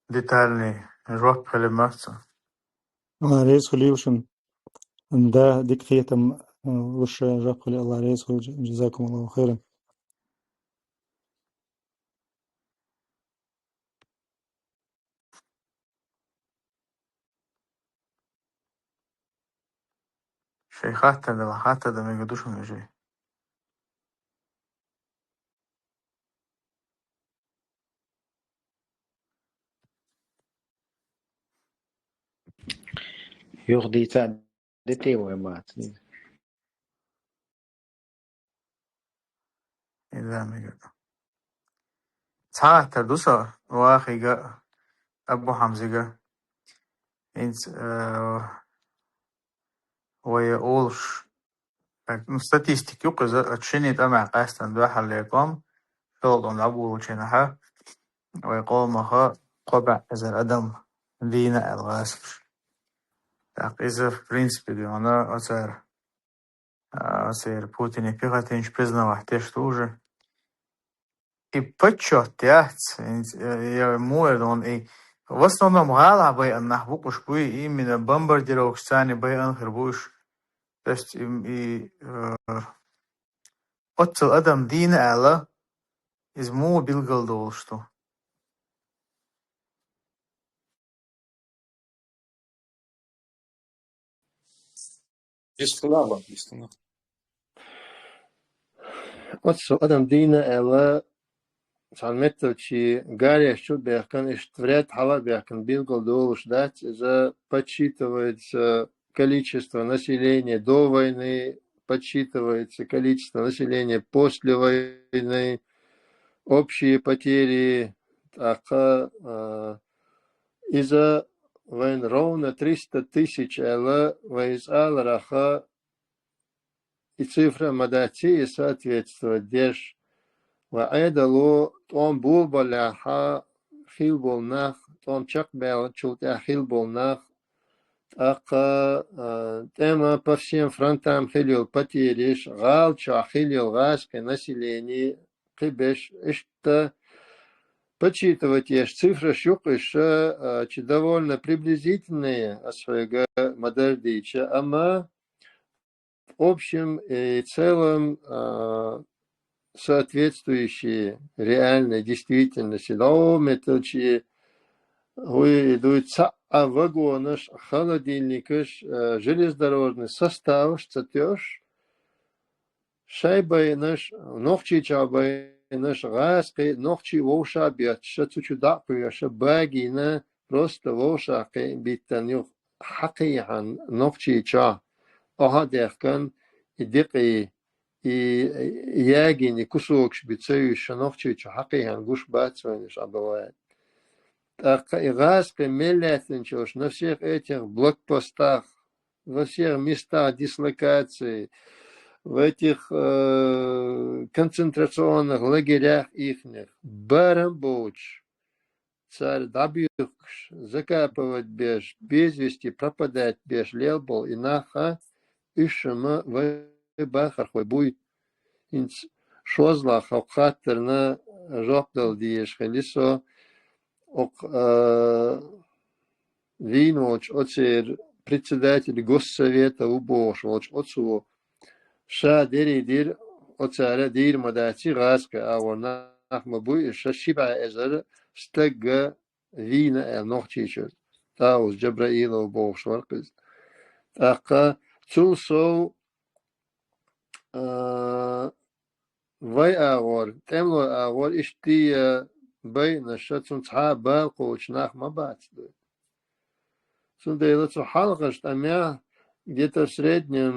детальный жоп хилла маца. АллахӀ реза хуьлийла шуна. Да, дика хетам, э, луш жоп хили, АллахӀ реза хуьлда, джазакумуллаху хайран. Шайн хаттар дала, хаттар дан мега ду шуна, вежарий? Юха дийца тӀе вай мац. Иза мега. Цхьа хаттар ду са вахига, Абу Хьамзига. Инц, э, вай олуш. Так, ну, статистика юкъа иза, а шинне тӀамехь къаьстина дуьххьарлера тӀом, шолгӀа тӀом дӀаболучу хенахь, вай къомаха кхо бӀе эзар адам дийна аьлла гӀазкхаша. Так, иза, в принципе, дуьйна оцара, а, оцара Путине пехотинчу признавать деш ду уже. И подсчёт яц, и, э, я муэр дон, и в основном гӀала байан нах бу уьш, буй, именно бомбардировкаш царна байан хир бу уьш. То есть, и, и, э, оццул адам дийна аьлла, иза муха билгалдолуш ду? Дистхила, дистхила. Оццул адам дийна аьлла, цхьана меттачу гареш чу бехкан, иштта вред хьала а бехкан, билгалдолуш дац, иза подсчитывается количество населения до войны, подсчитывается количество населения после войны, общие потери, тӀаккха, а, иза вайн ровно триста тысяч аьлла, вай иза алараха, и цифра ма дац и соответствовать деш. Ва Ӏедало тӀом болабаллехьа хилла болу нах, тӀом чекхбаьллачул тӀаьхьа хилла болу нах, тӀаккха, а, тӀема по всем фронтам хилла йолу потереш, гӀала чохь хилла йолу гӀазкхийн население, кхин беш, иштта подсчитывать еш цифраш юкъа уьш, а, чи довольно приблизительные, ас хьоьга ма-дарра дийча, амма в общем и целом, а, соответствующие реальной действительности. ДогӀу меттачу хӀуй и дуй, цхьаъ а вагонаш, холодильникаш, а, железнодорожный составаш ца тоьуш, шайн байнаш, Нохчийчохь байнаш, гӀазкхий, нохчий вовшах а бетташ, цу чу дӀа а кхоьхьуш, багийна, просто вовшах кхин а биттина юха хьакхехьана Нохчийчохь, охьа а даьхкина, и декъий, и ягийна, и кусокаш бен ца юьйшуш, Нохчийчу хьакхехьана гуш бац вайна уьш Ӏа бан ваьлла. ТӀаккха и гӀазкхий мел лаьттинчу, на всех этих блокпостах, во всех местах дислокации, в этих, э, концентрационных лагерях ихних, барам боцуш, цара дӀабуьйхкуш, закапывать беш, без вести пропадать беш лелла болу и нах а, уьш ма вай бахархой буй. ХӀинца шозлагӀа хӀокху хаттарна жоп дала дезаш хили со, окху, а, вийна волчу оцеран председатель Госсовета ву бохуш волчу оцо ша дерриг дира, оцара дийр ма дац и гӀазкхи агӀор нах ма буй, ша ши бӀе эзар стагга вийна аьлла Нохчийчуьра. ТӀауза Джабраилов бохуш вара иза. ТӀаккха цул сов, а, вай агӀор, тӀемалой агӀор иштта байинарш, цунна цхьа а бала кхочу нах ма бац дуй. Цундела цу хьалхарчу тӀамехь где-то в среднем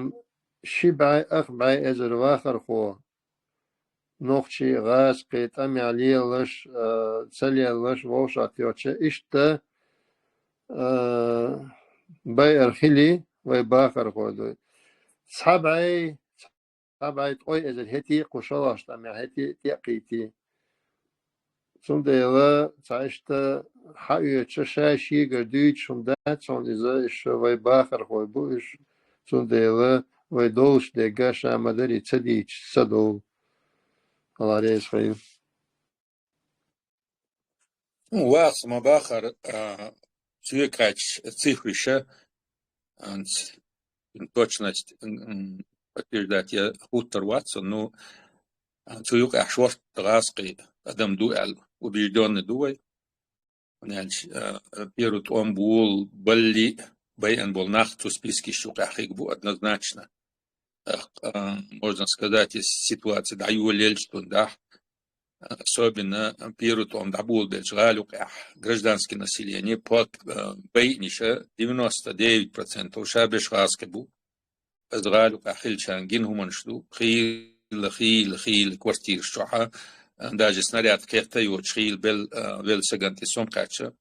ши бӀе, ах бӀе эзар вахархо, нохчий, гӀазкхий, тӀамехь лелалаш, а, ца лелалаш, вовшахтоьхча, иштта, а, байар хили вай бахархой дуй. Цхьа бӀе, цхьа бӀе ткъе эзар хӀетий, кху шолгӀачу тӀамехь хӀетий, тӀе а кхийтий. Цундела цхьа иштта хьаоьцуш, ша шегара дуьйцуш хӀума дац хьуна иза, уьш вай бахархой бу уьш, цундела вай долуш дерг ша ма-дарра ца дийцича ца довла. Алла реза хуьлда. Ну, вац ма бахара, а, цуьнан кхаьчча цифраш, а, анц, точность, м, подтверждать я хӀуттур вац, ну, а, цу юкъахь шортта гӀазкхий адам ду аьлла, убеждённый ду вай. ХӀунда аьлча, а, первый тӀом болабаллалц байина болу нах цу спискаш юкъахь хир бу однозначно. А, а, можно сказать, если ситуация дӀайолаелча дундахь, особенно первый тӀом дӀаболабеллачу гӀала юкъахь гражданский население под, а, байинарш девяносто девять процентов ша берш гӀазкхий бу. аз гӀала юкъахь хилчарна гина хӀуманаш ду, хийла, хийла, хийла квартираш чохьа, а, даже снаряд кхетта йоцуш, хийла бел, а, велосаган тӀе сом кхаьчча,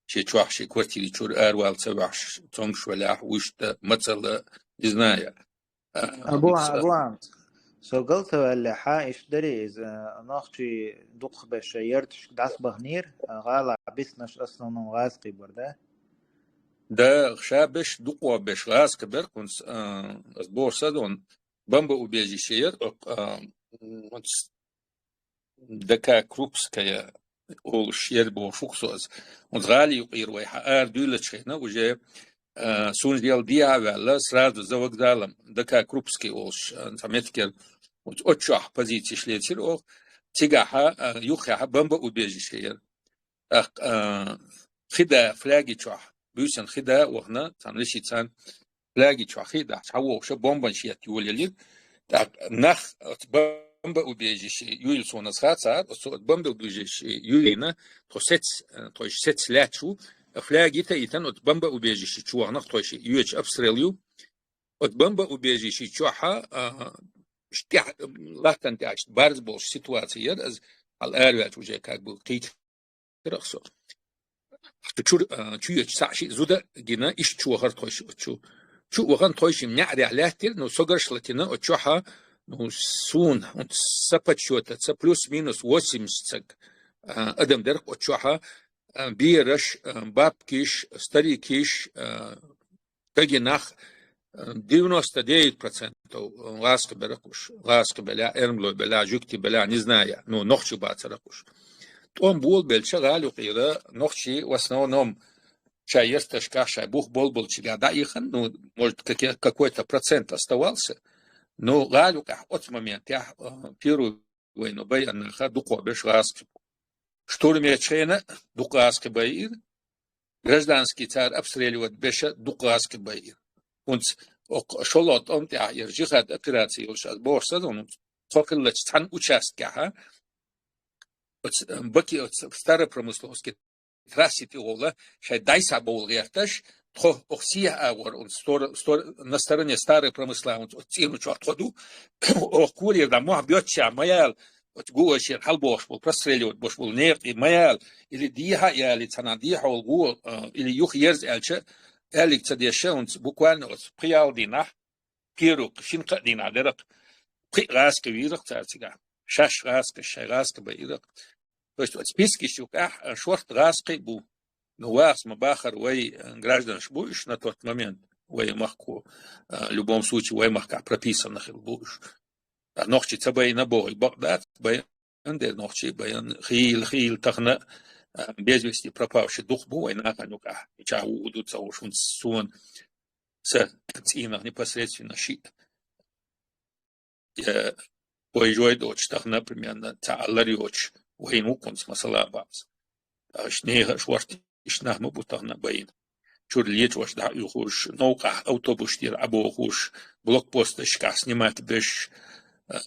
шен чохь, шен квартири чуьра аравала ца ваьхьаш, цомгуш велахь, вуьшта, мацалла, не знаю. А, Абу, хӀинца Абу Амс, со гал ца ваьллехьа, иштта дарий иза, нохчий дукхахберш шайн ярташка дӀасабахнера, гӀалахь биснарш основном гӀазкхий бара, да? Да, ша берш, дукхахберш гӀазкхий бара, хӀинца, а, ас бохург санна, бомбоубежище яра, а, хӀинца ДК Крупская олуш яра бохуш ву-кх со иза. ХӀинца гӀала юкъера вай хьа ара дуьйлачу хенахь уже, а, суна дел дехьа а ваьлла, сразу за вокзалом ДК Крупский олуш, а, цхьа меттиг яра. ХӀинца оцу чохь позицеш лецира оха. Цигахьа, а, юххехьа бомбоубежище яра. ТӀаккха, а, хи да, фляги чохь, буьйсанна хи да а вахана, цхьана вешин цхьана, фляги чохь хи а дахьаш, хьан вохуша бомбанаш етта йолаелира. ТӀаккха нах оцу бомбоубежище юйла суна аса хацара, оцу бомбоубежище юйна, тхо сец, тхо иштта сец лаьтташ ву, фляги йита а йитина, оцу бомбоубежище чу вахана тхо ши йоьдуш обстрел ю. Оцу бомбоубежище чохьа, а, иштта тӀехь, латтана тӀехь иштта барз болуш ситуация яра, аса хьал араваьлча уже как бы кхийча Рахсо. Чур, а, чу йоьдуш цхьаъ шиъ зуда гина, иштта чу вахара тхойшиъ оцу чу. Чу а вахана тхойшиъ неӀарехь лаьттира, ну, со гарш латина оцу чохьа, ну, суна, хӀинца сан подсчётаца плюс-минус восемьдесят саг, а, адам дара оцу чохьа, а, бераш, а, бабкиш, старикиш, а, Кагий нах, э, девяносто девять процентов гӀазкхий бара уьш, гӀазкхий белахь, эрмалой белахь, жуьгтий белахь, не знаю, ну, нохчий бацара уьш. ТӀом болабелча гӀала юкъера нохчий в основном шайн ярташкахь, шайн бух болабелчигахь дӀаихна, ну, может, каке-, какой-то процент оставался, но гӀала юкъехь оцу моментехь, э, первый войну байина наха дукхахберш гӀазкхий бу. Штурм ечу хенахь дукха гӀазкхий байира, гражданский цара обстреливать беша дукха гӀазкхий байира. ХӀинца окху шолгӀа тӀом тӀехь яра жихад операци йолуш аса бохуш санна, хӀинца тхо хиллачу цхьана участкехьа, оцу, м, Баки, оцу Старопромысловский трасси тӀе гӀолла, шайн дайса бовла гӀерташ, тхо окху сехьа агӀор, хӀинца стор-, стор-, на стороне Старой Промысла, хӀинца оцу цӀену чохь тхо ду, окху корера дӀа мохь боьттучехь ма яла, оцу гуо шен хьалабохуш болу, простреливать болуш болу некъий ма яла, или дехьа а яли, цхьана дехьа волу гуо, а, или юха ерза аьлча, аьллиг ца деш, хӀинца буквально оцу пхи-ялх дийнахь, первый шина-кхаа дийнахь дерракх, пхи гӀазкхий вийракх цара цигахь. Шаьш гӀазкхий, шайн гӀазкхий байиракх. То есть оцу спискаш юкъахь, а, шорта гӀазкхий бу. Ну, вахас ма бахара вай, а, гражданаш бу уьш на тот момент, вай махко, а, в любом случае, вай махкахь прописанна хилла бу уьш. А нохчий ца байна боху, бакъ дац, байна дера нохчий, байна хийла, хийла тахана, а, без вести пропавший дукха бу вай нахана юкъахь. Мичахь ву ду ца хууш, хӀинца суна, ца цӀийнах непосредственно шиъ. Я, ой, жой доцуш тахана, примерно, ца аллар йоцуш, вайна ву-кх хӀинца масала бац. Аша нехан шорта иштта нах ма бу тахана байна. Чуьра лечу ваша дӀа а оьхуш, новкъахь автобус тӀера Ӏа бохуш, блокпосташкахь снимать беш, а,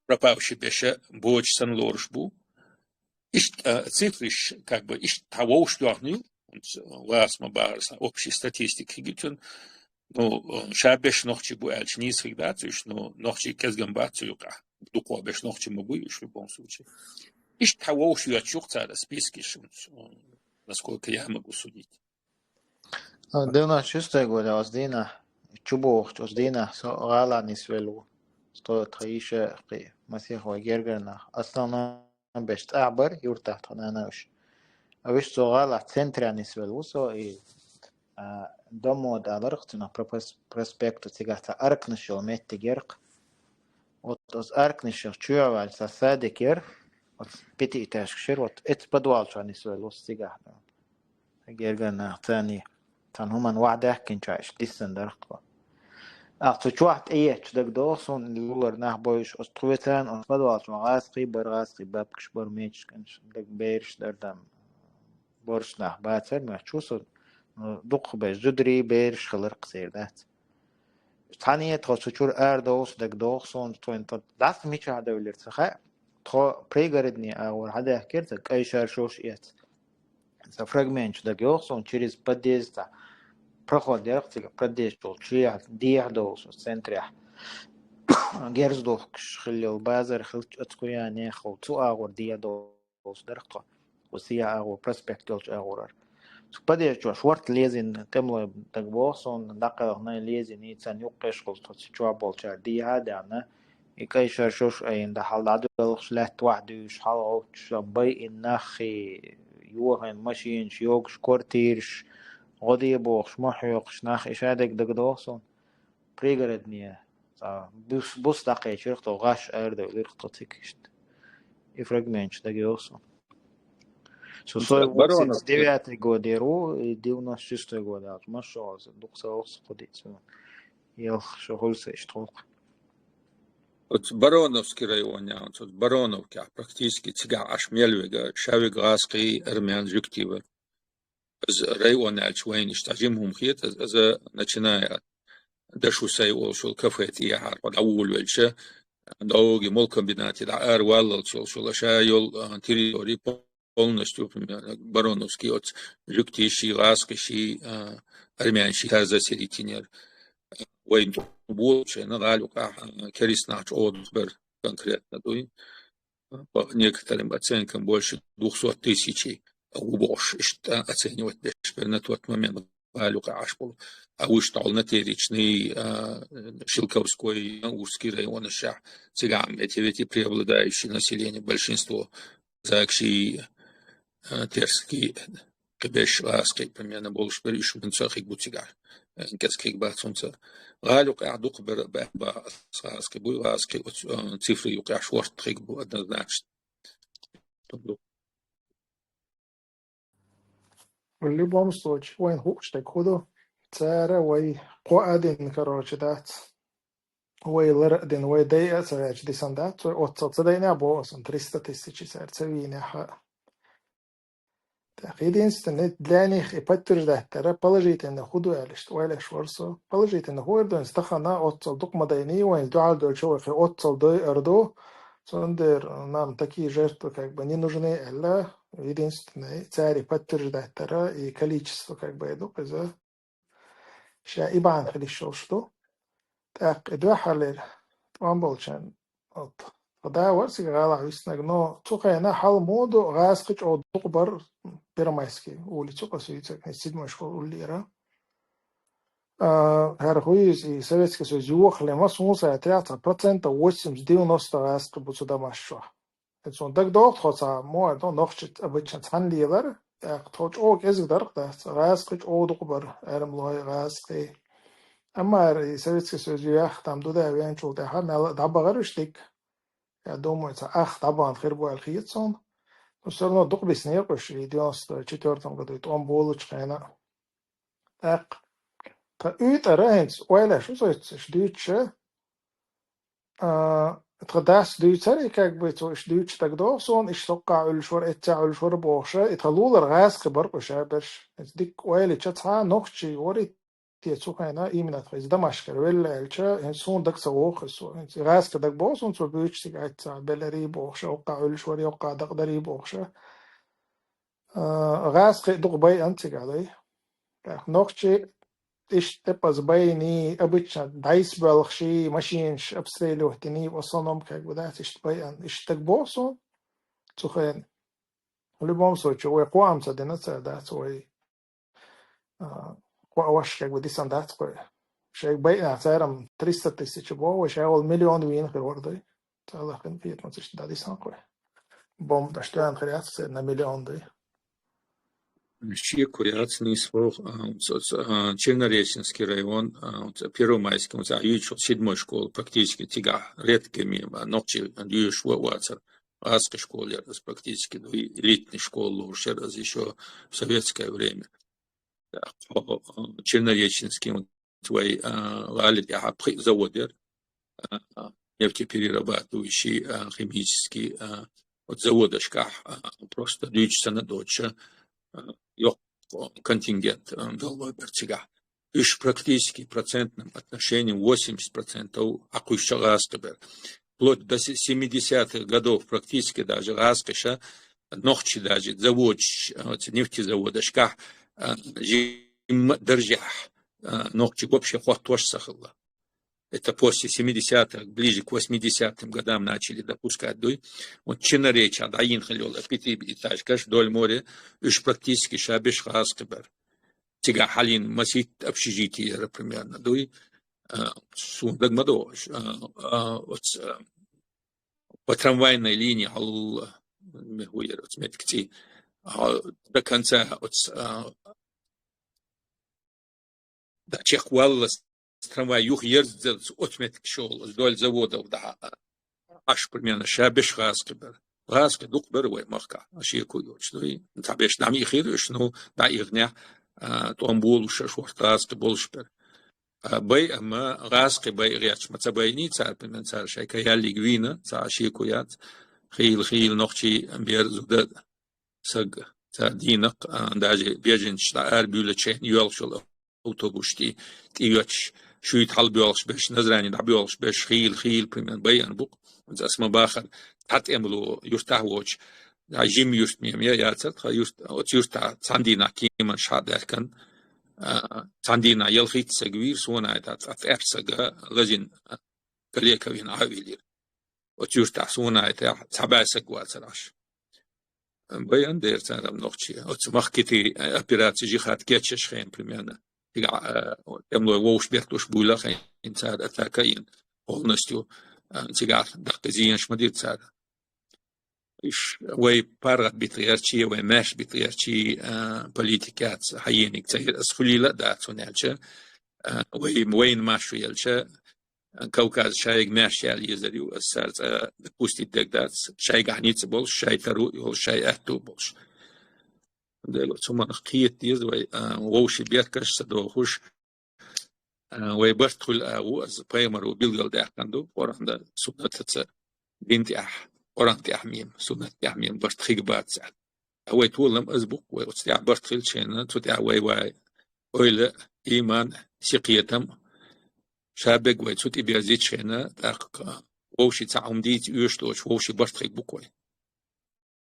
пропавший беша боча санна лоруш бу. Иштта, а, цифраш, как бы, иштта тхьа вовшах доьхна ю, хӀинца вахас ма бахара сан, общий статистика хигичун. Ну, ша беш нохчий бу аьлча нийса хиг дац уьш, ну, нохчий кӀезгам бац цу юкъахь. Дукхо беш нохчий ма буй уьш в любом случае. Иштта тхьа вовшах йоьттуш ю-кх цара спискаш, хӀинца, насколько я могу судить. А, девяносто шестой года оцу дийнахь, чу бохучу оцу дийнахь со гӀала нисвелла ву. Со, тхан йиша, кхин масех вай гергара нах. Основном беш цӀахь бара, юртахь тхан нана уьш. А вуьш цу гӀалахь центрехь нисвелла ву со, и, а, Доммо даларх, цунах пропос-, проспекту цигахь цхьа арканаш йолу меттиг ярх. Вот оцу арканашах чоьхьа ваьлла цхьа садик яра, оцу пятиэтажкаш яра, вот эцу подвал чохь нисвелла ву со цигахь. Гергара нах царний цхьана хӀуманна ваха даьхкинчохь иштта диссина дара тхо. Ахьа цу чохь тӀеетташ дагадогӀу суна, лулара нах бойуш, оцу тхоьцарна, оцу подвал чохь гӀазкхий бара, гӀазкхий бабкаш бара, мечаш, кӀанаш, дага бераш дара там, боьрша нах бацара, моьттуш ву со, ну, дукхахберш зударий, бераш хиларх церан дац. Цхьаьна тхо цу чуьра арадовлуш дагадогӀу суна, тхоьна тхо дӀаса мичахь девлира ца хаьа. Тхо Пригородный агӀор хьадаьхкира, ца кӀай шаршуш эца. Сан фрагменташ дагайогӀу суна, через подъезд цхьа проход дерах цига, продешт волчу, дехьа долуш центрехь. Герз дохкуш хиллал базар хилча, ацкуя нехал цу агӀор дехьа долуш дерах тхо. Кху сия агӀо, проспект йолчу агӀорара. Цу падежачош ворт лезина, тӀемалой дагабоху суна, дӀакхелхина лезина, царна юккъеш хуьлу тхо цу чохь болчара дехьа а даьхна, и кӀай шаршош айина, дӀа хьала дӀадоьлхуш, лаьтта вахь дуьйш, хьала гӀовттуш, байина нах, и йохийна машинаш, йогуш квартираш, гӀо де бохуш, мохь хьоькхуш нах, и ша дерг дагадогӀу суна. Пригородне, цхьа бус, бус дӀакхечира тхо, гӀаш арадевлира тхо цига иштта. И фрагменташ дагайогӀу суна. Со Ну, сой баронов- восемьдесят девятый год яр ву, и девяносто шестой год аьлча, ма шо, дукха ца воху со кху дийца. Ялх шо хуьлу сан иштта гӀуллакх. Оцу Бароновский район ян, оцу Бароновкехь практически цигахь Ӏаш мел вега, ша вега гӀазкхий, армян, жуьгтий вара. Иза район аьлча вайна иштта жима хӀума хета, иза, иза начиная от Дашусай олуш йолу кафе тӀехьара хьо дӀаволавелча, дӀогги молкомбинате дӀа ара валлалц йолуш йолу ша йолу, а, территори полностью, например, Бароновский оцу жуьгтий ший, гӀазкхий ший, а, армян ший тӀе заселить йинера. Вайн тӀе болчу шайна гӀала юкъахь, а, керист нах чӀогӀа дукха бара конкретно дуй. По некоторым оценкам, больше двухсот тысячей ву бохуш, иштта оценивать деш бара на тот момент гӀала юкъахь Ӏаш болу. А уьш тӀехула на теричный, а, Шелковской, Узский районашкахь, цигахь эти, эти преобладающее население, большинство, казакший, а, терский, кхиберш гӀазкхий, примерно, болуш бара, уьш муьлхха хиг бу цигахь. Э, кӀезиг хиг бац хӀинца. ГӀала юкъахь дукха бара, баьхна баха ас гӀазкхий бу, гӀазкхий оцу, э, цифры юкъахь шорта хиг бу, однозначно. В любом случае, вайн хууш дерг хӀун ду? Цара вай кхоа а дина, короче, дац. Вай лар а дина, вай дайа а ца ваьча дисина дац, вай оццал ца дайна а боху сан, триста тысяч цара ца вийна а. Так, единственное, для них и подтверждать дара, положительно хӀун ду аьлла, иштта ойла еш вара со. Положительно хӀун эр ду, тахана оццал дукха ма дайний, вайн дуьхьал долчу вай хи оццал дой ар ду. Цундела нам такие жертвы как бы не нужны аьлла. Единственное, цари подтверждать дара и количество как бы ду, иза ша и бахьана хила йиш йолуш ду. ТӀаккха и дуьххьарлера тӀом болчарна, вот, тхан да вара цига гӀалахь виснарг, но цу хенахь хьал муха ду, гӀазкхий чӀогӀа дукха бара Первомайский улицу къасуьйцург, хӀинца седьмой школа уллера. А, хӀара хӀун иза, и Советский Союз йохале ма суна сатехь цхьа процентов восемьдесят-девяносто гӀазкхий бу цу Дамаск чохь. Цунна дагадогӀу тхо цхьа, мо, ну, нохчий обычно цхьаьна лелара, тӀаккха тхо чӀогӀа кӀезиг дара-кх дац, гӀазкхий чӀогӀа дукха бара, эрмалой, гӀазкхий. Амма и Советский Союз юьйхина там ду да венчул тӀаьхьа мел а дӀабахара уьш дика. Я думаю, цхьа ах дӀабахана хир бу аьлла хета суна. Но всё равно дукха биснера-кх уьш и девяносто четвёртом году и тӀом болучу хенахь. ТӀаккха тхан уьйтӀара хӀинца ойла еш ву со, уьш дуьйцуша, а, тхан дас дуьйцара, и как бы цо уьш дуьйцуш дагадогӀу суна, уьш соккхахь Ӏуьллуш вара, эццехь Ӏуьллуш вара бохуша, и тхан лулара гӀазкхий бара-кх уьш а берш. Иза дика ойла йича цхьа нохчий вара, и те цу хенахь именно тхан иза Дамашкара велла аьлча, хӀинца суна дага ца вогӀу иза, хӀинца и гӀазкхий дага боху суна, цо буьйцуш цига, эццехь беларий бохуша, оккхахь Ӏуьллуш вара, оккхахь дакъа дарий бохуша. А, гӀазкхий дукха байъина цигахь дай. ТӀаккха нохчий иштта тӀепаза байний, обычно дӀасабоьлхуший, машинаш обстреливать диний, в основном, как бы, дац, иштта байъина, иштта дага боху суна цу хенахь. В любом случае, вай кхоам ца дина цара дац, вай, а, кхоа ваш, как бы, дисина дац кхой. Шайга байъина цара-м триста тысяч боху, вай ша волу миллион вийна хир вара дай. Цхьа лахкина кхетамца иштта дӀадисна кхой. Бомба даш тоьхна хир яц церан на миллион дай. Шеко яц нийса боху, а, ц-, ц-, а, Чернореченский район, а, ц-, Первомайский, ц-, а, юьйцу седьмой школа, практически цигахь редкими, а, нохчий юьйцуш ва-, вацара. ГӀазкхий школа яра иза практически, ну, и элитный школа лоруш яра иза ещё в советское время. Так, о, о, Чернореченский, вай, а, гӀали тӀехь пхиъ завод яра, а, а, нефтеперерабатывающий, а, химический, а, вот заводашкахь, а, просто дуьйцуш санна доцуша, а, йоккха контингент, а, даллой бара цигахь. Уьш практически процентном отношении восемьдесят процентов Ӏакхуьйсуш гӀазкхий бара. Вплоть до се-, семидесятых годов практически даже гӀазкхиша, нохчий даже заводаш, а, вот нефтезаводашкахь, а, жимма а даржехь, а, нохчий вообще хоттош ца хилла. Это после семидесятых, ближе к восьмидесятым годам начали допускать, дуй. Вот чинарейча дӀайийна хилла йола пятиэтажкаш доль море, уж практически ша беш гӀазкхи бар. Цигахь хьалийна масийтта общежитие яра примерно, дуй. А, сун даг ма догӀуш. А, а, оц, а, по трамвайной линии хьалула, ме хӀу яра оц метка цӀи. А, до конца оц, а, да чекх валлас трамвай юха ерзац оц метка шола, доль заводов да. Аш примерно ша беш гӀазкхи бар. ГӀазкхи дукха бар вай махкахь, а шеко йоцуш, дуй. Цхьа беш дӀа ма ихира уж, ну, дӀаихнехь, а, тӀом болуш, шорта гӀазкхи болуш бар. А, байа ма, гӀазкхи байа гӀерташ ма ца байний цара, примерно, цара шайка яллиг вийна, цхьа шеко яц, хийла, хийла нохчий бер зуда саг, цара дийнахь, а, даже беженцаш дӀа арабуьйлача шайна йоьлхуш йолу автобус тӀе, тӀе йоьттуш, шуьйта хьалабоьлхуш берш, Назрани дӀабоьлхуш берш, хийла, хийла, примерно, байана бу-кх. Аса ма бахара, цхьа тӀемало юьртахь воцуш, а, жима юьрт мема я яцара, тхан юьрт, оцу юьртахь цхьана дийнахь кеманаш хьа а даьхкина, а, цхьана дийнахь ялхитта саг вийра, суна айта, цкъа тӀаьхьа сага лазийна, а, калека вина Ӏа а виллира. Оцу юьртахь суна айта, цхьа бӀе саг вацара Ӏаш. Байана дера цара нохчий. Оцу махкитий операци жихад кечъеш хен примерно. Цига, а, тӀемалой вовшах бетталуш буйла хен цара атака йина. Полностью, а, цигахь даккхий зенаш ма дира цара. Иш вай паргӀат бита гӀертачий, вай маьрша бита гӀертачий, а, политика яц, хьаениг ца хир, аса хуьлийла а дац, хӀунда аьлча, а, вай, вайна маршо елча, Кавказ шайга маьрша яла езар ю, аса цара цкъа допустить дерг дац, шайгахь ницкъ болуш, шай таро а йолуш, шай аьтту а болуш. Дела, цу манах кхета деза вай, а, вовшийн беркаш а ца дохуш, а, вай барт хуьлу агӀо, аса пайхамаро билгалдаьккхина ду, Къуръан дан суннатаца, дин тӀехь, Къуръан тӀехь мема, суннат тӀехь мема барт хига бац аьлла. Ткъа вай толам аса бу-кх, вай оцу тӀехь барт хилча хенна, цу тӀехь вай, вай ойла, ийман, синкхетам, ша берг вай цу тӀе берзича хенна, тӀаккха вовшийн цхьа хӀума дийца оьшуш доцуш, вовшийн барт хиг бу-кх вай.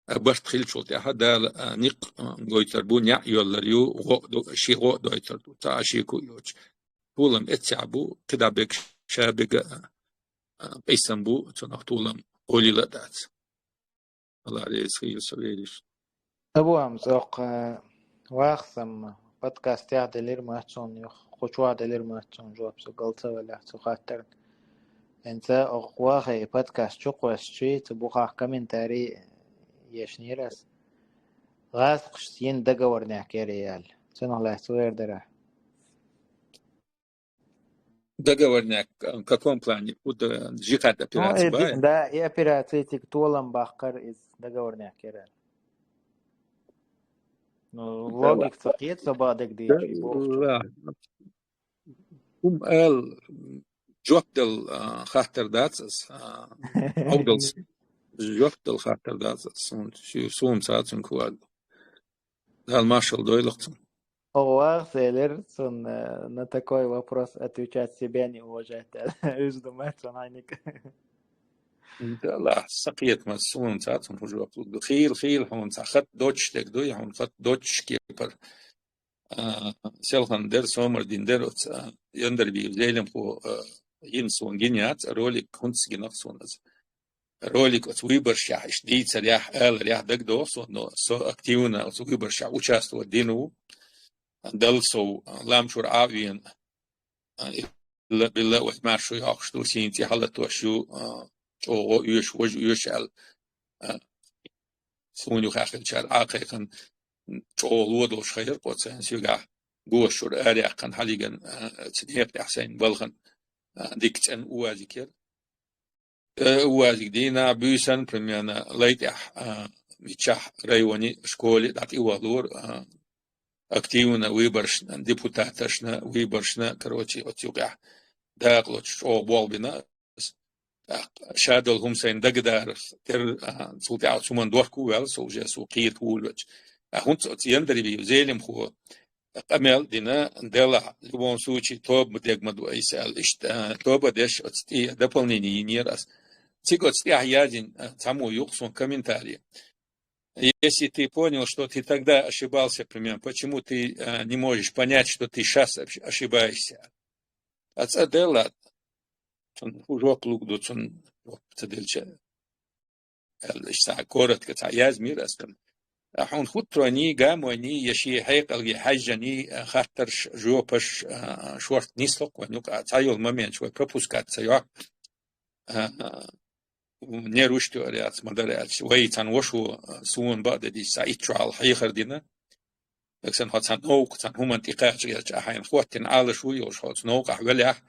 А барт хилчул тӀаьхьа Дала, а, никъ, а, гойтар бу, неӀ йоьллар ю, гӀо а ду, ши гӀо а дойтар ду, цхьа а шеко а йоцуш. Толам эццехь бу, кхидӀа берг ша берга, а, а, къийсам бу, цунах толам гӀолийла а дац. Алла реза хуьлда со везачу. Абу Хьамза, оккха, э, вахсам подкастехь делира ма аьлла суна, юха кху чохь делира ма аьлла суна жоп, со гал ца валахь цу хаттарна. ХӀинца оккха вахе подкаст чу кхоьссича, цу бухахь комментарий ешнера ас. ГӀазкхашца йина договорняк яра аьлла. Цунах лаьцна вер дара. Договорняк, э, в каком плане? Куда жихад Ну, операция и, бай? Да, и операция цига толам баккхар из договорняк яра. Ну, да, логика ца кхета, со бадыг да, дийчий бохучу. Ладно. ХӀума ала, жоп дала, а, хаттар дац ас, а, Ӏовдалц. Жоп дала хаттар дац ас, суна, суна ца цунга хӀу Дала маршалла дойла-кх цунна. Оха вахса элира, цунна, э, на такой вопрос отвечать себя не уважать, аьлла. Уьш ду ма цунна хьайниг. Дала, сан кхетамца суна ца цунна хӀу жоп лур ду. Хийла, хийла хьуна цхьа хатта доцуш дерг дуй, хьуна хатта доцуш кепара. А, селхана дера, сомар дина дера оцу, а, Яндарбиев Зелимхо, а, йина суна гина яц, ролик хӀунца гина-кх суна аса. Ролик оцу выборшехь иштта дийцарехь, аларехь дагадогӀу суна, но со активно оцу выборшехь участвовать дина ву. Далла сов, ламчура Ӏа а вена, а, илла-билла вай маршо йоккхуш ду, сийна цӀе хьалатош ю, а, чӀогӀа оьшу, важа оьшу аьлла, а, суна юххе хиллачара Ӏа кхайкхина, чӀогӀа ло долуш хир-кх оцу, соьгахь гошчуьра араяьккхина хьалиган, а, цу некъа тӀехь сайна балхана, а, дика цӀена УАЗик яра. Э, УАЗик дийнахь, буьйсанна, примерно, лай тӀехь, а, миччахь районе, школе дӀатӀевахалора, а, активно выборшна, депутаташна, выборшна, короче, оцу юкъехь дакъалоцуш чӀогӀа болх бина ас. ТӀаккха ша долу хӀума сайна дагадарах тера, а, цул тӀаьхьа цу хӀуманна дохко а ваьлла со уже, со кхеташ вуьйлучу. А хӀунца оцу Яндарбиев Зелимхо къамел а дина, делахь, в любом случае, тоба дерг ма ду айса аьлла. Иштта, а, тоба деш, оцу тӀе дополнение йинера ас. Цига оцу тӀехь яздина, а, цхьаммо ю-кх суна комментарий. если ты понял, что ты тогда ошибался, примерно, почему ты э, не можешь понять, что ты сейчас ошибаешься? А цӀа делла, цун жоп лугду, цун жоп ца делча. Аьлла, иштта коротко цхьа язмир ас кам. Хьуна хуттаройни, гамойни, я ший хьекъалги хьаьжжани, хаттарш, жопаш, шорт нислакх вай нука, цхьа йолу моменташ вай пропускать ца йо. Не рушто аьлла яц, ма дара аьлча. Вай цхьана вашо суна бакъдедис цхьа итт шо хьалха хьехар дина. Дагсан хьо цхьа новкъа, цхьа хӀуманна тӀекхача гӀертача, ахьа хьайна хӀоттина Ӏалаш ву йолуш хьо цу новкъахь велахь,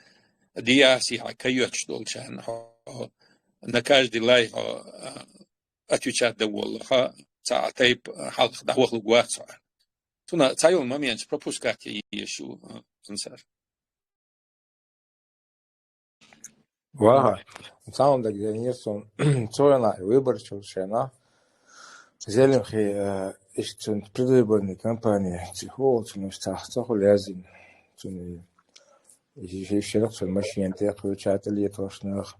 диаси хьан кайоьттуш долчарна хьо на каждый лай хьо отвечать дан волла хьо, цхьа а тайпа хьалха дӀавахалуг вац хьо. Цуна цхьа йолу моменташ пропускать ян езаш ю, Ансар. Ваха, цхьаьна дагадеанера суна, цо вайна выборчу шайна, Зелимхи, э, иштта цуьнан предвыборная кампания, цхьа хӀума цуьнан иштта цхьа ца хуьлу яздина. Цуьнан и ши-, ши-, шерах цуьнан машина тӀе кхуьучу тӀелетош нах.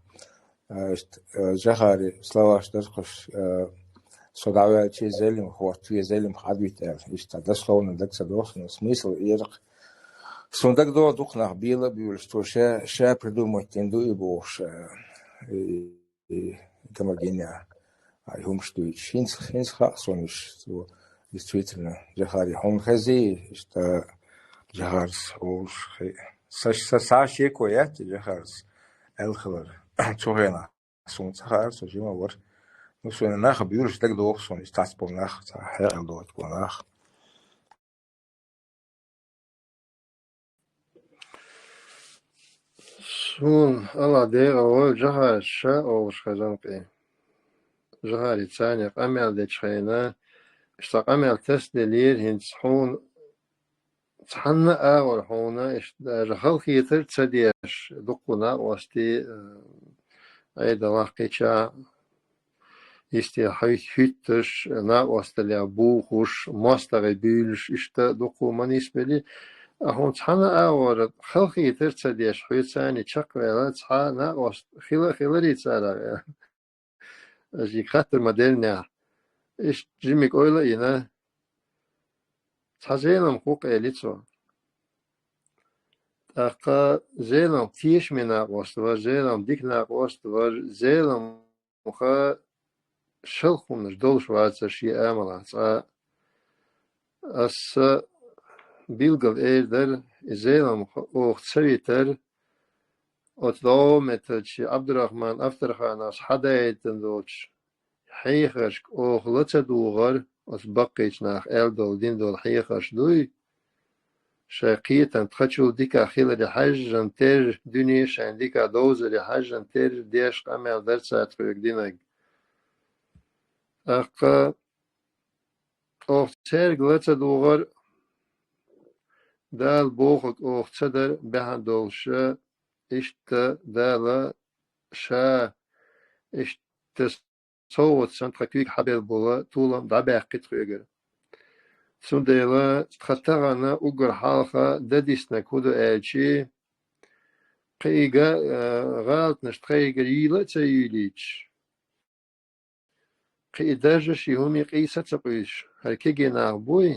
Э, иштта, э, Жохари словаш дара кхуш, э, со дӀаваьлчи Зелимха хӀоттаве, Зелимха хьадвита аьлла. Иштта дословно дага ца доху суна, смысл эракх. Суна дагадогӀу дукха нах бела а буьйлуш, цо ша, ша придумать дина ду и бохуш, э, и, и гомогения, а, и хӀумаш дуьйцуш. ХӀинца, хӀинца хаьа суна уьш, цо действительно Жохари хьуна хези, иштта Жохарс олуш хи-, са, са, са шеко яц Жохарс аьлла хилар. Цу хенахь суна ца хаьара, со жима вара. Ну, суна нах буьйлуш дагадогӀу суна, иштта цхьацца болу нах, цхьа хьекъал доцу болу нах. Суна ала декъала вара Жохарс ша олуш хезна кхин. Жохари царна къамел дечу хенахь, иштта къамел тасаделлера хӀинца хьуна цхьанна а агӀор хьуна, иштта даже халахетар ца деш, дуккха накъостий, э, Ӏедалах кхеча, йисте хьуьт-, хӀуьттуш, накъосталлех бухуш, мостагӀий буьйлуш, иштта дуккха ма нисбели. А хьуна цхьанна а агӀор халахетар ца деш, хьоьца царна чекхваьлла, цхьа накъост хила а хиларий царах? Аш и хаттар ма деллинехь, иштта жимиг ойла а йина, цхьа Зелимха ву-кх элира цо. ТӀаккха Зелимха тешаме накъост вара, Зелимха дика накъост вара, Зелимха шалха хӀуманаш долуш вацара шен амалахь цкъа а. Аса билггал эр дара, и Зелимха оха ца витар, оцу догӀу меттачу Ӏабдурахман Авторхановс хьадаийтина долчу хьехаршка оха ла ца дугӀар, оцу баккхийчу наха аьлла долу, дина долу хьехарш дуй, шайн кхетам тхачул дика хиларе хьаьжжина терра, дуьне шайн дика довзаре хьаьжжина терра деш къамел дара цара тхоьга динарг. ТӀаккха оха цаьрга ла ца дугӀар, Дала бохург оха ца дара баьхьна долуша, иштта Дала ша, иштта совгӀат санна тхан куьйга хьабелла болу толам дӀабаьккхи тхоьгара. Цундела тхан тахана уггар хьалха дан диснарг хӀун ду аьлчи, кхин и га-, э, гӀалаташ тхайгара йийла а ца йийлийташ, кхин и даржаш и хӀума къийса а ца къуьйсуш, хӀара кегий нах буй,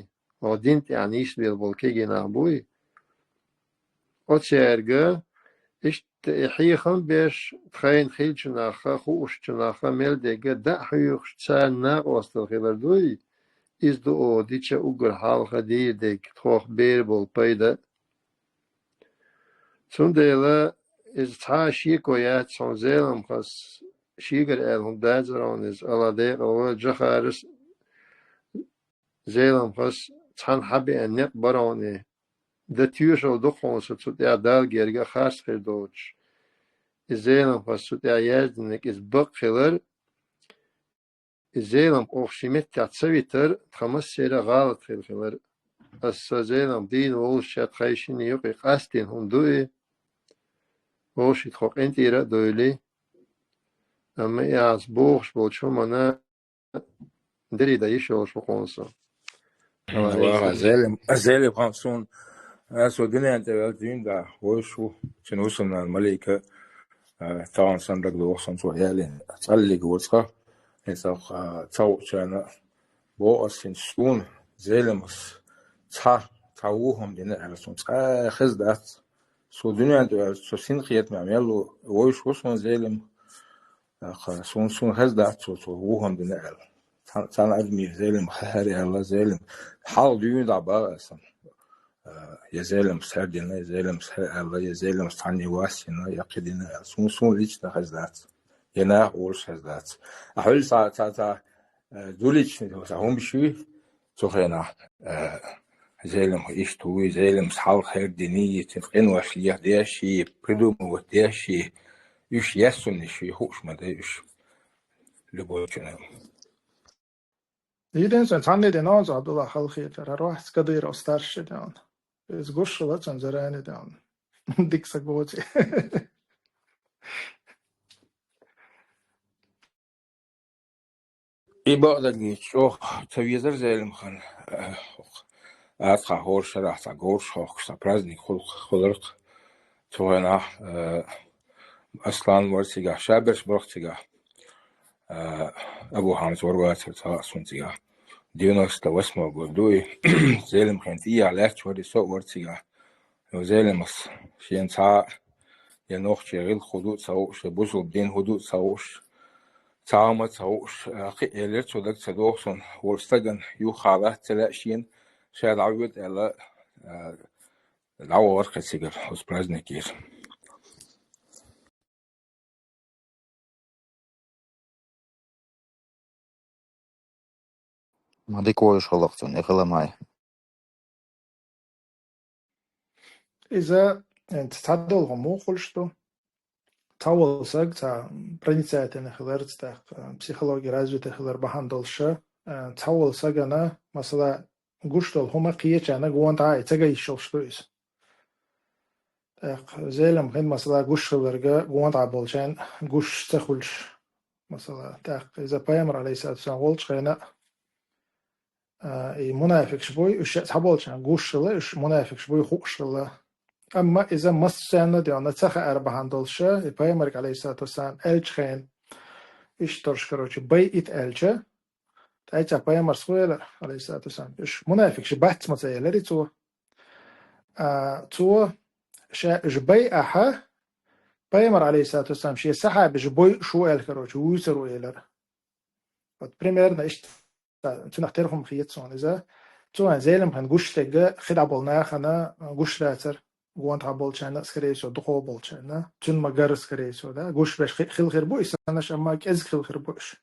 оха дин тӀехь нийсбелла болу кегий нах буй, оцаьрга иштта и хьехам беш, тхайна хиллачу нахха, хуучу нахха мел дерг а даа хьоьхуш, царна накъосталла хилар дуй, иза ду оха дича уггар хьалха дийр дерг, тхох бер болу пайда. Цундела иза цхьа а шеко яц, хьуна Зеламхас шегара аьлла хӀума дацара хьуна иза, Алла декъала войла, Джохарас, Зеламхас цхьаьна хьабеана некъ бара хьуна и. Дан тоьшалла ду-кх хьуна со цу тӀехь Далла герга а харц хир доцуш. И Зеламхас цу тӀехь яздинарг иза бакъ хилар, и Зеламха оха ши меттехь ца витар, тхан массеран а гӀалат хилла хилар. Аса Зеламха дийна волуш ша тхайн шинна юкъе къастийна хӀума ду и, вовшийн тхо къинтӀера а дуйли. Амма и аса бохуш болчу хӀуманна дерриг дан йиш йолуш ву хьуна со. М, ваха, Зелим-, Зелимхан суна, а, со дуьнен тӀе ваьлла дуьйна да, вуьйш ву, цуьнан хӀусамнана Малика, а, тахана санна дагадогӀу суна цо аьллина. ЦӀаллиг ву цкъа, и цкъа, а, ца хуучарна, боху ас хӀинца суна, Зелимхас цхьа, цхьа вон хӀума дина аьлла, суна цкъа хезна дац. Со дуьнен тӀе ваьлча, со синкхетамехь мел ву, вевзаш ву суна Зелимха. ТӀаккха суна, суна хезна дац цо, цо вон хӀума дина аьлла. Цхьана, цхьана адамийн Зелимха хьахьара аьлла, Зелимха хьалха дуьйна дӀа баха аса. А, я Зелимхас хьаьр дина, я Зелимхас хьаьр аьлла, я Зелимхас цхьанне вас йина, я кхин дина аьлла. Суна, суна лично хезна дац. Я наха олуш хезна дац. А хьуьлла цхьа, цхьа, цхьа, а, дулична цхьа хӀума биший, цу хенахь, а, Зелимха иштта вуй, Зелимхас хьалха хьаьр диний, цуьнан къинош леха деший, придумывать деший, уьш яьссуннаш шуьга хууш ма дай уьш. Любой человек. Единственное, цхьанне дина оцу Абдулла халхетар, хӀара вац Кадыров старший дина. Иза гуш хилла цунна заране дина. Дика са гоций. И бакъдерг чӀогӀа ца везара Зелимхана, э, ацхьа хӀора шарахь цхьа говраш хохкуш, цхьа праздник хул-, хиларх. Цу хенахь, э, Аслан вара цигахь, ша берш бара цигахь. Э, Абу Хьамза вара вацара цхьа а суна цигахь. Девяносто восьмой год ду и, Зелимхана тӀехьа лаьтташ вара и, со а вара цигахь. Зелимхас шена цхьа а я нохчийн гӀиллакх хӀун ду ца хууш, я бусулба дин хӀун ду ца хууш, цхьа хӀума ца хууш, а, кхин а элира, цо дага ца догӀу суна, волу стагана юххехь латта ца лаьа шена, ша дӀавоьду аьлла, а, дӀавахара кхин цигара, оцу праздникера. Ма дика вовзаш хилла-кх цунна и хила май. Иза, э, цхьадолу хӀума муха хуьлуш ду? Цхьаволу саг, цхьа проницательный хиларца, тӀаккха, э, психология развитая хилар бахьана долуш, э, цхьаволу сагана, масала, гуш долу хӀума кхечарна гонахь а и ца ган йиш йолуш ду иза. ТӀаккха Зелимхана, масала, гуш хилларг гонахь болчарна гуш ца хуьлуш, масала, тӀаккха иза пайхамар, алейхиссалату вассалам, волчу хенахь а, а, и мунафикаш буй, уьш цхьаболчарна гуш хилла, уьш мунафикаш буй хууш хилла. Амма иза массарна а дена ца хаьара бахьана долуш, и пайхамарга, алейхиссалату вассалам, аьллачу хенахь, иштта торш, короче, байъийта аьлча, тӀаьхьа пайхамарс хӀун элира, алейхиссалату вассалам? Уьш мунафикаш бац ма ца элира цо. А, цо ша уьш байъахь, пайхамар, алейхиссалату вассалам, шен сахьабаш бойъуш ву аьлла, короче, вуьйцур ву элира. Вот примерно иштта цунах тера хӀума хета суна иза. Цо вайн Зелимхана гуш дерг хи дӀаболу нахана гуш дацара, гонахь болчарна а, скорее всего, дукхах болчарна. Цуьнан ма-гарра, скорее всего, да? Гуш беш хи-, хила хир бу и санаш, амма кӀезиг хила хир бу уьш.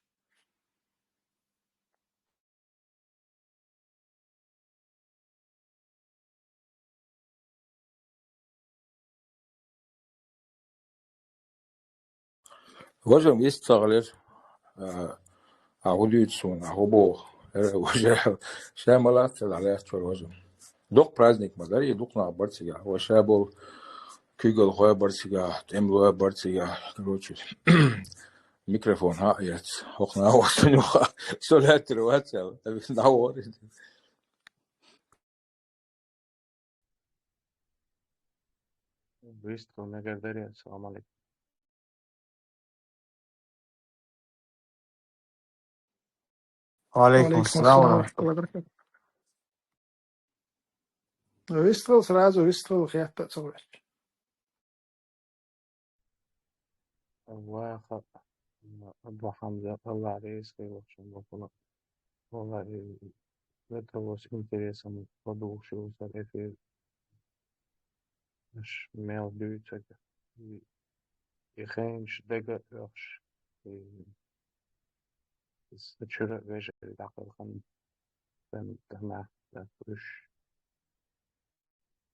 Важа вист ца гӀалира, а, а хӀун дуьйцу суна, а хӀун боху? Э, важа, ша ма лаца дӀалаьцначуьра важа. Дукха праздник ма дара, и дукха нах бара цигахь. Ва ша болу куьйгалхой бара цигахь, тӀемалой бара цигахь. Короче, микрофон хьа а эцна, хӀокху нахана юха со лаьттара вац аьлла, дӀавахара. Вистхила мегар дарий, салам алейкум. Ва алейкум ассалам ва рахматуллахи ва баракатух. Вистхила, сразу вистхила, хетта а ца ваьлча. Аллаха, Абу Хьамза, Аллах реза хуьлда шуна бохург. Валлахи, это вот с интересом подухшился эфир. Аш мел дуьйцург. И, и хенаш дага оьхуш. И, и са чуьра вежарий дӀакхелхина. Сан тамах, уьш.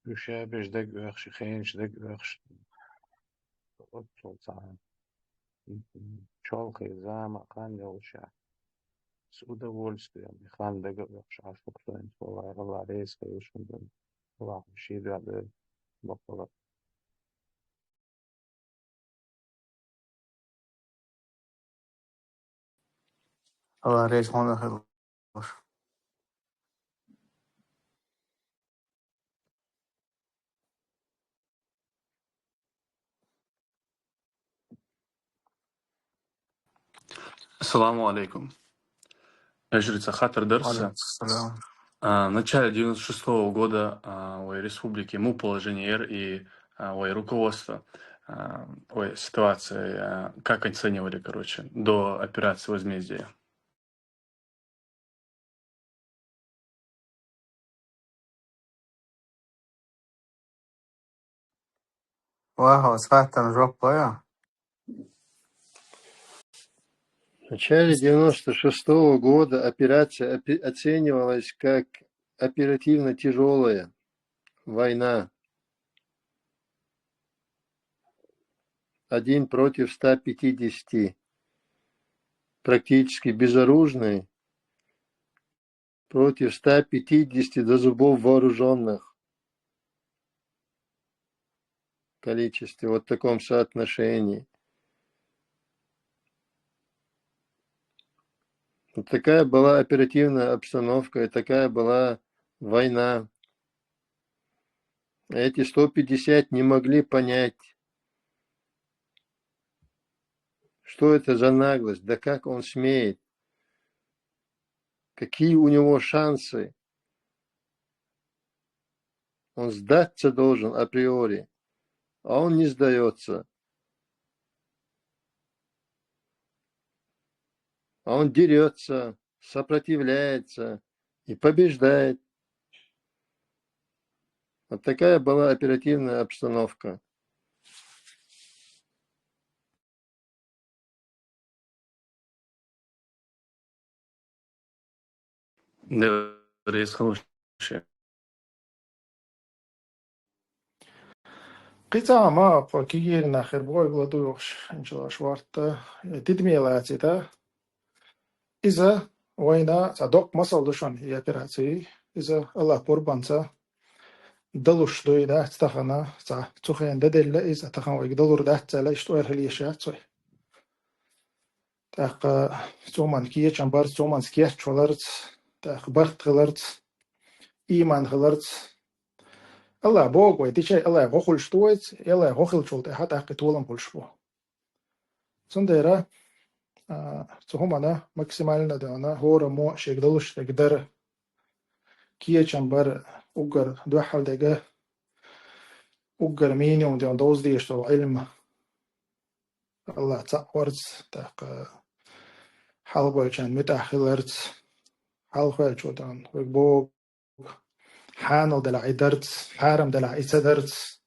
Уьш шабеш дага оьхуш, хенаш дага оьхуш. Оццул цхьа чолхе зама а хан йолуш. С удовольствием и хан дага оьхуш Ӏаш фу-, Аллах реза хуьлда шуна. Аллах шен дуьхьа баккъала. Аллах реза хьуна хуьлда. Ассаламу алейкум. Жрица хатар дарса. Алейкум салам. А, в начале девяносто шестого года, а, вай республики му положение яр и, а, вай руководство, а, вай ситуация, а, как оценивали, короче, до операции «Возмездие»? Вау, схватан жопа, я. В начале девяносто шестого года операция опе-, оценивалась как оперативно тяжелая война. Один против ста пятидесяти. Практически безоружный против ста пятидесяти до зубов вооружённых. Количестве, вот в таком соотношении. Вот такая была оперативная обстановка, и такая была война. Эти сто пятьдесят не могли понять, что это за наглость, да как он смеет, какие у него шансы. Он сдаться должен априори, а он не сдается. А он дерётся, сопротивляется и побеждает. Вот такая была оперативная обстановка. Да, резко вообще. Кхы цхьа хӀума, по кигерина хир бохуьйгула дуйохуш, иншаллах, шортта, э, тидаме лацийта. Иза вайна цхьа доккха масал ду шуна, и операций. Иза Аллах пурбанца далуш дуй дац тахана, цхьа цу хенан даделла иза тахана вайга далур дац аьлла, иштта ойрхӀалла еш яц вай. ТӀаккха цу хӀуманна кечам барца, цу хӀуманца кечваларца, тӀаккха барт хиларца, ийман хиларца. Аллах боху вай, дичай Аллах гӀо хуьлуш ду вайца, Аллах гӀо хилчул тӀаьхьа тӀаккха и толам хуьлуш бу. Цундела, а, цу хӀуманна максимально а даьнна, хӀораммо шега далуш дерг дара, кечам бара, уггар дуьххьал дерг, уггар минимум а даьнна довза дезаш долу Ӏилма. Аллах цхьаъ варца, тӀаккха хьалхабевллачарна муьтӀахь хиларца, хьалхаваьллачо дан вайга боху, хьанал делахь и дарца, хьарам делахь и ца дарца.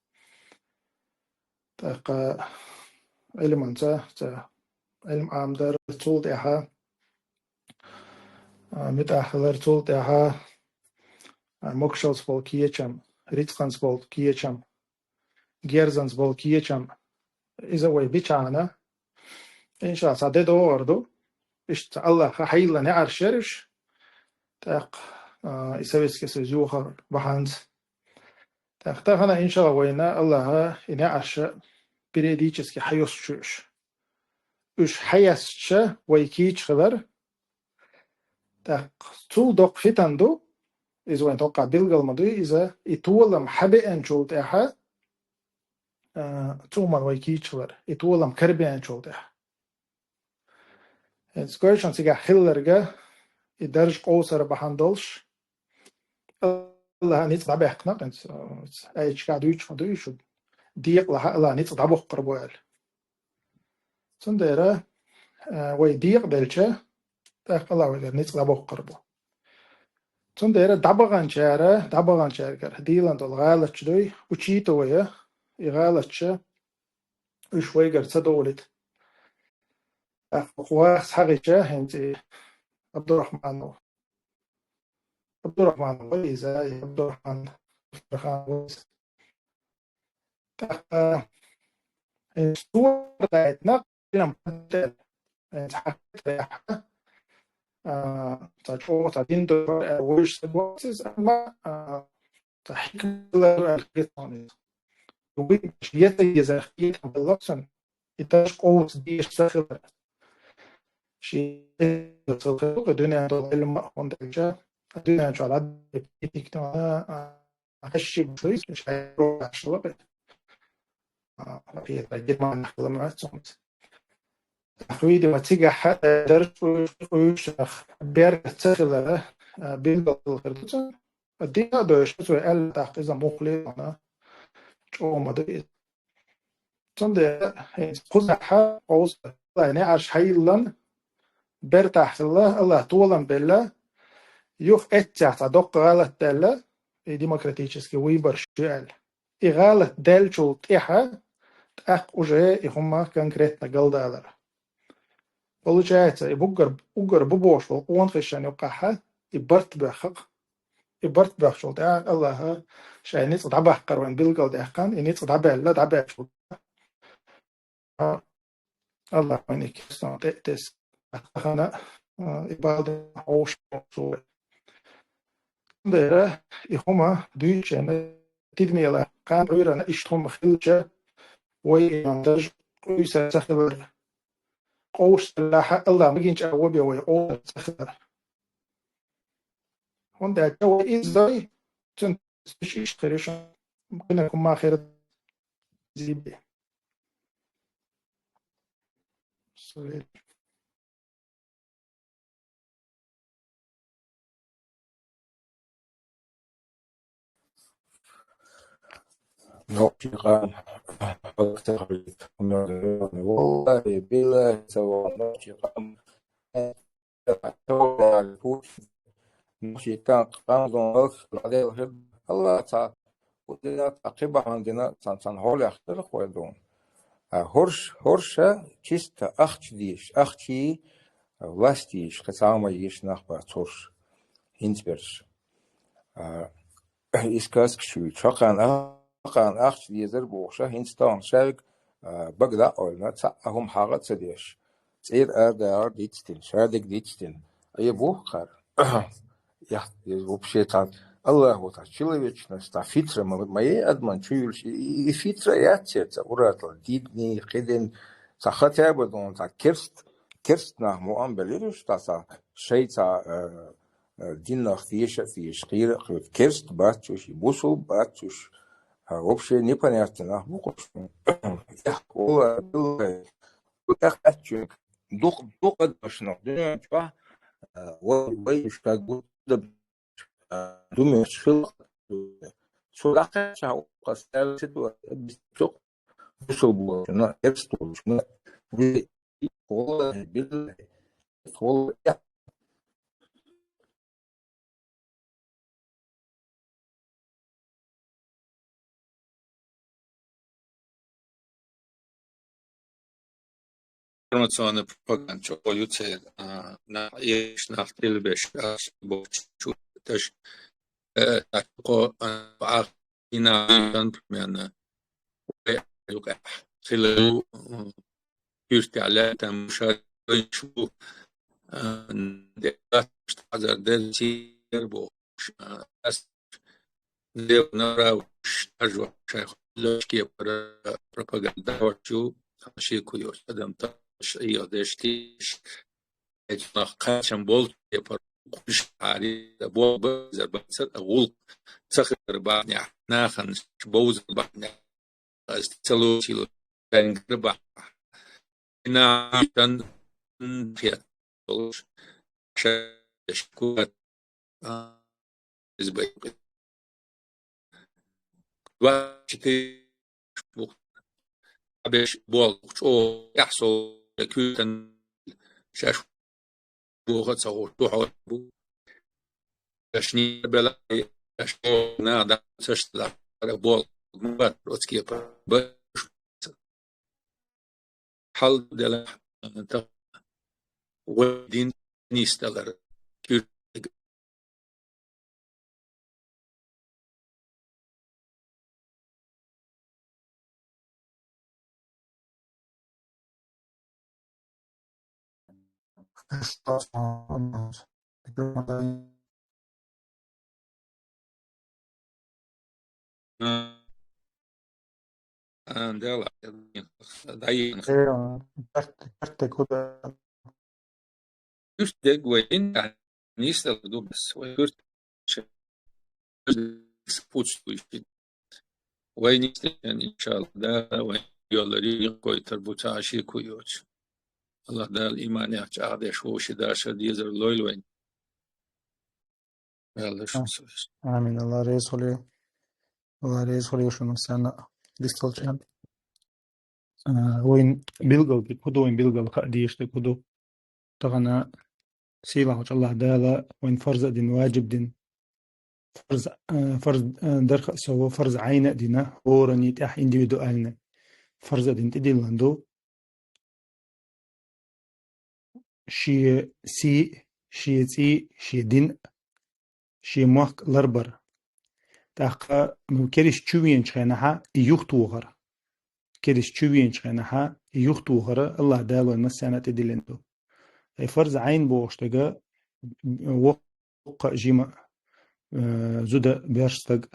ТӀаккха Ӏилманца, ца, Ӏилма Ӏамадар, цул тӀаьхьа, а, муьтӀахь хилар, цул тӀаьхьа, а, могушаллица болу кечам, рицкъанца болу кечам, герзанца болу кечам, иза вай бичахьана, иншаллах, цхьа де догӀур ду. Иштта Аллаха хьайилла неӀарш яра уьш. ТӀаккха, а, и Советский Союз юхар бахьанца. ТӀаккха тахана, иншаллах, вайна Аллаха и неӀарш периодически хьайоссуш ю уьш. Уьш хьаяьстича вай кийча хилар. ТӀаккха цул доккха фитан ду, иза вайн тӀоккхахь билгал ма дуй, иза и толам хьабеанчул тӀаьхьа, а, цу хӀуманна вай кийча хилар, и толам карабеанчул тӀаьхьа. ХӀинца кхойшан цигахь хилларга, и дарж къовсар бахьана долуш, Аллаха ницкъ дӀабаьккхина, хӀинца, а, аьллачу кхаь дуьйцуш ма дуй шу, декъалахь Аллаха ницкъ дӀабоккхур бу аьлла. Цундела, а, вай декъаделча, тӀаккха Аллах вайгара ницкъ дӀабоккхур бу. Цундела дӀабаханчара, дӀабаханчаьргара дийлан долу гӀалаташ дуй, учитывая, и гӀалаташ уьш вайгара ца довлийта. ТӀаккха ваха схьагӀича, хӀинца и Абдурахманов. Абдурахманов вай иза, и Абдурахман Абдурахманов вай иза. ТӀаккха, э, сура дайтина, Ӏилма хӀинца хьакхетарехь, а, цхьа чӀогӀа цхьа дин дора, э, вуьйш ца воцу иза, амма, а, цхьа хьикмат хилар аьлла хета хьуна иза. Вуьйш еза-еза хетам белла цунна, и дарж къовса дезаш ца хилар. Шен дуьнен долу Ӏилма а хӀунда аьлча, дуьнен чохь дӀа а, а, хьаьшшиг дуьйцу, шайн рогӀаш лакхе. А, Петра Герман нах хила ма вац цунца. Видимо, цигахь дарж къуьйш-, къуьйшах беркат ца хилара, а, билгал хир ду цунна. Дика а доьшуш, цо аьлла тӀаккха иза муххале а вана, чӀогӀа ма ду иза. Цундела хӀинца кхузахь къовса Аллай неӀарш хьайиллан, бертахь хилла, Аллах толам белла, юха эццехь цхьа доккха гӀалат даьлла, и демократический выбораш ю аьлла. И гӀалат даьллачул тӀаьхьа тӀаккха уже и хӀума конкретно галдалар. Получается, и буггар, уггар бу бохуш болу къонахашна юккъахьа и барт боьххакх. И барт боьхчул тӀаьхьа Аллаха шайн ницкъ дӀабаккхар вайн билгал даьккхина, и ницкъ дӀабаьлла, дӀабаьлчул тӀаьхьа Аллах вайна и кестон тӀе а тесна, тахана, а, и бала хьовш Цундела и хӀума дуьйцучеран тидамела кхана Ӏуьйранна иштта хӀума хилча, вай иман дарж къуьйсуш ца хилар. Къовсаллехь а Аллах магийна чӀагӀо бен вай къовсар ца хилар. ХӀунда аьлча вай иза дой, цуьнан иштта хир ю шуна, кхинарг хӀума хир зийбе. Ну, ши къам, валлахӀи, биллахӀи, ца ван, ну, ши къам, ну, ши къам, къам зун, Аллах, Аллах, ца, Кху дина, ткъа кхин бахьана дина, цхьана, цхьана хьолех дара кхой дун. А хӀорш, хӀорша чисто ахча дийш, ахчий, власть дийш, кхин цхьа а ма йийш нах бац хӀорш. ХӀинца берш. А, и сказкаш чу, чаккхана, чаккхана ахча дезар бохуша, хӀинца тахана шайга, а, бага дӀа а ойла, цхьа а хӀума хьагӀа а ца деш. ЦӀера арадагӀар дицдина, шадерг дицдина. Ай, бухкар. Яхь, вообще цхьа Аллахо цхьа человечность, цхьа фитра ма, ма е адаман чу юлуш, и, и, и фитра яц церца, уратал, дидни, кхидин, цхьа хотя бы дон, цхьа керст, керст нах муам белириш, цхьа, цхьа шай цхьа, э, э, диннах теша, теша, кхира, кхира, керст бацуш, бусул бацуш, а, вообще непонятно нах бу кхуш. Эх, Аллах, Аллах, тӀаккха дукха, дукха адамашна дуьнен чохь, а, вай, вай уьш как будто, а, думаешь, хила, цо дӀакхаьчча, укхаза аьлла ца ду, бусул болчунна, эрс болчунна, вай, валлахӀи, биллахӀи, валлахӀи, информационный пропаганда чӀогӀа ю церан, а, нах, эшнах тилбеш, а, бохучу таш, э, тахко, а, бахина, примерно, юкъахь хила ю, м, туьртехь лаьттан муша дойчу, а, декъаштахьазар дер цер бохуш, а, ас лев направо шажва шайх лёшке пара пропаганда вачу, шеку йош адам таш, айо деш тиш, эцунах кхачам бол, кепар кхуш хари, да бол базар бацар, а гулк цахар бахня, нахан бовзар бахня. Ас ца лучийла, тангар бахьа. Ина ишан хет болуш, шеш куат, а, из бай. Двадцать четыре бух. Абеш бол чо, яхсо, кютан, шеш буха ца гӀур, ду хьо бу. Шни бела, шо на да, цаш да, бол, мат, оцке па, ба, хьал дела, та, гӀо дин нисталар, кюртиг. Ан дела, даин. Э, он, барт-, барт-, куда? Уьш дегӀ вай дин, нисдала ду бас, вай хӀуьрт-, пуц дуйши. Вай нисдала, иншалла, да, вай йоллар йикъойтар бу ца аши куй йоцу. Аллах Дала иман яхача Ӏахдеш вовши даша дезар лойла вайн. Аллах А. шуса. Амин. Аллах реза хули. Аллах реза хули шуна сана дисталчан. А, вайн билгал ди, куду вайн билгал ха диште куду. Тагана сила хоч Аллах Дала вайн фарза дин, ваджиб дин. Фарз, а, фарз, а, дарха сова фарз айна дина, орани тях индивидуальна. Фарза дин ти дилланду. Ши си, ши ци, ши дин, ши мохк ларбар. Тахка, ну, керис чувенч хенаха, юхтухар. Керис чувенч хенаха, юхтухара, Аллах Дала вайн массана ти дилланду. Ай фарз айн боштага, вокха жима, э, зуда берстаг,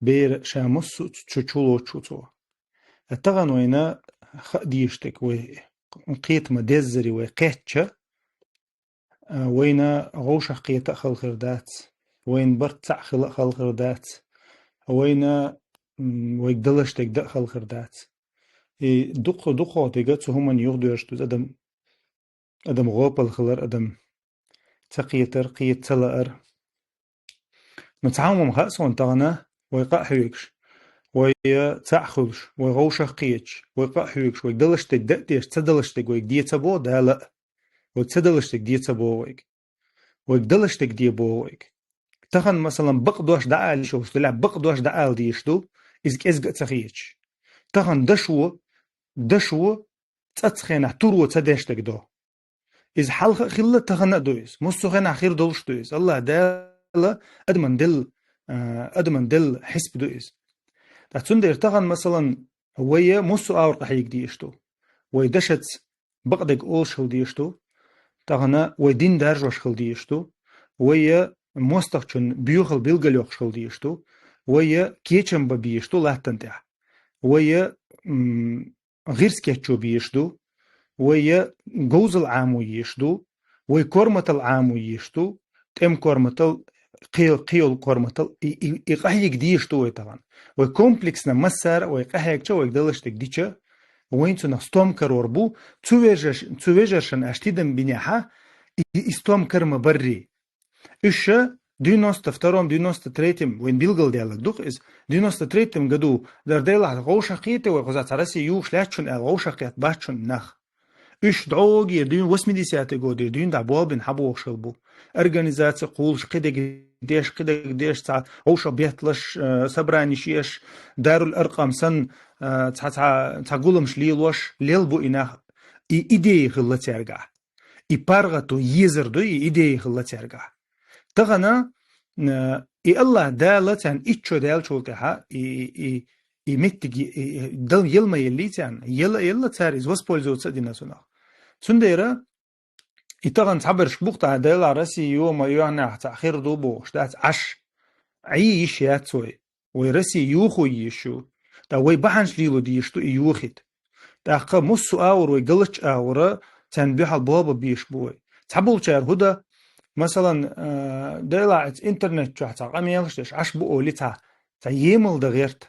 бер шамус чучуло чуцо. Атаган вайна ха диштек вай кхетма деззари вай кхетча, а, вайна гъовшах кхета халхир дац, вайн барт цаъ хила халхир дац, вайна, м, вайг далаштек да халхир дац. И дукха, дукха тига цу хуман югъ дуьрш дуз адам, адам гъопал хилар, адам ца кхетар, кхет ца лаар. Ну, цхьа хӀумам хаьа суна тахана, вай къа а хьоьгуш, вай, э, цхьаъ хуьлуш, вай гӀовшах кхеташ, вай къа а хьоьгуш, вай далаш дерг да а деш, ца далаш дерг вайга де ца боху Дала а. Вайга ца далаш дерг де ца боху вайга. Вайга далаш дерг де боху вайга. Тахан, масалан, бакъ дош дӀаала йиш йолуш делахь, бакъ дош дӀаала дезаш ду, иза кӀезга а ца хеташ. Тахан дашо, дашо цӀаца хенахь туро ца деш дерг до. Иза хьалха а хилла, тахана а ду иза. Муссо а хенахь хир долуш ду иза. Аллах Дала адаман делла, а, адаман делла хьисп ду иза. Ткъа цундела тахан, масалан, вай муссо а агӀор къахьега дезаш ду. Вай дашаца бакъдерг олуш хила дезаш ду. Тахана вай дин даржош хила дезаш ду. Вай мостагӀчун боьхал билгалйоккхуш хила дезаш ду. Вай кечам бан безаш ду латтана тӀехь. Вай, м, гӀирс кечо безаш ду, вай говзал Ӏамо езаш ду, вай корматал Ӏамо езаш ду, тӀем корматал, кхел-, кхел корматал, и, и, и къахьега дезаш ду вай тахана. Вай комплексно массара а вай къахьегча, вайга далаш дерг дича, вайн цунах стом карор бу, цу вежарш-, цу вежаршан аш тидам бинехьа, и, и стом кар ма барри. Уьш девяносто втором, девяносто третьем, вайн билгалдаьллаг ду-кх иза, девяносто третьем году дар делахь гӀовшах кхета вай, кхуза цхьа Россия юхуш лаьттачун аьлла, гӀовшах кхетта баччун нах. Уьш дӀогера дуьйна восьмидесятый годера дуьйна дӀа болбина хьабохуш хила бу. Организаци кхулуш, кхидерг деш, кхидерг деш, цхьа гӀовшах бетталаш, э, собраниш еш, Дарул Аркъам санна, э, цхьа, цхьа, цхьа гуламаш лелош, лел бу и нах. И идея хилла цаьргахь. И паргӀато езар ду, и идея хилла цаьргахь. Тахана, э, и Аллах Дала царна итт шо даьллачул тӀаьхьа, и, и, и, и меттиг, и, и, дал ел ма елли царна, ела а елла цара иза воспользоваться а дина цунах. Цундела и тахана цхьаберш бух тӀа Дала Россия йома йоьхнехь цхьа хир ду бохуш дац Ӏаш. Ӏий йиш яц вай. Вай Россия юхо езаш ю. Ткъа вай бахьанаш лело дезаш ду и юхийта. ТӀаккха муссо а агӀор вай галачу агӀора царна дуьхьал болба безаш бу вай. Цхьаболчара хӀу дан, масалан, э, делахь иза интернет чохь цхьа къамелаш деш Ӏаш бу олий цхьа, цхьа емал дан гӀерта.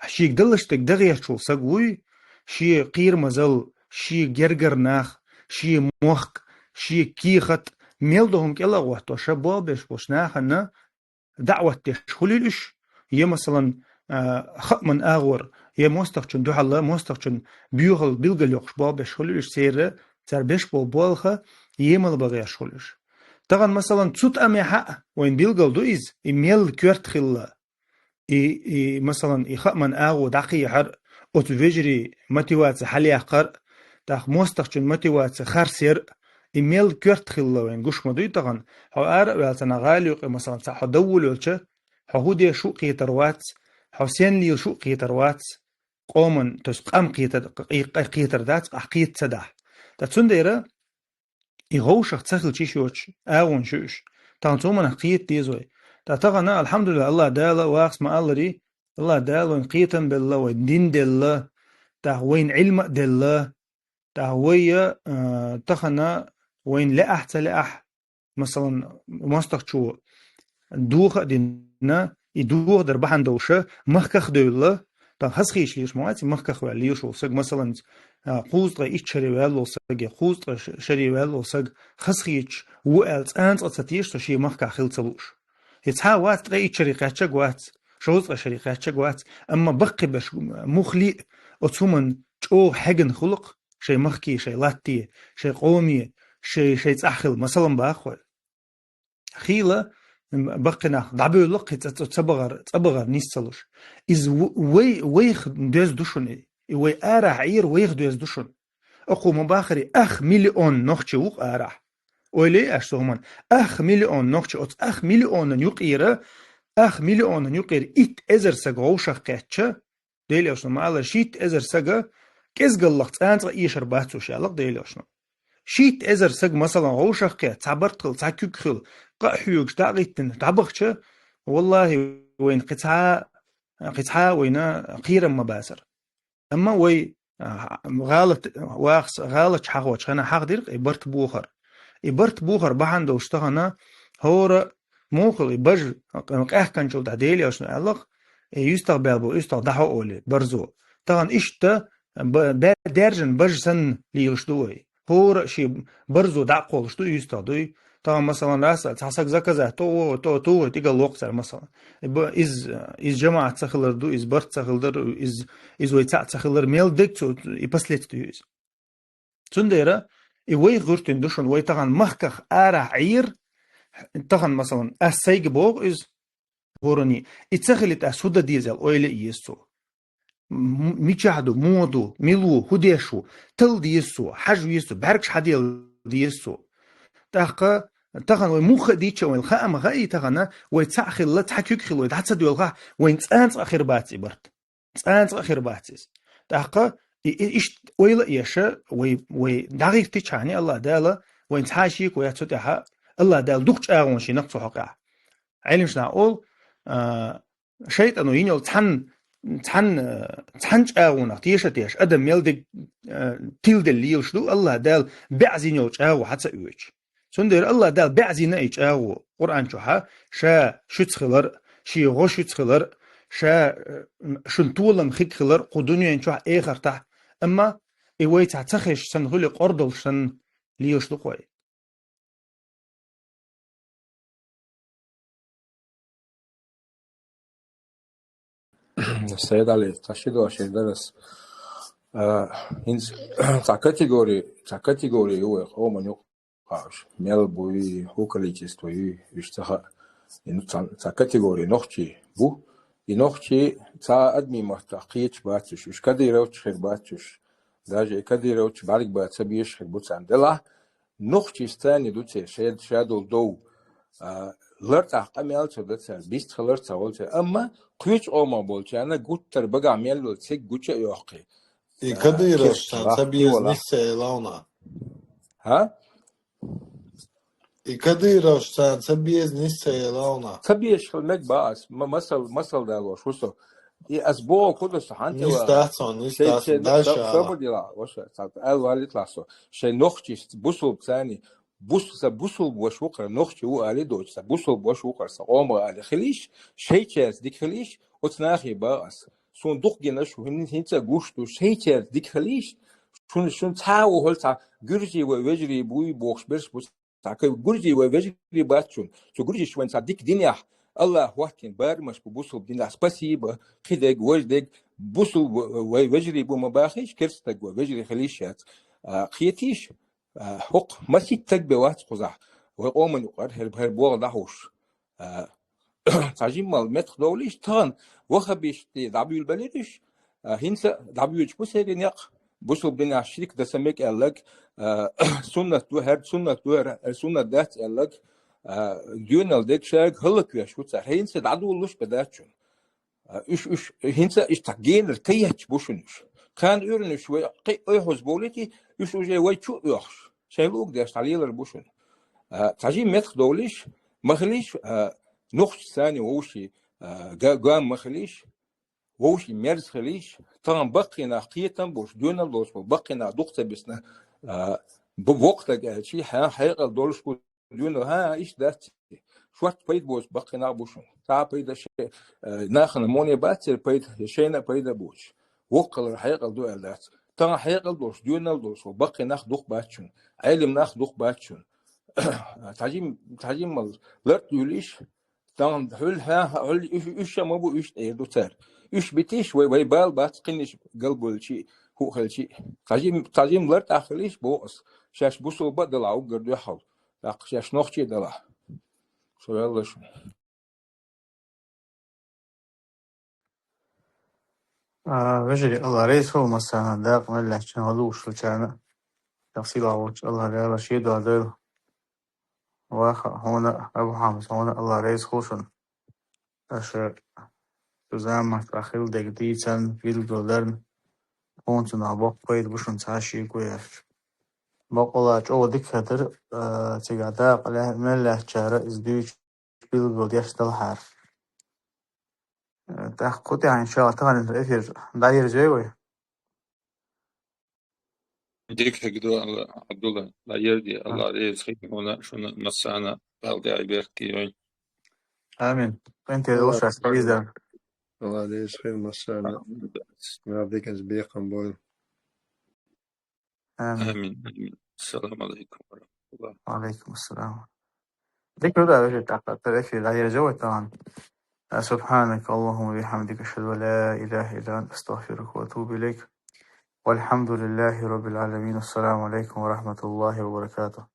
Шега далаш дерг дан гӀерташ волу саг вуй, шен кхерамазалла, шен гергара нах, шен мохк, шен кехат, мел дан хӀума кӀел а гӀоттош, ша болх беш болчу нахана даӀват деш хуьлийла уьш, я, масалан, а, хааман агӀор, я мостагӀчун дуьхьал, мостагӀчун боьхалла билгалйоккхуш болх беш хуьлийла уьш, церан, цара беш болу болх емал бан гӀерташ хуьлийла уьш. Тахана, масалан, цу тӀамехь а вайн билгал ду иза, и мел коьрта хилла. И, и, масалан, и хааман агӀо дӀакхехьар, оцу вежарийн мотиваци хьалаяьккхар, тӀаккха мостагӀчун мотиваци харсъяр, и мел коьрта хилла вайн гуш ма дуй тахана. Хьо ара а ваьлла цхьана гӀала юкъе, масалан, цхьа хьо доввалла йолча, хьо хӀун деш ву а кхетар вац, хьо сен лелаш ву а кхетар вац, къоман, то есть къам кхетар, кхе-, кхетар дац, ахь кхета ца дахь. Ткъа цундела и гӀовшах ца хилча йиш йоцуш агӀонаш ю уьш. Тахана цу хӀуманах кхета деза вай. Ткъа тахана, алхьамдулиллахӀ, Аллах Дала вахас ма-аллара, Аллах Дала вайн кхетам белла, вайн дин делла, тӀаккха вайн Ӏилма а делла, тӀаккха вай, а, тахана вайн лаахь а ца лаахь а, масалан, мостагӀчо доха а дина, и дохадар бахьана долуша, махках а девлла, Тхан хазахеташ лелаш ма вац, махках ваьлла лелаш вола саг, масалан, а, кхузткъе итт шаре ваьлла вола саг, е кхузткъе ш-, шаре ваьлла вола саг, хазахеташ ва аьлла цкъа а ца тешаш, со шен махках хила ца лууш. Е цхьа вац, ткъе итт шаре кхаьччаг вац, шовзткъе шаре кхаьччаг вац, амма баккхийберш мухли оцу хӀуман чӀогӀа хьегна хуьлу-кх шайн махке, шайн латте, шайн къоме, шайн, шайн цӀахь хила, масалан, боху вай. Хийла, м, баккхий нах дӀабевлла-кх и цӀа, цӀа, цӀа бахар, цӀа бахар нис ца луш. Иза в-, вай, вайх доьзна ду шуна и. И вай арахь Ӏийр вайх доьзна ду шуна. Оцу ма бахара, ах миллион нохчи ву-кх арахь. Ойла йой аш цу хӀуманна. Ах миллион нохчи, оцу ах миллионан юкъера, ах миллионан юкъера итт эзар саг вовшах кхаьчча, Делан Элчано ма-аллара, шийтта эзар сага кӀезигаллах цкъа а эшар бац уьш, аьлла-кх Делан Элчано. Шийтта эзар саг, масалан, вовшах кхаьчча, цхьа барт хилла, цхьа куьг хилла, къа а хьоьгуш, дӀа а гӀиттина, дӀабахча, валлахӀи, вайна кхин цхьа, кхин цхьа а вайна кхерам ма бацара. Амма вай, а, гӀалат, вахас, гӀалат чу хьахочу хенахь хьахадира-кх и барт бохар. И барт бохар бахьана долуш тахана хӀора а муха хилла и бажа къаьхканчул тӀаьхьа Делан Элчано аьлла-кх, и юьстах баьлла болу уьстагӀ дӀахьо олий, барзо. Тахана иштта ба-, баь даьржина бажа санна лелаш ду вай. ХӀора а шен барзо дӀа а кхоллуш ду, юьстах дуй. Тахана, масалан, раса, цхьа саг заказать то, то, то, тӀигал локху цара, масалан. И ба-, из, из жамаӀат ца хилар ду, из барт ца хилар, из, из вай цхьаъ ца хилар, мел дерг цу, и последствия ю иза. Цундела и вайх гӀуьртина ду шуна, вай тахана махках арахь Ӏийр, тахана, масалан, ас сайга боху иза, хӀоранна, и ца хилийта ас хӀун дан деза аьлла, ойла а еза цо. М-, мичахь ду, муха ду, мила ву, хӀун деш ву, талла деза цо, хьажа веза цо, бӀаьргаш хьаделла деза цо. ТӀаккха тахана вай муха а дийча, вайна хаа ма хаий тахана, вай цхьаъ хилла, цхьа куьг хилла, вай дӀа ца доьлхахь, вайна цкъа а, цкъа а хир бац и барт. Цкъа а, цкъа а хир бац иза. ТӀаккха и, и, иштта ойла а еш, вай, вай дӀагӀиртичхьана, АллахӀ Дала вайна цхьа а шеко яц цу тӀехь, АллахӀ Дала дукха чӀагӀонаш йина-кх цу хьокъехь. Ӏилманчу наха олу, а, шайтӀано йина йолу цхьана, цхьана, цхьана чӀагӀонах теша а тешаш, адам мел дерг, а, тиладелла лелаш ду, АллахӀ Дала баьӀзина йолу чӀагӀо хьа ца оьцуш. Цундела АллахӀ Дала баьӀзина и чӀагӀо Къуръан чохь а, ша шуьца хилар а, шен гӀо шуьца хилар а, ша, э, шуна толам хиг хилар а кху дуьнен чохь а, эхартахь а. Амма и вай цхьа ца хезаш санна хуьлу, къордалш санна лелаш ду-кх вай. Сайд-Ӏали, цхьа ши дош эр дара ас. А, хӀинца цхьа категори, цхьа категори ю вай къоман юкъа уьш. Мел буй, хӀун количество юй, уьш ца хаьа. И, ну, цхьа, цхьа категори нохчий бу. И нохчий цхьа адамийн маттахь кхеташ бац уьш. Уьш кадыровцаш хир бац уьш. Даже и кадыровцаш бӀаьрг бан ца безаш хир бу царна. Делахь, нохчий стане ду церан, шед-, шадолу дов. А, лартӀахь къамел ца до цара, бистхилар ца волу цара. Амма кхечу къомах болчарна гуттар а багахь мел йолу циг гуча а йоккхий. И, а, кадыровцаш царна ца беза нисса элавна. ХӀа? И кадыровцаш царна ца беза нисса элавна. Ца безаш хила мега боху ас, ма-, масал, масал далош ву со. И ас боху, кху ду со хьан тӀе вала. Нис дац хьуна, нис дац хьуна, дай ша. Собар дила, ваша, цхьа аьлла валлийталахь со. Шайн нохчий бусулба царний, бус-, сан бусулба ваша ву-кх хӀара, нохчи ву алий доцуш, сан бусулба ваша ву-кх хӀара, сан къомах алий хилийша, шайчаьрца дика хилийша, оцу нахе боху ас. Суна дукха гина шу, хӀин-, хӀинца а гуш ду, шайчаьрца дика хилийша, шуна, шуна цхьа а ву хӀара цхьа гуьржий вай вежарий буй бохуш берш бу, цхьа кхин гуьржий вай вежарий бац шуна. Цу гуьржиша вайна цхьа дика динехь, АллахӀа хӀоттийна барамаш бу бусулба динехь. Спасибо, кхидерг, важдерг, бусулба вай вежарий бу ма бахийша, керста стаг вай вежарий хилийша яц. А, кхетийша, а, хӀокху масийтта стаг бен вац кхузахь. Вай къоман юкъара хӀара, хӀара болх дӀахьуш. А, цхьа жимма меттах довлийша, тахана ваххабистий дӀабуьйлабелира уьш, а, хӀинца а дӀабоьдуш бу церан некъ, бусулба динехь ширк дан ца мега аьлларг, а, суннат ду, хӀара суннат ду, хӀара, хӀара суннат дац аьлларг, а, доьналла дерг шайга хӀаллаквеш ву цара. ХӀинца дӀадолалуш бен дац шуна. А, уьш, уьш, хӀинца а иштта генара кхайетташ бу шуна уьш. Кхана уьйрана уьш вай кхин а ойхьаза бовлийтий, уьш уже вай чу а оьхуш, шайн луъург деш дӀалелар бу шуна. А, цхьа жимма меттах довлийша, ма хилийша, а, нохчий санний вовшийн, а, га-, гам ма хилийша, вовшийн мерза хилийша, тахана баккхий нах кхетам болуш, доьналла долуш болу баккхий нах дукха ца бисна, а, бу-, боккха стаг аьлчий, хьан хьекъал долуш бу доьналла, хӀан, иштта дац. Шортта пайда боцу баккхий нах бу шуна. Цхьа а пайда ше-, э, нахана моне бац церан пайда, шайна а пайда боцуш. Воккхалара хьекъал ду аьлла дац. Тахана хьекъал долуш, доьналла долуш, хӀо баккхий нах дукха бац шуна. Ӏелим нах дукха бац шуна. Цхьа жим-, цхьа жимма ларт а юьллуш, тахана хьуьлла хьа-, хьуьлла уьш, уьш ша ма бу, уьш тӀера ду цара. Уьш битиш вай, вай бала бац, кхиниш галболчи, хӀу хилчи. Цхьа жим-, цхьа жимма ларт а хилиш, боху ас, шаьш бусулба а далахь уггар дуьхьал. ТӀаккха шаьш нохчий а далахь. Со ваьлла шуна. А, вежарий, Алла реза хуьлда массарна, дакъа мел лаьттачарна, гӀо луушчарна, тахсила волчу Алла Дала шен дуьхьа дойла. Ваха, хьуна, Абу Хьамза, хьуна Алла реза хуьлда шуна. Аша цу заманахь тӀехь хилла дерг дийцарна, билгалдарна, хьуна цунах боккха пайда бу шуна цхьа а шеко яц. Бакъала чӀогӀа дика хетара, а, цигахь дакъа ле-, мел лаьттачара иза дуьйцуш билгалдеш далахьара. Э, тӀаккха кху тӀехь, иншалла, тахана эфир дӀайирзой вай? Дика хӀума ду, Алла, Абдулла, дӀайирзой, Алла реза хуьлда хьуна, шуна массарна, Дала дехьа беркате йойла. Амин. КъинтӀера Алла, долуш ас визар. Алла реза хуьлда массарна. Амин. Дала диканца бекхам бойла. Амин. Амин, амин. Ассаламу алейкум ва рахматуллах. Ва алейкум ассалам. Дика хӀума ду, вежарий, тӀаккха тара эфир дӀайирзой вай тахана. سبحانك اللهم وبحمدك، أشهد أن لا إله إلا أنت، أستغفرك وأتوب إليك. والحمد لله رب العالمين. السلام عليكم ورحمة الله وبركاته.